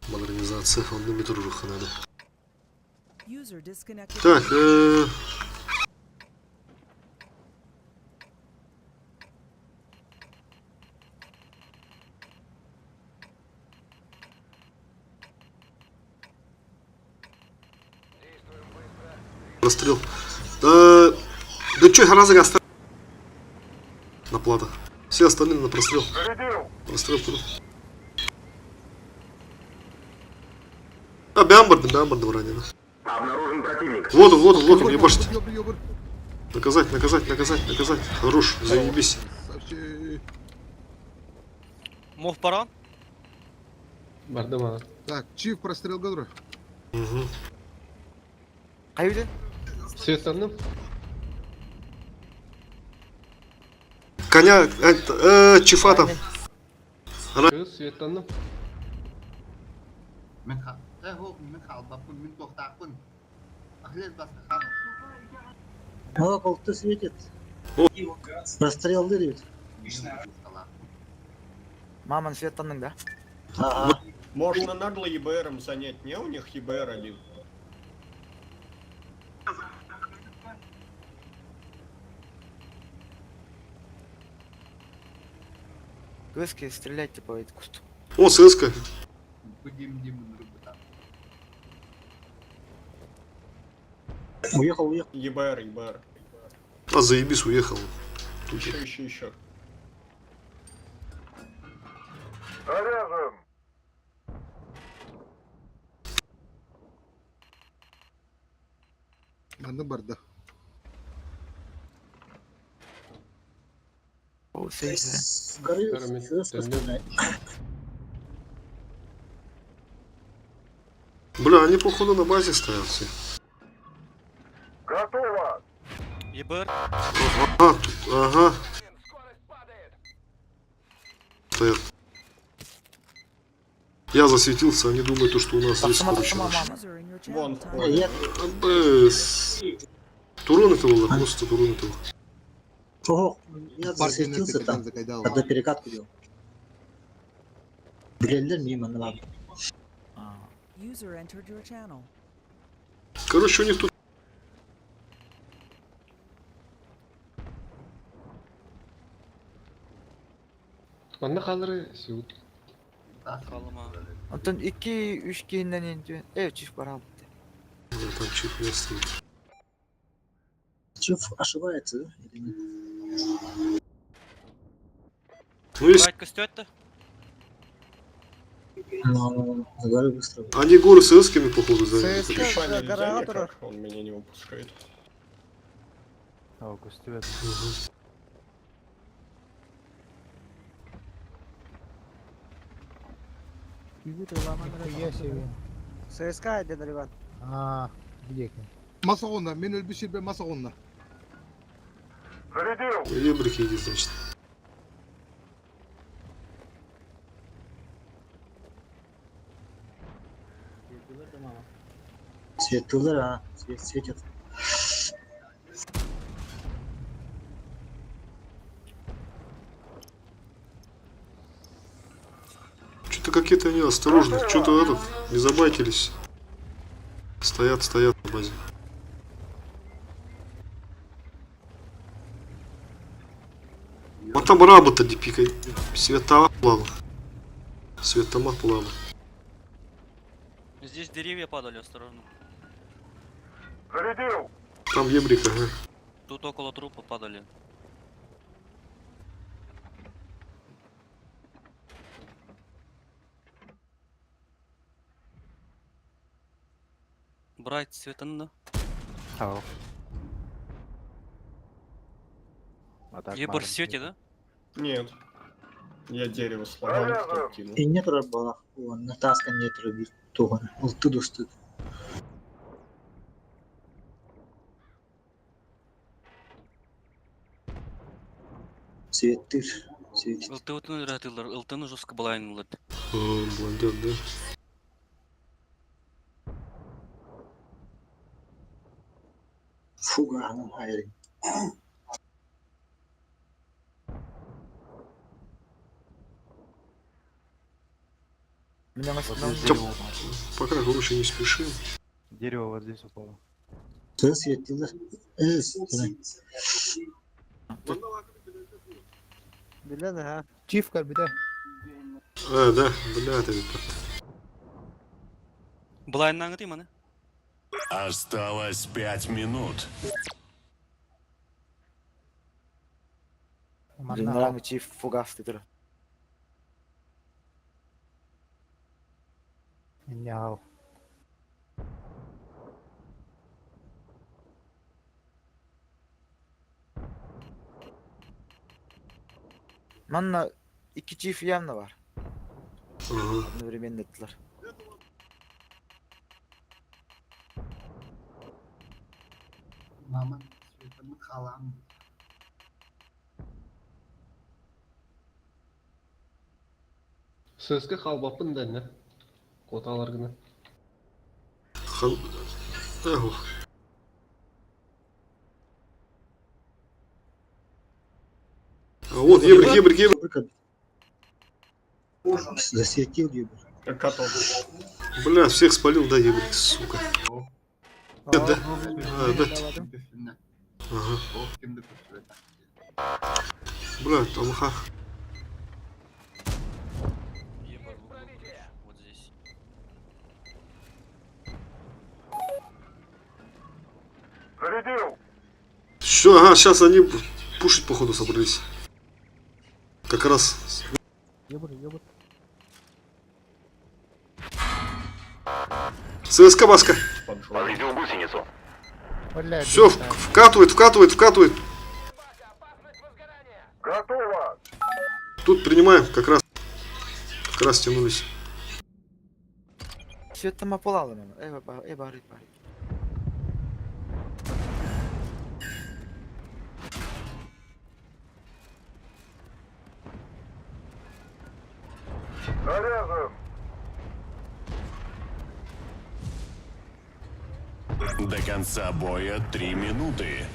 Модернизация онно эмиэ туруруохха надо. User disconnected. Так, Расстрел. Да, да чё, раза оставь. На плата. Все остальные на прострел. Зарядил! Прострел туда. А, Бямбард, Бямбард ранен. Обнаружен противник. Вот он, вот он, вот он, ебашит. Ёбр, ёбр. Наказать, наказать, наказать, наказать. Хорош, заебись. Красавчик. Мов пора? Бардым Так, чиф прострел гадры. Угу. Кайда? Светтанным? Коня, чифа там. Светтанным. Мен ха... Э, хоп, мен халбаппын, мен тохтаахпын. Ахлес баска хам. О, колты светит. Прострел дырит. Маман светтанның да? Ага. Можно нагло ЕБРом занять, не? У них ЕБР один. Кыски стреляйте по этому кусту. О, ССК. Будем Диму рыбу Уехал, уехал. ЕБР, ЕБР. А, заебись, уехал. Тут Еще, еще, еще. Заряжен! Манна барда. О, сейф. С горы ССК стреляет. Бля, они походу на базе стоят все. ЕБР. Ага, тут, ага. Стоят. Я засветился, они думают, то, что у нас здесь, короче, наши. User in your channel Вон timed входит. АБС. Турон это было, просто турон этого. Ого, я Партия засветился там, когда перекатку делал. Билеллер мимо надо. User entered your channel. Короче, у них тут Манна хаалары сүүт. Калыма. Онтон 2-3 кейиннен интү. Э, чиф барал. Да, там чип не стоит. Чиф ошибается, да? Или нет? Ну, если Брать костер-то? Ну, говорю быстро. они горы с эсками, походу, заняли. ЦСКА. короче. Чифа нельзя Гора никак, он меня не выпускает. О, костюм. Мгм. Нихуя себе. ЦСКА дед Иван. А, где Масағонна, мен өлбі шербе масағонна. Зарядил! Ебрик едет, значит. Светилер, а, свет светит. Что-то какие-то они осторожные, что-то этот, не забайтились. Стоят, стоят на базе. Вот там раба-то не пикай. Света плава. Светома плава. Здесь деревья падали, осторожно. Зарядил! Там ебрик, ага. Тут около трупа падали. Брать цветаны, да? Ебр в свете, да? Нет. Я дерево сломал, кто кинул. И нет рабала, он натаскан нет рабит туган. Алтыду стыд. Светыр, светит. Ылтыбытын ыратылар, ылтыны жестко балайнылар. О, блондин, да? Фуга, ну, айрин. Тёп, пока, короче, не спешим. Дерево вот здесь упало. Ты светилер. Чиф кальбиде. А, да, бля, это ведь. Балайнаңы маны? Осталось 5 минут. Манна чиф фугас титр. Няу. Манна iki çift yem de var. Ага. Одновременно ettiler. Мама, светамы халам. ССК халбаппын да не. Коталар гына. Хан... Эх, А вот, ебрик, ебрик, ебрик. Засветил ебр. Как котов. Бля, всех спалил, да, ебрик, сука. Нет, да? А, да. Ага. Ох, кімді көпсүбет. Бля, там ха. Ебр в углу, короче, вот здесь. Зарядил! Все, ага, сейчас они пушить, походу, собрались. Как раз. Ебр, ебр. ЦСКА Баска. Повредил гусеницу. Бля, Все, вкатывает, вкатывает, вкатывает. Готово! Тут принимаем, как раз. Как раз тянулись. Светама полалым ama. Ey bari bari bari. Заряжен! До конца боя три минуты.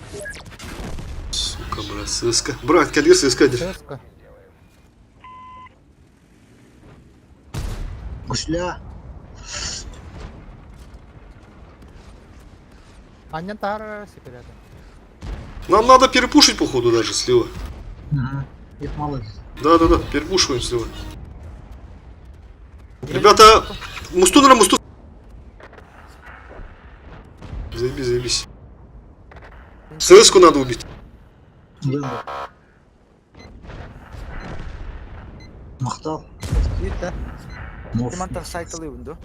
Сука, брат, сыска. Брат, кэлгир сыска дир. Сыска. Гусля. Анньан таһаарара сипирэтэ. Нам надо перепушить, походу, даже слева. Их мало. Да-да-да, перепушиваем слева. Ребята, мусту на мусту. Заебись, заебись. СС-ку надо убить. Махтал. Кимантан сайт алыбын ду?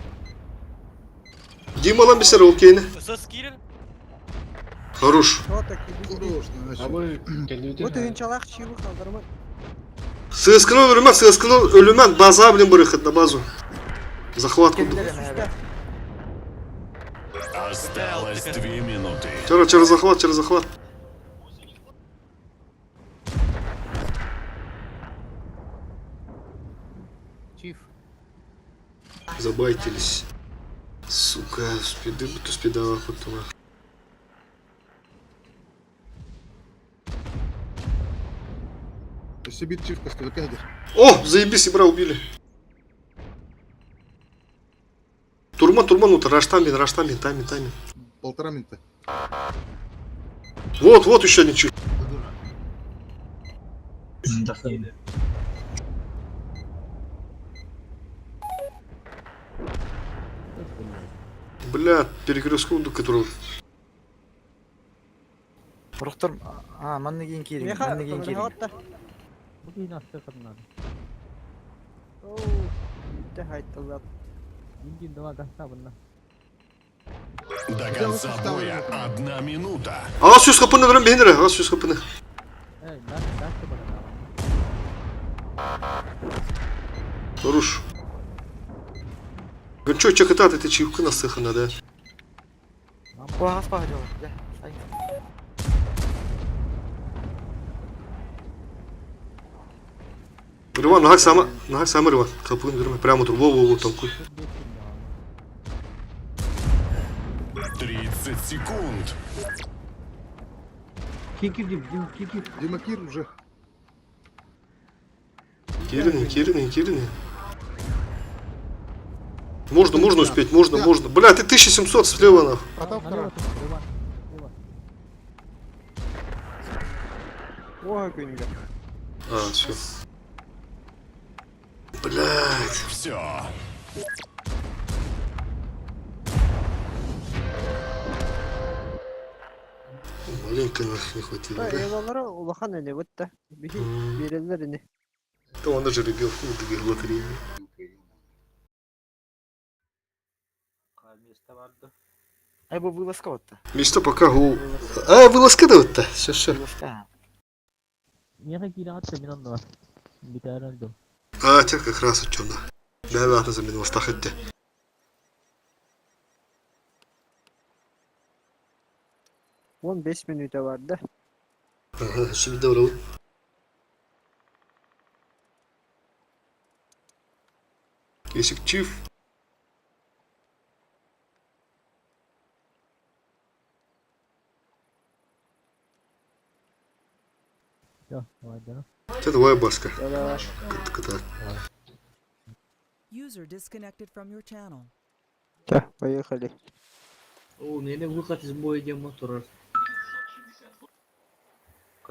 Дима нам бисер, окей. СС кирер. Хорош. Bu тыгынчалах чивы калдырма. СС-кны өлүмэн, СС-кны өлүмэн, база, блин, барыхат на базу. Захват курдук. Осталось 2 минуты. Через, через захват, через захват. Чиф. Забайтились. Сука, спиды буду спидала потом. Себе чивка сказал, О, заебись, Ибра убили. Турман, турман, вот, раштамин, раштамин, тамин, тамин. Полтора минуты. Вот, вот еще один чиф. Да. Бля, перекрестку, который... Рохтор, а, манны кийин киирин, манны кийин киирин. Бу кийин астык надо. Индин два гаста bundan. До конца боя 1 минута. Ага, сүз капını veren beğenir, ага, сүз капını. Эй, даст даст бана. Хорош. Гончо, чакатат, это чивка на сыхана, да? Куагас пагадёл, да, сайт. Риван, нахак сама, Риван. Капын верме, прямо тур, во, во, во, там куй. 30 секунд. Дима Кир уже. Кирины, Кирины, Кирины. Можно, можно успеть, можно, можно. Бля, ты 1700 слева нахуй. Потом второй. А, все. Блять. Все. Маленько нах не хватило, да? Eyvallah улахан эне бутта. Биһи берелер эне. Да он даже ребенку выиграл лотерею. Место барды. Ай, бу вылазка вот-то. Место пока гул. А, вылазка да вот-то. Все, все. Вылазка. Меха киирин атты мен онда бар. Битәрен өлдüm. А, тех как раз вот темно. Да, да, за меня астахатте. 15 минута барды. Ага, şimdi davranalım. Кесик чиф. Все, давай, да. Это твоя баска. Давай. Кыта. User disconnected from your channel. Да, поехали. О, мене выход из боя демо турар.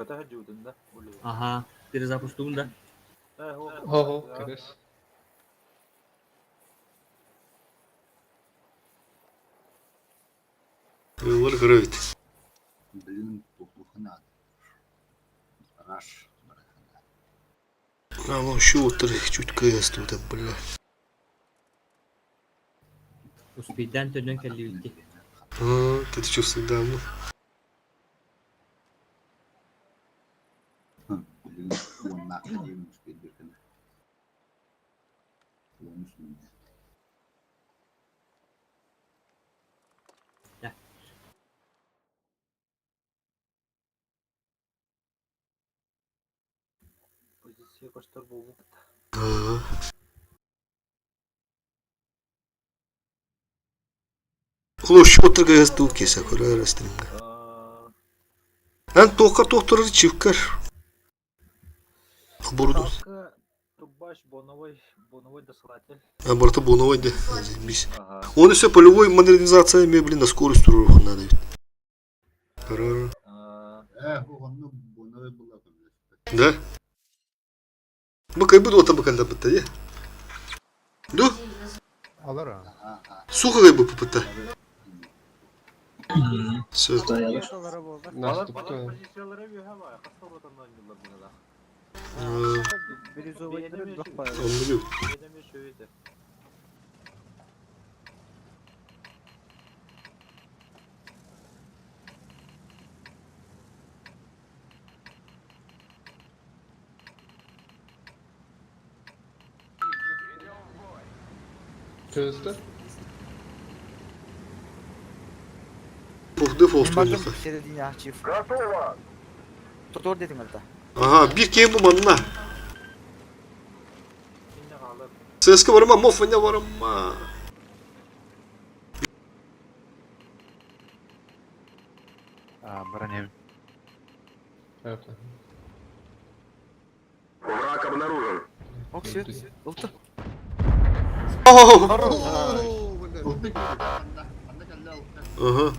Ката жудun да. Ага, перезапуск да. Ого, кырыс. Yıllar кроет. Блин, тухнат. Раш. А, ну еще вот чуть КС тут, бля. Успейдан төннөн кэллибитти. А, ты чувствуешь, да, ну. Блин, он нахуй успеть. Он Да. Позиция көстөр болбут. Ага. Площадь ГСТУ киэсэ көрөр стримҥэ. Эн туохха туохтарар чивкэр? Оборудован. Трубач, боновой, боновой досылатель. А, барыта боновой да. Заебись. Он еще полевой модернизация, мне, блин, на скорость туруору надо ведь. Э, онно боновой была. Да? Бу кайбыт уота бакаллабыта дии. Ду? Алар Сухо кайбыппыта. Все. Оннугу. Пухды фолстуйнуха. Середине чиф. Готово! Тотор дедиң алта. Ага, бир кем бу манна. ЦСК барыма, моф не барыма. А, броня. Враг обнаружен. Ок, свет. Ылты. Ага.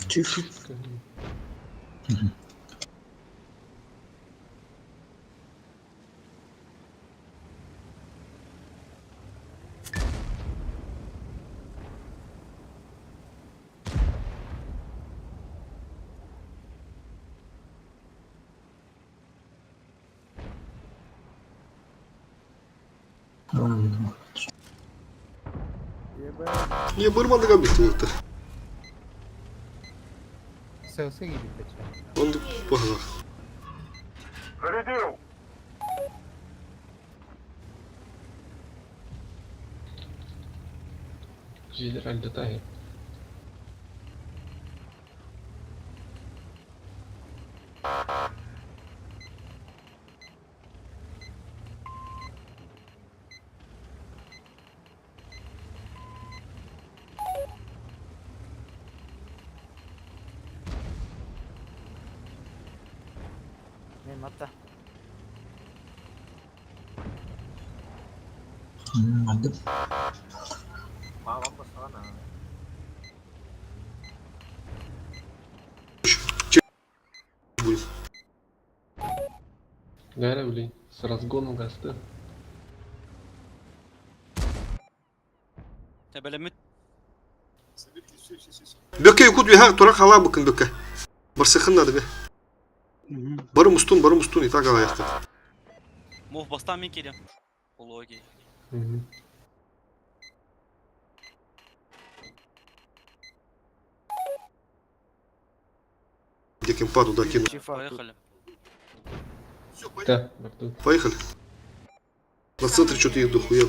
Чиф. Не бармандыга бит улыктыр. Сөсө киирбит бачча. Онды пахла. Зарядил! Мен матта. Будет. Гайра, блин, с разгону гасты. Тебелемит. Бөке юкут бихар тура хала букын бөке. Барсыхын надо бе. Барым устун, барым устун и так алаяқты. Мов бастан мен келем. Ологи. Где кемпа туда кину. Поехали. Да, Поехали. На центре что-то их дохуя.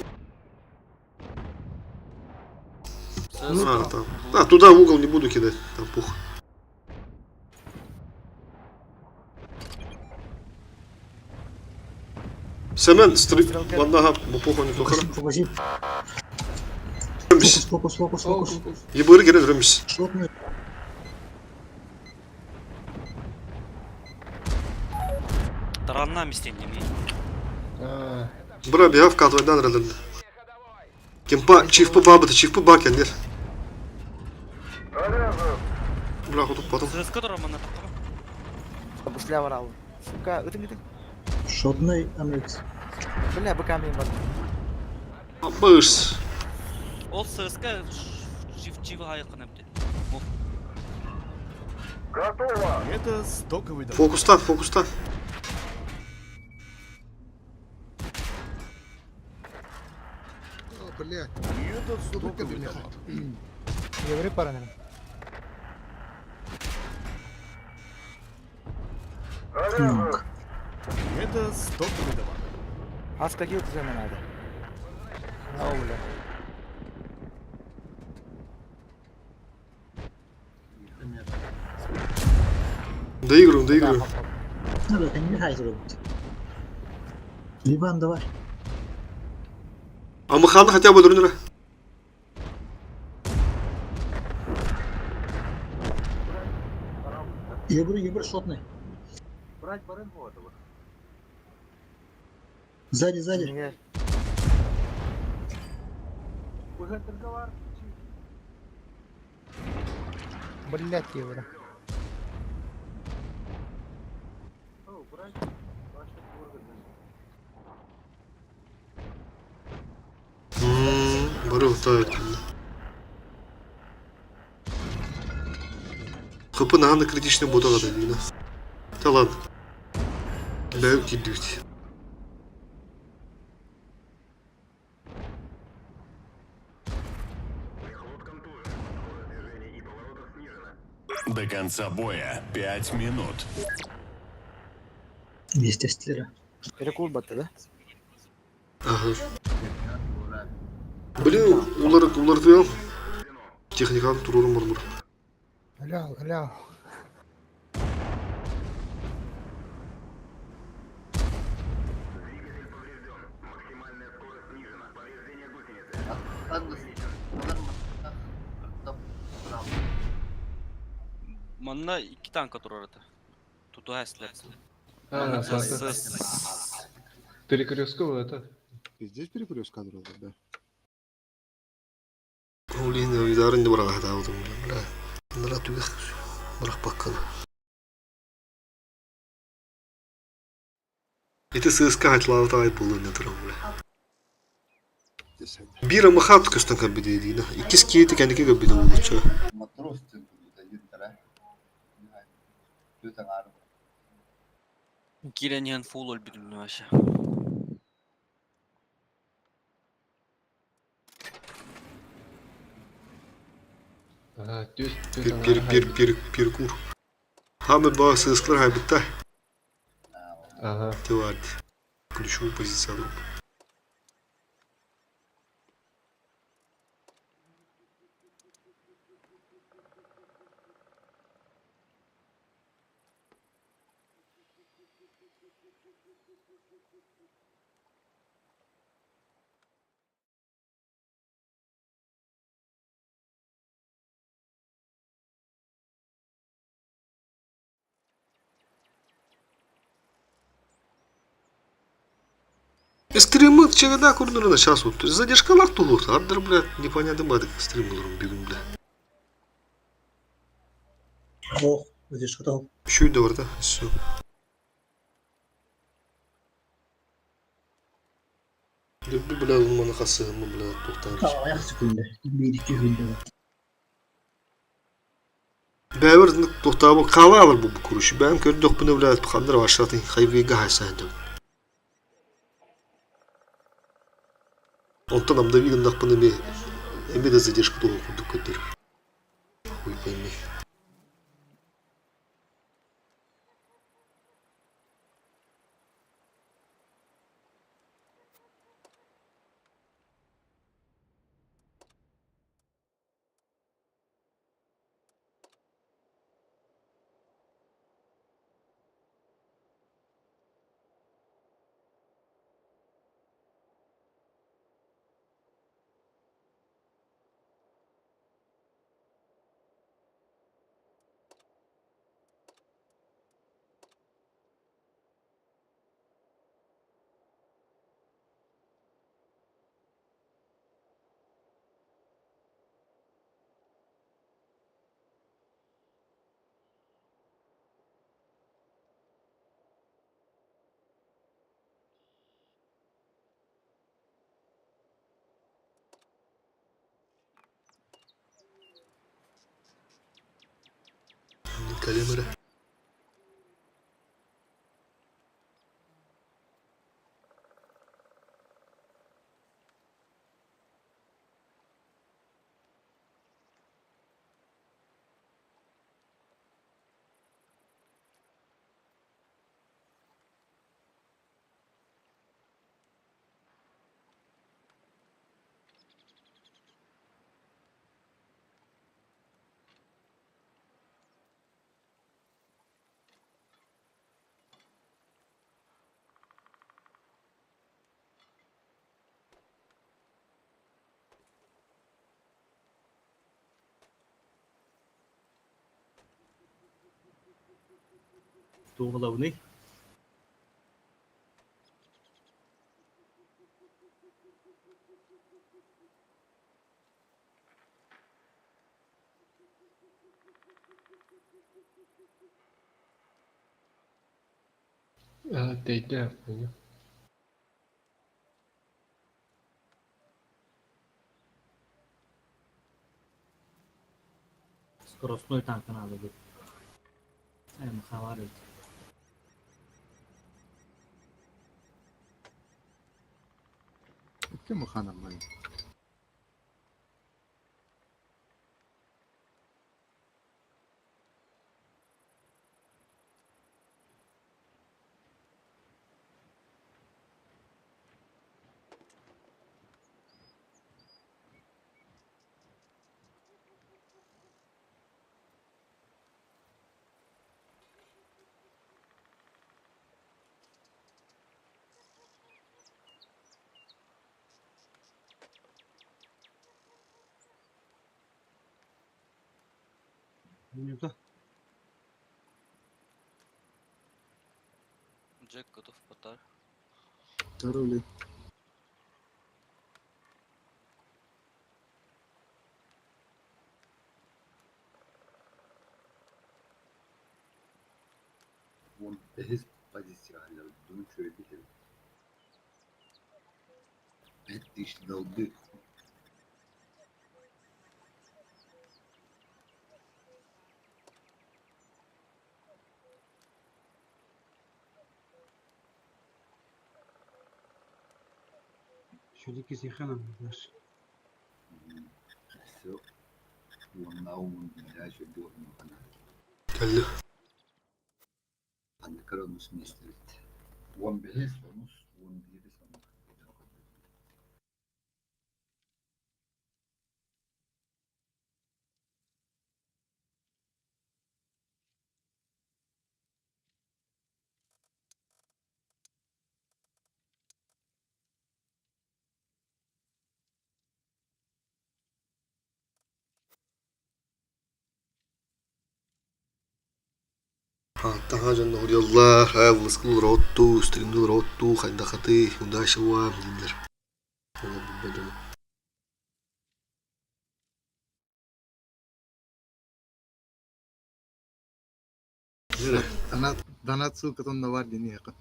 А, там. А, туда в угол не буду кидать. Там пух. Семен, стри... Ваннага, похуй не тохара. Фокус, фокус, фокус, фокус. Ебыры керен рөміс. Таранна мистеннеми. Бра, бия вкатывай, рядом. Кемпа, чифпы бабыты, чифпы бакендер. Бля, хоту потом. ЦСК тура манна таққама. Бусля барал. Сука, ытың ытың. Шотный МХ. Бля, быка мен бар. Быш. Ол ЦСК чиф чиф айқын әбді. Мов. Готово! Это стоковый Фокустан, фокустан. Блядь. Это стоковый товар. Еврей паранын. Это стоковый товар. Аска кил түземен надо. Ауля. Доигрываем, доигрываем. Надо, не мешай. Ливан, давай. Амыханы хотя бы дурнура. Я говорю, я шотный. Брать барын этого. Сзади, сзади. Уже торговар. Блять, я говорю. О, брать. Ваша Бары утают. Хапы наханы критичный бота да дейна. Та ладно. Бәйіп киддік. До конца боя 5 минут. Естественно. Перекур батты, да? Ага. Блин, улар улар Техниканы турурум бар бур. Ля, ля. Манна iki танка турар это. Туту әслер. А, Перекрестковый это. Здесь перекрестка, да? Блин, видарын да барага таудым, бля. Нара түгэх. Барах баккан. Ити сыска хатлаа тай булын турам, бля. Бира махат көстөн кабиде дейна. Иккис кийти кәнеке кабиде булучу. Матрос ты будет да? Ты там Киренен фул өлбүдүм вообще. Ага, түс, Пир пир пир пир пиркур. Хамы ба сыскалар хайбытта. Ага. Тывард. Ключевую позицию группы. Стримы чагада курнурына сейчас вот. Задержка лак тулур. Ардыр, блядь, непонятно бадык стримылырым бүгүн, бля. Ох, здесь что-то. Еще и бар да? Все. Люблю, бля, мана хасыгымы, бля, тоқтар. Аяқ секунды. Bir iki günde. Бәбір тоқтабы қала алыр бұл күріші. Бәм көрді бұны, бля, қандар вашатын хайвейга хайсайды. Онтан амда вигандақ бұны ме эме де задержка туғы күндік көтер. Хуй пойми. Калемера. Туоһулабыный? А, тэйдэ, понял. Скоростной танка надо будет. Махавар ведь. Кем ханаман? Джек готов потар. Здоровья. Он без позиция, думаю, что я видел. 5000 долбы. Все. Он на ум, я еще был, она. Кэллэ. Аны кыранус местелит. 15 онус, 11 онус. Таха дьонно уруйаллар, аа вылыскыл роттуу, стримнул роттуу, хайдахаты, удачи вам дииллэр. Ол билбэт дьону. Нere? Донат, донат ссылка на бар дени яқын.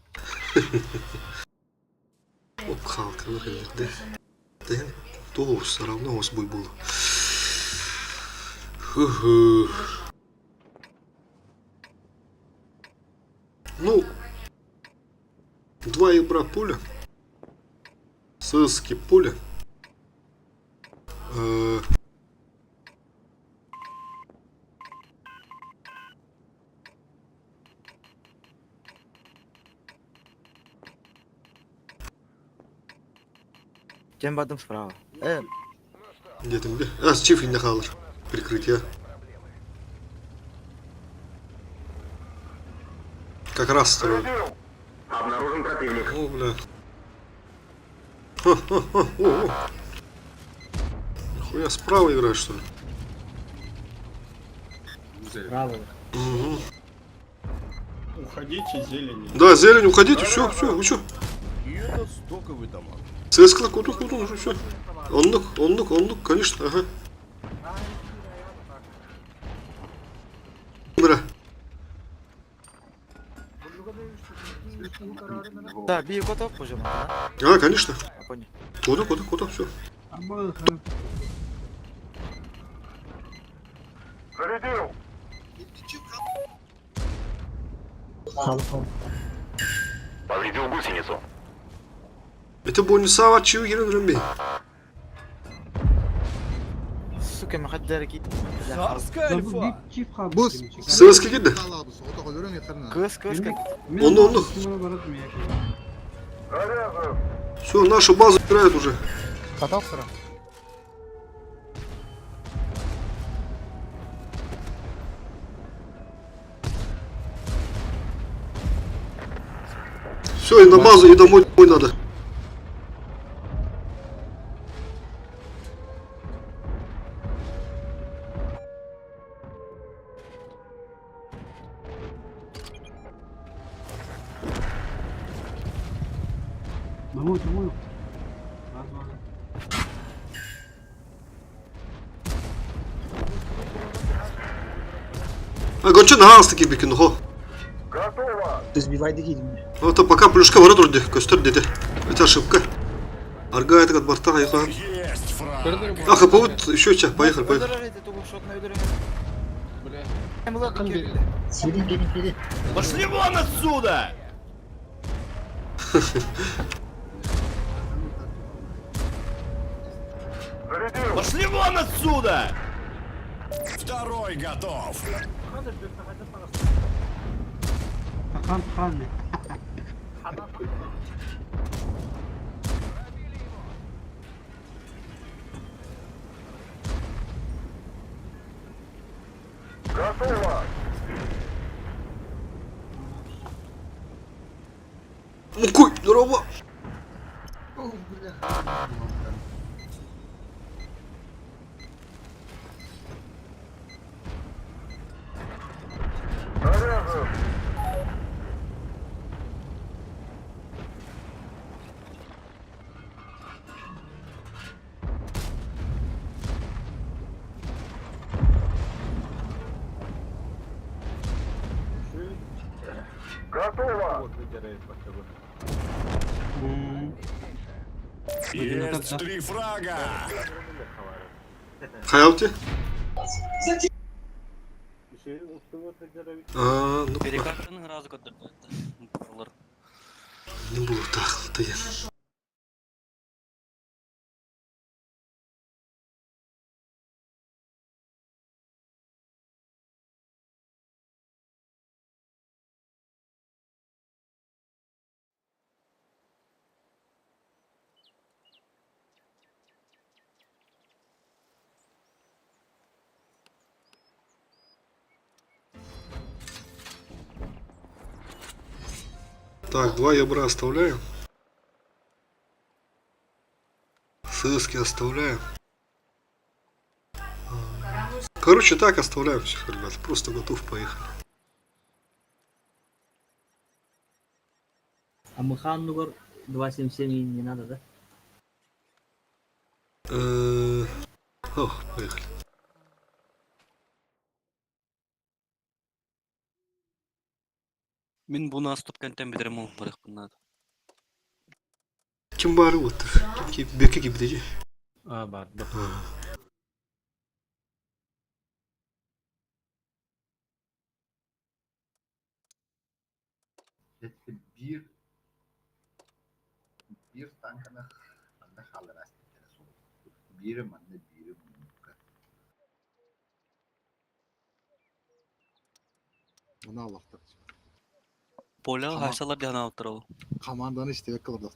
Оп, хаалкалар кэллэрдэ. Тэн туос, равно ос буй был. Ху-ху. Ну, два ебра пуля. Сыски пуля. Тем бадым справа. Где там, где? А, с чиф не халыр. Прикрытие. Как раз второй. Обнаружен противник. О, бля. Ха-ха-ха, о, о. Нихуя справа играешь, что ли? Справа. Угу. Уходите, зелени. Да, зелень, уходите, все, все, вы чё? И это стоковый томат. Цескла, куту, куту, уже все. Оннук, оннук, оннук, конечно, ага. Бра. Да, би котов пожалуйста. А, конечно. Понял. Куда, куда, куда, все. Зарядил! Повредил гусеницу. Это бонусава чью гирен рэмби. Сука, махаддарки. Царская альфа! Бус. Сыски кидdi. Кыс, кыс, кыс. Онну, онну. Все, нашу базу играют уже. Катался? Все, и на базу, и домой надо. Домой, домой. Раз, два, раз. А гонча наһаа таки бикин хо. Ты сбивай дегидин. Ну то пока плюшка ворота вроде костер дети. Это ошибка. Арга это борта айха. Есть фраг. А хп еще че, поехали, поехали. Бля. Сири, сири, сири. Пошли вон отсюда! Пошли вон отсюда! Второй готов. Хан, хан. Мукуй, здорово. О, бля. Готово! Вот выдирает пока бы. Есть три фрага. Хаялти? Еще и вот выдирает. А, ну Перекаттан разы көтөрдө. Балар. не было так, ты. Так, два ябра оставляю. Сыски оставляю. Короче, так оставляем всех, ребят. Просто готов, поехали. А Мыхан Нугар 277 не надо, да? Ох, поехали. Мин буну астып кентен билерим ол барык буннады. Ким бары вот? Ким беке ким А, бар, да. Это бир бир танкана манна халарас бири манна бири муннукка. Она Аллахтар. Поля Tamam. хайсалар диһана алыптыр ол. Команданы иштебек кылып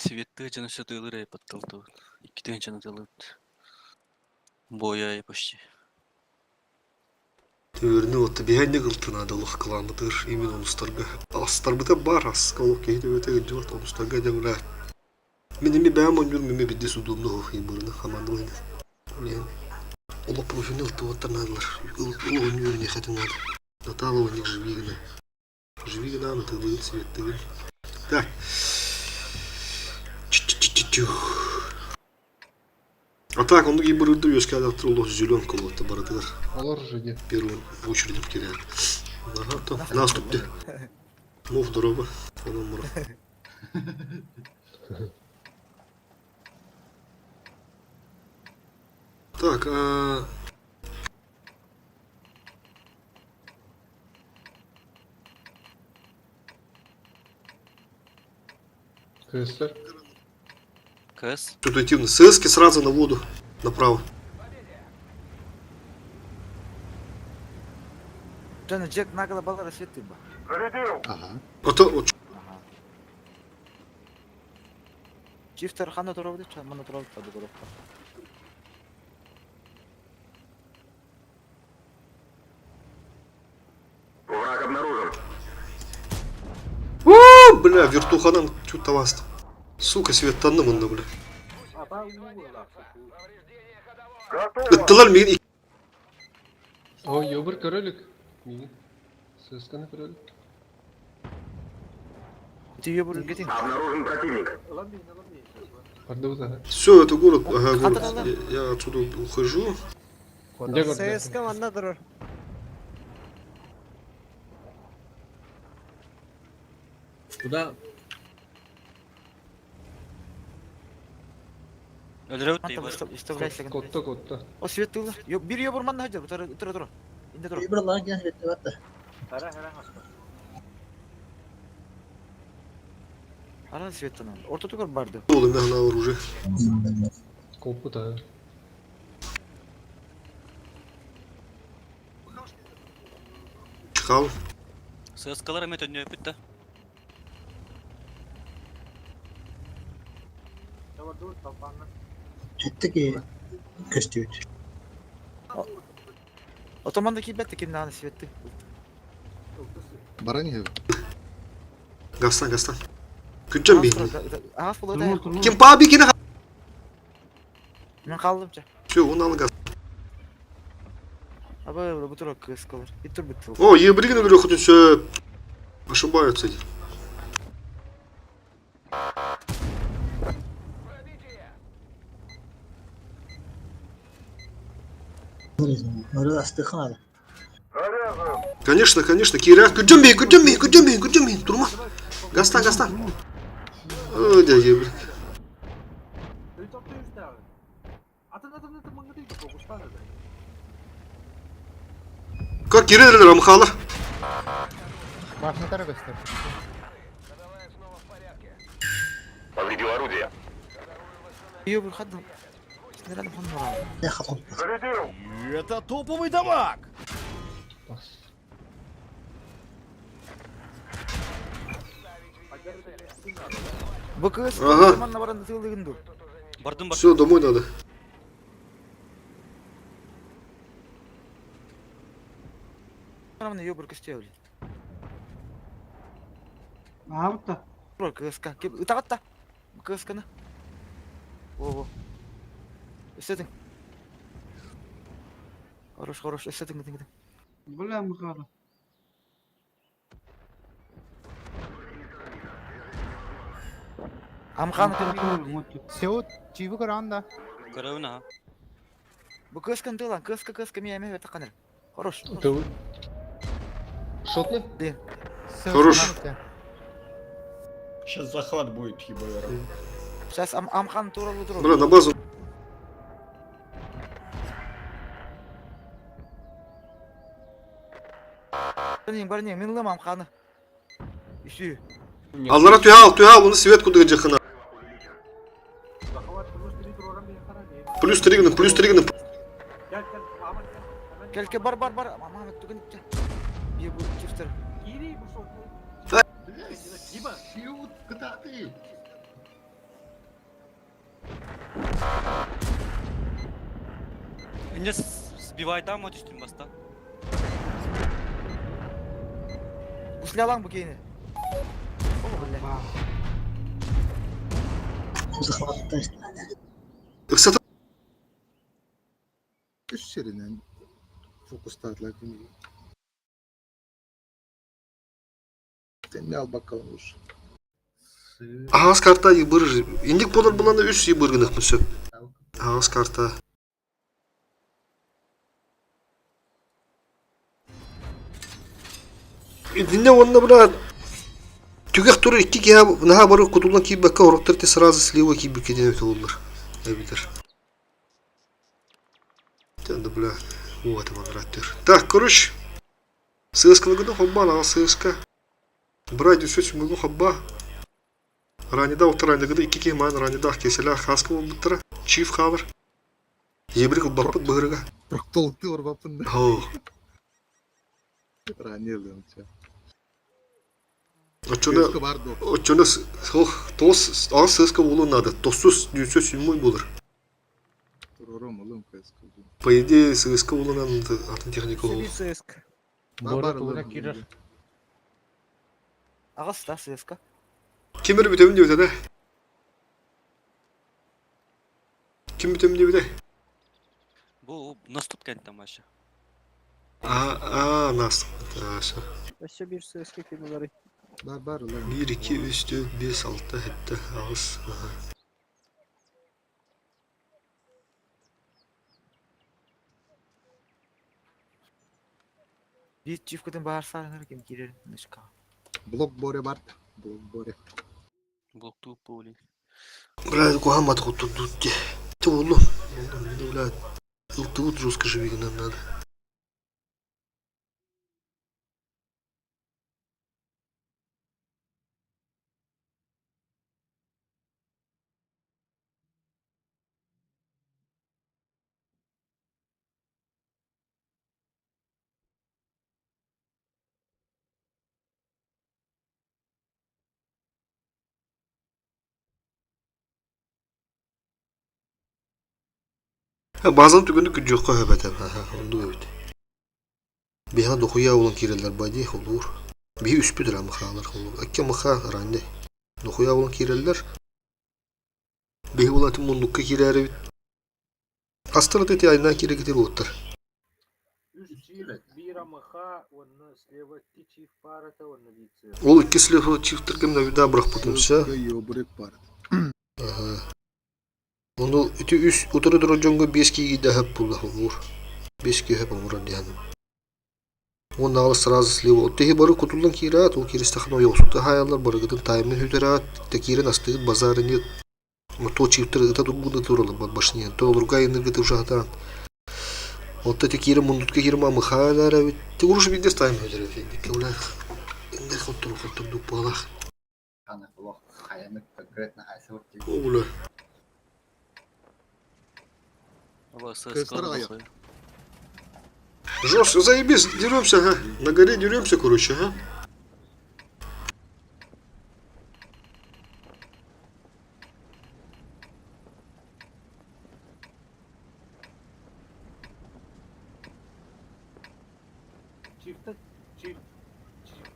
Светты жана сөтөлөр айпатталды. Икки жана тылыт. Боя почти. Өрнү отты биһэнне кылтына да олох кыламытыр именно онустарга. Астарбыта бар аскалок кейде өте жыбат онустарга жабыра. Мен эми бэм онюр меме бидде судумну хох ибырны хамандылын. Олен. Олох профессионал туаттар надылар. Ол онюр не хатын надо. Натала у них живигна. Живигна на тылын цвет тыгын. Так. Чу-чу-чу-чу. А так, он ибырды өскә аттыр олох зелен колотта барадылар. Алар жиде. Первую очередь киряет. Ага, то. Наступте. Мов дорога. Онон мура. Так, а... Кыыстар. КС. Интуитивно. ССки сразу на воду. Направо. Жана Джек нагло бала рассветы ба. Зарядил! Ага. А то вот Чифтер хана туравды, мана туравды таду коробка. Враг обнаружен. О, бля, вертуханан чуть таваст. Сука, светтанным онно, бля. Ыттылар мигин О, ёбыр көрөлүк. Мигин. Сысканы көрөлүк. Ты ее будешь getting. Обнаружен противник. Барды Все, это город, ага, город. Я, я отсюда ухожу. Где город? ССК манна турар. Куда? Өлөрөбүт да ЕБР. Выставляйся. Котта котта. О, свет тылы. Бир ее бурман хаджар, тура тура тура. Инде тура. Бир лан кен свет батта. Ара свет танан. Орто тугар барды. Ол мен ана оружие. Коппута. Чыхал. ССКлар эме төннөпүт да. Эттеки көстүбүт. Отоманда кийбетти ким нааны светти. Баран не Гастан, гастан. Күнчен бейін. Аас болот. Ким паби кине Мен калдымча. Все, он алы газ. Аба бу тура кыскалар. Итур бит. О, ебригин өлөрө хотун все ошибаются. Ору астыхана. Конечно, конечно, Кира. Күнчен бейін, күнчен бейін, күнчен бейін, күнчен бейін. Турма. Гастан, гастан. О, дядя ебрик. Как кирелер амхалар? Башны тара көстөр. Повредил орудие. Ее бир хаддым. Синерен хон муран. Зарядил! Это топовый дамаг! Бас. Бу кыз Ага. манна баран тылдыгын ду. Бардым бар. Все, домой надо. Рамны ее бир көстө били. Аабытта. Тура кыска. Кеп ытагатта. Кысканы. Во во. Өстөтүң. Хорош, хорош, өстөтүң гитин гитин. Бля мыхала. Амхан Сеут чибы көранда. Көрөбүн аха. Бу кыскан тылан, кыска кыска ми эме таканыр. Хорош. Ты... Шотны? Хорош. Сейчас захват будет ЕБР. Сейчас ам амхан туралы туралы. Бля, на базу. Барнин, барнин, мен лым амханы. Үсü. Аллара түйал, түйал, оны свет кудыга жакына. Плюс 3 гына, плюс 3 гына. Кел кел бар бар бар. Мама түгін. Би бу чифтер. Сиут, куда ты? Инде сбивай там өтүштүм баста. Услялаң бу кейini. О, бля. Ыксата Үс серинен фокустаатылар демей. Сен ал бакалым уж. Ағас карта ебыр. Индик болар буланда үс ебыр гынах мүсөп. Ағас карта. Динне онна бра түгэх туру икки киһа наһаа бары кутулан киирбэккэ ороттор те сразу слива киирбиккэ диэн эбитэ буоллар эбитер. Тэнда бля вот манраттыр. Так, короче, сыскалыгына хобба, ана сыска. Брать все смогу хобба. Ранньыда уттар икки киһи маан ранньыдаах киэсэлээх хааска буолбуттара. Чиф хаалар. Ебрик ылбаппыт быһырыга. Проктологты орбаппын да. Оо. Ранее ылыам чэ. Оччону Кыыска бар дуо? оччону суох тоҕус аҕыс сыыска буолуон наада. Тоссус дүүсэ сүүммүй буолар. Турором ылым кыыска. По идее сыыска буолан атын техника Өссө ол. биир сыска. Бар Боря бар тугуна ылым. киирэр. Аҕыс да сыска. Ким эрэ бүтэбин диэбитэ да? Ким бүтэбин диэбитэ? Бу наступ кэнтэн вообще. А, а, нас. Аша. Өссө биир сыска ким ыларый? Бар бар ылым. 1, 2, 3, 4, 5, 6, 7, 8. Биир чифкытын баар саарынар ким киирэр нышка. Блок Боря бар. Блок Боря. Блоктуу поле. Бля, куһаан маты куттурдут дии. Ты болду. Болду, бля. Ылтыбыт жестко живи нам надо. Базан түгүнү күдьүөххэ сөп оннук эбит. Биһиэхэ дохуйа булан киирэллэр бадьи холуур. Биһи үспүт эрэ махаалар холуур. Икки маха ранне. Дохуйа булан киирэллэр. Биһи булатын муннукка киирээрибит. Астар ити айнаан киирэ уоттар. Үс чиф, биир АМХ, уонна слева икки чиф паарата уонна биир цифр. Ол икки слева чифтэргэ навида бырахпытым все. Сыска ёбрек бар. Ону ити үс утары турар дьоҥҥо биэс киирдэ сөп буолла холуур. Биэс киһи сөп оҥорор диэн. Уонна аҕала сразу слева. Тиһи бары кутуллан киирээт, ол кииристэххинэ ойоҕосута хаайаллар, барыгытын таймын сүтэрэт, тэ киирэн астыгыт базары нет. То чиптер ыта тургуна туралар башня. То олорго айыныргыты ушатаан. Отто ти киирэн мундутка киирэн мамыхаалар эбит. Ти уруш биирдэс тайм сүтэрэ Кэулэ инде хоттур хоттур дуппалах. Хана олох хайамыт конкретно хайсыбыт О, бля. Оба Кыыстар аҕайах. сыска. Жестко, заебись, деремся, ага. На горе деремся, короче, ага. Чифта, чиф, чиф.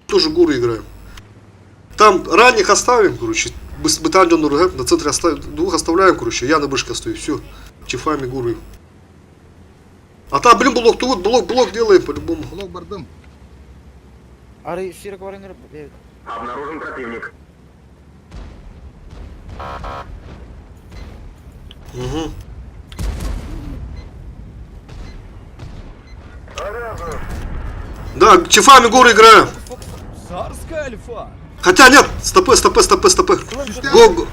Тоже горы играем. Там ранних оставим, короче. Бытан на центре оставим, двух оставляем, короче. Я на вышке стою, все. Чифами горы. А там, блин, блок, тут блок, блок делаем по-любому. Блок бардым. Ары сирек барыңыр. Обнаружен противник. Угу. Да, чифами горы играем. Царская альфа! Хотя нет, стопы, стопы, стопы, стопы. Го, го-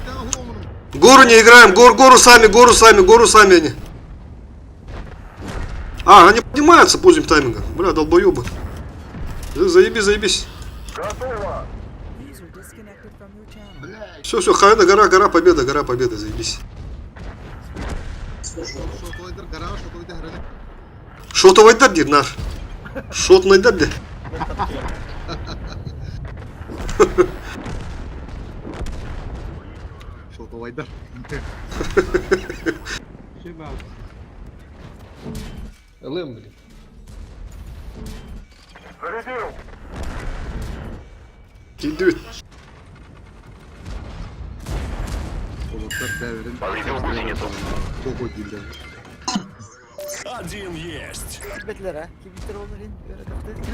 гору не играем, гор, гору сами, гору сами, гору сами они. А, они поднимаются поздним таймингом. Бля, долбоебы. Заебись, заебись. User disconnected from your channel. Все, все, хайна, гора, гора, победа, гора, победа, заебись. Шотовайдар гора, шотовайдар гора. Шотовайдар диир нар. Шотнайдар де. Шотовайдар. Спасибо. ЛМ, блин. Зарядил! Киирдибит. Олоттар бэйэлэрин Повредил гусеницу. Кого дииллэр. Один есть. Кибетлер, а? Кибеттер ол блин.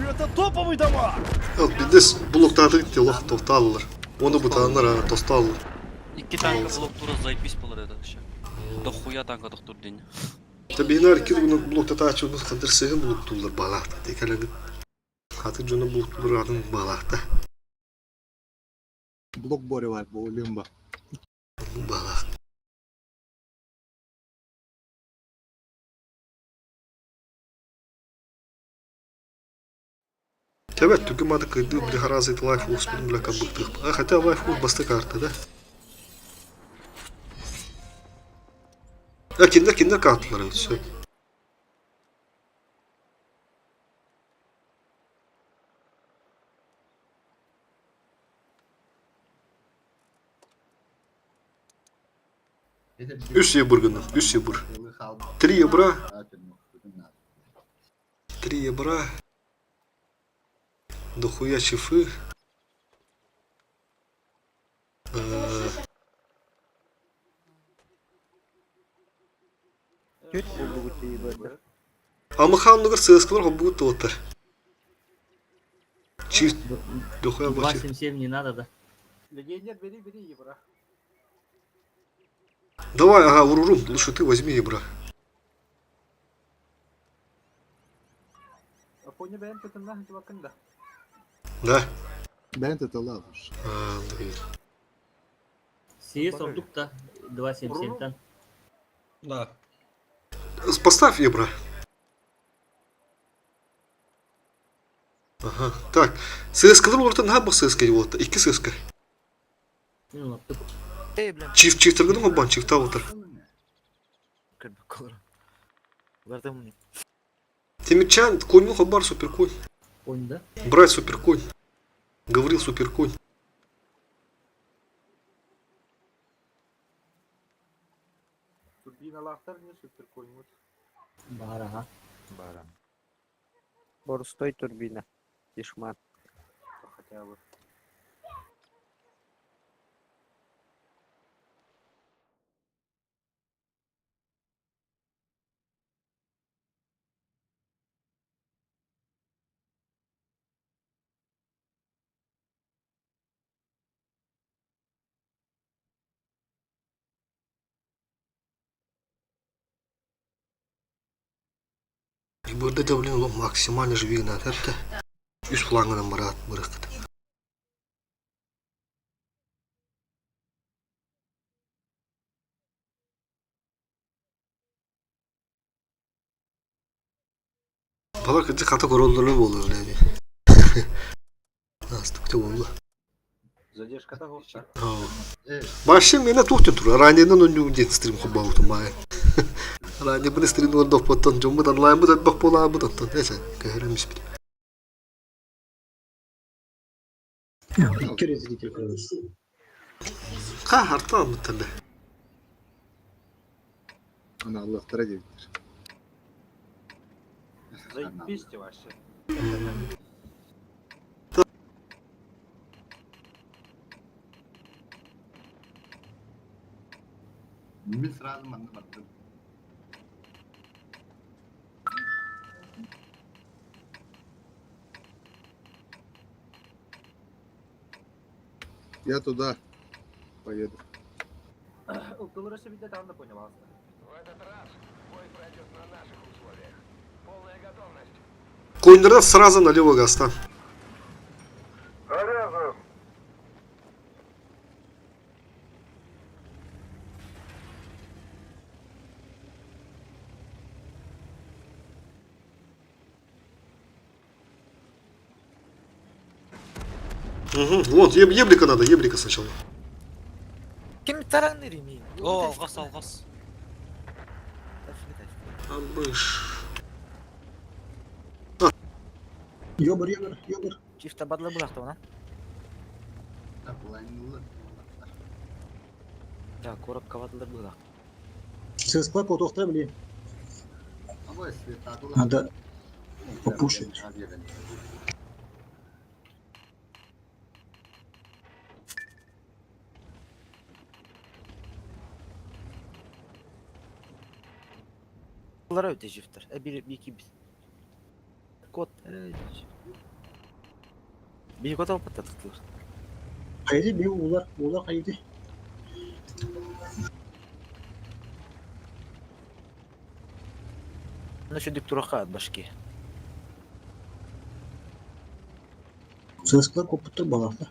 Это топовый дома! Бидес блоктааты лох тохтааллар. Оны бутааннар а тостааллар. Икки танка блок тура заебись болар это вообще. Дохуя танка доктор день. Табинар кир блоктатаачы уну хадыр сыһын блоктуулар балаахта. Текалабит. Хаты жона блоктуулар атын балаахта. Блок Боря бар, бу лимба. Балаах. Тэбэт түгүм аты кыйдыы били харазы лайф успун бля кабыктых. А хотя лайф уус басты карта, да? А киндер киндер карталары все. Үс ебыр гына, үс ебыр. Три ебра. Три ебра. Дохуя чифы. Амыхаанныгар сыаскалар хоббугут туоттар. Чиф дохуя Два семь семь не надо, да? Легионер, бери, бери, ебра. Давай, ага, урурум, лучше ты возьми ебра. Да. Бэйэн тыталаабыш. А, блин. Сие сордук-то 2.77 тан. Да. Поставь ебра. Ага. Так. ССК-лар олортон наһаа бу ССК буолта. Икки ССК. Эй, блин. Чиф чифтергын хоббан чифта отыр. Тимирчан, конь хобар суперконь. Конь, да? Брать суперконь. Говорил суперконь. Турбиналаахтар не суперконьмут. Баар, ага. Бара. Борустой турбина. Дешман. Хотя бы. Burada да блин максимально живи на это. Үс флангынан барат бырыкыт. Балар кыджы хата короллары болду эле. Астыкта болду. Задержка того. Башым мене тухтен тур. Раненен он ден стрим хубау тумай. Ране бу стрим ордоп потон жумбут онлайн бу бак бола бу тон. Эсе көһөрөмүс бит. Ка харта мытты. Аны аллахтара диэбиттэр. Заебись вообще. Мин сразу манна бардым. Я туда поеду. Ылтылыры себе там да понял. Коньдерда сразу налево гаста. Угу. Вот, еблика надо, еблика сначала. Ким тараныр ими? О, алгас, алгас. Абыш. Ёбыр, ёбыр, ёбыр. Чифта бадлы булакта она. Да, коробка бадлы булак. ССК потохта, блин. Надо попушить. Булар өтө чифтер. Бир iki bir. Код. Bir код алып patlattılar. Haydi bir ular, ular haydi. Ну şu турака башки. ССК копуттар балахта.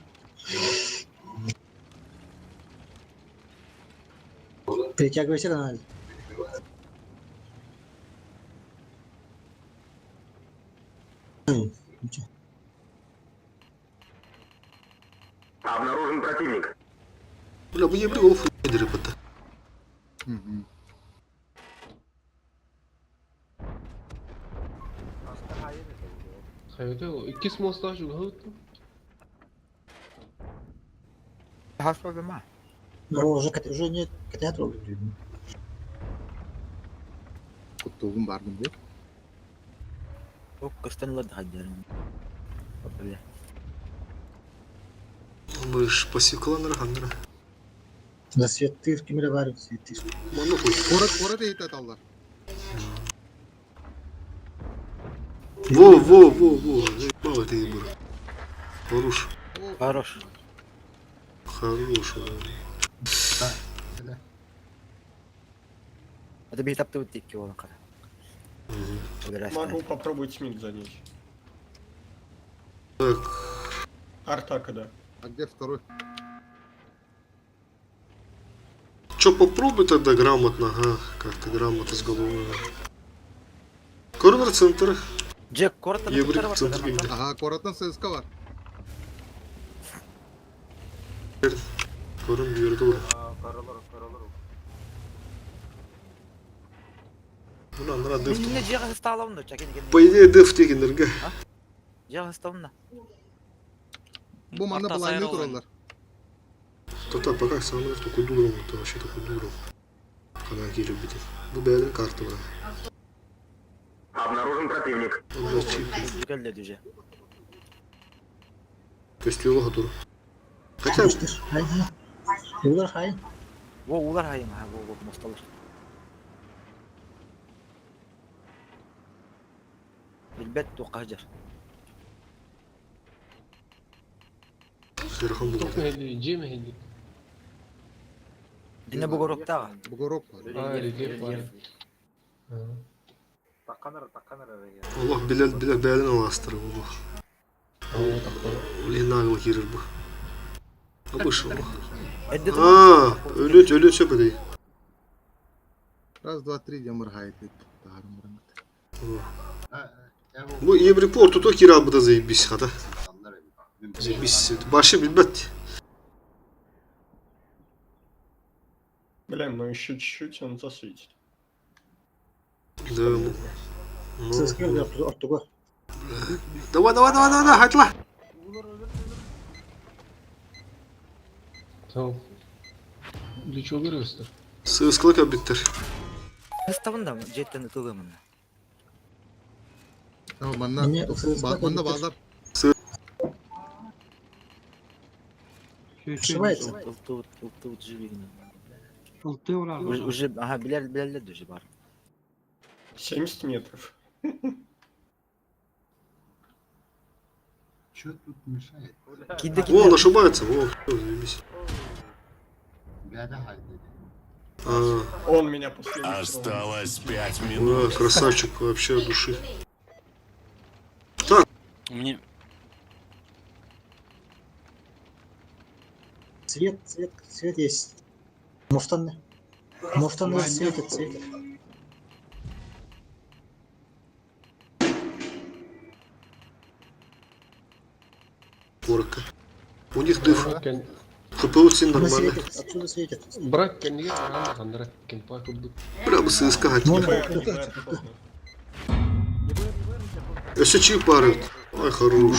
Перетягивайся надо. ебри ол хуйня дырыпыта. Хайда иккис мостаах чугаһыт. Ну, уже, уже нет, котят ролик. Куттугун бардым бу. Ок, кыстан лады хаджарым. Бля. Мыш, пассивкаланнара ханнара. За светтыр, кимере бар, светтыр. Манна хуй. Корот, корот эйт аталлар. Во, во, во, во. Заебал это ебур. Хорош. Хорош. Хорош. Это бей тапты вот тикки волан кара. Могу попробовать мид занять. Так. Артака, да. А где второй? Чё, попробуй тогда грамотно, ага. Как-то грамотно с головой. Корнер центр. Джек, коротко Ебрик центр геймде. Ага, короттан ССК бар. Көрін бұйырды ол. Каралар, каралар. Мына андыра деф. Не жега сталымды, чакен кен. По идее деф дегендерге. Жега сталымды. Бу манна Арта былайны сайралар. тураллар. Тота пока самый такой дуром, это вообще такой дуром. Она любит. Бу бәлін карта бар. Обнаружен противник. Онда чип. Жүгәлле дүже. Көстү тур. Хотя Улар хай. Во, улар хайын, ха, во, во, мосталар. Билбет тоқажар. Серхан Тоқ болды. мехди, же мехди. Дине бугороктага. Бугорок бар. А, рельеф бар. Такканар, такканар эрэ. Аллах билел билел бәлін аластыр Аллах. Оле нагыл кирер бу. Абыш Аллах. А, өлөт өлөт сөп дей. Раз, два, три, демір хайт. Тарым Бу Еврепорт то кира бу да заебись хата. Заебись. Башы билбет. Блин, ну еще чуть-чуть он засветит. Да. Ну. ССК ортуга. Давай, давай, давай, давай, хатла. Tamam. Лечо көрөстөр. Сыскылык биттер. Сталымда жеттен тылымын. Tamam, манна манна балдар. Ошибается. Ылтыбыт, ылтыбыт живигин. Уже, уже, ага, билер, билерлер дүже бар. 70 метров. Че тут мешает? Киде Вон ошибается, вон, всё, заебись. Бяда хайт. А, Он меня после Осталось 5 ура, минут. красавчик вообще от души. Так, Мне Цвет, цвет, цвет есть. Может он, может он светит, светит. коротко. У них дыф. ХПУ цин Она нормально. светит, отсюда светит. Брак кенге аранда хандара кемпа курдук. Прямо ССК хотели. Все чьи пары? Ой, хорош.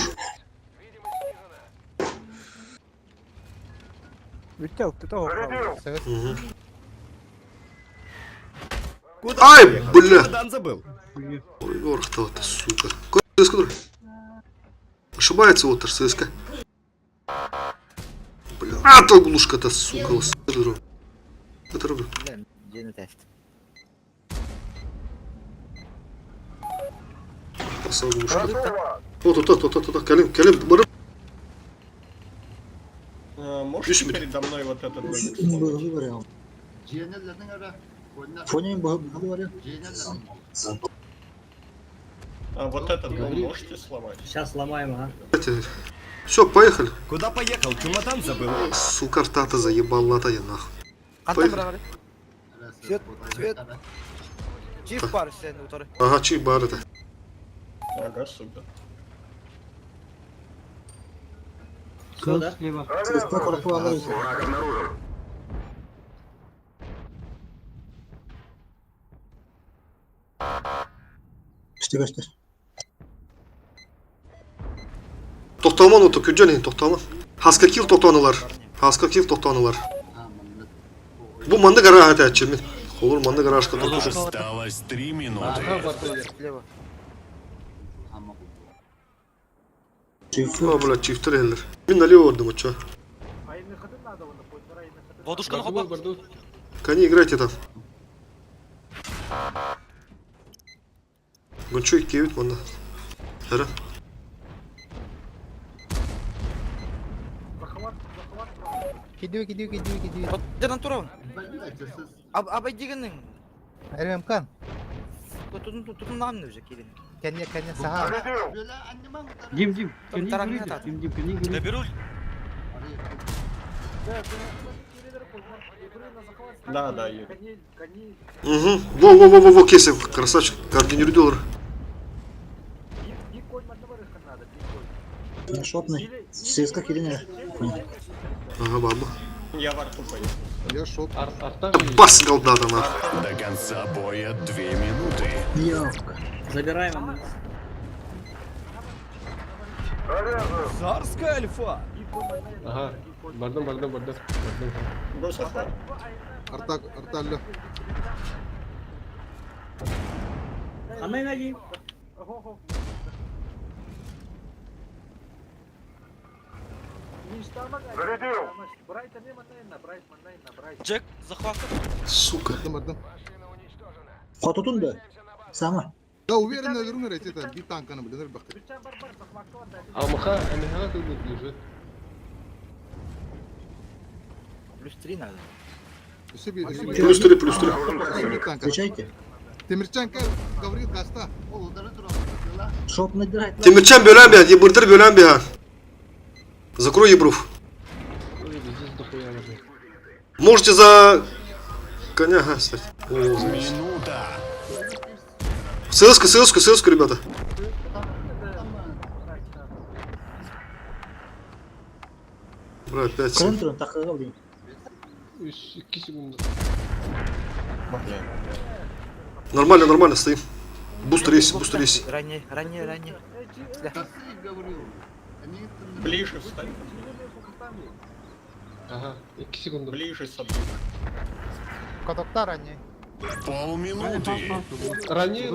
Угу. Ай, бля! Чемодан забыл. Ой, орхта-то, сука. Кой ССК? Ошибается Отр, ССК. Бля, а то глушка-то, сука, лос- Это роблю. Билер, жени тест. Пасал глушка. Вот, вот, вот, вот, вот, калим, калим, барып. А, можете передо мной вот этот домик сломать? Выборел. Женелердің ара. Фоне говорил. А вот этот дом можете сломать? Сейчас сломаем, ага. Все, поехали. Куда поехал? Чемодан забыл. Сука, рта-то заебала-то я нахуй. Поехали. Свет, свет. Чип бар сен уторы. Ага, чей бар это? Ага, супер. Все, да? ССК коротко Враг обнаружен. Көстө көстөр. Тохтоомон ото күрдьэн иһин тохтоомон. Хаска кил тохтоон ылар. Хаска кил тохтоон ылар. Бу манна гараж этээччи мин. Холур манна гаражка тохтуу. Осталось 3 минуты. А, бля, чифтер иһэллэр. Мин налево бардым оччо. Водушканы хопа. Кони, играйте там. Гончо иккиэбит манна. Эрэ. Кидүү кидүү кидүү кидүү. Жадан турабын. Абай дегеннің. РМК. Тутун уже келин. Кэнне кэнне саха. Дим, Дим, Тарак Дим, Дим, кини Да беру. Да, да, Юрий. Угу. Во, во, во, во, во, Кесев, красавчик, координируй доллар. Шотный. Сыска килин Ага, баба. Я в арту поеду. Я шот. Бас голда там, а. До конца боя 2 минуты. Ёпка. Забираем. Царская альфа! Ага. Бардым, бардым, бардым. Бардым. Госохват. Арта, арта алло. Анай ноги. Джек, захват. Сука. Бардым, бардым. Хотутун да. Сама. Да, уверенно өлөрүҥ эрэ это бит танканы билинэр бахты. Амаха, Амаха как бы лежит. Плюс три надо. Плюс три, плюс три. Встречайте. Темирчан кел, Гаврил каста. Шотный драйт. Темирчан бөлен бе, ебырдыр бөлен бе. Закрой ебруф. Ой, здесь дохуя уже. Можете за коня, ага, кстати. О, заебись. Минута. СС-ку, СС-ку, СС-ку, ребята. Бра, опять. Контрон тахыгал дейм. 2 секунды. Нормально, нормально, стоим. Бустер есть, бустер есть. Ранее, ранее, ранее. Ближе встань. Ага, 2 секунды. Ближе собой. Котоктар они. Полминуты. Ранее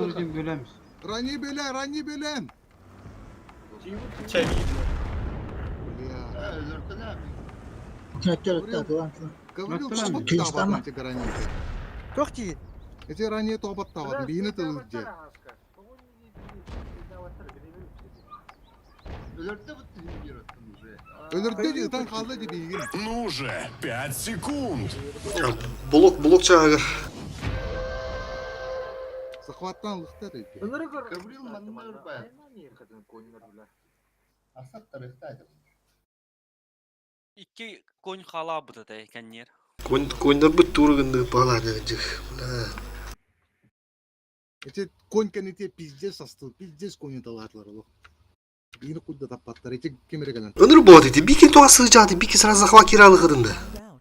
Рани белен, рани белен. Тебя видно. Бля. Өттөр өттөр тылан тылан. Гаврил тобот Клинч табатын там. эти граниты. Тохти. Эти ранее тобот табатын, бейіні тылы Өлөрдө ытан қалды деп бейгін. Ну же, 5 секунд. А, Блок, блок чагыр. Захваттан лықтар екен. Икки конь хала быт это коннер. Конь, коньдар быт тургынды баланы жих. Бля. Эти конь кенете пиздец астыл, пиздец конь талатлар оло. Бейіні кудда таппаттар, эти кемере калан. Өнір болады ити. Бикин туа сыжады, бики сразу захват киралы кыдынды. Out.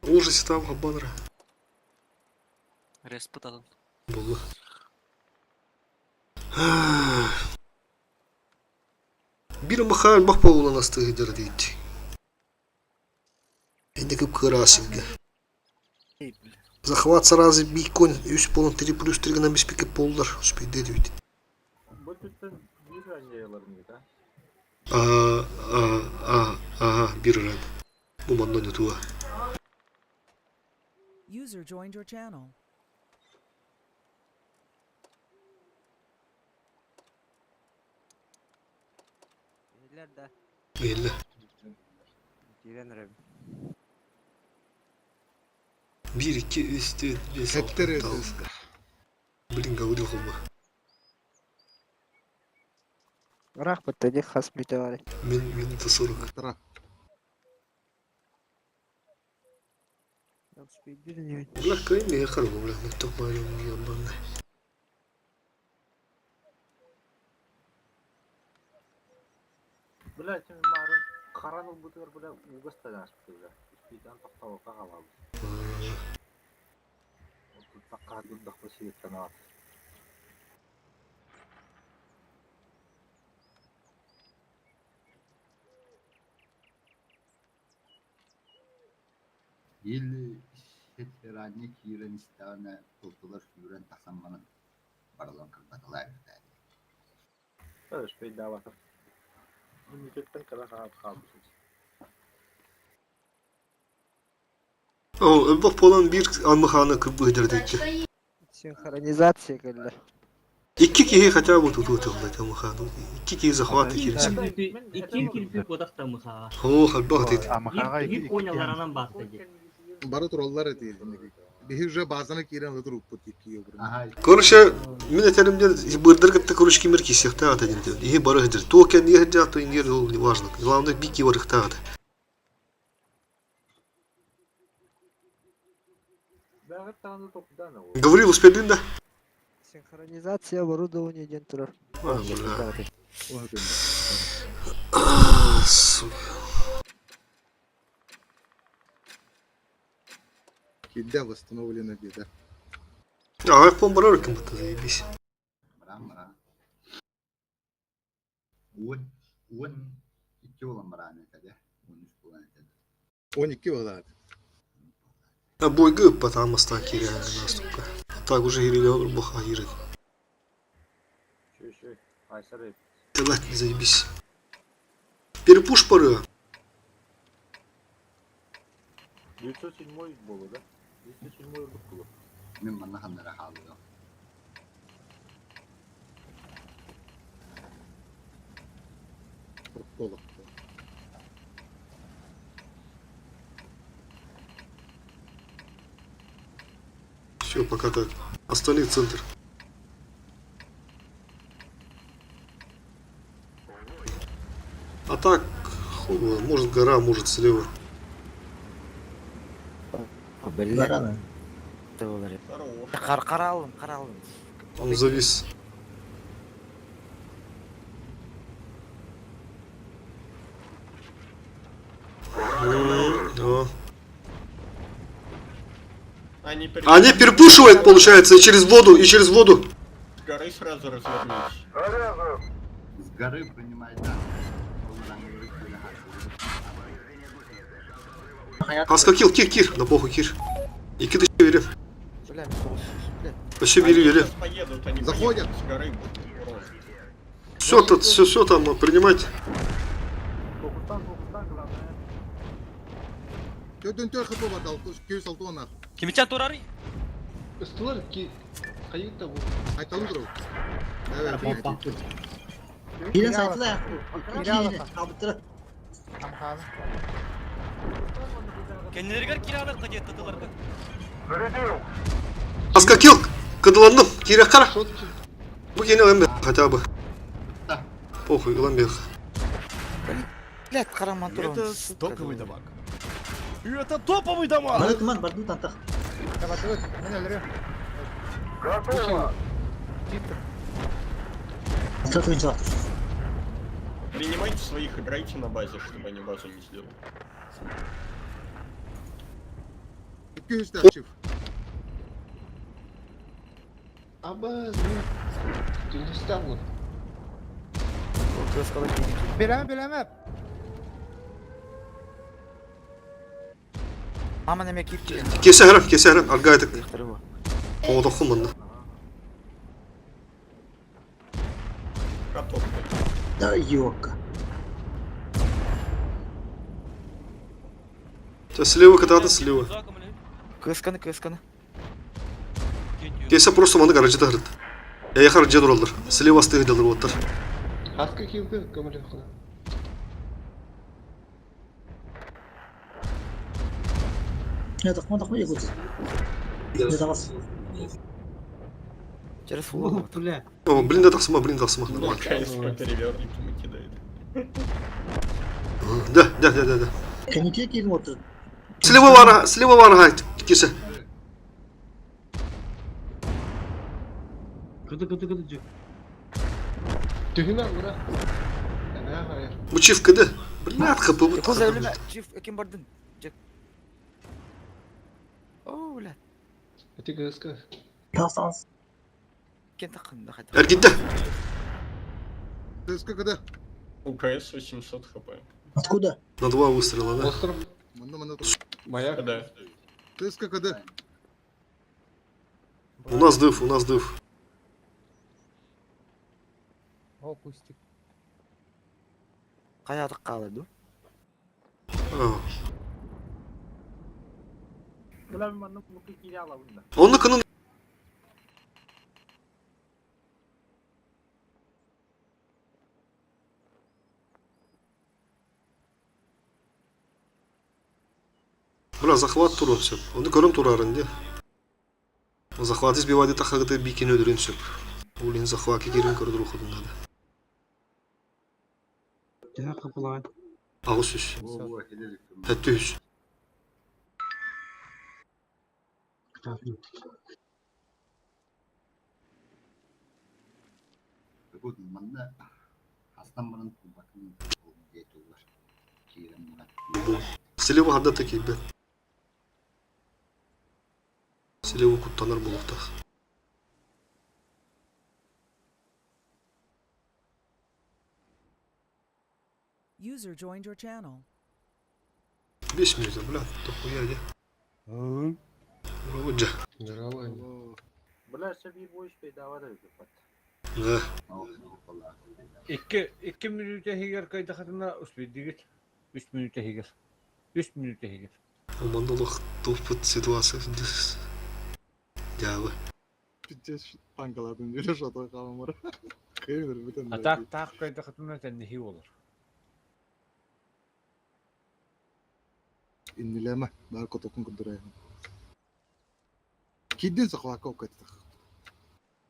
Ужас там хабанра. Рес пытадын. Болды. Бир махал бах болуна насты дер дейт. Энди кып кырасынга. Захват сразу би конь, үс полон 3 плюс 3 гына беспеке полдар. Успейди дейт. А, а, а, ага, бир ран. Бу манна не туа. User joined your channel. Belli. 1, 2, 3, 4, 5, 6, Хеттер 7, 8. Блин, говорил холба. Рах бітті хас бітті Мин, минута 40. Тара. Бля, кай me харбу, бля, ну то марю ебаный. Бля, тем марым қараныл бутыр, бля, угастан аспы, бля. Успейдан тоқтауға қаламыз. Такка сиэттэн Или ранее киирэн истэҕинэ тылтылар сүүрэн тахсан баран барылан кырбаталаа эбитэ Үспейдаабатар. Инникиттэн кыра хаалбыт. О, элбэх буолан биир аммыхааны кырбыһыдыр дикки. Синхронизация кэллэ. Икки киһи хотя бы тутуу тылла аммыхааны. Икки киһи захваты киирсин. Икки кирпи кодах тамыхаға. О, элбэх дейт. Биир коняларанан басты ди. Бары тураллар эти. Биһи уже базаны киирэн ытыруппут икки Короче, мин этэрим диэн бырдар кытта короче кимир киирсиэхтээх этэ диэн иһи бары сылдьар. Туох кэннигэр сылдьар, то ингер ол неважно. Главное бики барыхтаах этэ. Говорил, успели, да? Синхронизация оборудования диэн турар. А, бля. Сука. Кирдэ восстановлена беда. А, я по барар кем будто заебись. Баран баран. Уон уон икки буолан бараан этэ 13 буолан этэ. 12 буолаат. А бойгы потому что киря наступка. Так уже кирили баха кирит. Телать не заебись. Перепуш пары. 907 буолу да? 907 буолу. Мин манна ханнара хаалыам. Все, пока так. Остальные центр. А так, хуй, может гора, может слева. Бля. Қар қаралым, қаралым. Он завис. Да. Они, Они перепушивают, получается, и через воду, и через воду. С горы сразу развернулись. С горы принимай да. Хаска кил, кир, кир, на похуй кир. И кидай вере. Бля, бля. Вообще бери, Они бери. сейчас поедут, они Заходят. поедут с горы. Урон. Все тут, все, все там принимать. Төрдөн төр хапы бар, күйс алты она. Кимичан турары? Ыстылар ки хайыкта бу. Айталым туру. Кирен сайтыла. Кабыттыра. Кеннелергер киралар кадет татылар. Хаска кил, кыдыланным, кире кара. Бу кені ылам хотя бы. Похуй, ылам бех. Блядь, қараман турар. Это стоковый дамаг. Это топовый дамаг! Бары туман бардын тантах. Стратегия Принимайте своих, играйте на базе, чтобы они базу не сделали. Күйс тахчив. Аба, Дүністан. Билеме билеме. Мама неме кип. Кесе харам, кесе харам, аргайтык. Оңотоққын мында. Каток. Да ёка. Слева кататы, слева. Кысканы, кысканы. Кесе просто маны гаражда хырыт. Я яхар жедур олар. Слева асты хыдалар оттар. Хаска килді көмілі қына. Не тақма тақма якут. Не тағас. Через фул. Бля. О, блин, да тақсыма, блин, тақсыма. Нормально. КСП перевернутыми кидает. Да, да, да, да, да. Кәнеке келін отыр. Слева вара, слева вара, кесе. Кыды кыды кыды жек. Түхіме ұра. Әмә қарайыр. Бу чиф кыды. Блядь, хп. Коза өлеме, чиф экен бардын. Жек. О, бля. Ити кыыска. Тас Ким таххында хата. Эргинде. ЦСКА когда? УКС 800 хп. Откуда? На два выстрела, да? Остров. Манна манна. Маяк. Да. ЦСКА когда? У нас дыв, у нас дыв. О, кустик. Хайа хаалар ду? А. Бля, манна муки кире алабын да. Онну кынын Бля, захват турар сөп. Оны көрөн турарын де. Захват избивайды тахагыты бикин өдөрөн сөп. Улин захват кирин көрдүр ухудун надо. Төһө капылаан. Агыс үс. Хәтті үс. Бүгін манна астан бұрын бакын диэтулар. Киирэн баран. Селево ханда такие бе. Селево куттанар булуктах. User joined your channel. 5 минут, бля, дохуя, де. Ура, Здорово. Аня. Бля, себе больше передавать это. Да. Икки икки мүнүүтэ иһигэр кыайдахытына успейдигит. Үс мүнүүтэ иһигэр. Үс мүнүүтэ иһигэр. Монолог тупот ситуация. Дьаабы. Пиздец, танкалардың жүрі шатой қаламыр. Кемер бүтін. А так таах кыайдахытына тэнниһи буолар. Иннилеме, бар котокун курдурайым. Киддин сақлака окаттық.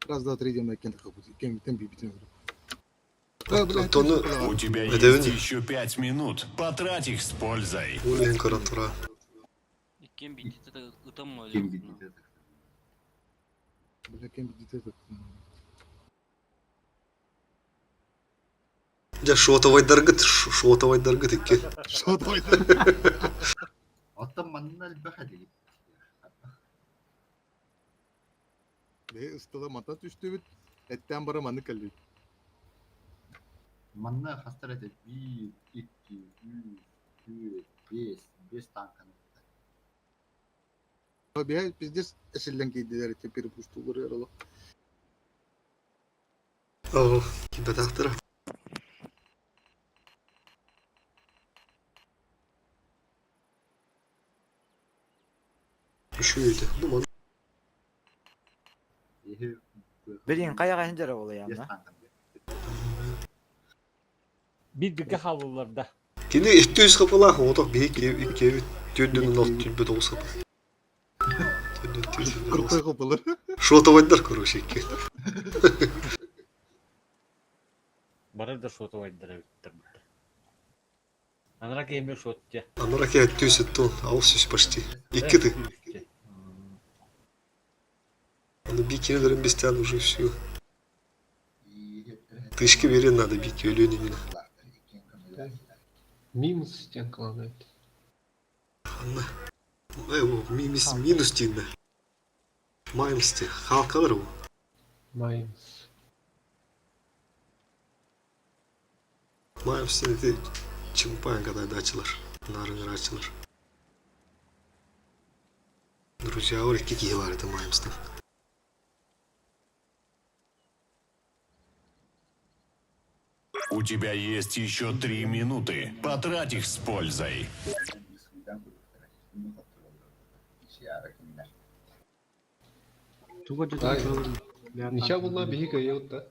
Раз, два, три, дем, кен кем тем бибитин. Тону У тебя Это есть не- еще 5 минут. Потрать их с пользой. Улин көрөн тура. Иккен битте ытам Ким бидите. Бля, кем бибитин. Дьэ, шотовайдаргыт, шотовайдаргыт икки. Шотовай. Оттон манна элбэх эдигит. Бе ыстыла мата түштүбүт. Эттен бара маны калли. Манна хастар эте 1, 2, 3, 4, 5, 5 танканы. Бе пиздец эсиллен кейдилер теперь пустулар яралы. О, кибетахтара. Еще это. Ну, ман. Билин хайаҕа иһин буола 5 яна. танканы. Бир бирге хаалылар да. Кини 200 хапалах, отох бии икки түрдүн нол түлбө тоғыз хапа. Түрдүн түрдүн Крутой хопалар. Шотовайдар, короче, икки. Бары да шотовайдара бүттер. Анара кемер шотте. Анураке 200 тонн, а ус почти. Икки ты. Аны бикинелерин бистен уже все. Тышки берен надо бики өлөнүнүн. Минус стенкаланает. Анна. Э, минус, минус тинне. Маймсте. Халкалар бу. Маймс. Маймсте это чемпион когда дачылар. Нарын рачылар. Друзья, ор икки бар это Маймстан. У тебя есть еще 3 минуты. Потрать их с пользой. Нича була биһи кыайабыт да.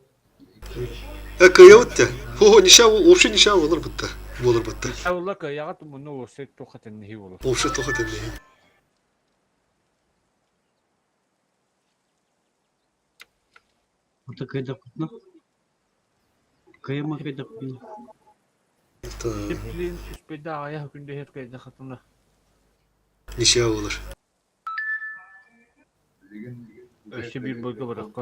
Э, кыйабыт те. Хо, нича, вообще нича болар бытта. Болар бытта. Аула кыайаҕа тумуну уосай туха тэнниһи буолар. Вообще тоха тенне. Ата кыйдаппытна. Кыйма кыйдаппытна. Типлин үспейде аҕайа күндэһэр кыайдахытына. Нича болар. Өссө биир бойго баракка.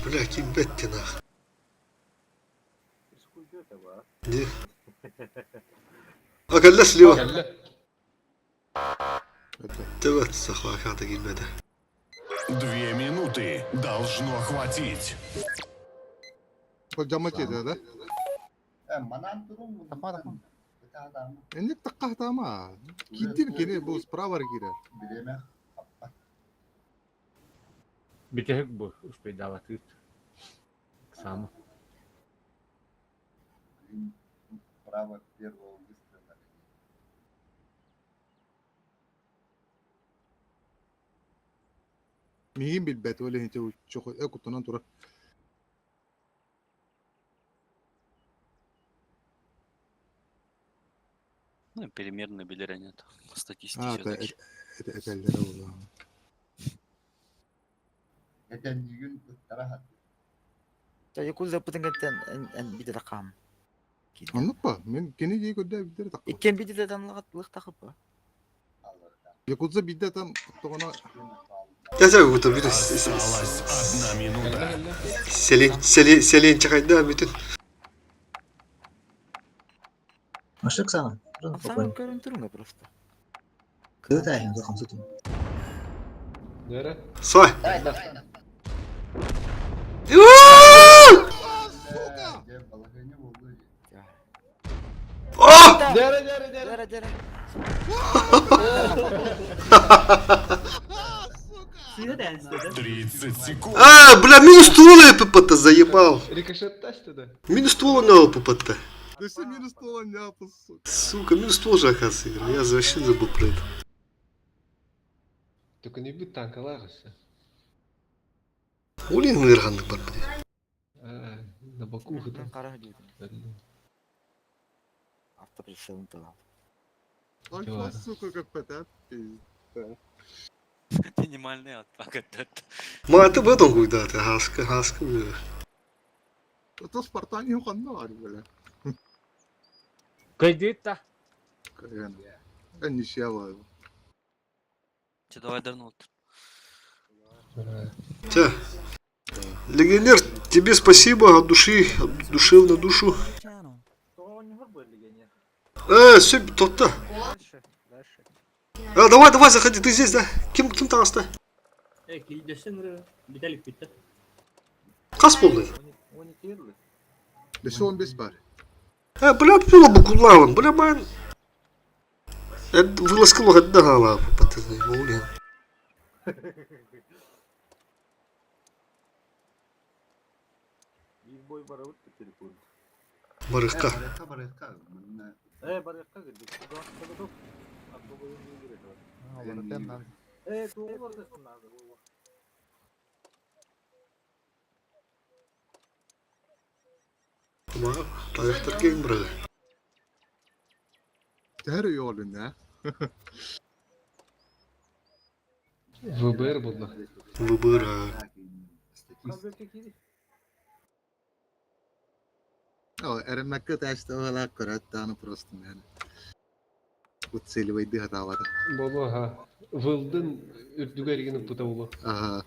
Бля, ким бетте нах. Не. А кэллэ слева. Төбөт сахлаакаата киирбэтэ. Две минуты должно хватить. Жама тиэтэ да? Энник таккаатаама. Киирдин кини бу справа киирэр. Бүтэһик бу успейдаабатыыт. Саамы. Право первого выстрела. Миигин билбэт ол иһин э куттанан турар. Ну, примерно билэр нет. Статистика А, это все-таки. это этэллэрэ буолуо. Этэннигин ыттара сатыыр. Якудза пытынгаттан эн бидэ такам. Оннук па, мин кини дии көрдөө биддere такпа. Иккен бидэ танлыгат лых такып. Якудза бидде там тоҕоно Тәсә ута бит Осталась одна минута. Селен селен селен чакайда бүтүн. Машик сана. Сам көрөн турунга просто. Кытай, захамсытым. Дәрі. Сой. О! Дәрі, дәрі, дәрі. Дәрі, дәрі. 30 секунд. А, бля, минус ствола ППТ заебал. Рикошет тасты да? Минус ствола на ППТ. Да все минус ствола няпа, сука. Сука, минус ствол же, оказывается, игра. Я вообще забыл про это. Только не бит танкаларысы. Улин ырғандық бар блядь. А, на боку там. Кара дейт. Автоприцелын талап. Альфа, сука, как ПТ. Пизда. Минимальный атак этот. Ма, это в этом куда ты, хаска, хаска, бля. Это Спартан не ханна, бля. Кайдыта. Каян. Ничего. Че, давай дарнул. Тя. Легионер, тебе спасибо от души, от душевно душу. Все, тот-то. Дальше, дальше. А, давай, давай, заходи, ты здесь, да? Ким, ким там оста? Э, килдесен Виталик битте. Қас болды. Бесі 15 бар. А, бля, пила букулаван, бля, ман. Вылазка лохадда гала, патызы, моулин. Биг бой барабыт телефон. Барыққа. Барыққа, барыққа. Мына Э, барыққа кирдик. Э, Ма, таяқтар кең бірі. Дәрі yolun ya. ВБР болды. ВБР, а. Эрэмэккэ тәштэ көрөттааны просто мен. Уцеливайды хатаабата. Болу, ага. Вылдын үрдүгәригин пыта болу. Ага.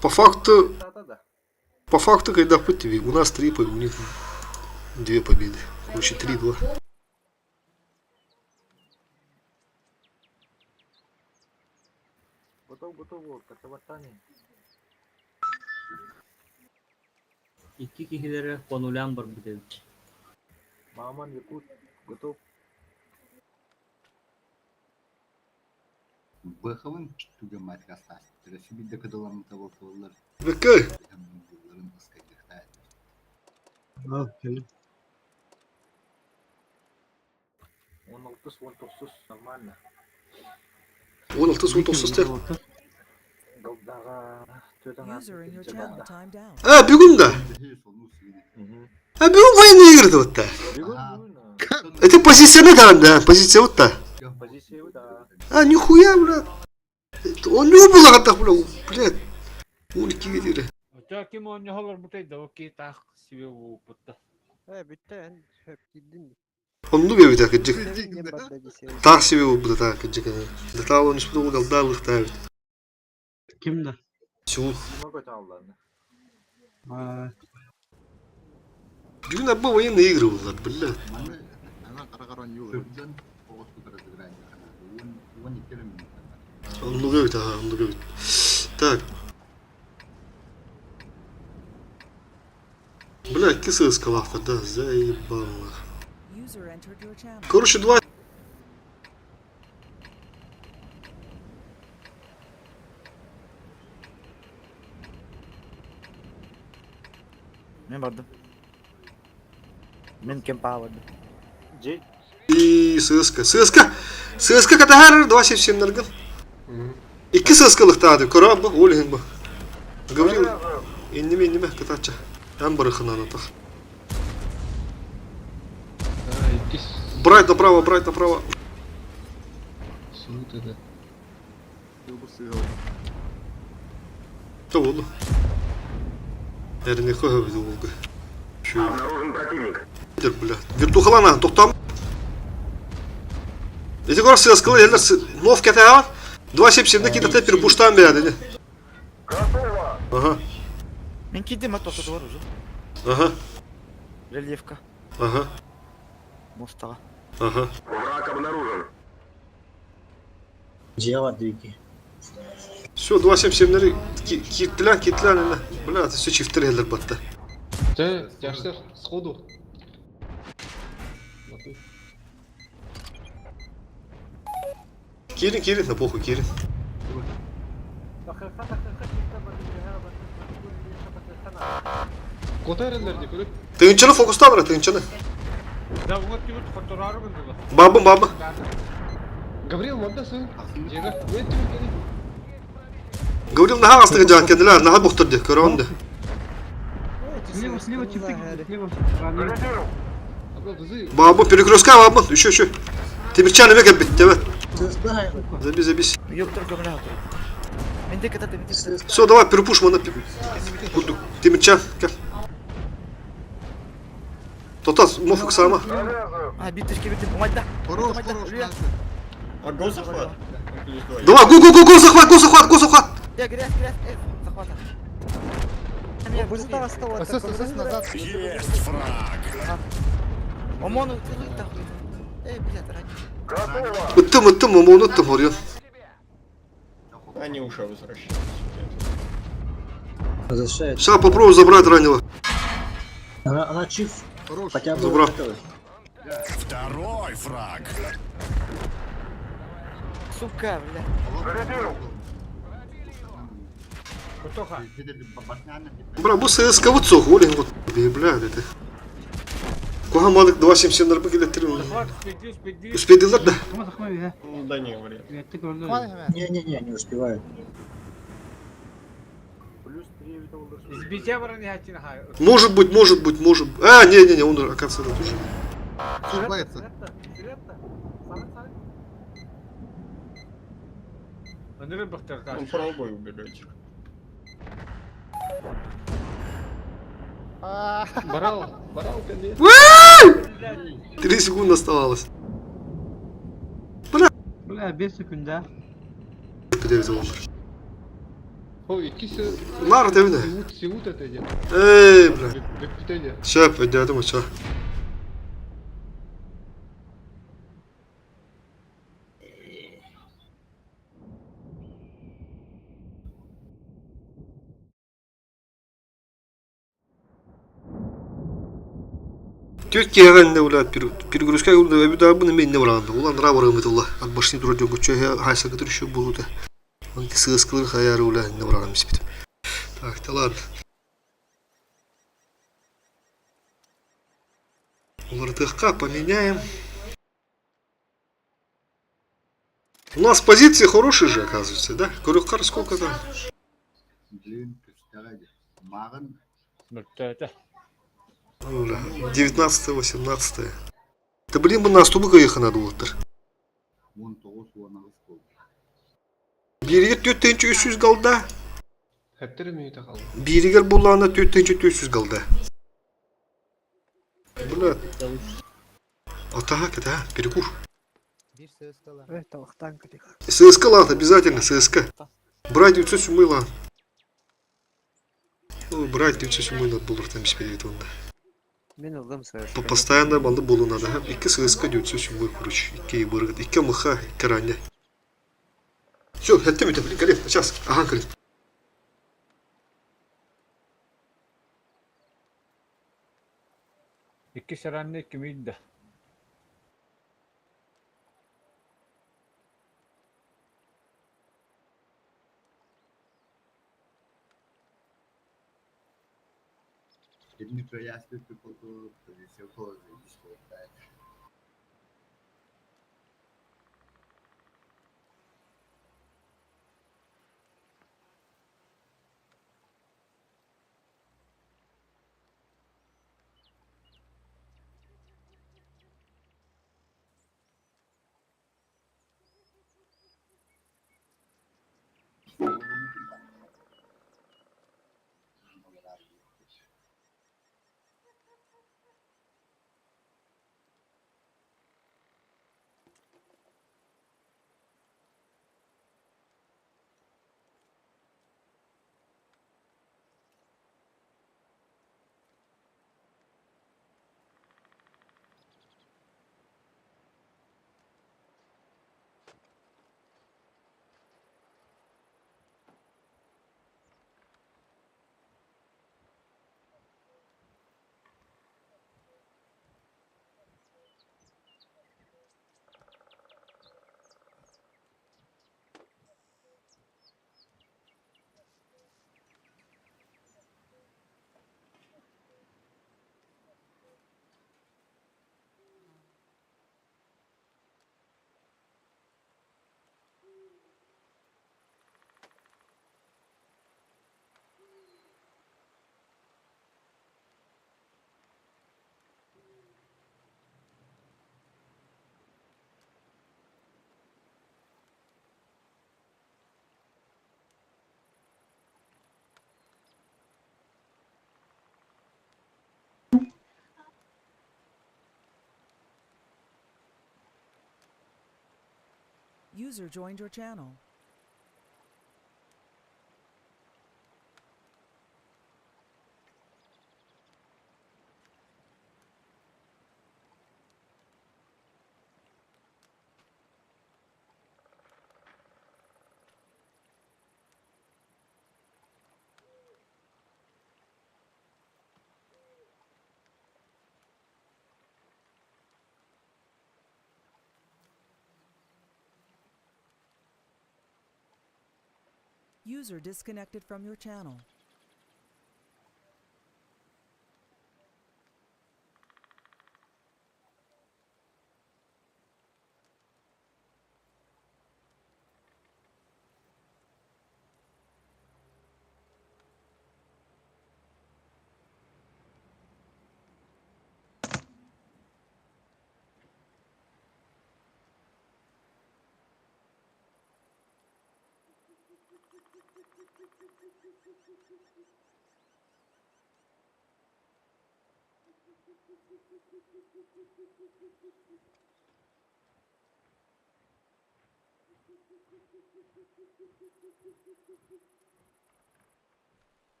По факту, когда путь тебе, у нас три победы, у них две победы. Короче, 3-2. Готов, готов, катаватани. Икки кихилere konulan бар бит. Маман Якут, готов. Быховын түгә матка стас. Төрәсе бидә кыдыламы табылтылар. Бекей. Булларын ыскайдыкта. Он алтыс, он тоқсыз, нормально. 16 19 те. Голдаға төтен User in your channel timed out. А, бүгін да. А бүгін военные игры вот та. Это позиция на там, да, позиция вот та. Позиция да. А, нихуя, бля. Он не был так, бля, блядь. Улики видели. Ким он бутay да окей так себе упутта. Э, бүттэ, хөп кирдин. Он ну бе так, джик. Так себе был так, джик. Да та он не спутал, голда лыхтает. Ким да? Сю. Много таалларны. Бүгін абба военные игры было, бля. Ана қарағар. Сырдын оҕус разыграние 12 минута. Оннук эбит, аха, оннук эбит. Так. Бля, икки сыыскалаахтар да, заебало. User entered your channel. Короче, два Мен бардым. Мен кемпаға бардым. И сыска. Сыска! Сыска катахар 277-лергин. Икки сыскалыктаады. Көрө бу, ол иһин бу. Гаврил, инниме инниме кытаачча. Эн барыхынан атах. Брать направо, брать направо. Срут это. То буолла. Эрни көһөбүт уолга. Обнаружен противник. Бля. Вертухалана, тоқтам. Эти кор сыскалы елер нов кете 277 китте перепуштан береді. Ага. Мен кидим а тоқтату бар уже. Ага. Рельефка. Ага. Мостаға. Ага. Враг обнаружен. Дьиэ бар дии. Все, 277 китлен китлен. Бля, все чифтер елер батты. Ты, тяжсер, сходу. Нахуй. Кирин, Кирин, на похуй, Кирин. Кота эрэллэр дии көрүк. Тыынчаны фокустан тыынчаны. Бабым, бабы. Гаврил, манта сын. Жега, мен түгін кели. Гаврил наха астыгы жан кенделер, наха бухтыр де, көрөм де. Слева, слева, чифты, слева. Абра, вызы. Бабы, перекрестка бабы, еще, еще. Темирчан эме кеп битти, evet. Забей, забей. Ёптыр көмілі атыр. Мен де кататы, мен де кататы. Все, давай, перепуш мана. Курдук. Темирчан, кел. Тотас, мофук сама. А, биттішке биттім. Оңайда. Хорош, хорош, А го захват? Плюс два. Давай, го, го, го, го, захват, го, захват, го, захват. Я грязь, грязь, захвата. СС, СС, назад. Есть фраг. Омону, ты нахуй. Эй, блядь, ранее. Ыттым, ыттым, мамону ыттым, Орион. Они уже возвращаются. Возвращает. Сейчас попробую забрать раненого. Она, она чиф. Хотя бы Забрал. этого. Второй фраг. Сука, бля. Бра, бу ССК вот сох, Олин, вот, бля, это. Куха малык 277 нарбы келеттир. Успедилар да. Ну да не, вряд ли. Не-не-не, не успевают. Может быть, может быть, может. А, не-не-не, он, оказывается, этот уже. Ошибается. Он пробуй убегать. Барал, барал, кенди. 3 секунды оставалось. Бля. Бля, 5 секунд, Девять волн. Ой, иккиси. Нар, ты видишь? Сиут, сиут это идет. Эй, бля. Бүппүтэ Шеп, я думаю, что. Türkiye не улят перегрузка öbür мен не баранды. Улан ра барамыт ула. От башни тура жогу чө хайса кытыр еще булута. Он сыскылыр хаяры ула не барам бит. Так, да ладно. РТХ поменяем. У нас позиции хорошие же, оказывается, да? Көрөккар сколько там? Блин, представляете. Мағын. 19 18 Да блин, бы на стубыка ехать надо было. 19 19 болды. Биригер 4300 голда. Хэптер минута қалды. Биригер буллана 4400 голда. Бля. А так, это, перекур. ССК лад, обязательно, ССК. Брать 907 лад. Ну, брать 907 надо было там беспедит он. Мин ыллым ССК. Постоянно маннык буолуон наада. Икки ССК 907 короче. Икки ебырыгыт. Икки МХ, икки ранее. Все, это бүтэ, блин, кэлин, сейчас. Ага, кэлин. Икки саранны кимий да. Дмитро Ястреб полку, позиция заебись хватает. User joined your channel. User disconnected from your channel.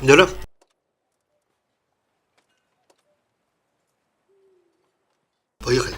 Нөрө. Поехали.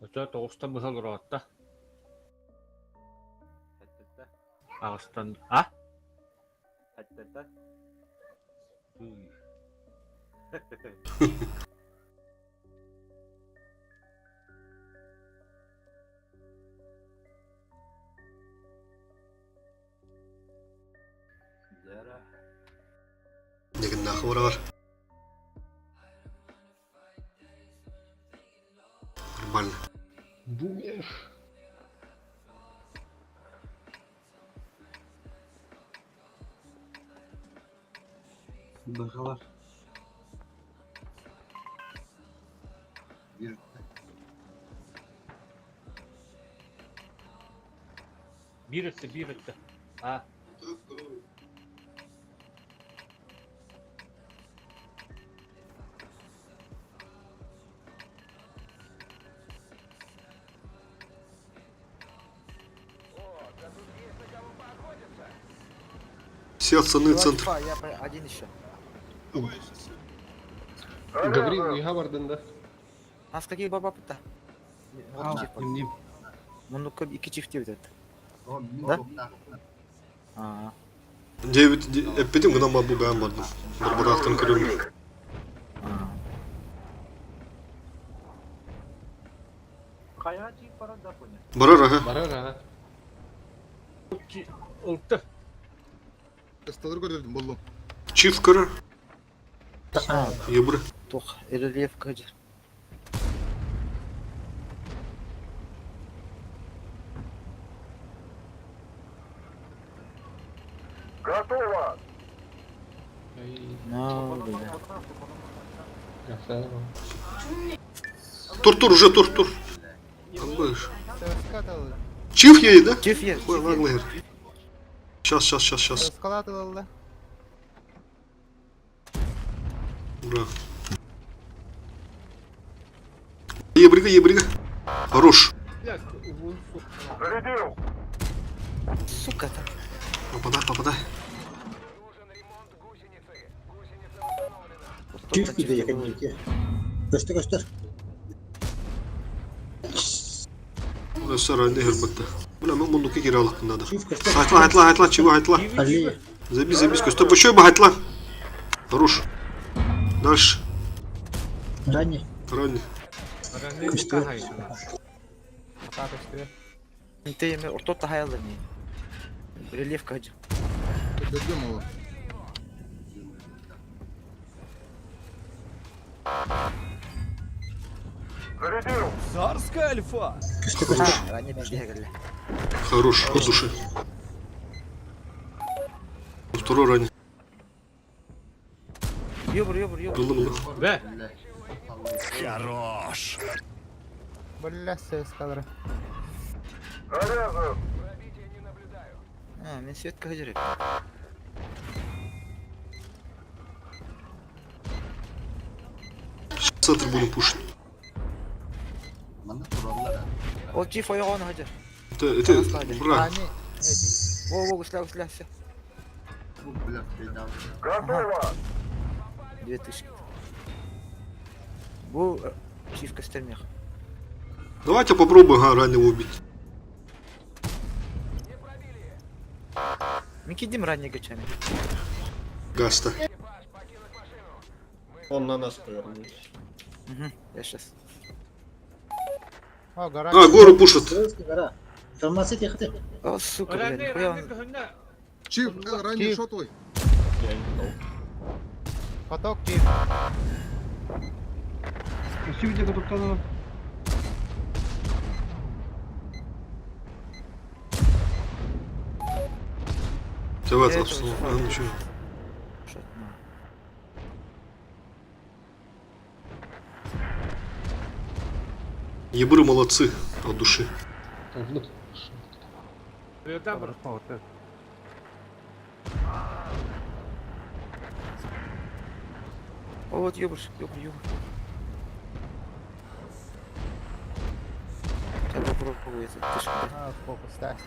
Өтө тоҕустан быһа олороотто. Аҕыстан а? Дегеннахы барар. Нормально. Бумер. Быһалар. Bir Биир өттө, биир өттө. А. Все пацаны, центр. Я один еще. Гаврил, не Гаварден, да? Нас какие баба-то? Ним. Муннукка iki çift diyor dedi. Да? Aa. Девять, эппитим гына бу бэм бардым. Барбарахтан көрөм. Хайа чип барар да поня. Барар, ага. Барар, ага. Улты. Сталыр көрдүм болду. Чиф көрөр. Ебры. Тух, рельеф кыжыр. Готово! На, бля. Красава. Тур, тур, уже тур, тур. Албыш. Чиф ей, да? Чиф ей. Ой, ладно, Сейчас, сейчас, сейчас, сейчас. Ура. Ебрига, ебрига. Хорош. Зарядил! Сука там. Попадай, попадай. Чиф киде якын Көстөр көстөр. Өссө ранее хөрмөттө. Бля, мен мундуки кире алып надо. Айтла, айтла, айтла, чего айтла? Забей, забей, көстөр. Еще бы айтла. Хорош. Дальше. Ранний. Ранний. Ты ортота хаялы не. Рельеф кыжыр. Дадим его. Зарядил! Царская альфа! Хорош, от души. Второй ранний. Ёбр, ёбр, ёбр. Было, было. Бе. Хорош! Бля, эскадра. Заряжен! А, мен свет кыжыр. Центр будем пушить. Ол чиф ойоғын хажыр. Это, это, бра. Во, во, гусля, гусля, все. Готово! 2000. Бу чиф көстөрмек. Давайте попробуем ага, раннего убить. Мен кидим ранний гачами. Гаста. Он на нас повернулся. Угу, я сейчас. О, гора. А, гору пушат. Гора. Информация тихо. О, сука, блядь, нихуя он... Чип, ранний шот твой. Я не знал. Поток чип. Давай, Я этого собственно, чувака а, ну чё. Шот, на. Ебры молодцы от души. О, вот ёбыш, ёбр, ёбр. Сейчас попробую это, ты ж, блядь. А, фокус, да.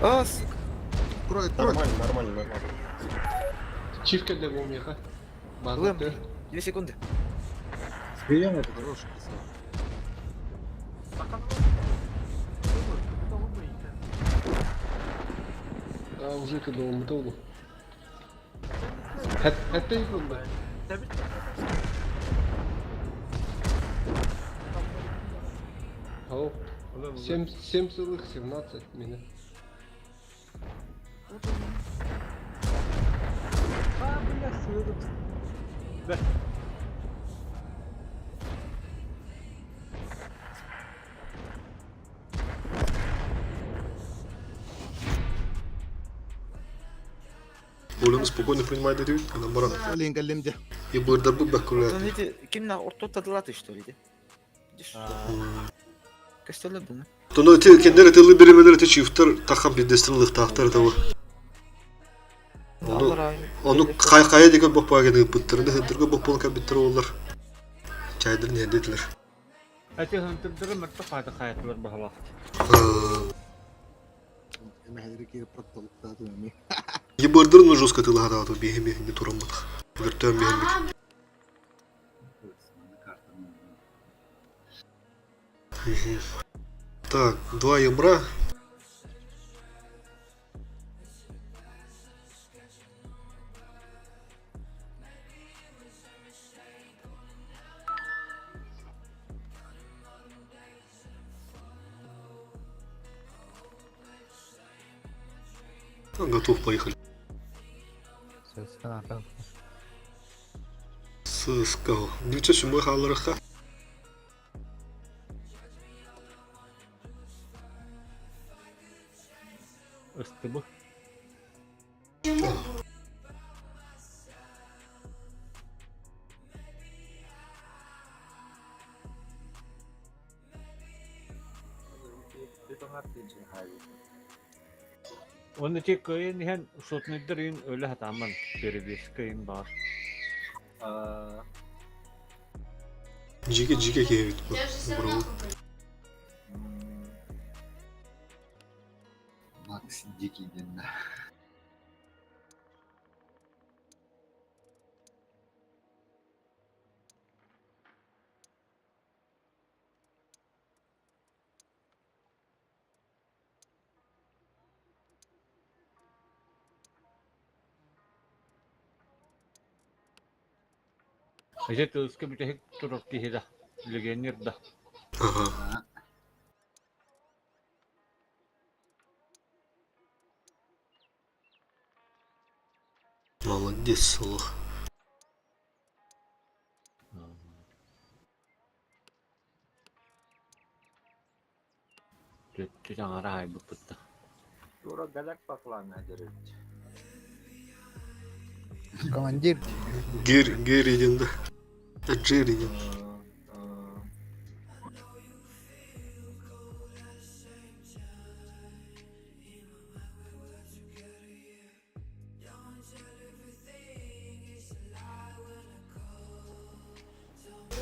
О, сука. Крой, крой. Нормально, нормально, нормально. Чивка для умеха. Лэм, 2 секунды. Берем это. Хороший писал. А уже когда он металлу. Это ерунда. Ау. 7,17 меня. Оляны спокойно принимает дают, она баран. Олен кэллимде. Ебырдар бы Он бакулят. эти, ким на орто тадылаты, что ли, да? Иди что? Костёлы, да, ну? Тоно те кендер те либеремелер те чифтер тахам пидестрин тахтар того. Ону ону кай кая деген бок багын ыппыттырны хынтырга бок болан кабиттер олар. Чайдыр не дедлер. Эти хынтырдыры мырты қайды қайтылар бағалақ. Эмэһэлэри киирэ протолуктаатын эми. Ебырдыр ну жестко тылага да бихи бихи не тураммат. Вертем бихи. Так, два ебра. А, готов, поехали. Все, на Сыскал. 907 халарыха. Ысты бұл. Оны тек кöyün hen сотныдыр өлі хатаман перебес кöyün бар. Жеке жеке кебит бу. Я же все Бро. равно Макс Дикий диэн. Эже тылыска бүтәһик турар киһи да, легионер да. Ага. Молодец, Солох. Түттү жаңара айбыппытта. Тура галак баклана деревич. Командир. Гер, Герри да. Джерри ден.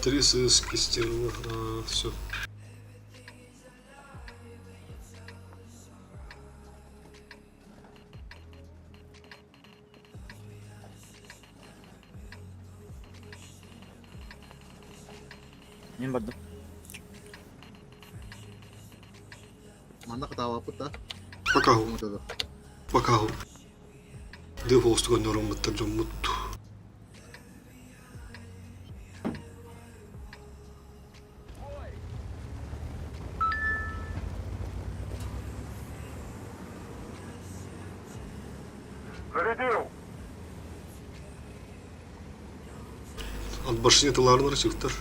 Три сыски стерла. А, все. Мен бардым. Манна кытаабаппыт да. Пока. Пока. Дыв олстуган норматтар жоммут. От башни тыларыныр чыктар.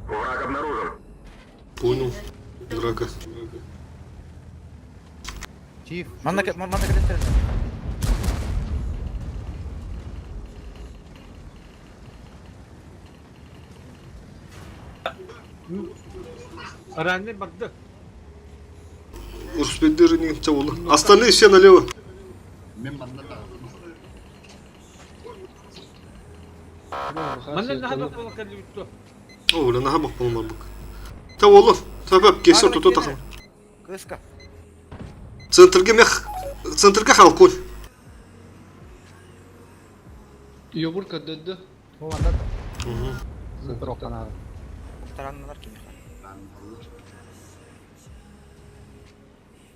Враг обнаружен. Понял. Драка. Чиф. Манна манна кэлэттэрин. Ранний барды. Урспендер не Остальные все налево. Мен манна тағылым. Манна наһаа буола кэлбит О, бля, наха бак болмар бак. Та олы, табап, кесер туто тахым. Кыска. Центрге мех, центрге халкон. Йобурка дөдді. Бу манна Угу. Трохтан Таранналар кимиха.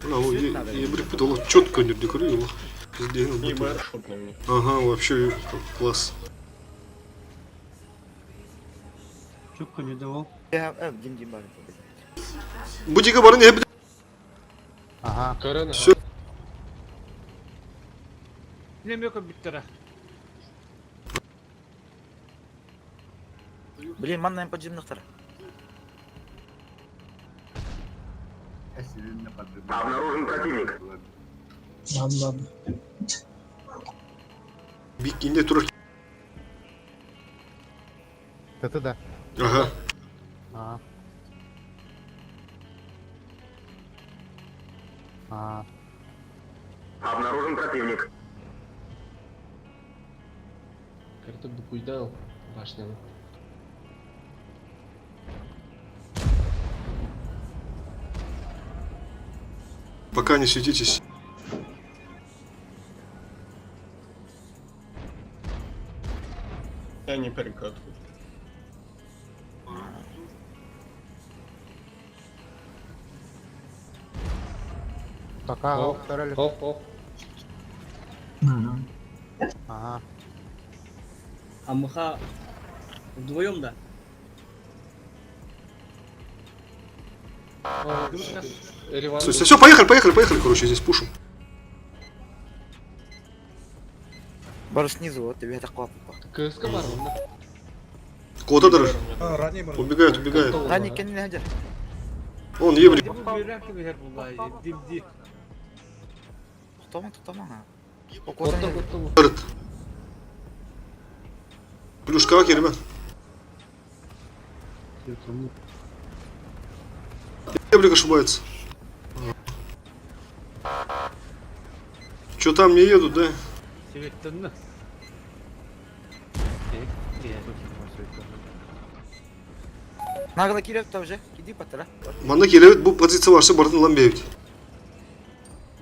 Бля, о, ебрик подало четко не декорировал. И БР на меня. Ага, вообще класс. Четко не давал. Дим дим бар. Будига барын не Ага. Корона. Все. Немеко биттера. Блин, манна им поджимнахтар. Обнаружен противник. Ладно, ладно. Бик инде турар. Ты да. Ага. А. А. Обнаружен противник. Карта букуйдал башняны. Пока не светитесь. Они перекатывают. Пока Ох, повторяли. ох, ох. Ага. А мха вдвоем, да? Все, все, поехали, поехали, поехали, короче, здесь пушим. Бар снизу, вот тебе это капа. КСК бар онда. Куда даже? Убегают, убегают. Ранний кенни хадер. Он еврей. Дим дим. Тоқтама, тоқтама. Котта, котта. Плюшка керме. Еврик ошибается. Че там не едут, да? Севеттенна. Нагла киреп там же. Киди патра. Манна келебит бу позиция varsa бардын лан бебит.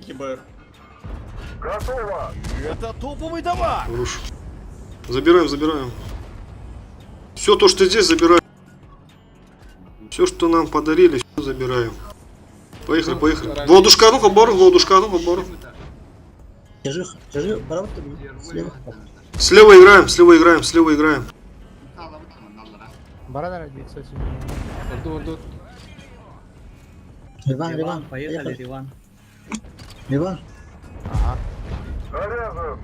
ЕБР. Готово! Это топовый товар! Хорош. Забираем, забираем. Все то, что здесь, забираем. Все, что нам подарили, все забираем. Поехали, поехали. Владушка, ну хабар, Владушка, ну хабар. Держи, держи, браво, слева. Слева играем, слева играем, слева играем. Баранар 907. Орду, орду. Иван, Иван, поехали, Иван. Иван. Ага. Заряжен!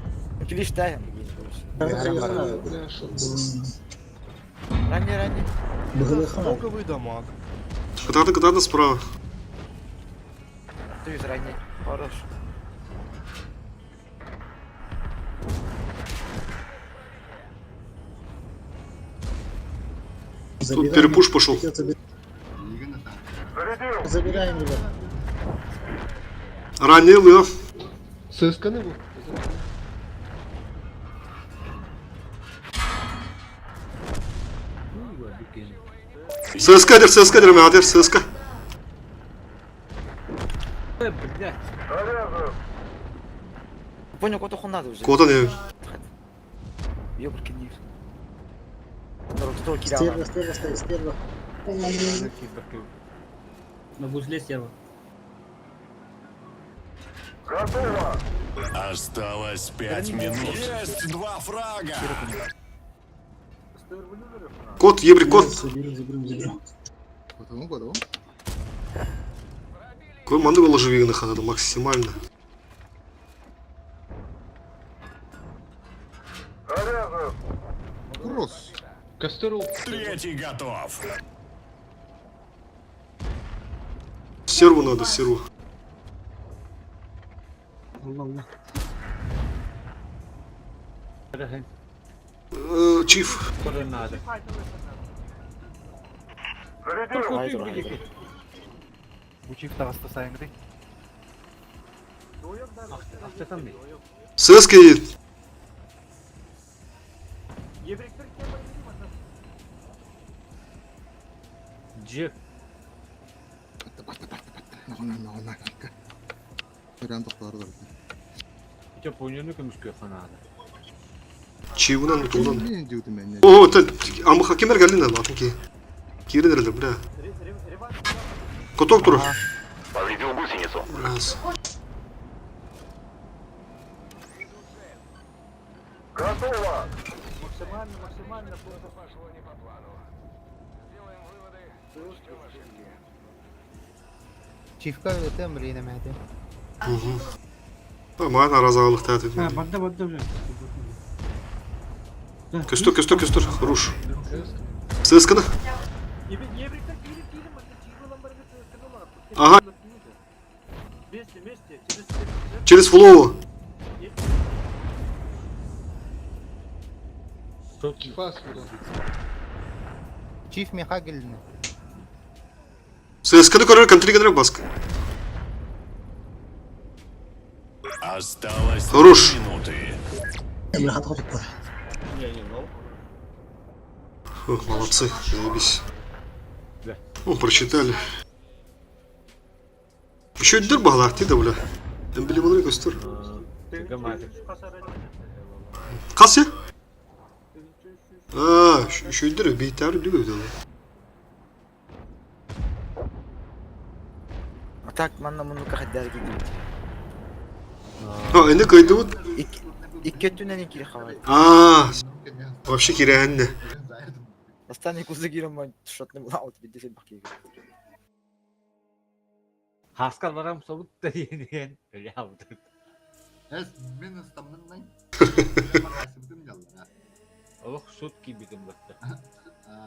Клиш дай. Бля, шо Ранний, ранний. Бхлх. дамаг. Катата, катата справа. Ты ранний. Хорош. Тут перепуш пошел. Зарядил! Забираем, ребят. Ранил ее. ССК не был? ССК дер, ССК дер, мадер, ССК. Блять. Заряжен! Понял, кого то надо уже. Куда не? Ёбарки не. Народ, Стерва, стерва стоит, стерва. На гузле стерва. Готово! Осталось 5 минут. Есть два фрага! Кот, ебри, кот. Заберем, заберем, заберем. Потому году. Маннык положи надо максимально. Кросс. Костеру. Третий готов. Серву надо, серву. Чиф. Зарядил. СС едет. Дж. Наҕына, наҕына. Ыран тохтоор Ите пойнunu көмүскө ханада. Чивунан, тулан. Мен диутум мен. О, это Амаха кемер галина, латынки. Кирин бля. Коток тур. Повредил гусеницу. Раз. Готово. Максимально, максимально. Чифка өтем рейнемәде. Угу. Маған аразалық тәтіп. Бадда, бадда уже. Көстөр, көстөр, көстөр. Хорош. ССК-ны. Ага. Вместе, вместе, через Через флоу. Чифа сюда. Чиф меха келдini. ССК-ны көрер, контри баск. Осталось Хорош. три минуты. Бля, хат хотуп. О, молодцы, заебись. Да. Ну, прочитали. Еще дыр бағлақ дейді, бля. Эмбили болыр көстөр. Қасы? А, еще дыр бейтәрі дүгі өйділі. А так манна муну кахаддар кидибит. А, эне кайды вот. Икки өттүнэн иккили хабар. А, вообще кирәнне. Астан кузы кирем шотны була от бидде бакы. Хаскар барам собут да диэн. Өлябыт. Эс минус там най. Олох шут кибитим батта.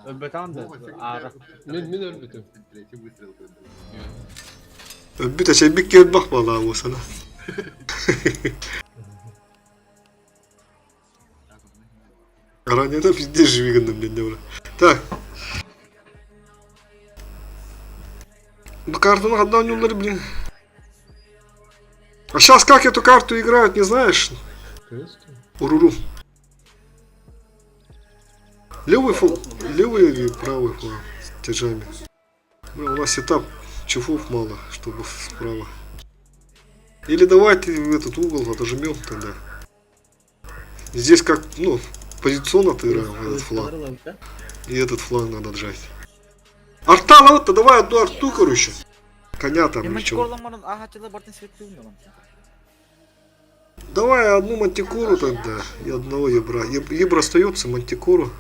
Өлбетан да ара. Мен өлбүтүм. Третий выстрел. Бүт әчәбик кеп бақ бала болсана. Ранее пиздец живигандым мен не Так. Бу картаны отдал юллары, блин. А сейчас как эту карту играют, не знаешь? Уруру. Левый фул, левый или правый фланг с тяжами? Бля, у нас сетап чуфов мало, чтобы справа. Или давайте в этот угол отожмем тогда. Здесь как, ну, позиционно отыграем этот фланг. И этот фланг надо отжать. Арта, ну вот, давай одну арту, короче. Коня там или чего. Давай одну мантикору тогда и одного ебра. Ебра остается, мантикору.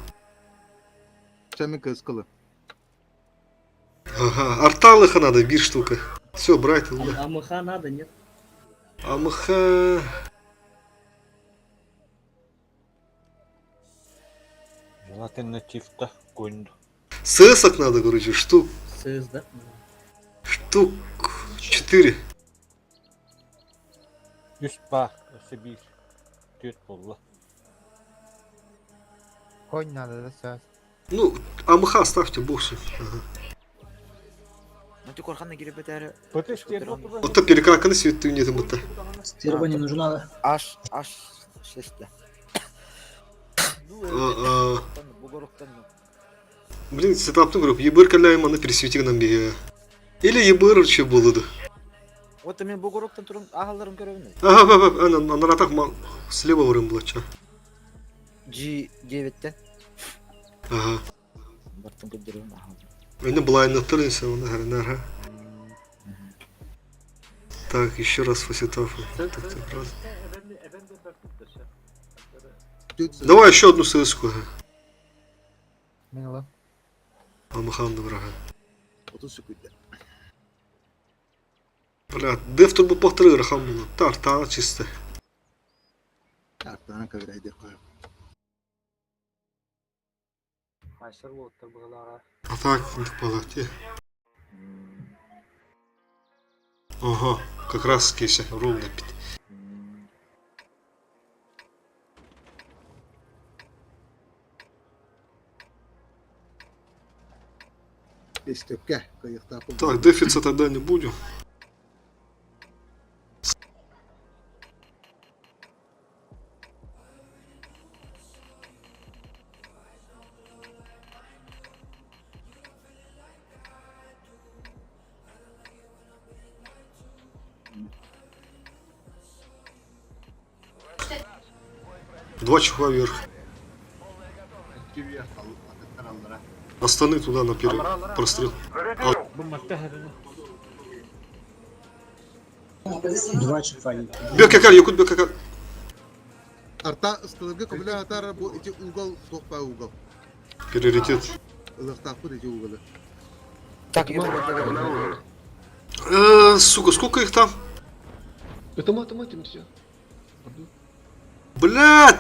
Ага, арталыха надо, бир штука. Все, брать. А, а МХ надо, нет? А МХ... Желательно чифта конь. ССок надо, короче, штук. СС, да? Штук 4. Үс ба, өсө бир. Төрт болла. Конь надо, да, сейчас. Ну, АМХ ставьте, бог с ним. Ага. Вот то перекаканы светты не там это. Стерва не нужна, да? Аш, аш, шесте. А, Блин, сетаптың көріп, ебір кәләйім аны пересвети нам беге. Или ебір че болды. Вот мен бугуруктан турун ахалларын көрөбүн. Ага, ага, ага, ана ана слева урын булача. G9-тен. Ага. Бартын көдөрөбүн ахаллар. Енді былай тұрынса, оны хәрінәр, Так, еще раз по сетапу. Так, так, раз. Давай еще одну ссылку. Мила. Амаханды врага. 30 секунд. Бля, деф турбуппахтары ыарахан буолуо. Артаана чисто. Артаана кавырайдык қойып. Хайсар уоттар быһылааҕа. А так, палате. Ага, как раз кейсе ровно пит. Истөккэ кыйыктаах Так, дефиться тогда не будем. Два чехла вверх. Икки вверх атыттар аллара. Астаны туда на первый прострел. А, Два чифа. Бекакар, Якут Бекакар. Арта ыстылырга көбүлэ атар бу ити угол суох угол. Приоритет. Ылыктаахпыт ити уголы. Так, Сука, сколько их там? Это мат, матим все. Блядь!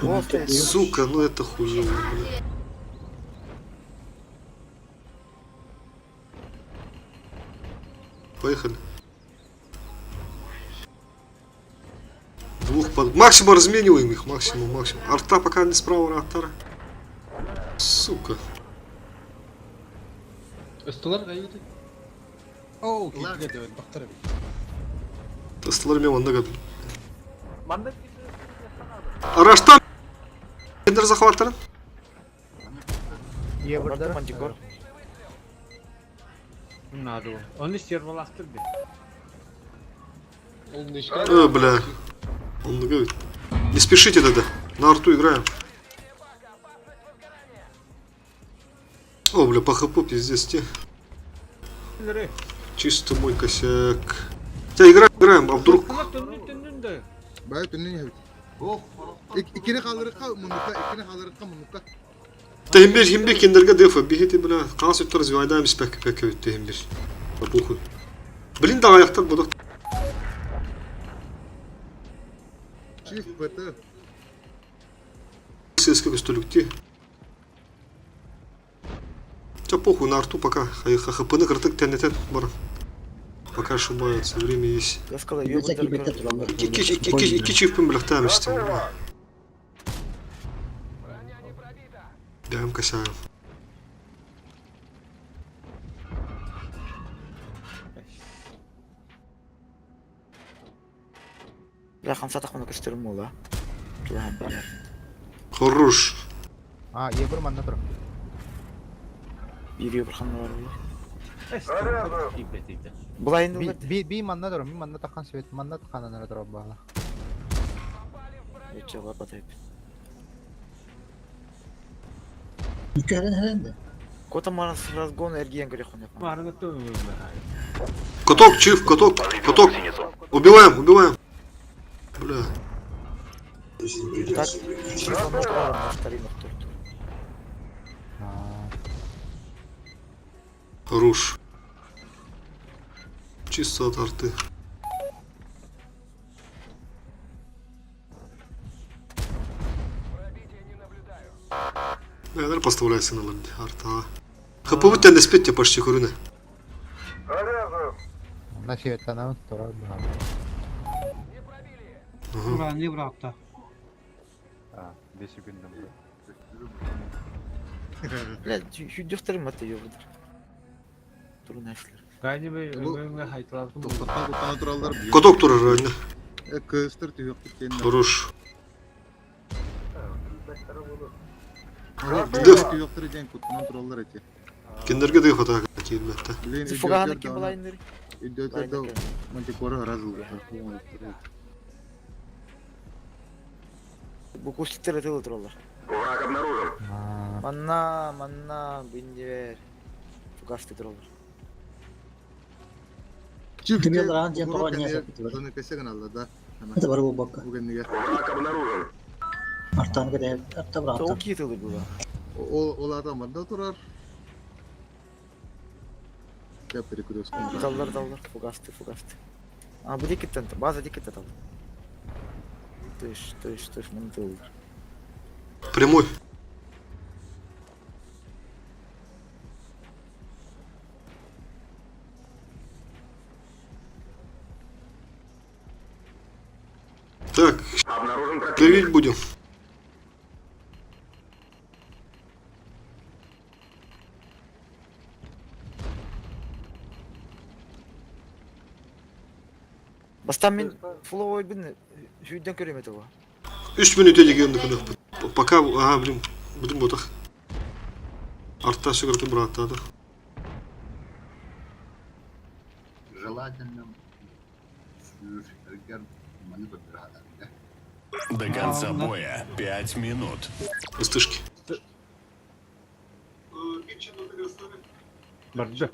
Сука, ну это хуево, блядь. Поехали. Двух под... Максимум размениваем их, максимум, максимум. Арта пока не справа, Артара. Сука. Ыстылар кайыты. Оу, киирдэ бахтар. Тасталар мен онда Манна Араштан! Кендер захваттарын. Ебырдар. Мантикор. Надо. Оны стерваластыр бе. Бля. Он говорит. Не спешите тогда. На арту играем. О, бля, по хп пиздец те. Чисто мой косяк. Тебя играем, играем, а вдруг... Бай түннен яһыт. Иккини халырыкка муннукка, иккини халырыкка муннукка. Та химбир, химбир киндерге дефа, бихити, бля, қағаз өттер развивайдаем спек пек өтті химбир. Похуй. Блин, да аяқтар будық. Чиф ПТ. ССК көстөлүкте. Та похуй, на арту пока. ХПны кыртык тәнетен бар. Пока ошибаются, время есть. Я сказал, Икки чифпен бляхтаем Бяем косяем. Бля, хамсатах оны көстөрүм ола. Хорош. А, ебір манна тұр. Бири бір ханна бар була. Була енді Би би манна тұр, мен манна таққан свет, манна таққан ана тұр бала. Өтче бар батайып. Үкәрен хәренде. Кота марас разгон эргиен көрө хонеп. Каток, чиф, каток, каток. Убиваем, убиваем. Бля. Так, чиф онно турар, мастарин октор. Хорош. Чисто от арты. Наверное, поставляйся на ланде. Арта. ХПВ тебя не спит, тебе почти курины. На свет ана тұр бала. Не бракта. А, 5 секундам. Бля, хүдөхтөр маты ёбдыр. Турнашлар. Кайны бе өмөңө хайталар. Тоқтаттан куттана тураллар. Каток турар реально. Кыстыр түйөктүк тен. Хорош. Деф. Түйөктөр ден куттана тураллар эти. Киндерге деф атака кийилмекте. Блин, Фуганы ким булайныр? Идёт мантикора разыл. Бу кустиктер тылы тураллар. Враг обнаружен. Манна, манна, биндивер. Фугасты тураллар. Оны кесеген алла да. Это бар бу бакка. Бүгенниге. Враг обнаружен. Артан кеде, арта бар Ол ки тылы була. Ол ол адам манда турар. Я перекрестку. Даллар, даллар, фугасты, фугасты. А, бу диэкиттэн, база диэкиттэн тал. Тыш, тыш, тыш, маны тыллар. Прямой. Так, Обнаружен противник. давить будем. Бастаан мин фловойбун сүүрдэн көрүөм этэ бу. Үс мүнүүтэ дигэн кынах. Пока, ага, блин, будем ботах. Арта сүгірті бұраттады. Желательно сүүрэргэр маны көрдөрө До конца боя 5 минут. Ыстышки. Барды.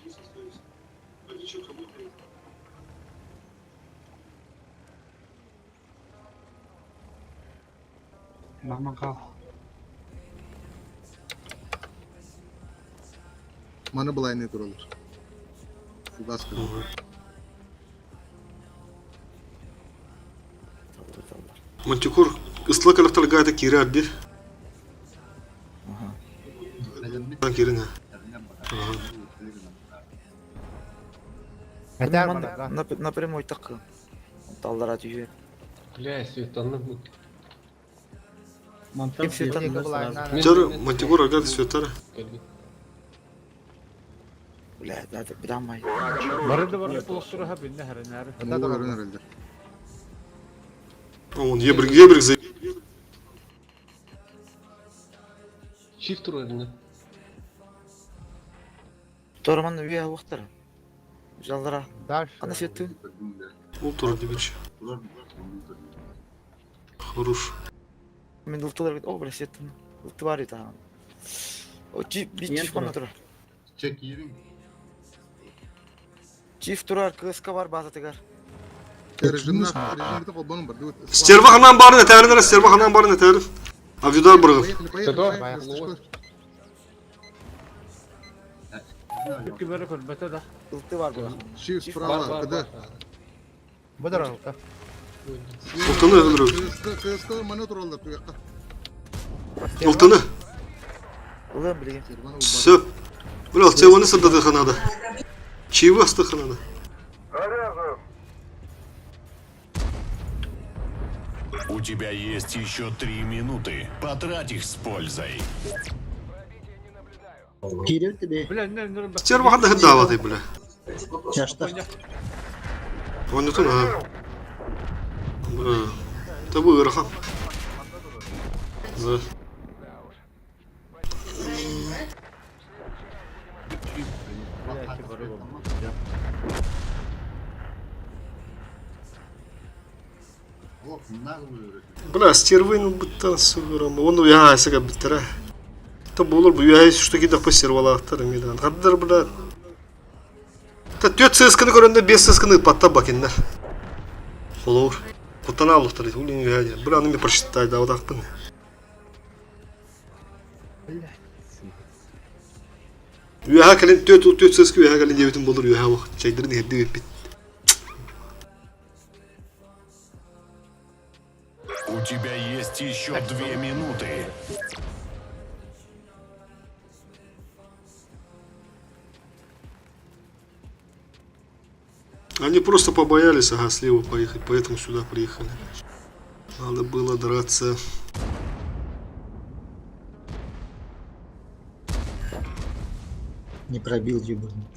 Норман кал. Маны былайны туралар. Фугаска. Мантикор ыстыла калактар гайда кире адди. Кирин ha. Этер бар. Напрямую так. Таллара түһүө. Бля, светанны будет. Мантан Ким сразу. Тер мантикор агады светара. Бля, да, да, брамай. Бары да бары полостура бинне хәренәр. Да, да, бар, Он ебрик, ебрик за... Чифт турарына. Торман үйе вақтар. Жалдара. Дальше. Ана светті. Ол тура дебич. Хорош. Мен ылтылар о, бля, светті. Ылты бар еді. О, чиф, чиф қана тұрар. Чек киирин. Чиф турар, КСК бар база тыгар. Режимна, режимде холбонум бар. Стерва ханан барын этәрин, стерва ханан барын этәрин. Авидар бұрғын. Поехали, поехали, поехали. Түкке бары көрбәтә да. Ылты бар бұла. Чиф справа, куда? Бұдар алты. Ылтыны өлірі. КСК маны туралар туякка. Ылтыны. Улым білген. Сөп. Бля, Цеваны сырдады ханада. Чивы асты ханада. У тебя есть еще 3 минуты. Потрать их с пользой. Кирил тебе. Бля, не, не, Стерва ханда хыдаваты, бля. Чашта. Он не тун, а. Бля. Табу ырахан. За. Бля, стервын буттан сугурам. Он я сага биттера. Та болор бу я что кида по сервалахтар мидан. Хаддар бля. Та төт сысканы көрөндө бес сысканы патта бакиннер. Холор. Кутан алыктар улин я. Бля, аны прочитай да одакпын. Üyähä кэлин төт төт сыскы üyähä кэлин дебитин болор üyähä вак. Чайдырын херди бит. У тебя есть еще 2 минуты. Они просто побоялись, ага, слева поехать, поэтому сюда приехали. Надо было драться. Не пробил ебаный.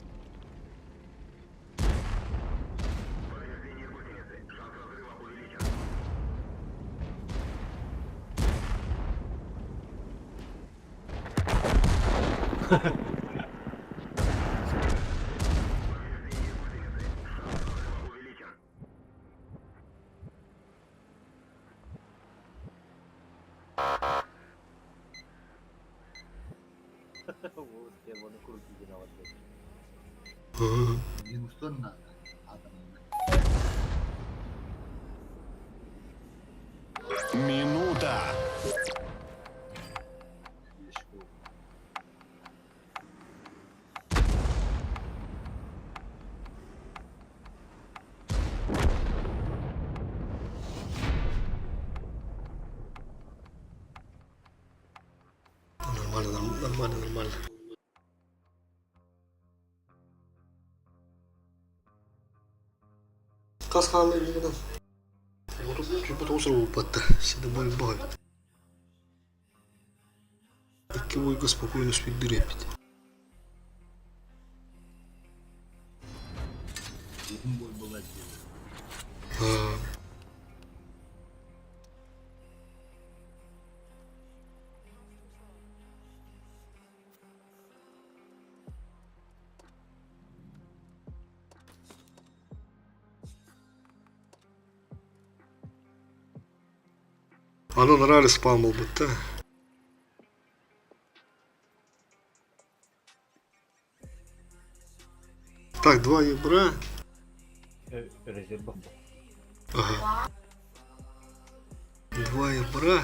Минустон надо. Атомный. Минута. Нормально, нормально. Хас хаалла иннигинэн? 39 сыл буолбатта. Седобой бой. Икки бойга спокойно спиддир эппит. Уһун бой была Аны нрали спам буолбут да. Так, два ебра. Резерв Ага. Два ебра.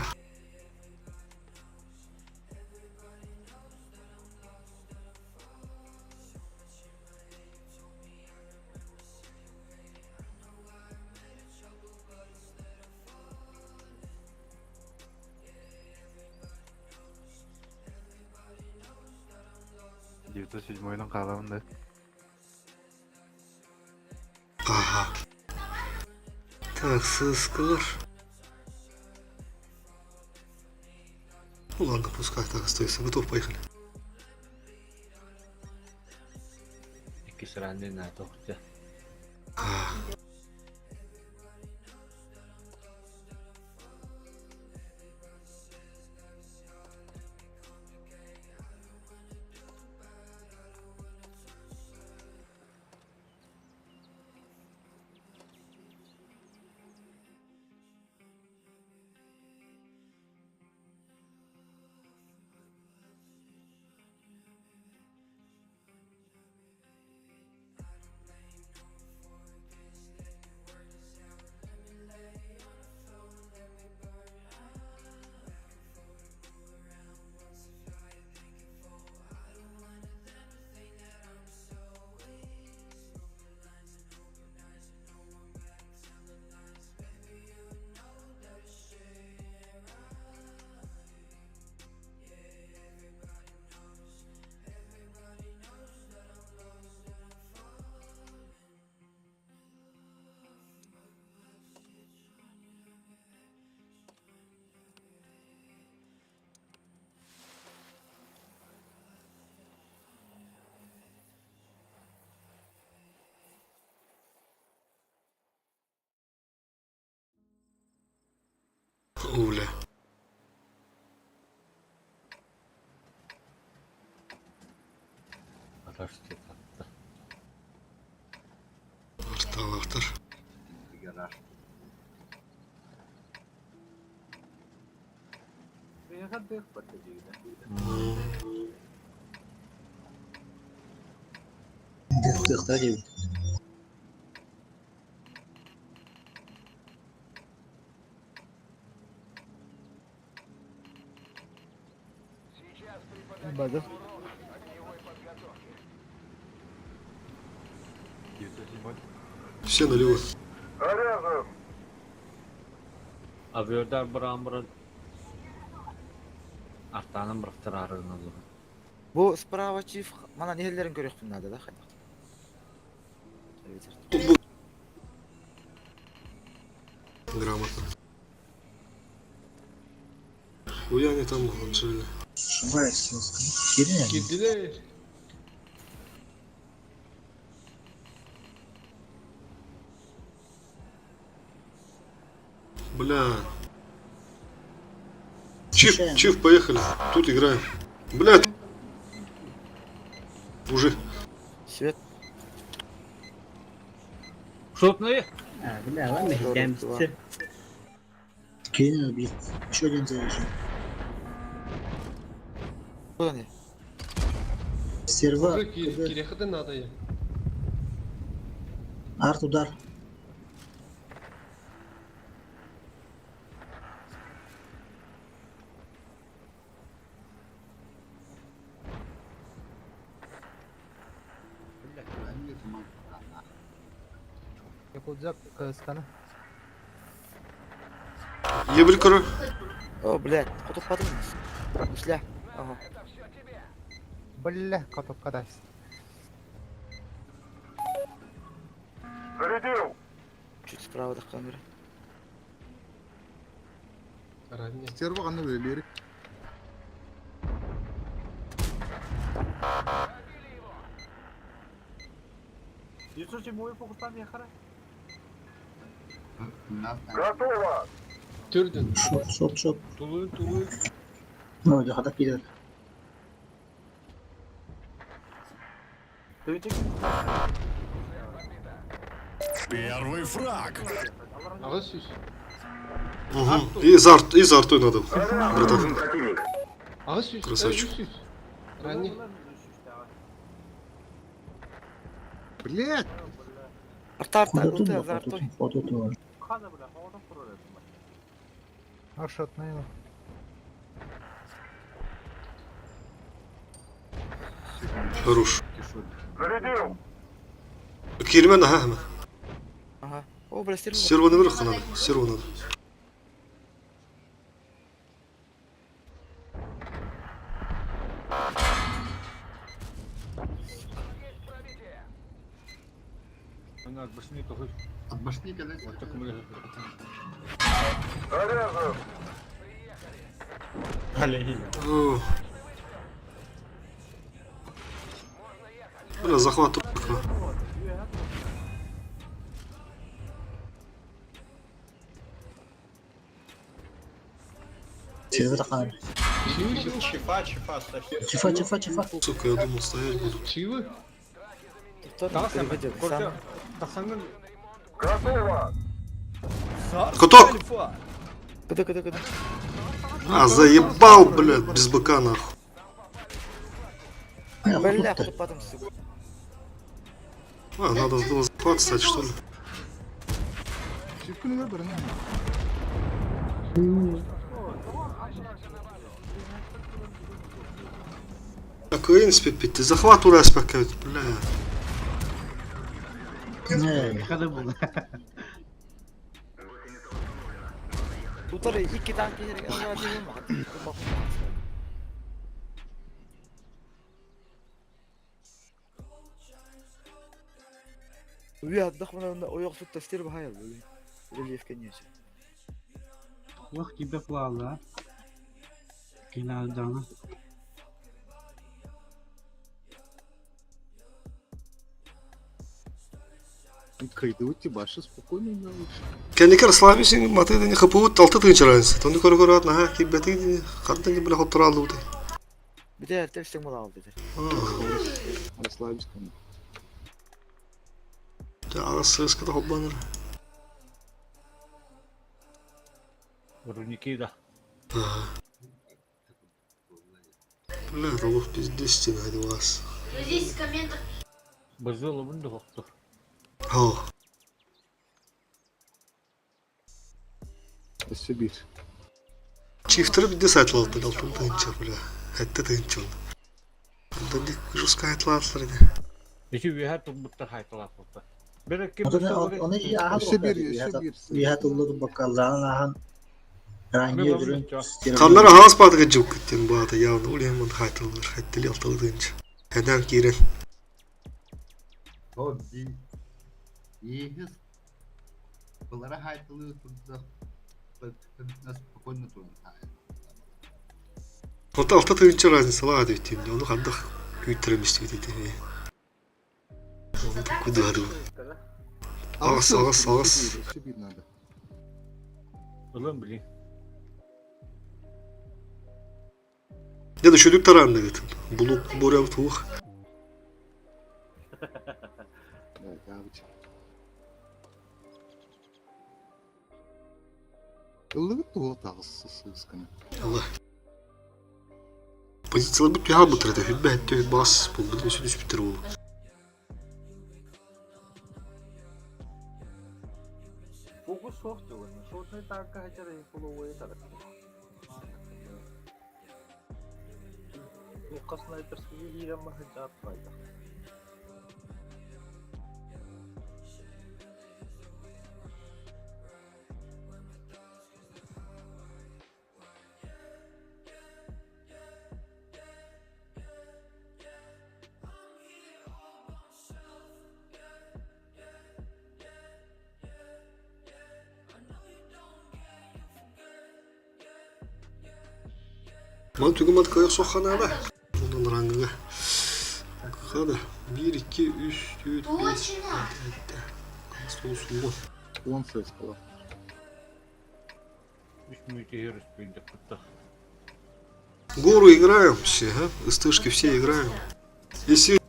Девятьсот седьмойынан хаалабын да. Ага. Так, сыскалар. Ну ладно, пускай так остается. Готов, поехали. Иккис ранный на тохтя. О, бля. Арталаахтар. Гараж. Тыхта диэбит. База. Все налево. Авиодар быран Артанын бырахтар арыгын алып. Бу справа чиф мана нехеллерин көрүөхпүн наада да хайдах. Грамотно. Хуя они там жили. Кирин. Кирдилер. Бля. Чиф, Чиф, поехали. Тут играем. Бля. Уже. Свет. Шотный. А, бля, ладно, 42. Кирин убит. Еще один заезжал. Куда они? Стерва. Уже кирехати надо я. Арт удар. Якудзак КСК-ны. Ебель коры. О, блядь, кутуп кадым. Ишля. Ага. Бля, котокка даст. Зарядил! Чуть справа до камеры. Стерва қанна өлелері. Готово! Түрдін. Шоп, шоп, шоп. Тулуй, тулуй. Ну, хата кидер. Первый фраг. Ағыз сүз. Угу. И за, и за артой надо, братан. Противник. Ағыз сүз. Красавчик. Сүз. Ранний. Блять! Арта, арта, Куда тут? ылты, за артой. Тут, Маршрутный. Хорош. Зарядил! Кирмен, ага, hemen. Ага. О, бля, стерва. Серваны бер надо, серваны надо. От башни когда Заряжен! О. Бля, захват. Сервер таққан. Чифа, чифа, ставь. Чифа, чифа, чифа. Сука, я думал, стоять буду. Чивы? Готово! Куток! Куда, куда, куда? А, заебал, блядь, без быка нахуй. Бля, кто потом, сука. А, надо было захват стать, что ли? Сүткүнүгөр барын. Так, в принципе, ты захват урас пока, бля. Не, Утары, икки танк кенер, ана дейм. Уя, дахмана ойоқ сутта стерва хайал. Рельеф, конечно. Ох, тебе плала. Киналдана. Кайдыбыт башы спокойно лучше. Кенникер слабисин маты не хапут алты тынч разница. Тоны көрө көрө на кибети хатты не бля хоттуралды бу. Бите эртеп мала алды. Расслабись. Ағасы сыскада хоббаныр. Руники, да. Бля, ролов пиздец стена вас. Ну, здесь комментов Базила бұнды хоқты. О, Өссө бир. чифтер бидде сайтылалды алтын тынча бля. Хәтте тынча. Анда ник жестко айтылатлар иде. Ичи үйәр тұбыттар хайталап бұлта. Бір кім Оны Өссө бир, өссө бир. Иһат уллук бакаллаан ахан. Ранье жүрүн. Каннар ахас бадыга жук киттен баата явно улем хайтылар. Хәттели алтын тынча. Хәдән кирен. О, би. Ехес. Былара хайтылы турда. Спокойно турун. Онта алты тынча разница ла дип тем. Оны хандык күйттіремес дип диде. Оны куда Ағыс, ағыс, ағыс. Өссө бир надо. Ұлым білін. Деда шөдүк таранды гит. Булук буря тух. Да, явыч. Ыллыгыт туға тағысы сысканы. Allah. Позициялар бүт яха бутырды. Хүббә хәтте бас бул. Бу сүз битер ул. Фокус соқты оны. Шотный танка хачар половой тарап. Туққа снайперский киирен махача атпайды. Маны түгүм ат кыайық сохханаада. Онон рангыга. Хада. 1, 2, 3, 4, 5, 6, 7, 8, 10. 10 сыс была. Гору играем все, а? СТшки все играем. Если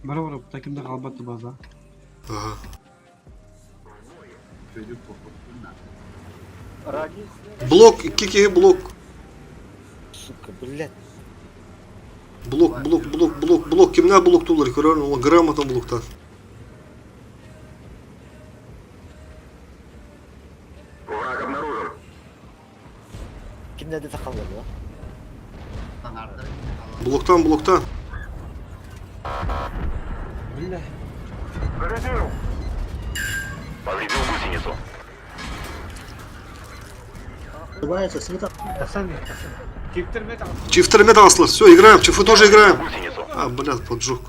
Бара-бара такимда қалбатты база. Ага. Блок, кики блок. Сука, блядь. Блок, блок, блок, блок, блок. Кимнә блок тулар, көрөр, ол грамотно блоктан. Враг обнаружен. Кимнерде такаллар да? Блоктан, блоктан. Бля. Зарядил. Повредил гусеницу. Убивается, света. Чифтер металлслар. Все, играем. Чифы тоже играем. А, блядь, поджог.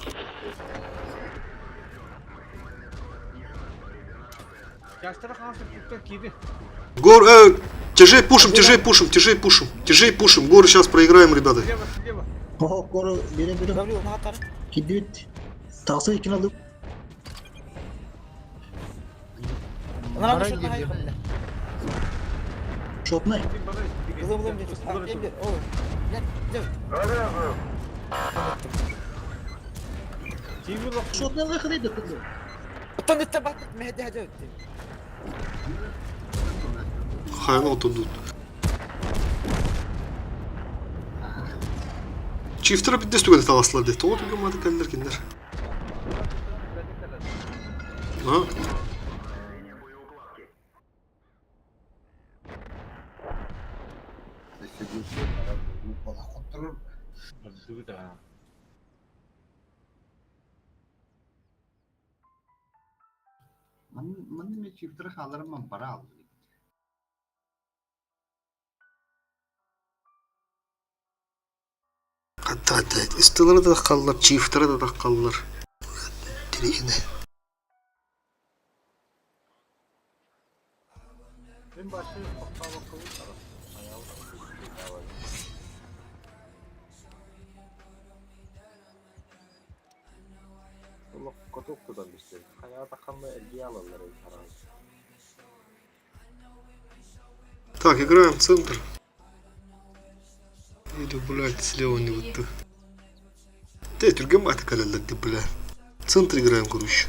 Гор, тяжей пушим, тяжей пушим, тяжей пушим, тяжей пушим. Горы сейчас проиграем, ребята. О, гору берем, берем. Кидит. Тасы икин алып. Шотнай. Шотнай выход иди. Хайно тут. Чифтер биддес түгән таласлар ди. Тоҕо түгэн маты кэллэр кинилэр. А? Манны мен чифтер халарым пара алды. Хатта истылары да қаллар, чифтері да қаллар. Тирихine. Так, играем в центр. Или, блядь, слева не вот так. Ты, түрген баты калалар деп, бля. Центр играем, короче.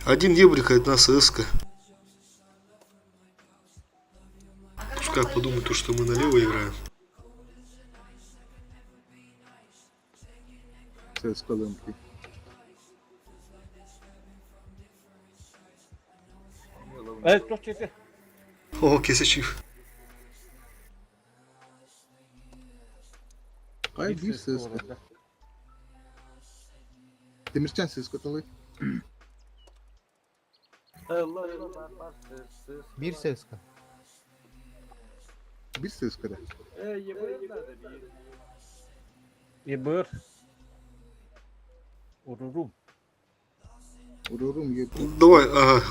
Один ебрик, одна ССК. Пускай подумают, то, что мы налево играем. ССК лымки. О, кесечив. Кай bir ССК. Демирчан ССК талай. Bir ССК. Bir ССК да. Ебыр. Урурум. Урурум еб. Давай, ага.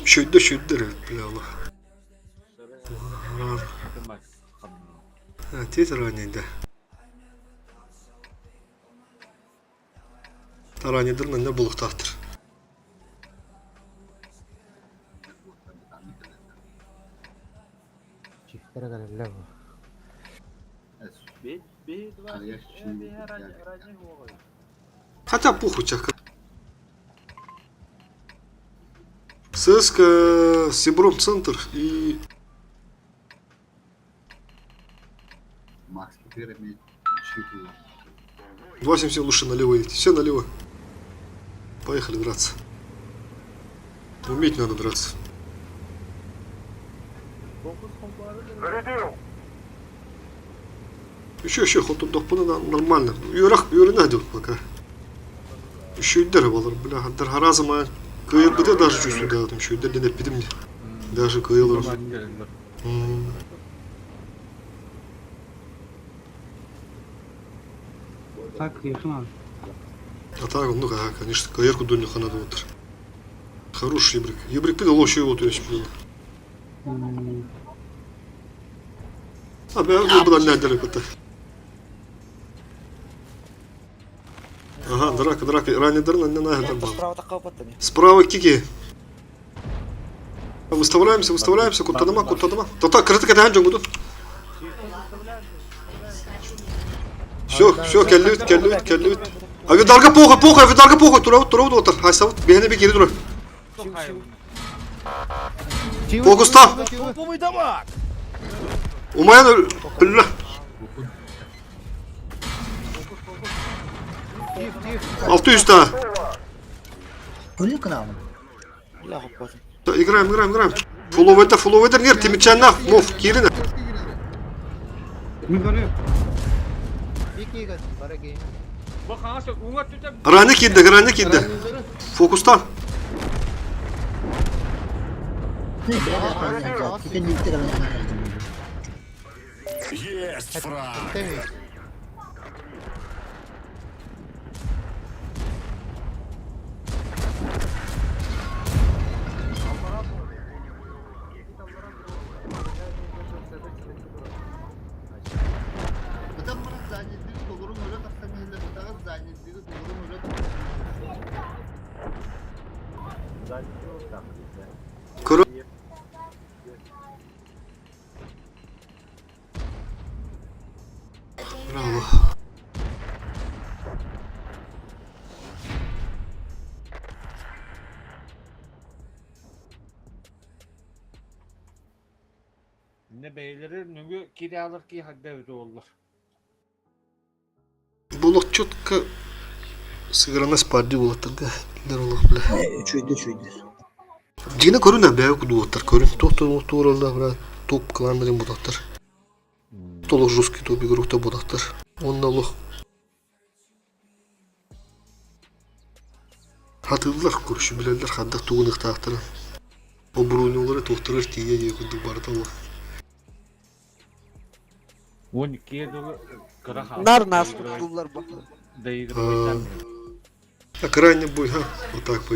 Шүйдө шүйдө бля Allah. Тез ранее, Таранидыр не булуктаахтыр. Чифтер калаллар. Хотя похуй чак. ССК, Сибром центр и Макс теперь чипы. 2,77 лучше налево идти. Все налево. Поехали драться. Уметь надо драться. Зарядил. Еще, еще, хотурдохпуна нормально. Үөрэх, үөрэнэ дыл пока. Үчүйдэр болар, бля, хаддар харазыма кыайырбыты даже чувствую, үчүйдэр ден эппитим даже кыайылар. Так, кыйхын А так, ну, ага, конечно, кыайыр кудун хана отыр. Хороший ебрик. Ебрик пидал еще его, то есть, блин. А, бля, был бы это. Ага, драка, драка. Ранее дырна, не на Справа такого паттани. Справа кики. Выставляемся, выставляемся, куттадыма, куттадыма. Тота, крытык это ханжон буду. Все, все, келлют, келлют, келлют. А видарга похуй, похуй, видарга похуй, тура, тура, отыр. Хайсавут, бехне бекери тура. Фокус там. Умаян өллө. 600 daha. Өлүк кынамын. Бля, хоппатын. Играем, играем, играем. Фуллов это, фуллов это, нет, Тимичанна, мов, Кирина. Раны кидdi, раны кидdi. Фокустан. Есть фраг! Бытан баран занятдыгы толорун өлө тахсан иһиллэр, бытаҕын занятдыгы толорун өлө тахсан Kuru. Bravo. Ne beyleri nügü kiralar ki hadde oldular. Булок четко сыграна спарди улаттарга. Билер олох бля. Үчүйдө, үчүйдө. Дигине көрүн да бәйі кудуаттар көрүн. Тохтор тууралла бра топ кланнарын будактар. Толық жесткий топ игрокта будактар. Онна лох. Хатылар көрүшү билелер хадда тугун ыктаактарын. Обрунулары тохторор тие е кудук барда олох. 12 dolu kıra Нар нас tuttular bak. Доигрывать А крайний бой, ха, вот так по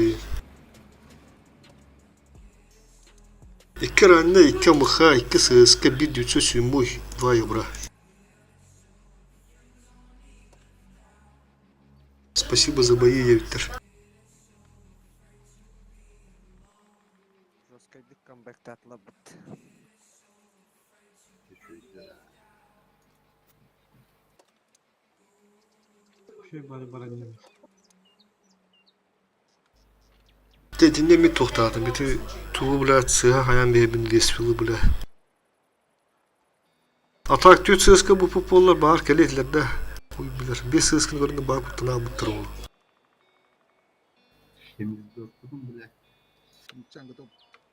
Икки ранна, икки мыха, икки сыска, бир дүүтсө сүүмбуй, два евро. Спасибо за бои, Виктор. Жесткий камбэк татлабыт. Дединне ми тоқтадым, бити тугу бля цыга хаян бебин лесфилы бля. А так түт сыска бу пополлар бар келетлер да. Ой билер, бес сыскын көрүндө бар куттана буттыр ол.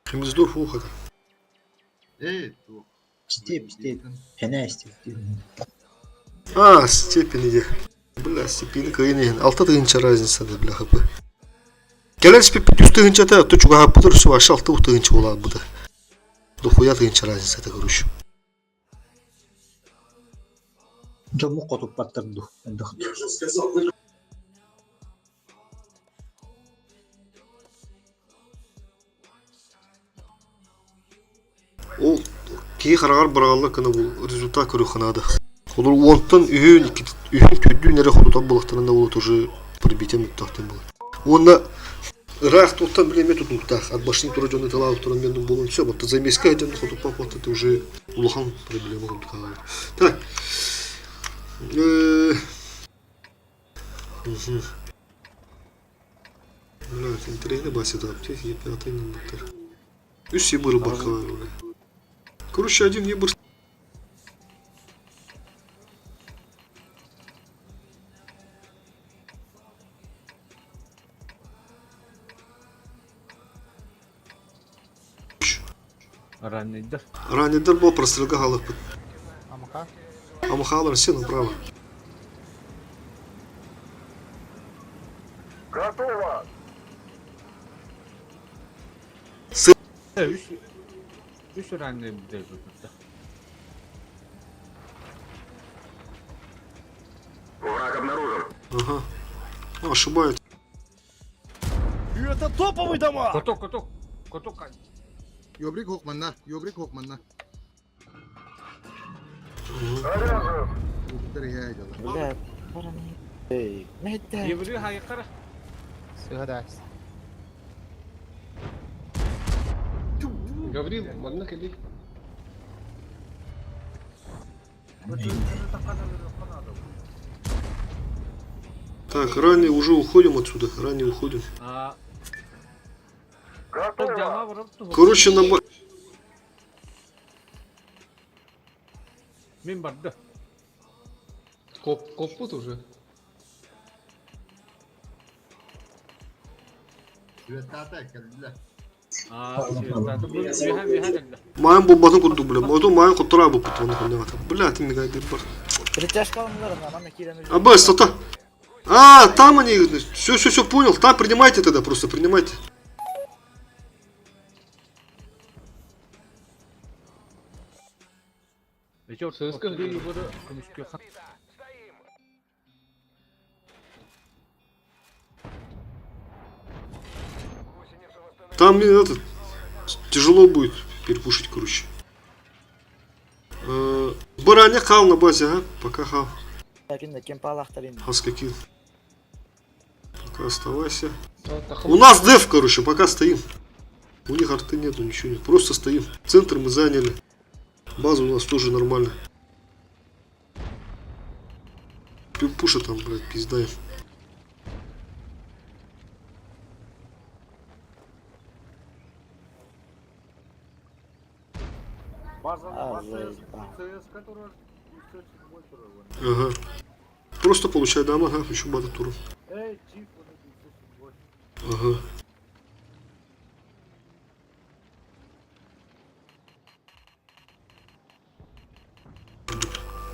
Хемиздор фуха. Эй, туох. Степ, степ. Хене степ. А, степени де. Бля, степени кыйын Алта тыгынча разница да, бля, хп. Келер спип үс тыгынча та, то чуга хапыдыр, су аша алты тыгынча болады бұды. Дохуя тыгынча разница та, короче. Жому котуп баттырду. Ол кии харагар барагалла кына бул результат көрү ханады. Олар онтон үһүн үһүн төддүү нере хотутан булактарында болот уже пробитием туттахтан болот. Онна Рах туттан билеме тутуктах. От башни тура жона тала туран мен болун все, вот замеска один хоту папа это уже улахан проблема курдук. Так. Мгм. Бля, интересно баси да, птих е пятый номер. Үс ебыр бакалар. Короче, один ебыр Раннейдер. Раннейдер был прострелга халык. Амака. Амахалар все направо. Готово! Үс үс ранний держит. Враг обнаружен. Ага. Ошибают. Это топовый дома! Каток, каток, каток. Йобрик хокманна, йобрик хокманна. Бля, Эй, Еврей хайкара. Сыгадас. Гаврил, манна кэлий. Так, ранее уже уходим отсюда, ранее уходим. Короче, на Мин барды. Коп, коппут уже. Майын бомбатын курдук, бля. Моту майын куттара бу путваны хуйня. Бля, ты мигай бар. Притяжка онлар, на кирен. Аба, что-то. А, там они. Все, все, все, понял. Там принимайте тогда, просто принимайте. Там мне этот тяжело будет перепушить, короче. Бараня хал на базе, а? Пока хал. Хаска кил. Пока оставайся. У нас деф, короче, пока стоим. У них арты нету, ничего нет. Просто стоим. Центр мы заняли. База у нас тоже нормально. Пуша там, блядь, пизда им. Ага. Просто получай дам, ага, еще бата туру. Ага.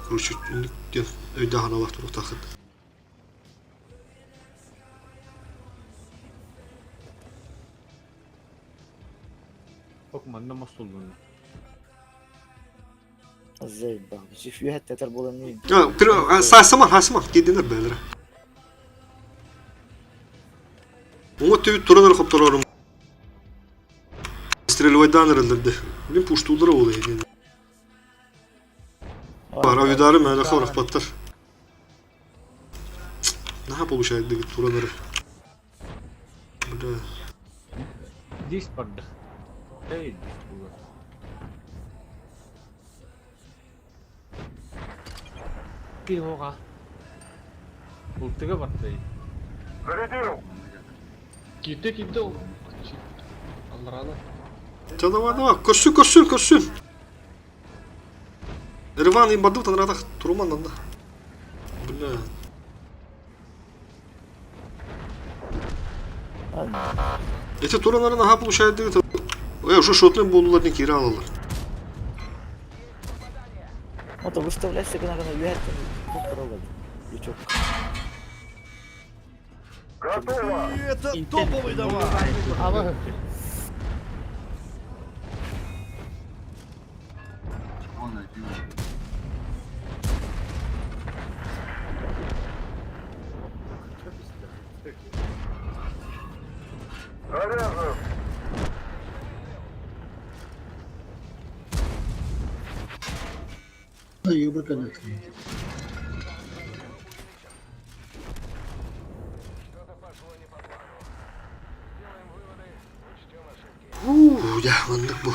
Короче, өйдөһөн туру тахыт. Ок, манна мостулдун. А, сасама, хасама, кединер бәлер. Оңа төбүт туранар хопторорум. Стрельвайдан эрелерде. Мен пуштулдара ол еген. Бар, авидары мәлі хорах паттар. Наха получает дегит туранары. Бля. Дис барды. Эй, дис булар. Киһоға. Ултыга барды. Зарядил! Кирде кирде ол. Алларана. Да давай, давай, көрсүн, көрсүн, көрсүн. Рван и баду танратах туруман надо. Бля. Эти туранары наха получает дегит. Уже шотный болдулар не кире алалар. Ото выставляйся гына гына үйәттен көп Ючок. Готово! Это топовый дома! Он один. Заряжен! Уу, я маннык бу.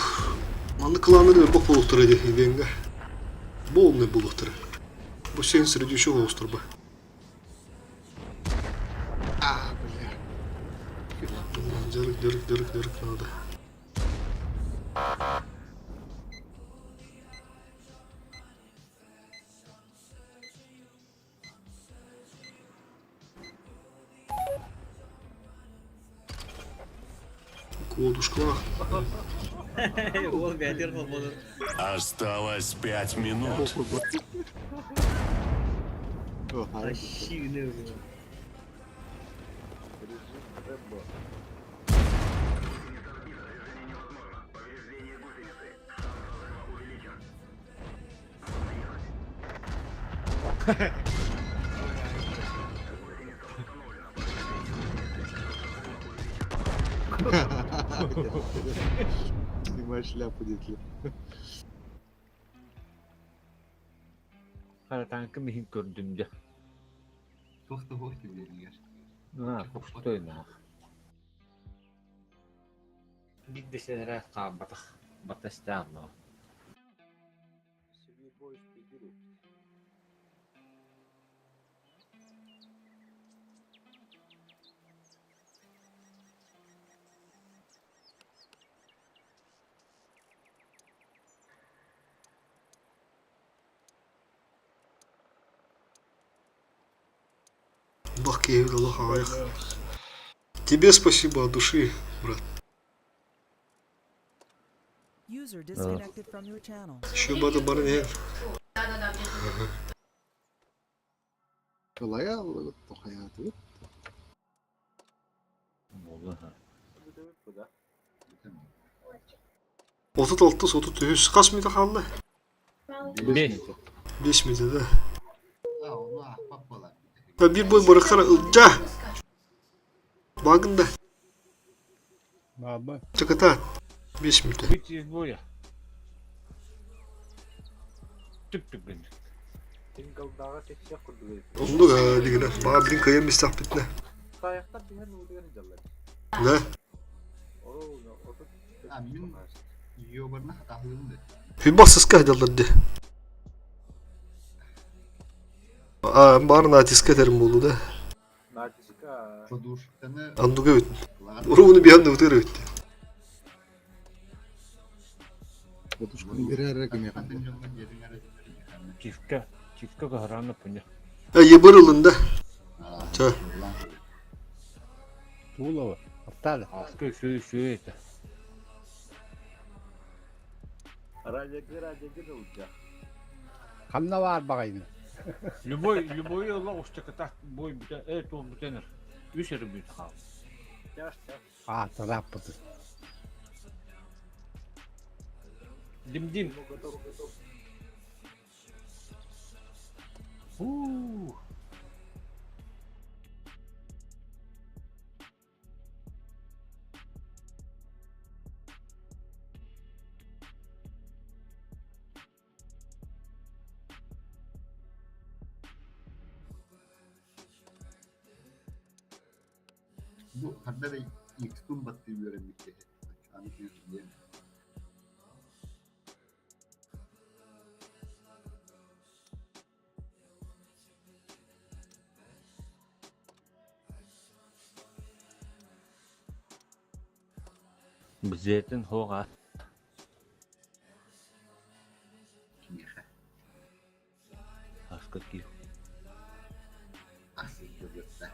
Маннык кланы бок болуктар эди ивенге. Болный болуктар. Бу сен среди чего остроба. А, бля. Дырк, дырк, дырк, дырк надо. Кодушка. Ол бээтэр холбонор. Осталось 5 минут. Ащи гына Режим Рэмбо. Снимай шляпу, дедли. Харатааҥкым иһин көрдүм дьэ. Туох да суох киллэригэр. Аа, пустой нах. Биир да сэрээт хаалбатах, батастаах но. Бах киһи олох аҕыйах. Тебе спасибо от души, брат. User disconnected from your channel. Еще бада барын иһэр. Да-да-да, мне Кылайа тухаятыбыт. Буолла. 36 33 хас мүнүүтэ хаалла? Бес. 5 мүнүүтэ да. А, ону аахпат буолар. Да биир бой барыхтара ылдьа. Багында. Баба. Чаката. 5 мүнүүтэ. Выйти из боя. Түп-түп гын. Синглдаҕа тексиэх курдук эбит. Оннук дигинэ. Баа блин кыйан мистахпитна. Тайахтар түһэн уутугар дьаллар. Да. Ору отут А, мин ёбарна хатаһыым да. Хүйбах сыска дьаллар ди. А, бар натиска терим болду да. Натиска. Подушканы Андуга бит. Уругуну биһан да утыр бит. Подушканы берер кимиэхэ. Чивка. Чивка каһарана пуня. Э, ебыр ылында. Ча. Тулова. Апталы. Аска сүй сүй это. Радиогы радиогы да удьа. Ханна бар бағайны. Любой любой ыла устаката бой бүтэ э туох бүтэнэр. Үс эрэ бүт хаал. А, тараппыты. Дим-дим. Фу. Бу ханна да икс-тун баттыы үөрэммит киһи. Аны киһи Бзэтин хоға. Кимиэхэ? Аска киһи. Асылдыбытта.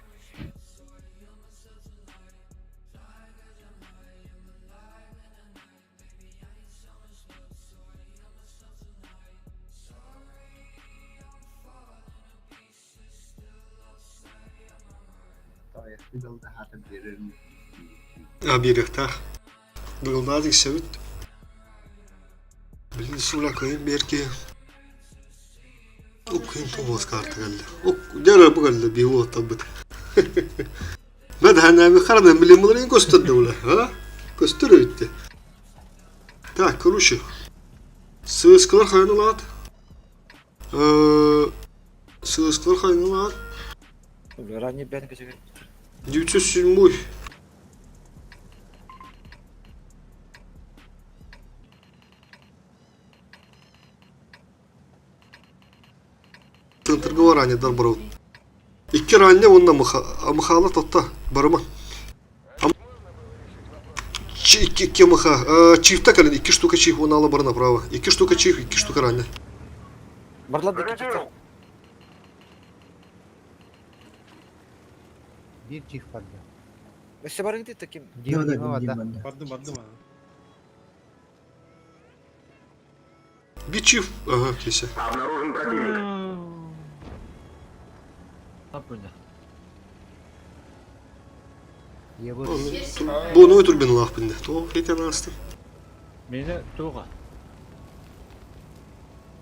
Тайахты хата берерин А, биэриэхтээх. Дыгылдаах иксэбит. Блин, сула кыйын берки. Ук кыйын тумуос карта кэллэ. Ук, дьэ бу кэллэ биһи уоттарбыт. Бэдһэнээми харанан билин буларын көстөрдө була. А? Көстөр эбитти. Так, короче. Сыыскалар хайын ылаат. Сыыскалар хайын ылаат. Ранее бән көтөгөр. 907. Тынтырга бар ранедар барабыт. Икки ранне уонна Михаила тотта барыма. Икки икки МХ. Чифта кэлин икки штука чиф уонна ала бар направо. Икки штука чиф, икки штука ранне. Барлар да кичиктер. Биир чих барда. Өссө барың таким. Дима, Дима, да. Бардым, бардым. Бичив. Ага, кисе. Обнаружен противник. Аппыня. Бу ну турбиналаах бинде. То хитен астым. Мені туға.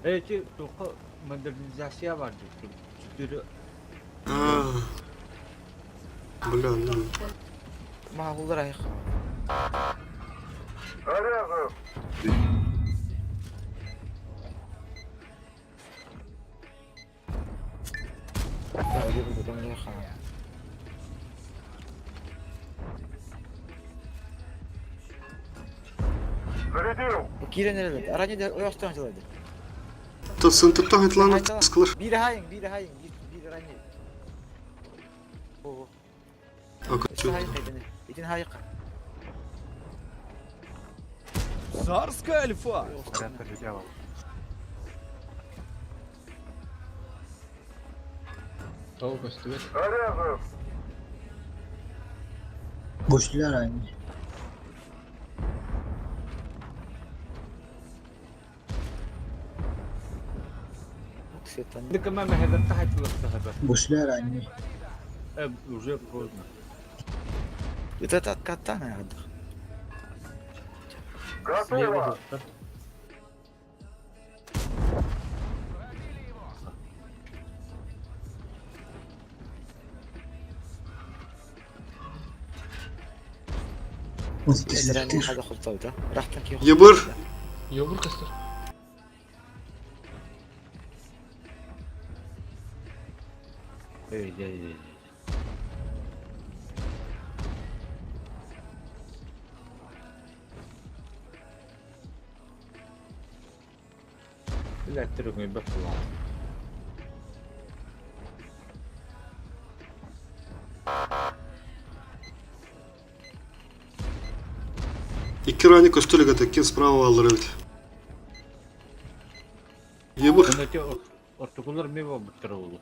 Эти туға модернизация бар деп. Четыре. А. Бля, ну. Мағулдар аяқ. Заряжен. Зарядил. Кирен эрелет. Арани де ойостон жылайды. Тут сынтыптан хытланы кыскылыр. Бир хайын, бир хайын, бир рани. О. Итин хайык. Царская альфа! Того көстүбэт. Заряжен. Güçlüler aynı. Дыкама мәһәдән тахайт лыхтахата. Güçlüler aynı. Э, уже поздно. Это откатана надо. Готово. Ебыр. Йобур көстөр. Эй, эй, эй. Бля, трюк бахла. Икки рани көстөлүк атаккен справа алыр эбит. Ебыр. Ортокулар мева буттар болу.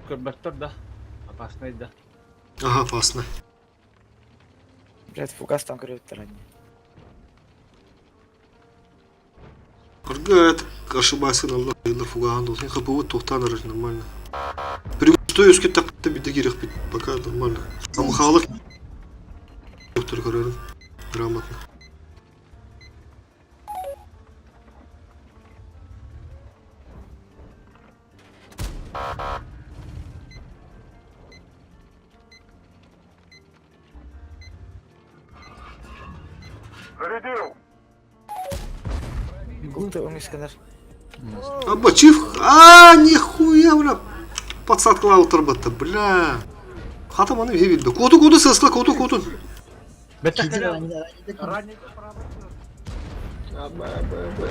Көрбәттер да. Опасный да. Ага, опасно. Блядь, фугас там көрөттөр они. Арга ошибайся на Аллах, фуган дол. ХПУ тухтан нормально. Что өске тақты биде керек бит, пока нормально. Амхалық доктор көрөрүм. Грамотно. Зарядил. Култы өңескенер. Аба, чиф. А, нихуя, бля. Подсадкалар отырбатты, бля. Хатам аны вебилді. Коту, коту, сысла, коту, коту.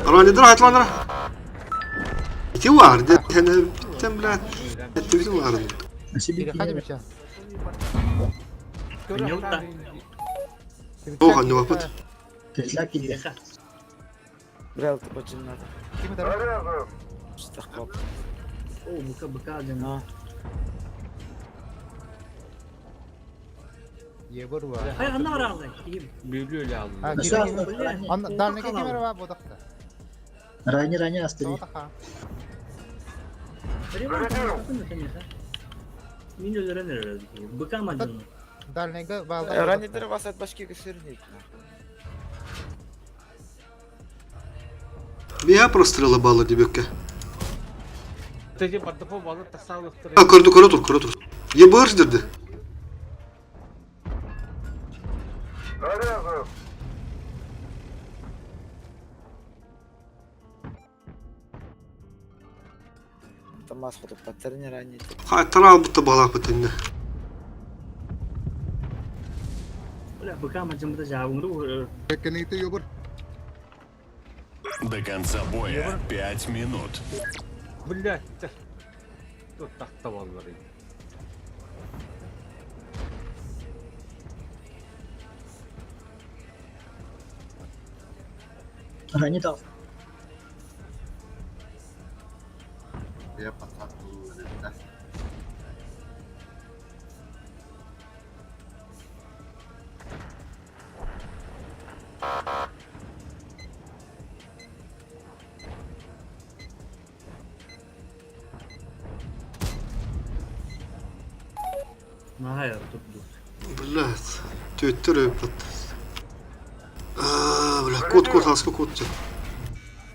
Ранидыр, айтланыр. Ити var, de, yani, bitten, бля. Эtti var. Оған, не вапыт. Бля, ты бочиннады. Заряжен. Стахкап. О, быка быка ден. Ебыр var. Hayır anne var aldı. Бүлү эле алды. Дальныйга кемер бар бодакта. Рани рани астыри. Мин өлөрөн эрелди. Быка мадын. Дальныйга балда. Ранидер басат башки көсөрүнөйт. Мия прострела балы дебекке. Теги бардапо балы тасалыктыр. А, көрді, көрі тұр, көрі тұр. Ебыр деді. Заряжен. Тамас хотуп паттерни ранид. Хай, тарал бітті балақ бітті. Бля, быка мадын быта жабыңды. Кенейте йобур. До конца боя 5 минут. Блядь. Тут тахта баллар. Рани дал. Я подсадку да. Наһаа турдут. Блядь, түөттөр өйөппөт. Аа, бля, кот кот аска кот дьэ.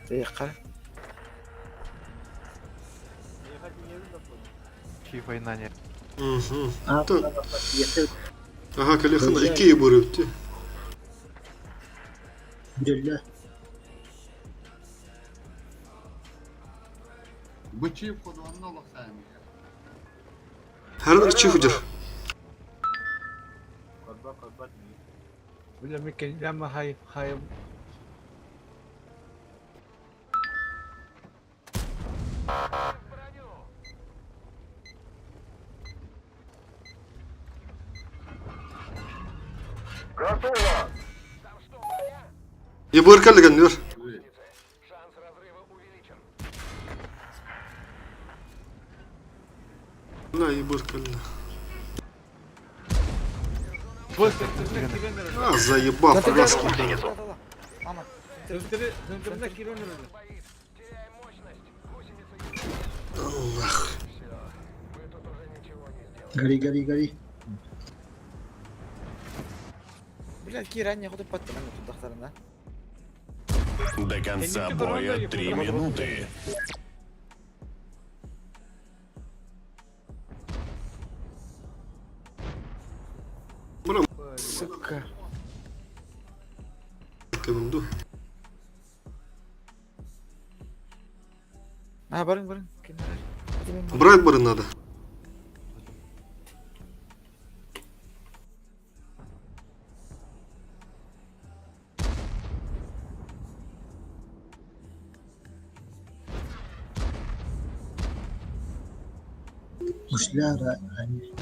Тыйыкка. Чи война не. Угу. Ага, калехана икки бөрөптү. Бүллэ. Бычи ходуанна олохсаан. Харан ичи худер. Корба корба. Бля, ми кенляма хай хай. Готово! Ебыр каллыган нөр. Бля, ебыр калла. А, заебал, фугаски. Ама. Аллах. Гори, гори, гори. Бля, ки ранее ходу паттан тудахтарына. До конца боя 3 минуты. Бра, Сука. кеминду. А, барын барын. Кимдер? Брать бары надо. Мушляра, они.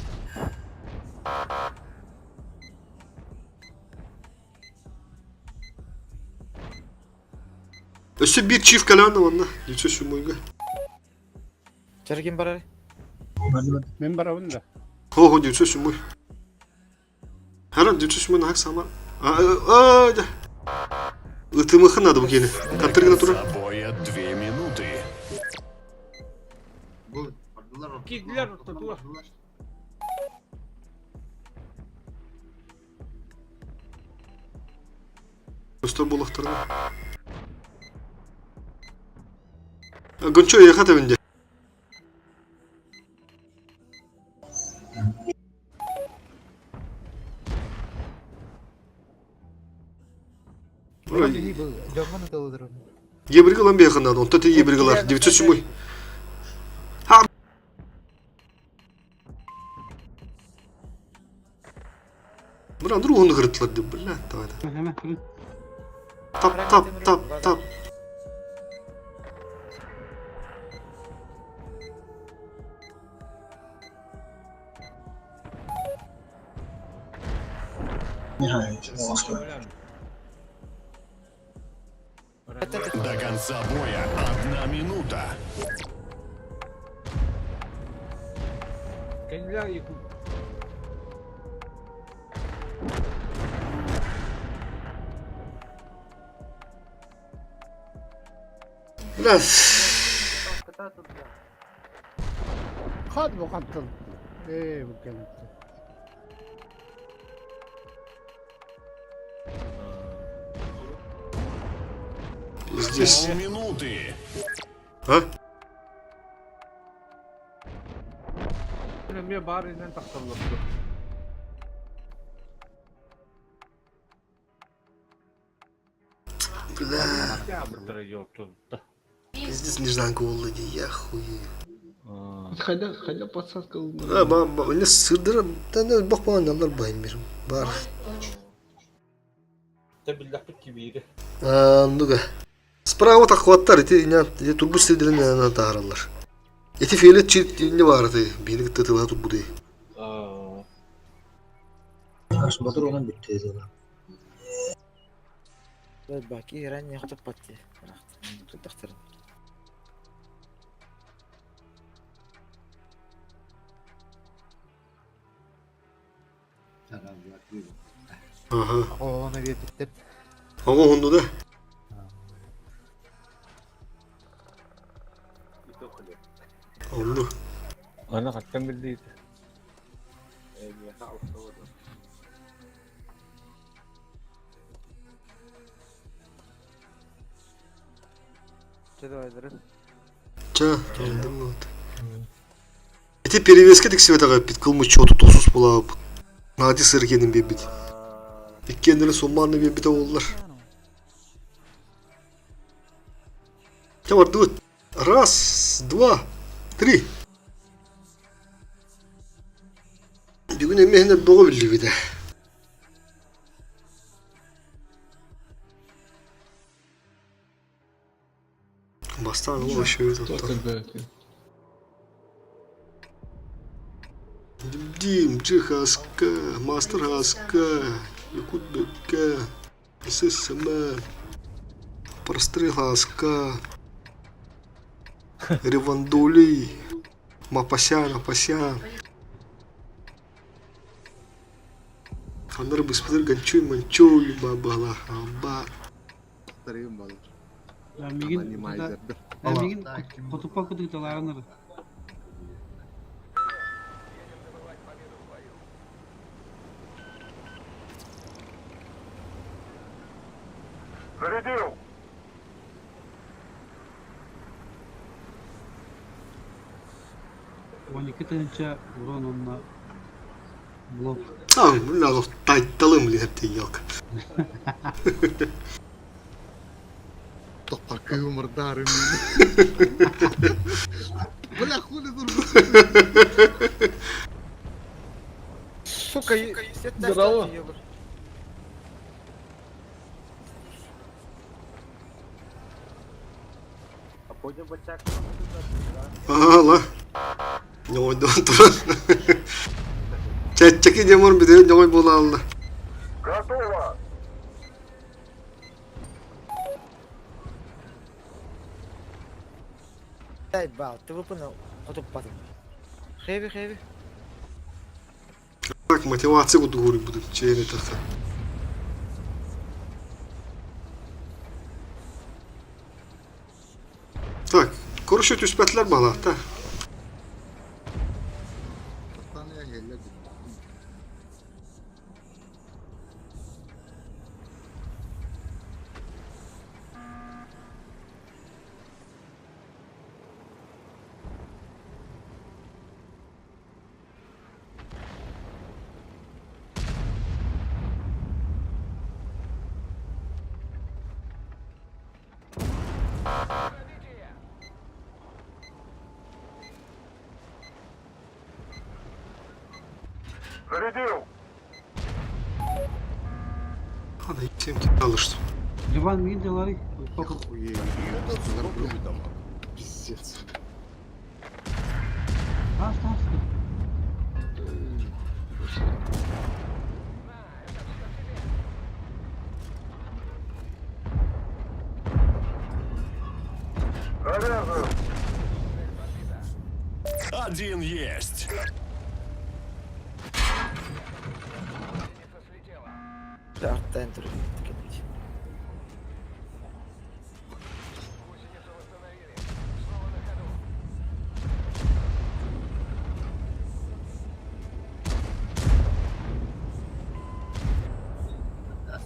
Өссө бир чиф калана онна. Дүйсө сүмүйгө. Чаргин барар. Мен барабын да. Хо хо дүйсө сүмүй. Харан дүйсө сүмүй нахак сама. А а да. Ытымыхын надо бу кени. До Контргына тура. конца боя 2 минуты. Бу бардылар. Кидлер тутула. Өстөр булактарга. Гончо яхат эбинде. Дьоҥҥун ытылыдыр. Ебригылан беханад, он тете ебригылар. 907. Ха. Бра, другunu kırıttılar diyor. Бля, давай. Тап, тап, тап, тап. Nihayet. До конца боя 1 минута. Кенля якут. Бля. Хат бу хаттыл. Э, бу кенетте. Пиздец. Полминуты. А? Мен барынан тахталлар. Бля. Пиздец, нежданка oldu diye я хуею. Хайда, хайда подсадка. А, ба, ба, не сырдыр, да не бак багандар байын бир. Бар. А, ну-ка. Справа так хваттар, ити не турбу сидирин на тааралар. Ити фиолет чит не бар ты, бини тытыла турбу дей. Аш батыр онан бүтті еді. Баки ранее ходу патты. Тудахтарын. Ага. Ону биэпиттер. Ого хонду да. Онду. Ана хаттан билди. Миэхэ 60. Ча, алдым вот. Ити перевеска тиксибэтэҕэ эппит кылмыччы отут булаабыт. Нади сыр киэнин биэрбит. Иккиэннэрин суммаанна биэрбитэ буоллар. Чэ бардыбыт. Раз, два, три. Бүгүн эмиэ иһин элбэҕи биллибитэ. Бастаан ол еще тоттор. Дим, Джихаска, Мастер Хаска, Якут Бөккэ, ССМ, Прострел Хаска, Ревандулей, Мапасян, Апасян. Ханнар быспытыр Ганчуй Манчуй бабала аба. Тарыым балар. Мигин Анонимайзердар. мигин хотуппа кудук талаарыныр. Зарядил! 12 тыһыынча урон онно блок. А, бля, тайталым блин, это елка. Топпакы мордарым. Бля, хули тут. Сука, Здорово. А потім бачак. Ага, ла. Ньоҕойдоон туран. Чэччэки демон бүтүн ньоҕой буолаалла. Готово! Бал, ты выполнил хотуппатын. Хэви, хэви. Так, мотивация кудугур будут чейни таха. Так, короче, түспәтләр бала, та. Бастан я хелле. Зарядил! Ана всем алышты. Иван мигин талаары. Охуеть. Пиздец. Ас, ас. Заряжен! Один есть. Арттан турар.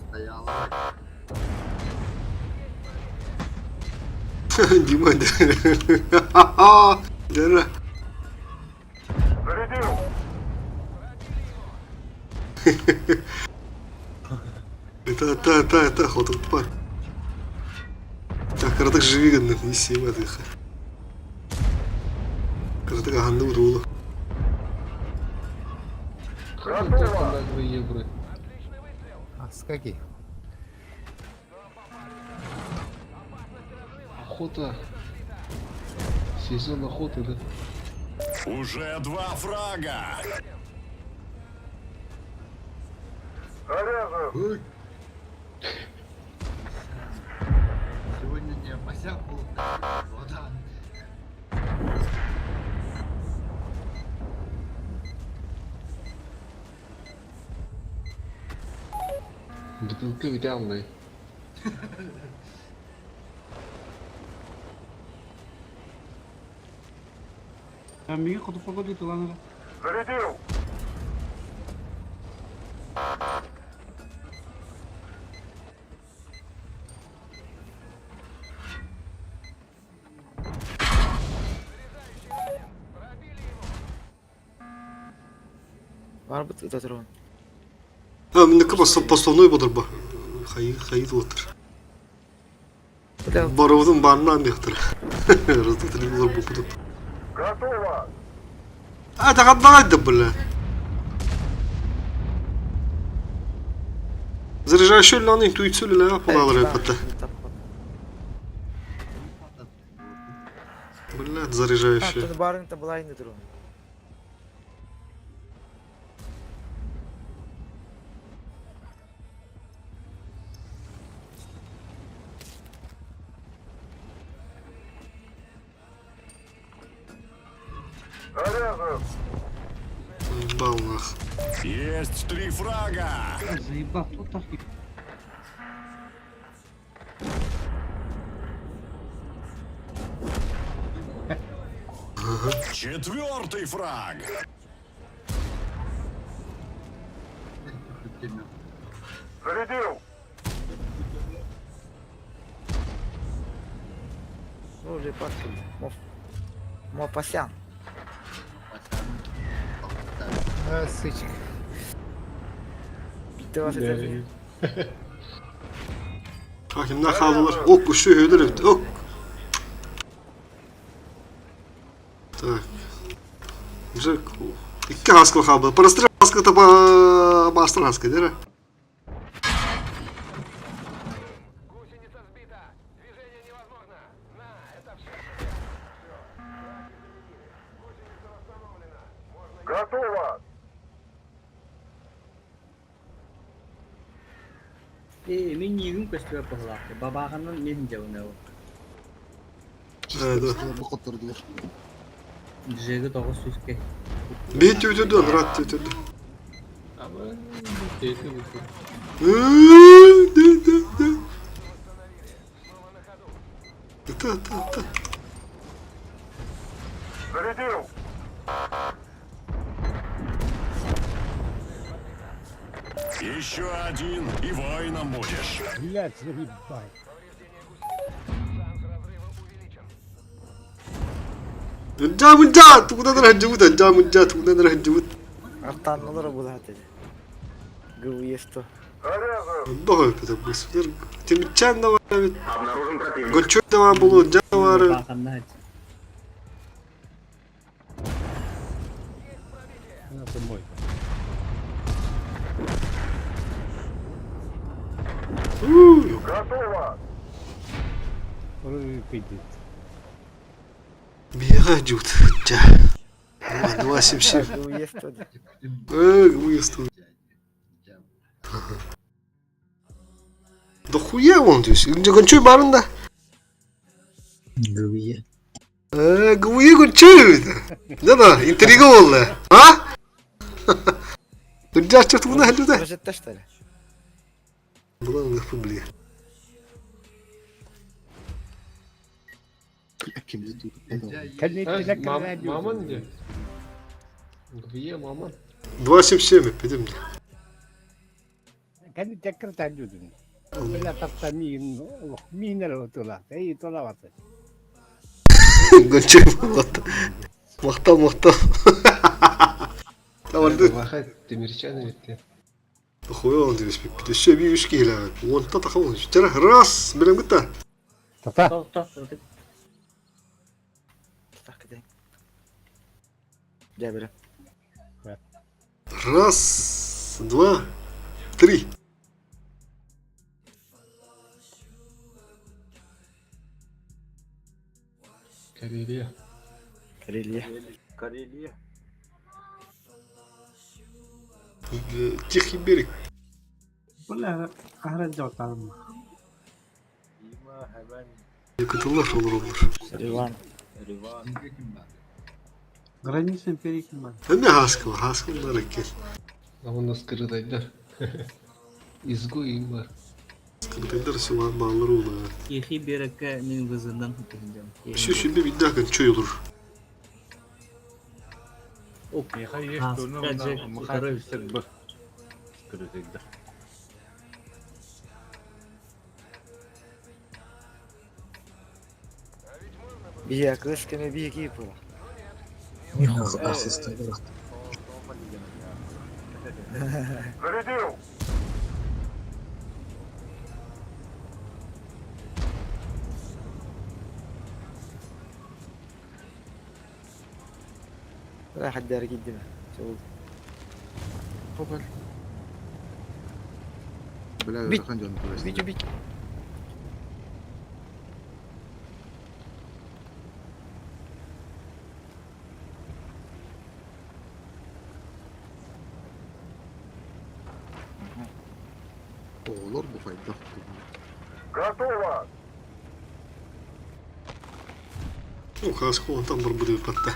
Стояла. Дима, Дера. Зарядил! Это, та, та, та, хотуппа. Так, кыратык живи гынны, не сима дыха. Кыратык аханды урулу. Готово! евро. Аскаки. Охота. Сезон охоты, да? Уже два фрага. Заряжен! Ой, Сегодня не опасяк был. Вода. Бутылка идеальная. Мигин хотуппа кудук талаарыныр. Зарядил! Барбыт ыта турабын. А, минники поставной бодорба. Хайы, хайы туоттар. Барыбытын баарына аммиахтар. Раздатели булар бупутуп. Готово! А, тахаддаҕай да бля. Заряжающий ланы интуицию лила палалары пата. Блядь, заряжающий. Тут барын-то была и не турабын. Заряжен! Ебал нах. Есть три фрага! Заебал, кто так Четвертый фраг! Зарядил! Ну, уже пошли. Мопасян. А, сычка. 23. Хакимнар хаалалар. Ок, үсү өйдөр эбит. Ок. Так. Уже икки хаскыл хаалбыт. Прострел хаскы таба мастер хаскы, дера. Готово! Ээ, мин иигин көстүбэ быһылаах. Бабааҕынан мин дьабынабын. Да. Бу хоттордулар. Джеги тоҕус сүүскэ. Бии түүтүдү, рат түүтүдү. Ama keyfi bu. Да, да, да. Да, да, да. Зарядил! Еще один, и воином будешь. Блядь, заебал. Мунжа, мунжа, тугунан рахджубут, анжа, мунжа, тугунан рахджубут. Артаннылар булат эди. ГВЕ-100. Заряжен! Бога это быс. Тимчан давай ведь. Гончой давай булу, джа давай. Бабааҕанна Это мой. Готово! Пойдет. Бега джут. Джа. Два, семь, семь. ГВЕ-100. Э, выезд. Да хуя он здесь. Гончой барында. ГВЕ. Э, ГВЕ гончой. Да да, интрига болды. А? Джа, что ты на да? Прожитта что ли? Была на публи. Маман где? Где маман? 277, пойдем. Кani tekrar diyordun. Бля, таста мин, минер отула. Эй, тола баты. Гончой вот. Мақтал, мақтал. Таварды. Вахат Демирчан ведь. Хуя он здесь. Еще бишки или. Вон та тахал. Раз, берем гыта. Тата. Тоқ, Так, кидай. Дя бери. Раз, два, три. Карелия. Карелия. Карелия. Тихий берег. Бля, ахра жоталма. Дима, Хабан, Якытылар olur olur. Риван. Риван. Границын перекин бар. Эме хаскыл, хаскылдар экен. А у нас кырдайдар. Изгой бар. Кырдайдар суа баллар улы. Тихий берекке мин вызындан күтүндем. Şu şimdi bir dakika çöy olur. Ок, Хаска Джек, Кырдайдар. Бия, кыз кеме бия киіп була. Ассист. Зарядил! راح الدار قدامه شغل Хопар. Бля, Бит. ыарахан дьон Бить, убить. Оҕолор бу хайдах Готово! Ну, каска онтан барбыт ыыппатта.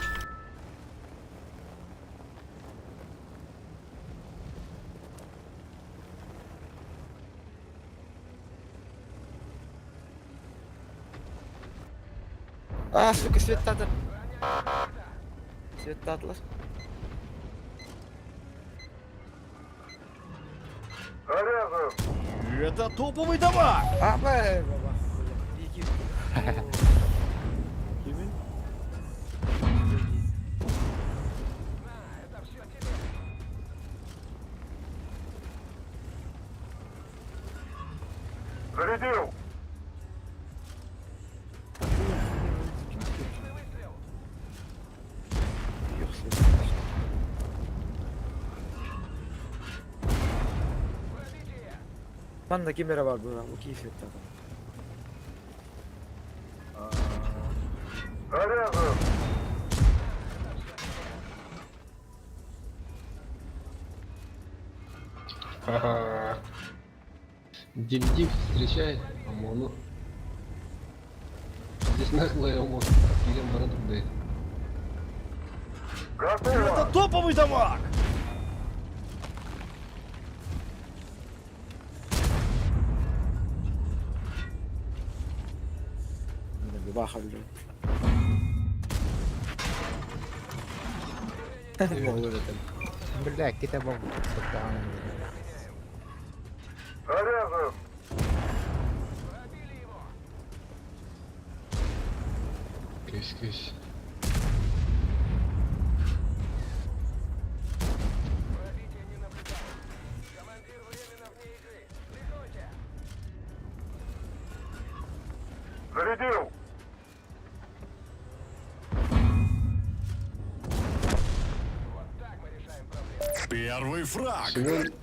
А, сука, свет татыр. Свет татлар. Заряжен! Это топовый товар! А, бля, баба. Бля, Kimin? Зарядил! Манна камера бар була, у Киеве там. Заряжен! Ага. Дип-дип встречай ОМОНу. Здесь наглая ОМОН. Кирилл Бородугдай. Готово! топовый дамаг! Бабаха, бля. Бля, кита бомба. Заряжен! Кысь, кысь. Зарядил! Первый фраг! Семен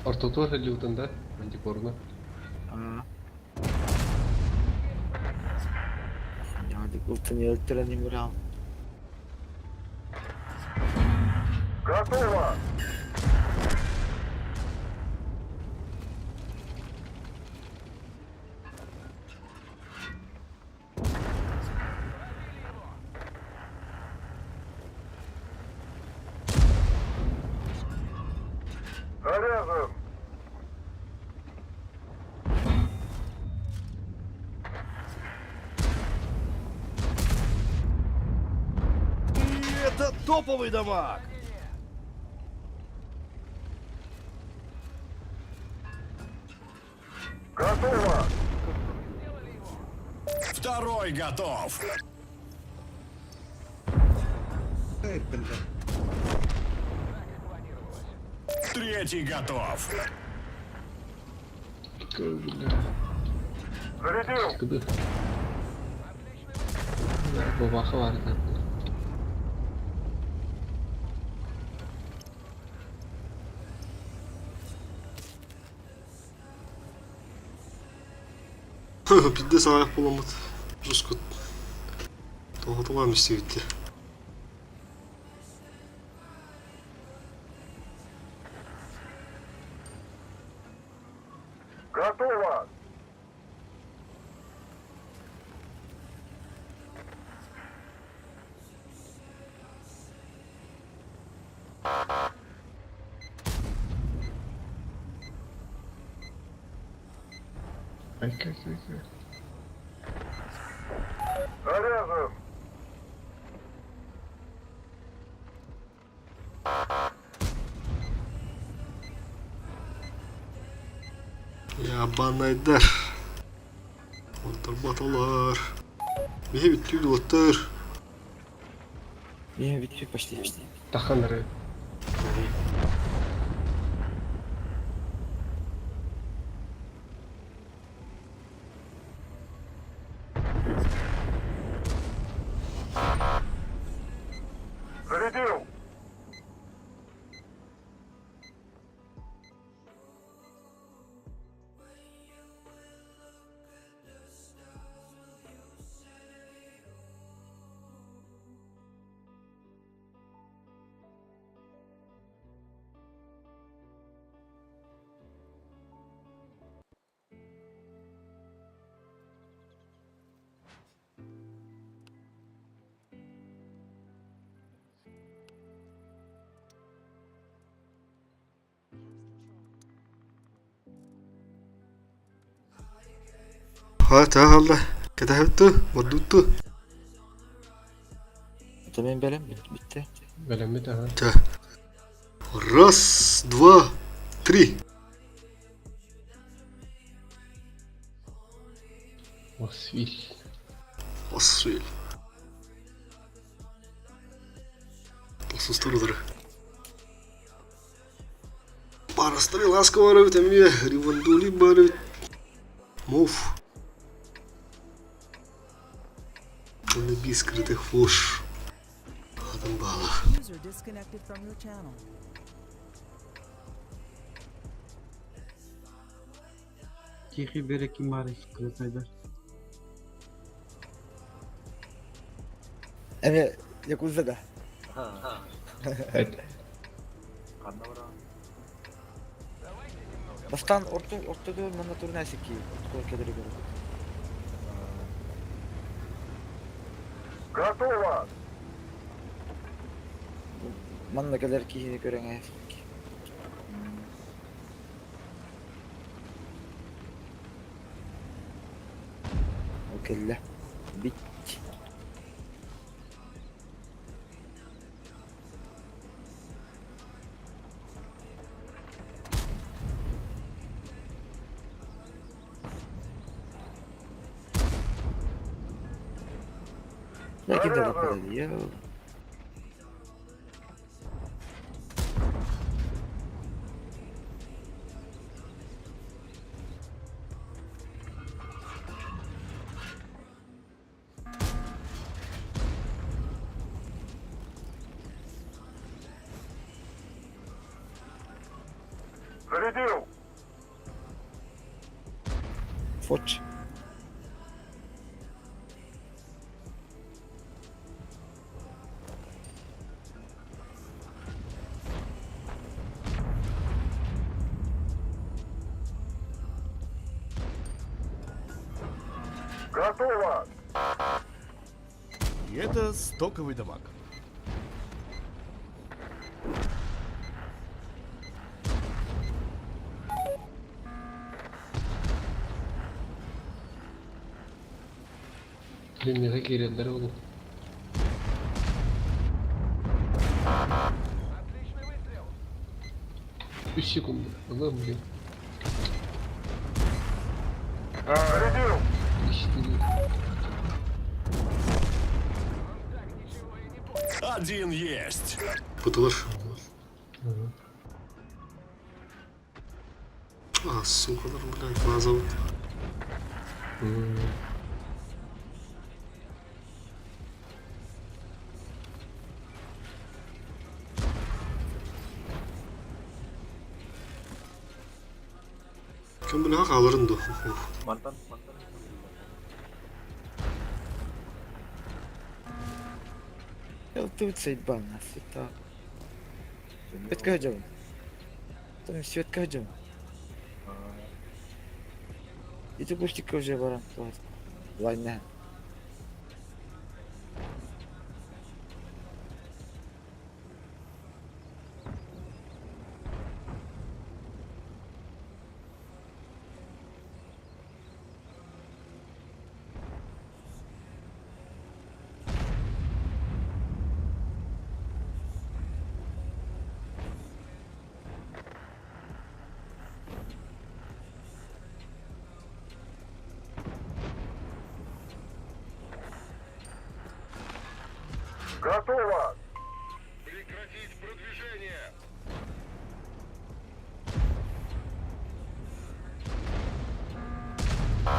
Ортотор Лютон, да? Антикорно. А. Ультаны өлтөрөн брал. Готово! Заряжен! Это топовый дамаг! Готово! Второй готов! Третий готов! Какой, бля. Зарядил! Куда? Да, бабаха варит. Пиздец аяқ боламыт. Жестко. Тоғытылам істейді. Готово! Ай, как, как, как. Заряжен! Ябанайдар. Онтарбаталар. Беhe bitti оттар. Я ведь почти, почти. Таханры. Ой. Ха, хаалла. Кэтэһэбит ордутту. Это мен бэлэм бүттэ. Бэлэммит аха. Чэ. Раз, два, три. Освиль. Освиль. Тосустурдыр. Барыстыры ласка бар эбит эмиэ, Ривандули бар эбит. Муф. Оны биир скрытых фош. Адам баала. User disconnected from your channel. Тихий берег и Марий скрытайдар. Эме Якуза да. Это. Ханна баран. Бастан орто орто dur манна турна сики. Орту кедери көрөт. Готово! Манна келер киһини көрөҥ Окелле. Бит. Ләкин дә я. Зарядил! Фоч. Готово! И это стоковый дамаг. Премьера киирэллэр ол. Үс секунда. Ылам, блин. Зарядил! Четыре. Один есть. Бутылар. А, сукалар, блядь, база. Кем бля хааларын ду. Мантан, мантан. Тут сайбан, света. Светка идем. Там светка идем. Ити кустика уже баран. Война. Готово! Прекратить продвижение!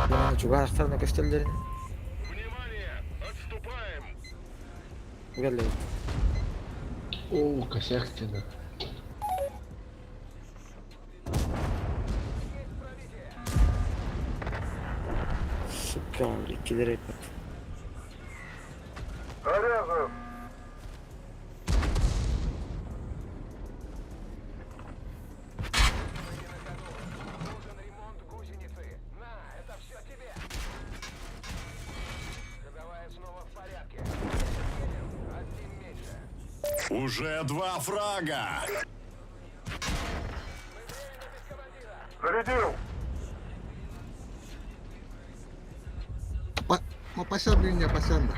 Мен чугастарына көстөллөрүн. Внимание! Отступаем! Угелле. О, косяк тена. Сука, иккилер эппит. Заряжен! Уже два фрага. Зарядил! Мапасан блин, не пасан да.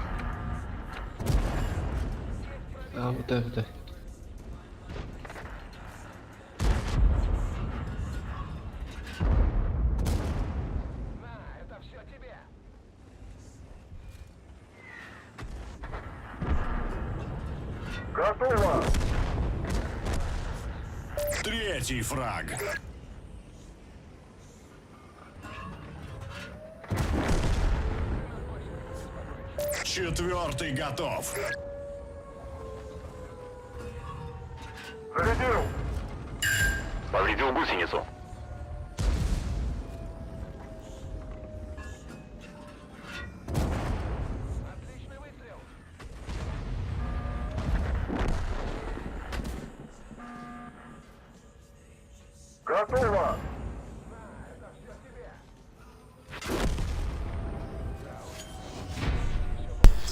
А, вот так, вот так. Готово! Третий фраг. Четвертый готов. Зарядил! Повредил гусеницу. Готово!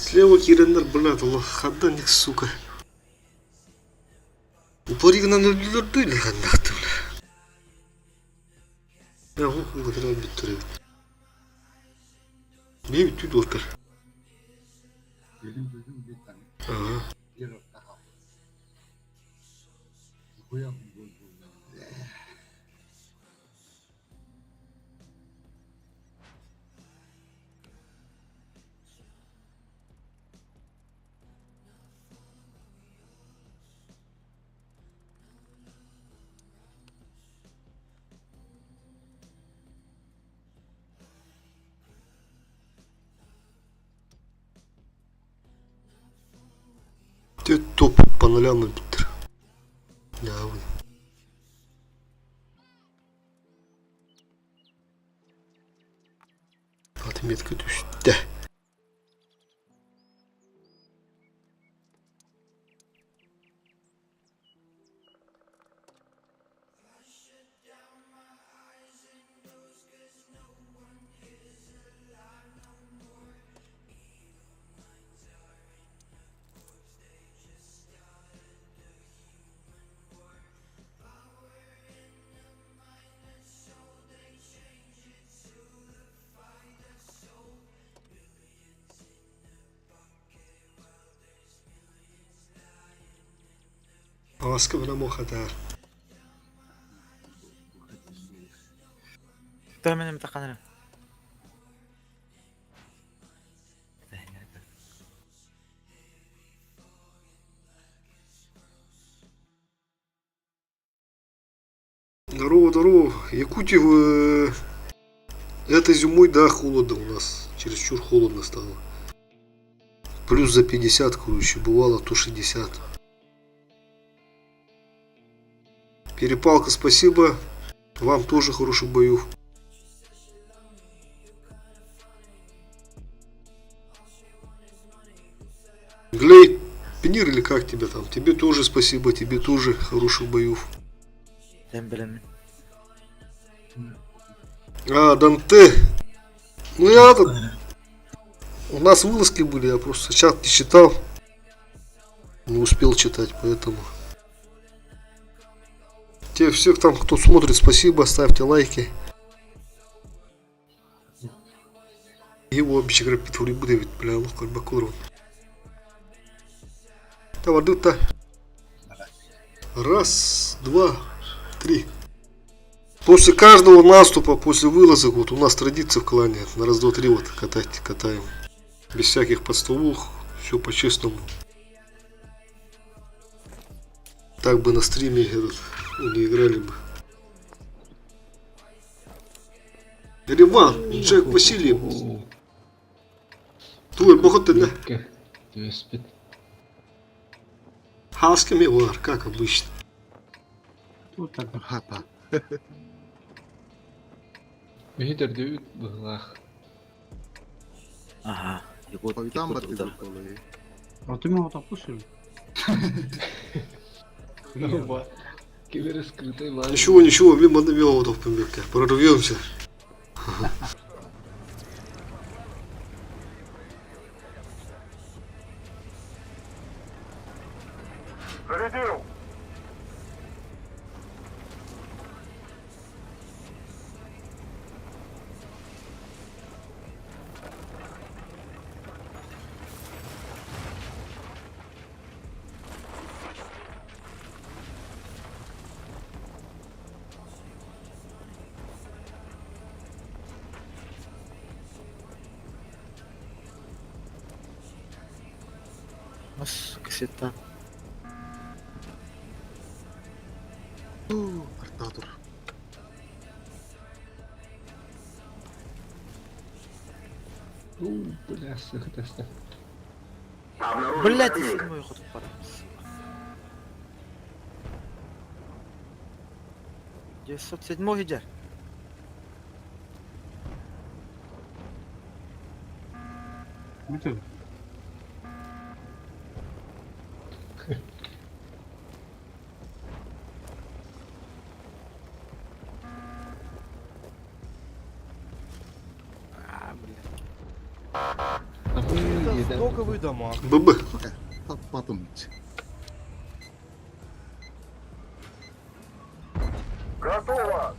Слева киирэннэр, блядь, хадда них, сука. Упоригынан өлдүлөр или ханнахты, бля. Я хухун көтөрө бүттөр эбит. Не бүтүү дуотар. Gelin gözüm bir tane. Ага. Bir orta hap. Хуя Те топ по нулям бүттөр. Я Отметка түстэ. Аска бына мохатар. Томена мтаханара. Здорово, здорово. Якутия этой зимой, да, холодно у нас. Чересчур холодно стало. Плюс за 50, короче, бывало то 60. Перепалка, спасибо. Вам тоже хороших боев. Глей, Пенир или как тебя там? Тебе тоже спасибо, тебе тоже хороших боев. А, Данте. Ну я этот... У нас вылазки были, я просто чат не читал. Не успел читать, поэтому... Те всех там, кто смотрит, спасибо, ставьте лайки. Его будет, бля, лох бакуров. Давай, то Раз, два, три. После каждого наступа, после вылазок, вот у нас традиция в клане, на раз, два, три вот катать, катаем. Без всяких подставух, все по-честному. Так бы на стриме этот, не играли бы. Риван, Джек Василий. Твой бог ты, да? Хаски Милар, как обычно. Тут так. Хапа. Бихитер дөбүт быһылаах. Ага. Якут, Там якут удар. А ты меня вот опустил? Ничего, ничего, мимо мимо в Прорвемся. Зарядил! Мас кассета. Артатур. Ну, бля, сыхтаста. Блять, седьмой ход пора. 907 где? Бүтүн. А, блядь. Это Стоковый дамаг. ББ. Таппатым. Готово!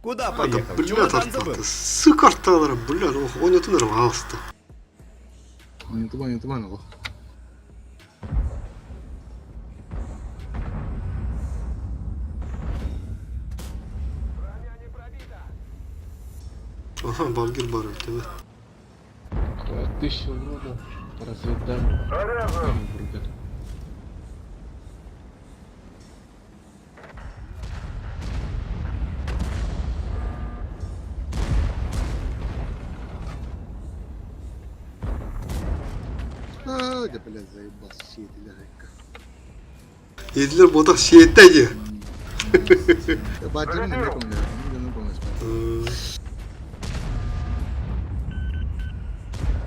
Куда А, да, блядь, артата. Сука, арталары, блядь, ох, ойнатынар алысты. Ойнатыма, ойнатыма оҕо. Аха, балгир бар өтті. Тысяча урона по разведданным. Врубят. Аа, да блядь, заебался сиетилер экка. Еділер бодақ шиетті де. Баджырын эмне көңүлөр, эмне көңүлөр.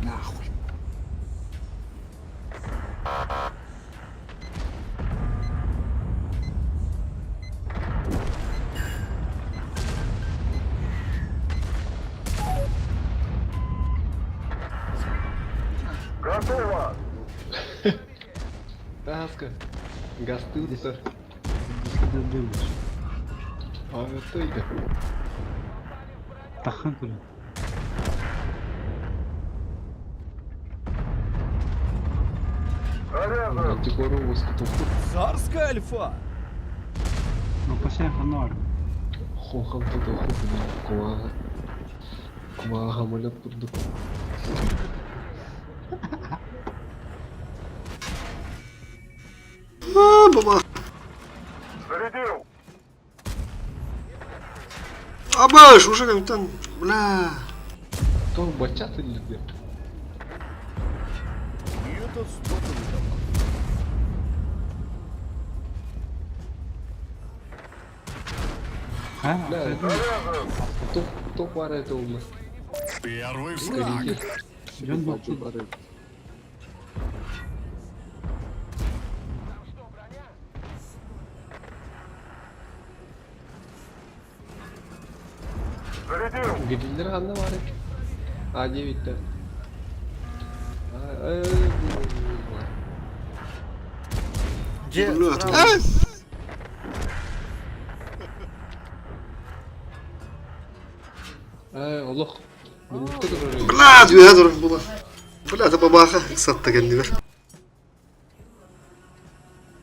Нахуй. Готово! Таска. Гастылся. А это иди. Тахан күлі. Антикору воскотуху. Царская альфа! Ну, пошли ханор. Хохан тутуху. Куага. Куага молят курдук. А, баба. Зарядил! Абаш, уже капитан, бля. То бачат или где? Это стоковый дамаг. А, Бля, то, то пара это умно. Первый враг. Жөн болчу. Зарядил! Гриллер анна бар. А9-те. Где? Бля, Справа. Олох. Бля, dünya durun була. Бля, это бабаха сатта кенди бер.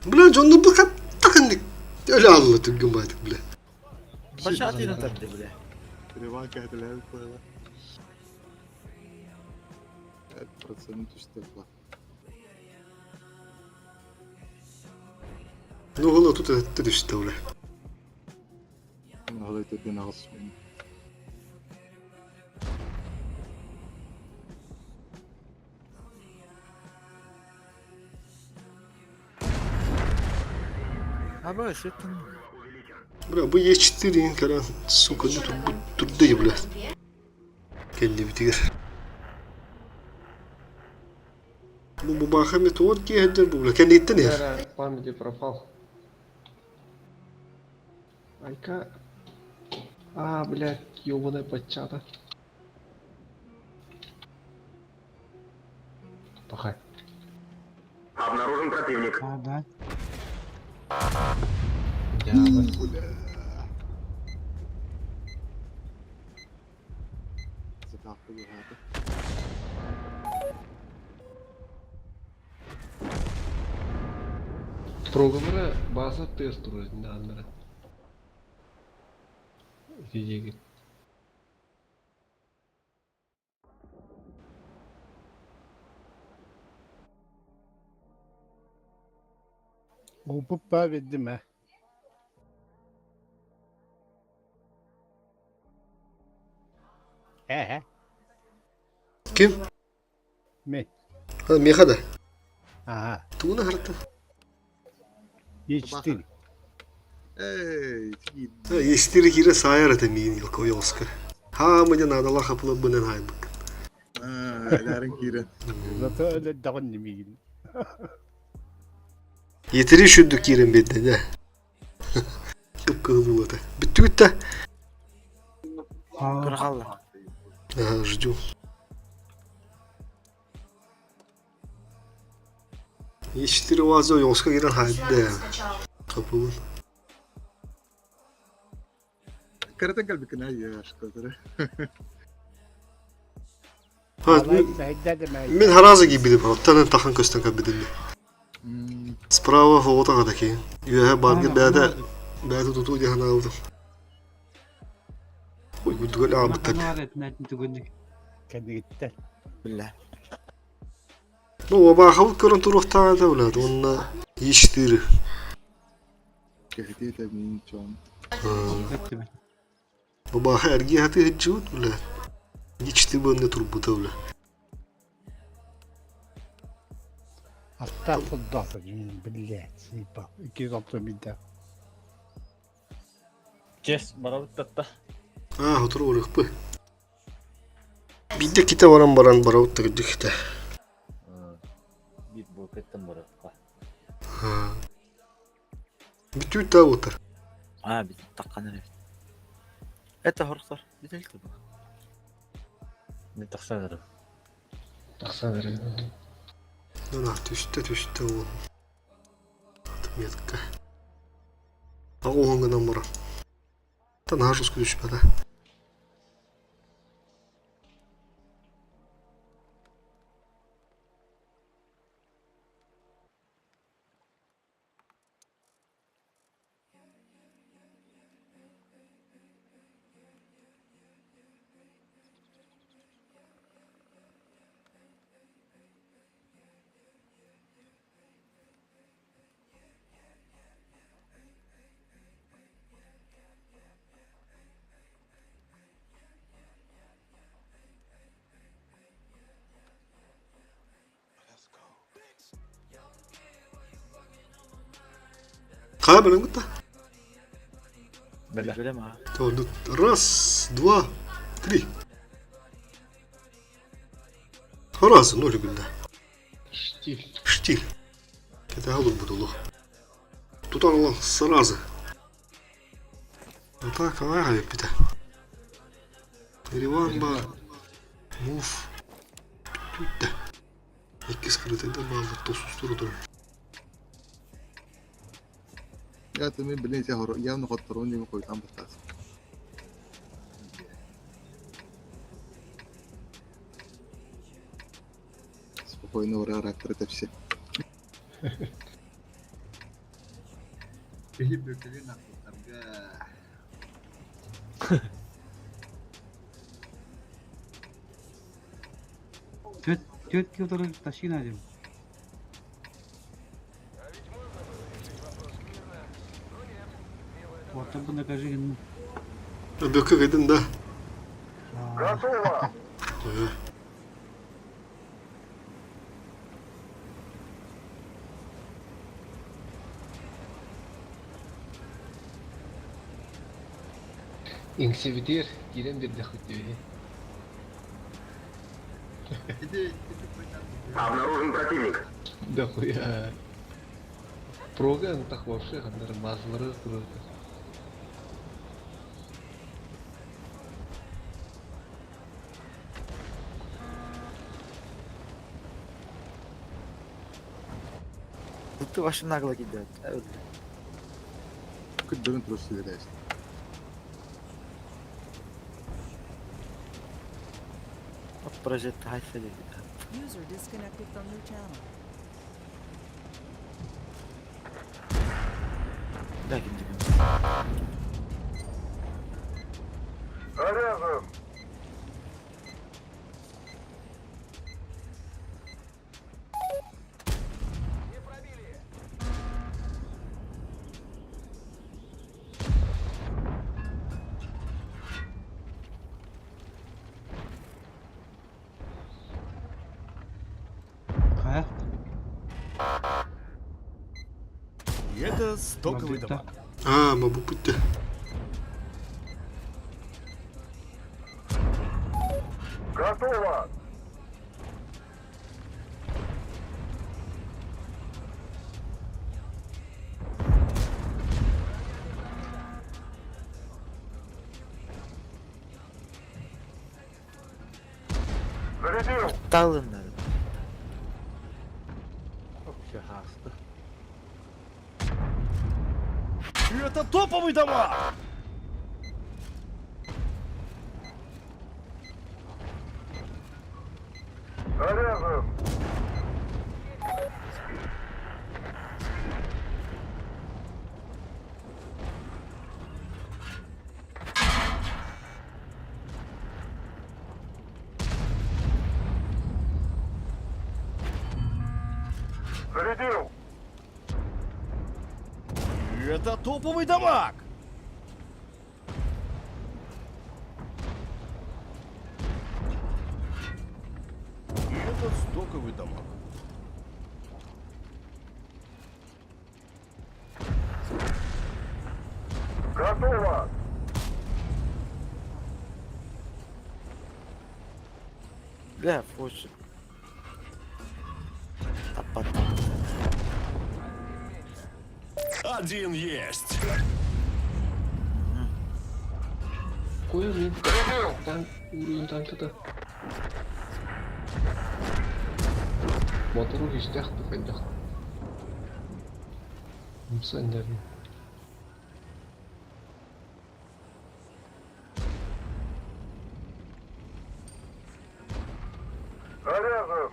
Бля, Джонну bu каттакынdık. Öyle алла түгін байтык, бля. Бачат и на тарде, бля. Реванка этилер кояла. Процент түштү. Ну, гола тут это düştü, бля. Алай төдөн агыс. А, бля, свет там. Бля, bu Е4 каран, сука, ну тут турды, бля. Келди битигер. Bu бабаха метеор киһәдер бу, бля. Кенди иттен ер. Памяти пропал. Айка. А, блядь, ёбаная подчата. Пахай. Обнаружен противник. А, да. Бля. Затапты бухаты. Программера база тест вроде да, Видеги. Ууппуппа билдим ээ. Ээ Ким? Мин. А, Меха да? Ага. Тугуна харта? Е4. Эй, Естири кире саайар этэ миин Йолковьоска. Хаама дьэ наадалаах хапыла бынан хаайбык. Элээрин киирэн. Зато өлөрдөҕүн миигин. Етери шүрдүк киирэн биэрдэ дьэ. Кып-кыһыл буолуота. Бүттүгүт да? Кыра Ага, жду. Е4 вазо Йолска киирэн хаайда. Хапылын. Каратан кэлбиккин ай что-то. Мин харазы киирбитим, оттон тахан көстөн кэлбитим. Справа оҕото таки. Үөһэ баргы бэйэтэ бэйэтэ тутуу диэн ханаабытым. Ой, курдук аабыттар. Кэннигиттэн. Биллэ. Ну, обаахабыт көрөн туруохтаах этэ, блядь, уонна Е4. Кэхитиэтэ мин чон. Бабааха эргиэ хатыы сылдьыбыт, блядь. Е4 быанна турбута, бля. Алта солдата, блядь, съебал. 261. Чес, барабыт татта. А, отур барыахпы. Биирдэ китэ баран баран барабыт да кырдьык Биир буокеттан барыахха. Бүтүүт да буолтар. А, бит таққан эрэ. Это хорсор. Бүтэлти бу. Мен тахсан эрэ. Тахсан эрэ. Ну, түстэ түстэ ол. Метка. Аҕуһун гынан баран. Та наһаа түспэтэ. Хайа билэн гытта? Билем а. Раз, два, три. Раз, ноль гүлдэ. Штиль. Штиль. Это голубь буду Тут он сразу. Вот так, ага, пита. Риван ба. Муф. Түттэ. Икки скрытый да баалар тосустуру турар. Я ты мен блин явно хотторун диэн койутан баттаас. Спокойно ура рактор это все. Киһи бүкүлүн ахтарга. Түөрт килотору тащи на землю. Вот так бы накажи. Бөкө кайдын да. Готово! Иҥсибитигэр киирэн биэрдэхпит үһү. Обнаружен противник. Дохуя. Прога так вообще ханнар мазлары турар. Ты вообще нагло кидает. Күддөрүн турар сиэрээс. Прожект хайфа User disconnected from your channel. Да, ким Заряжен! Это стоковый дамаг. А, мабуппут. Готово! Зарядил! Талын надо. Вообще хаста. Это топовый дамаг! Заряжен! Зарядил! Это топовый дамаг! Это стоковый дамаг. Готово! Бля, фочи. Таппат. Один есть. Кое Танк, уровень танка-то. Мотору истях тухайдах. Мсаннер. Заряжен!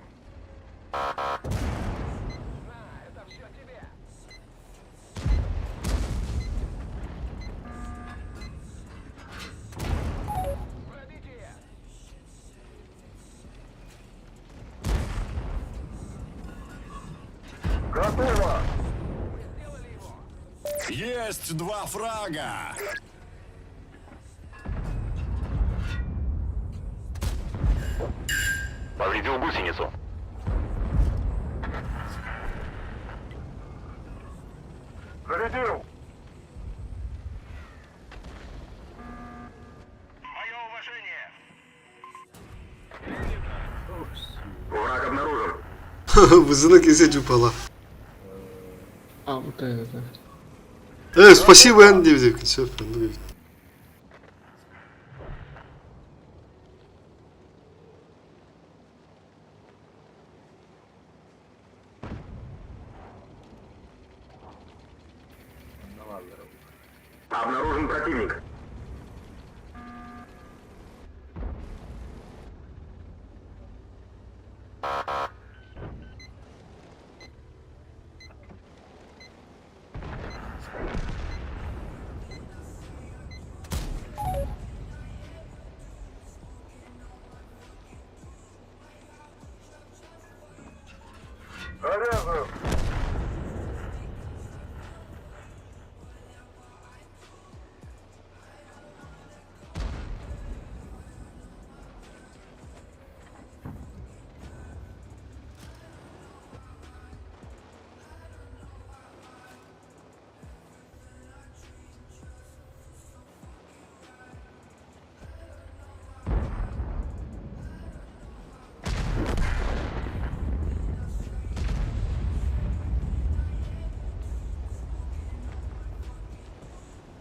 Готово! Есть два фрага. Повредил гусеницу. Зарядил! Враг обнаружен. Вызына кесе жупала. А, вот это. Спасибо, Энди, все, Обнаружен противник. Заряжен!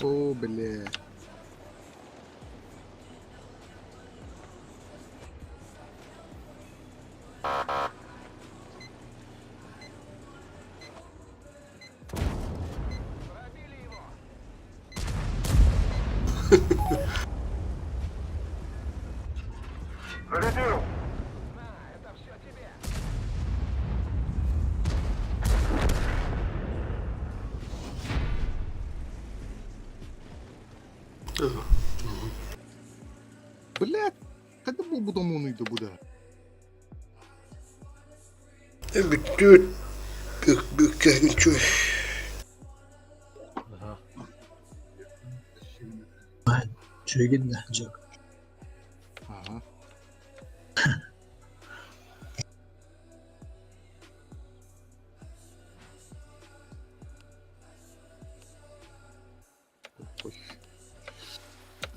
О, бля. Зарядил! Блядь, когда был бы дом он и буда. Бүттүт. Бүк бүк кәгін Чуйгин да, Джек. Ага.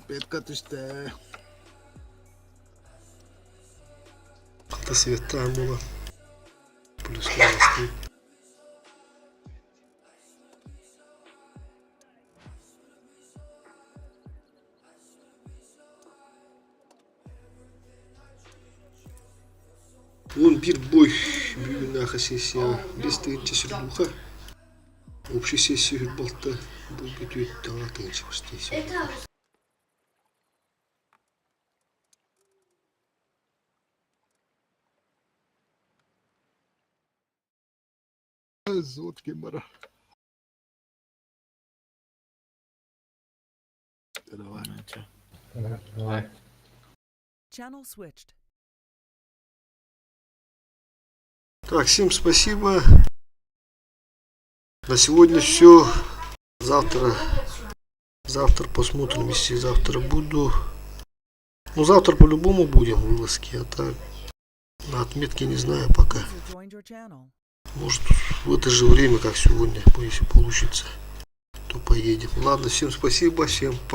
Петка түстэ. Хата светта була. Плюс классный. Вон бир бой бүгүннээхи сессия 5 тыһыынча сүрдуха. Общий сессия хүрбалта бу бүтүөт таҥа тыһыынча почти. Зотки бара. Давай. Давай. Channel switched. Так, всем спасибо. На сегодня все. Завтра, завтра посмотрим, если завтра буду. Ну, завтра по-любому будем вылазки, а так на отметке не знаю пока. User joined your channel. Может, в это же время, как сегодня, если получится, то поедем. Ладно, всем спасибо, всем пока.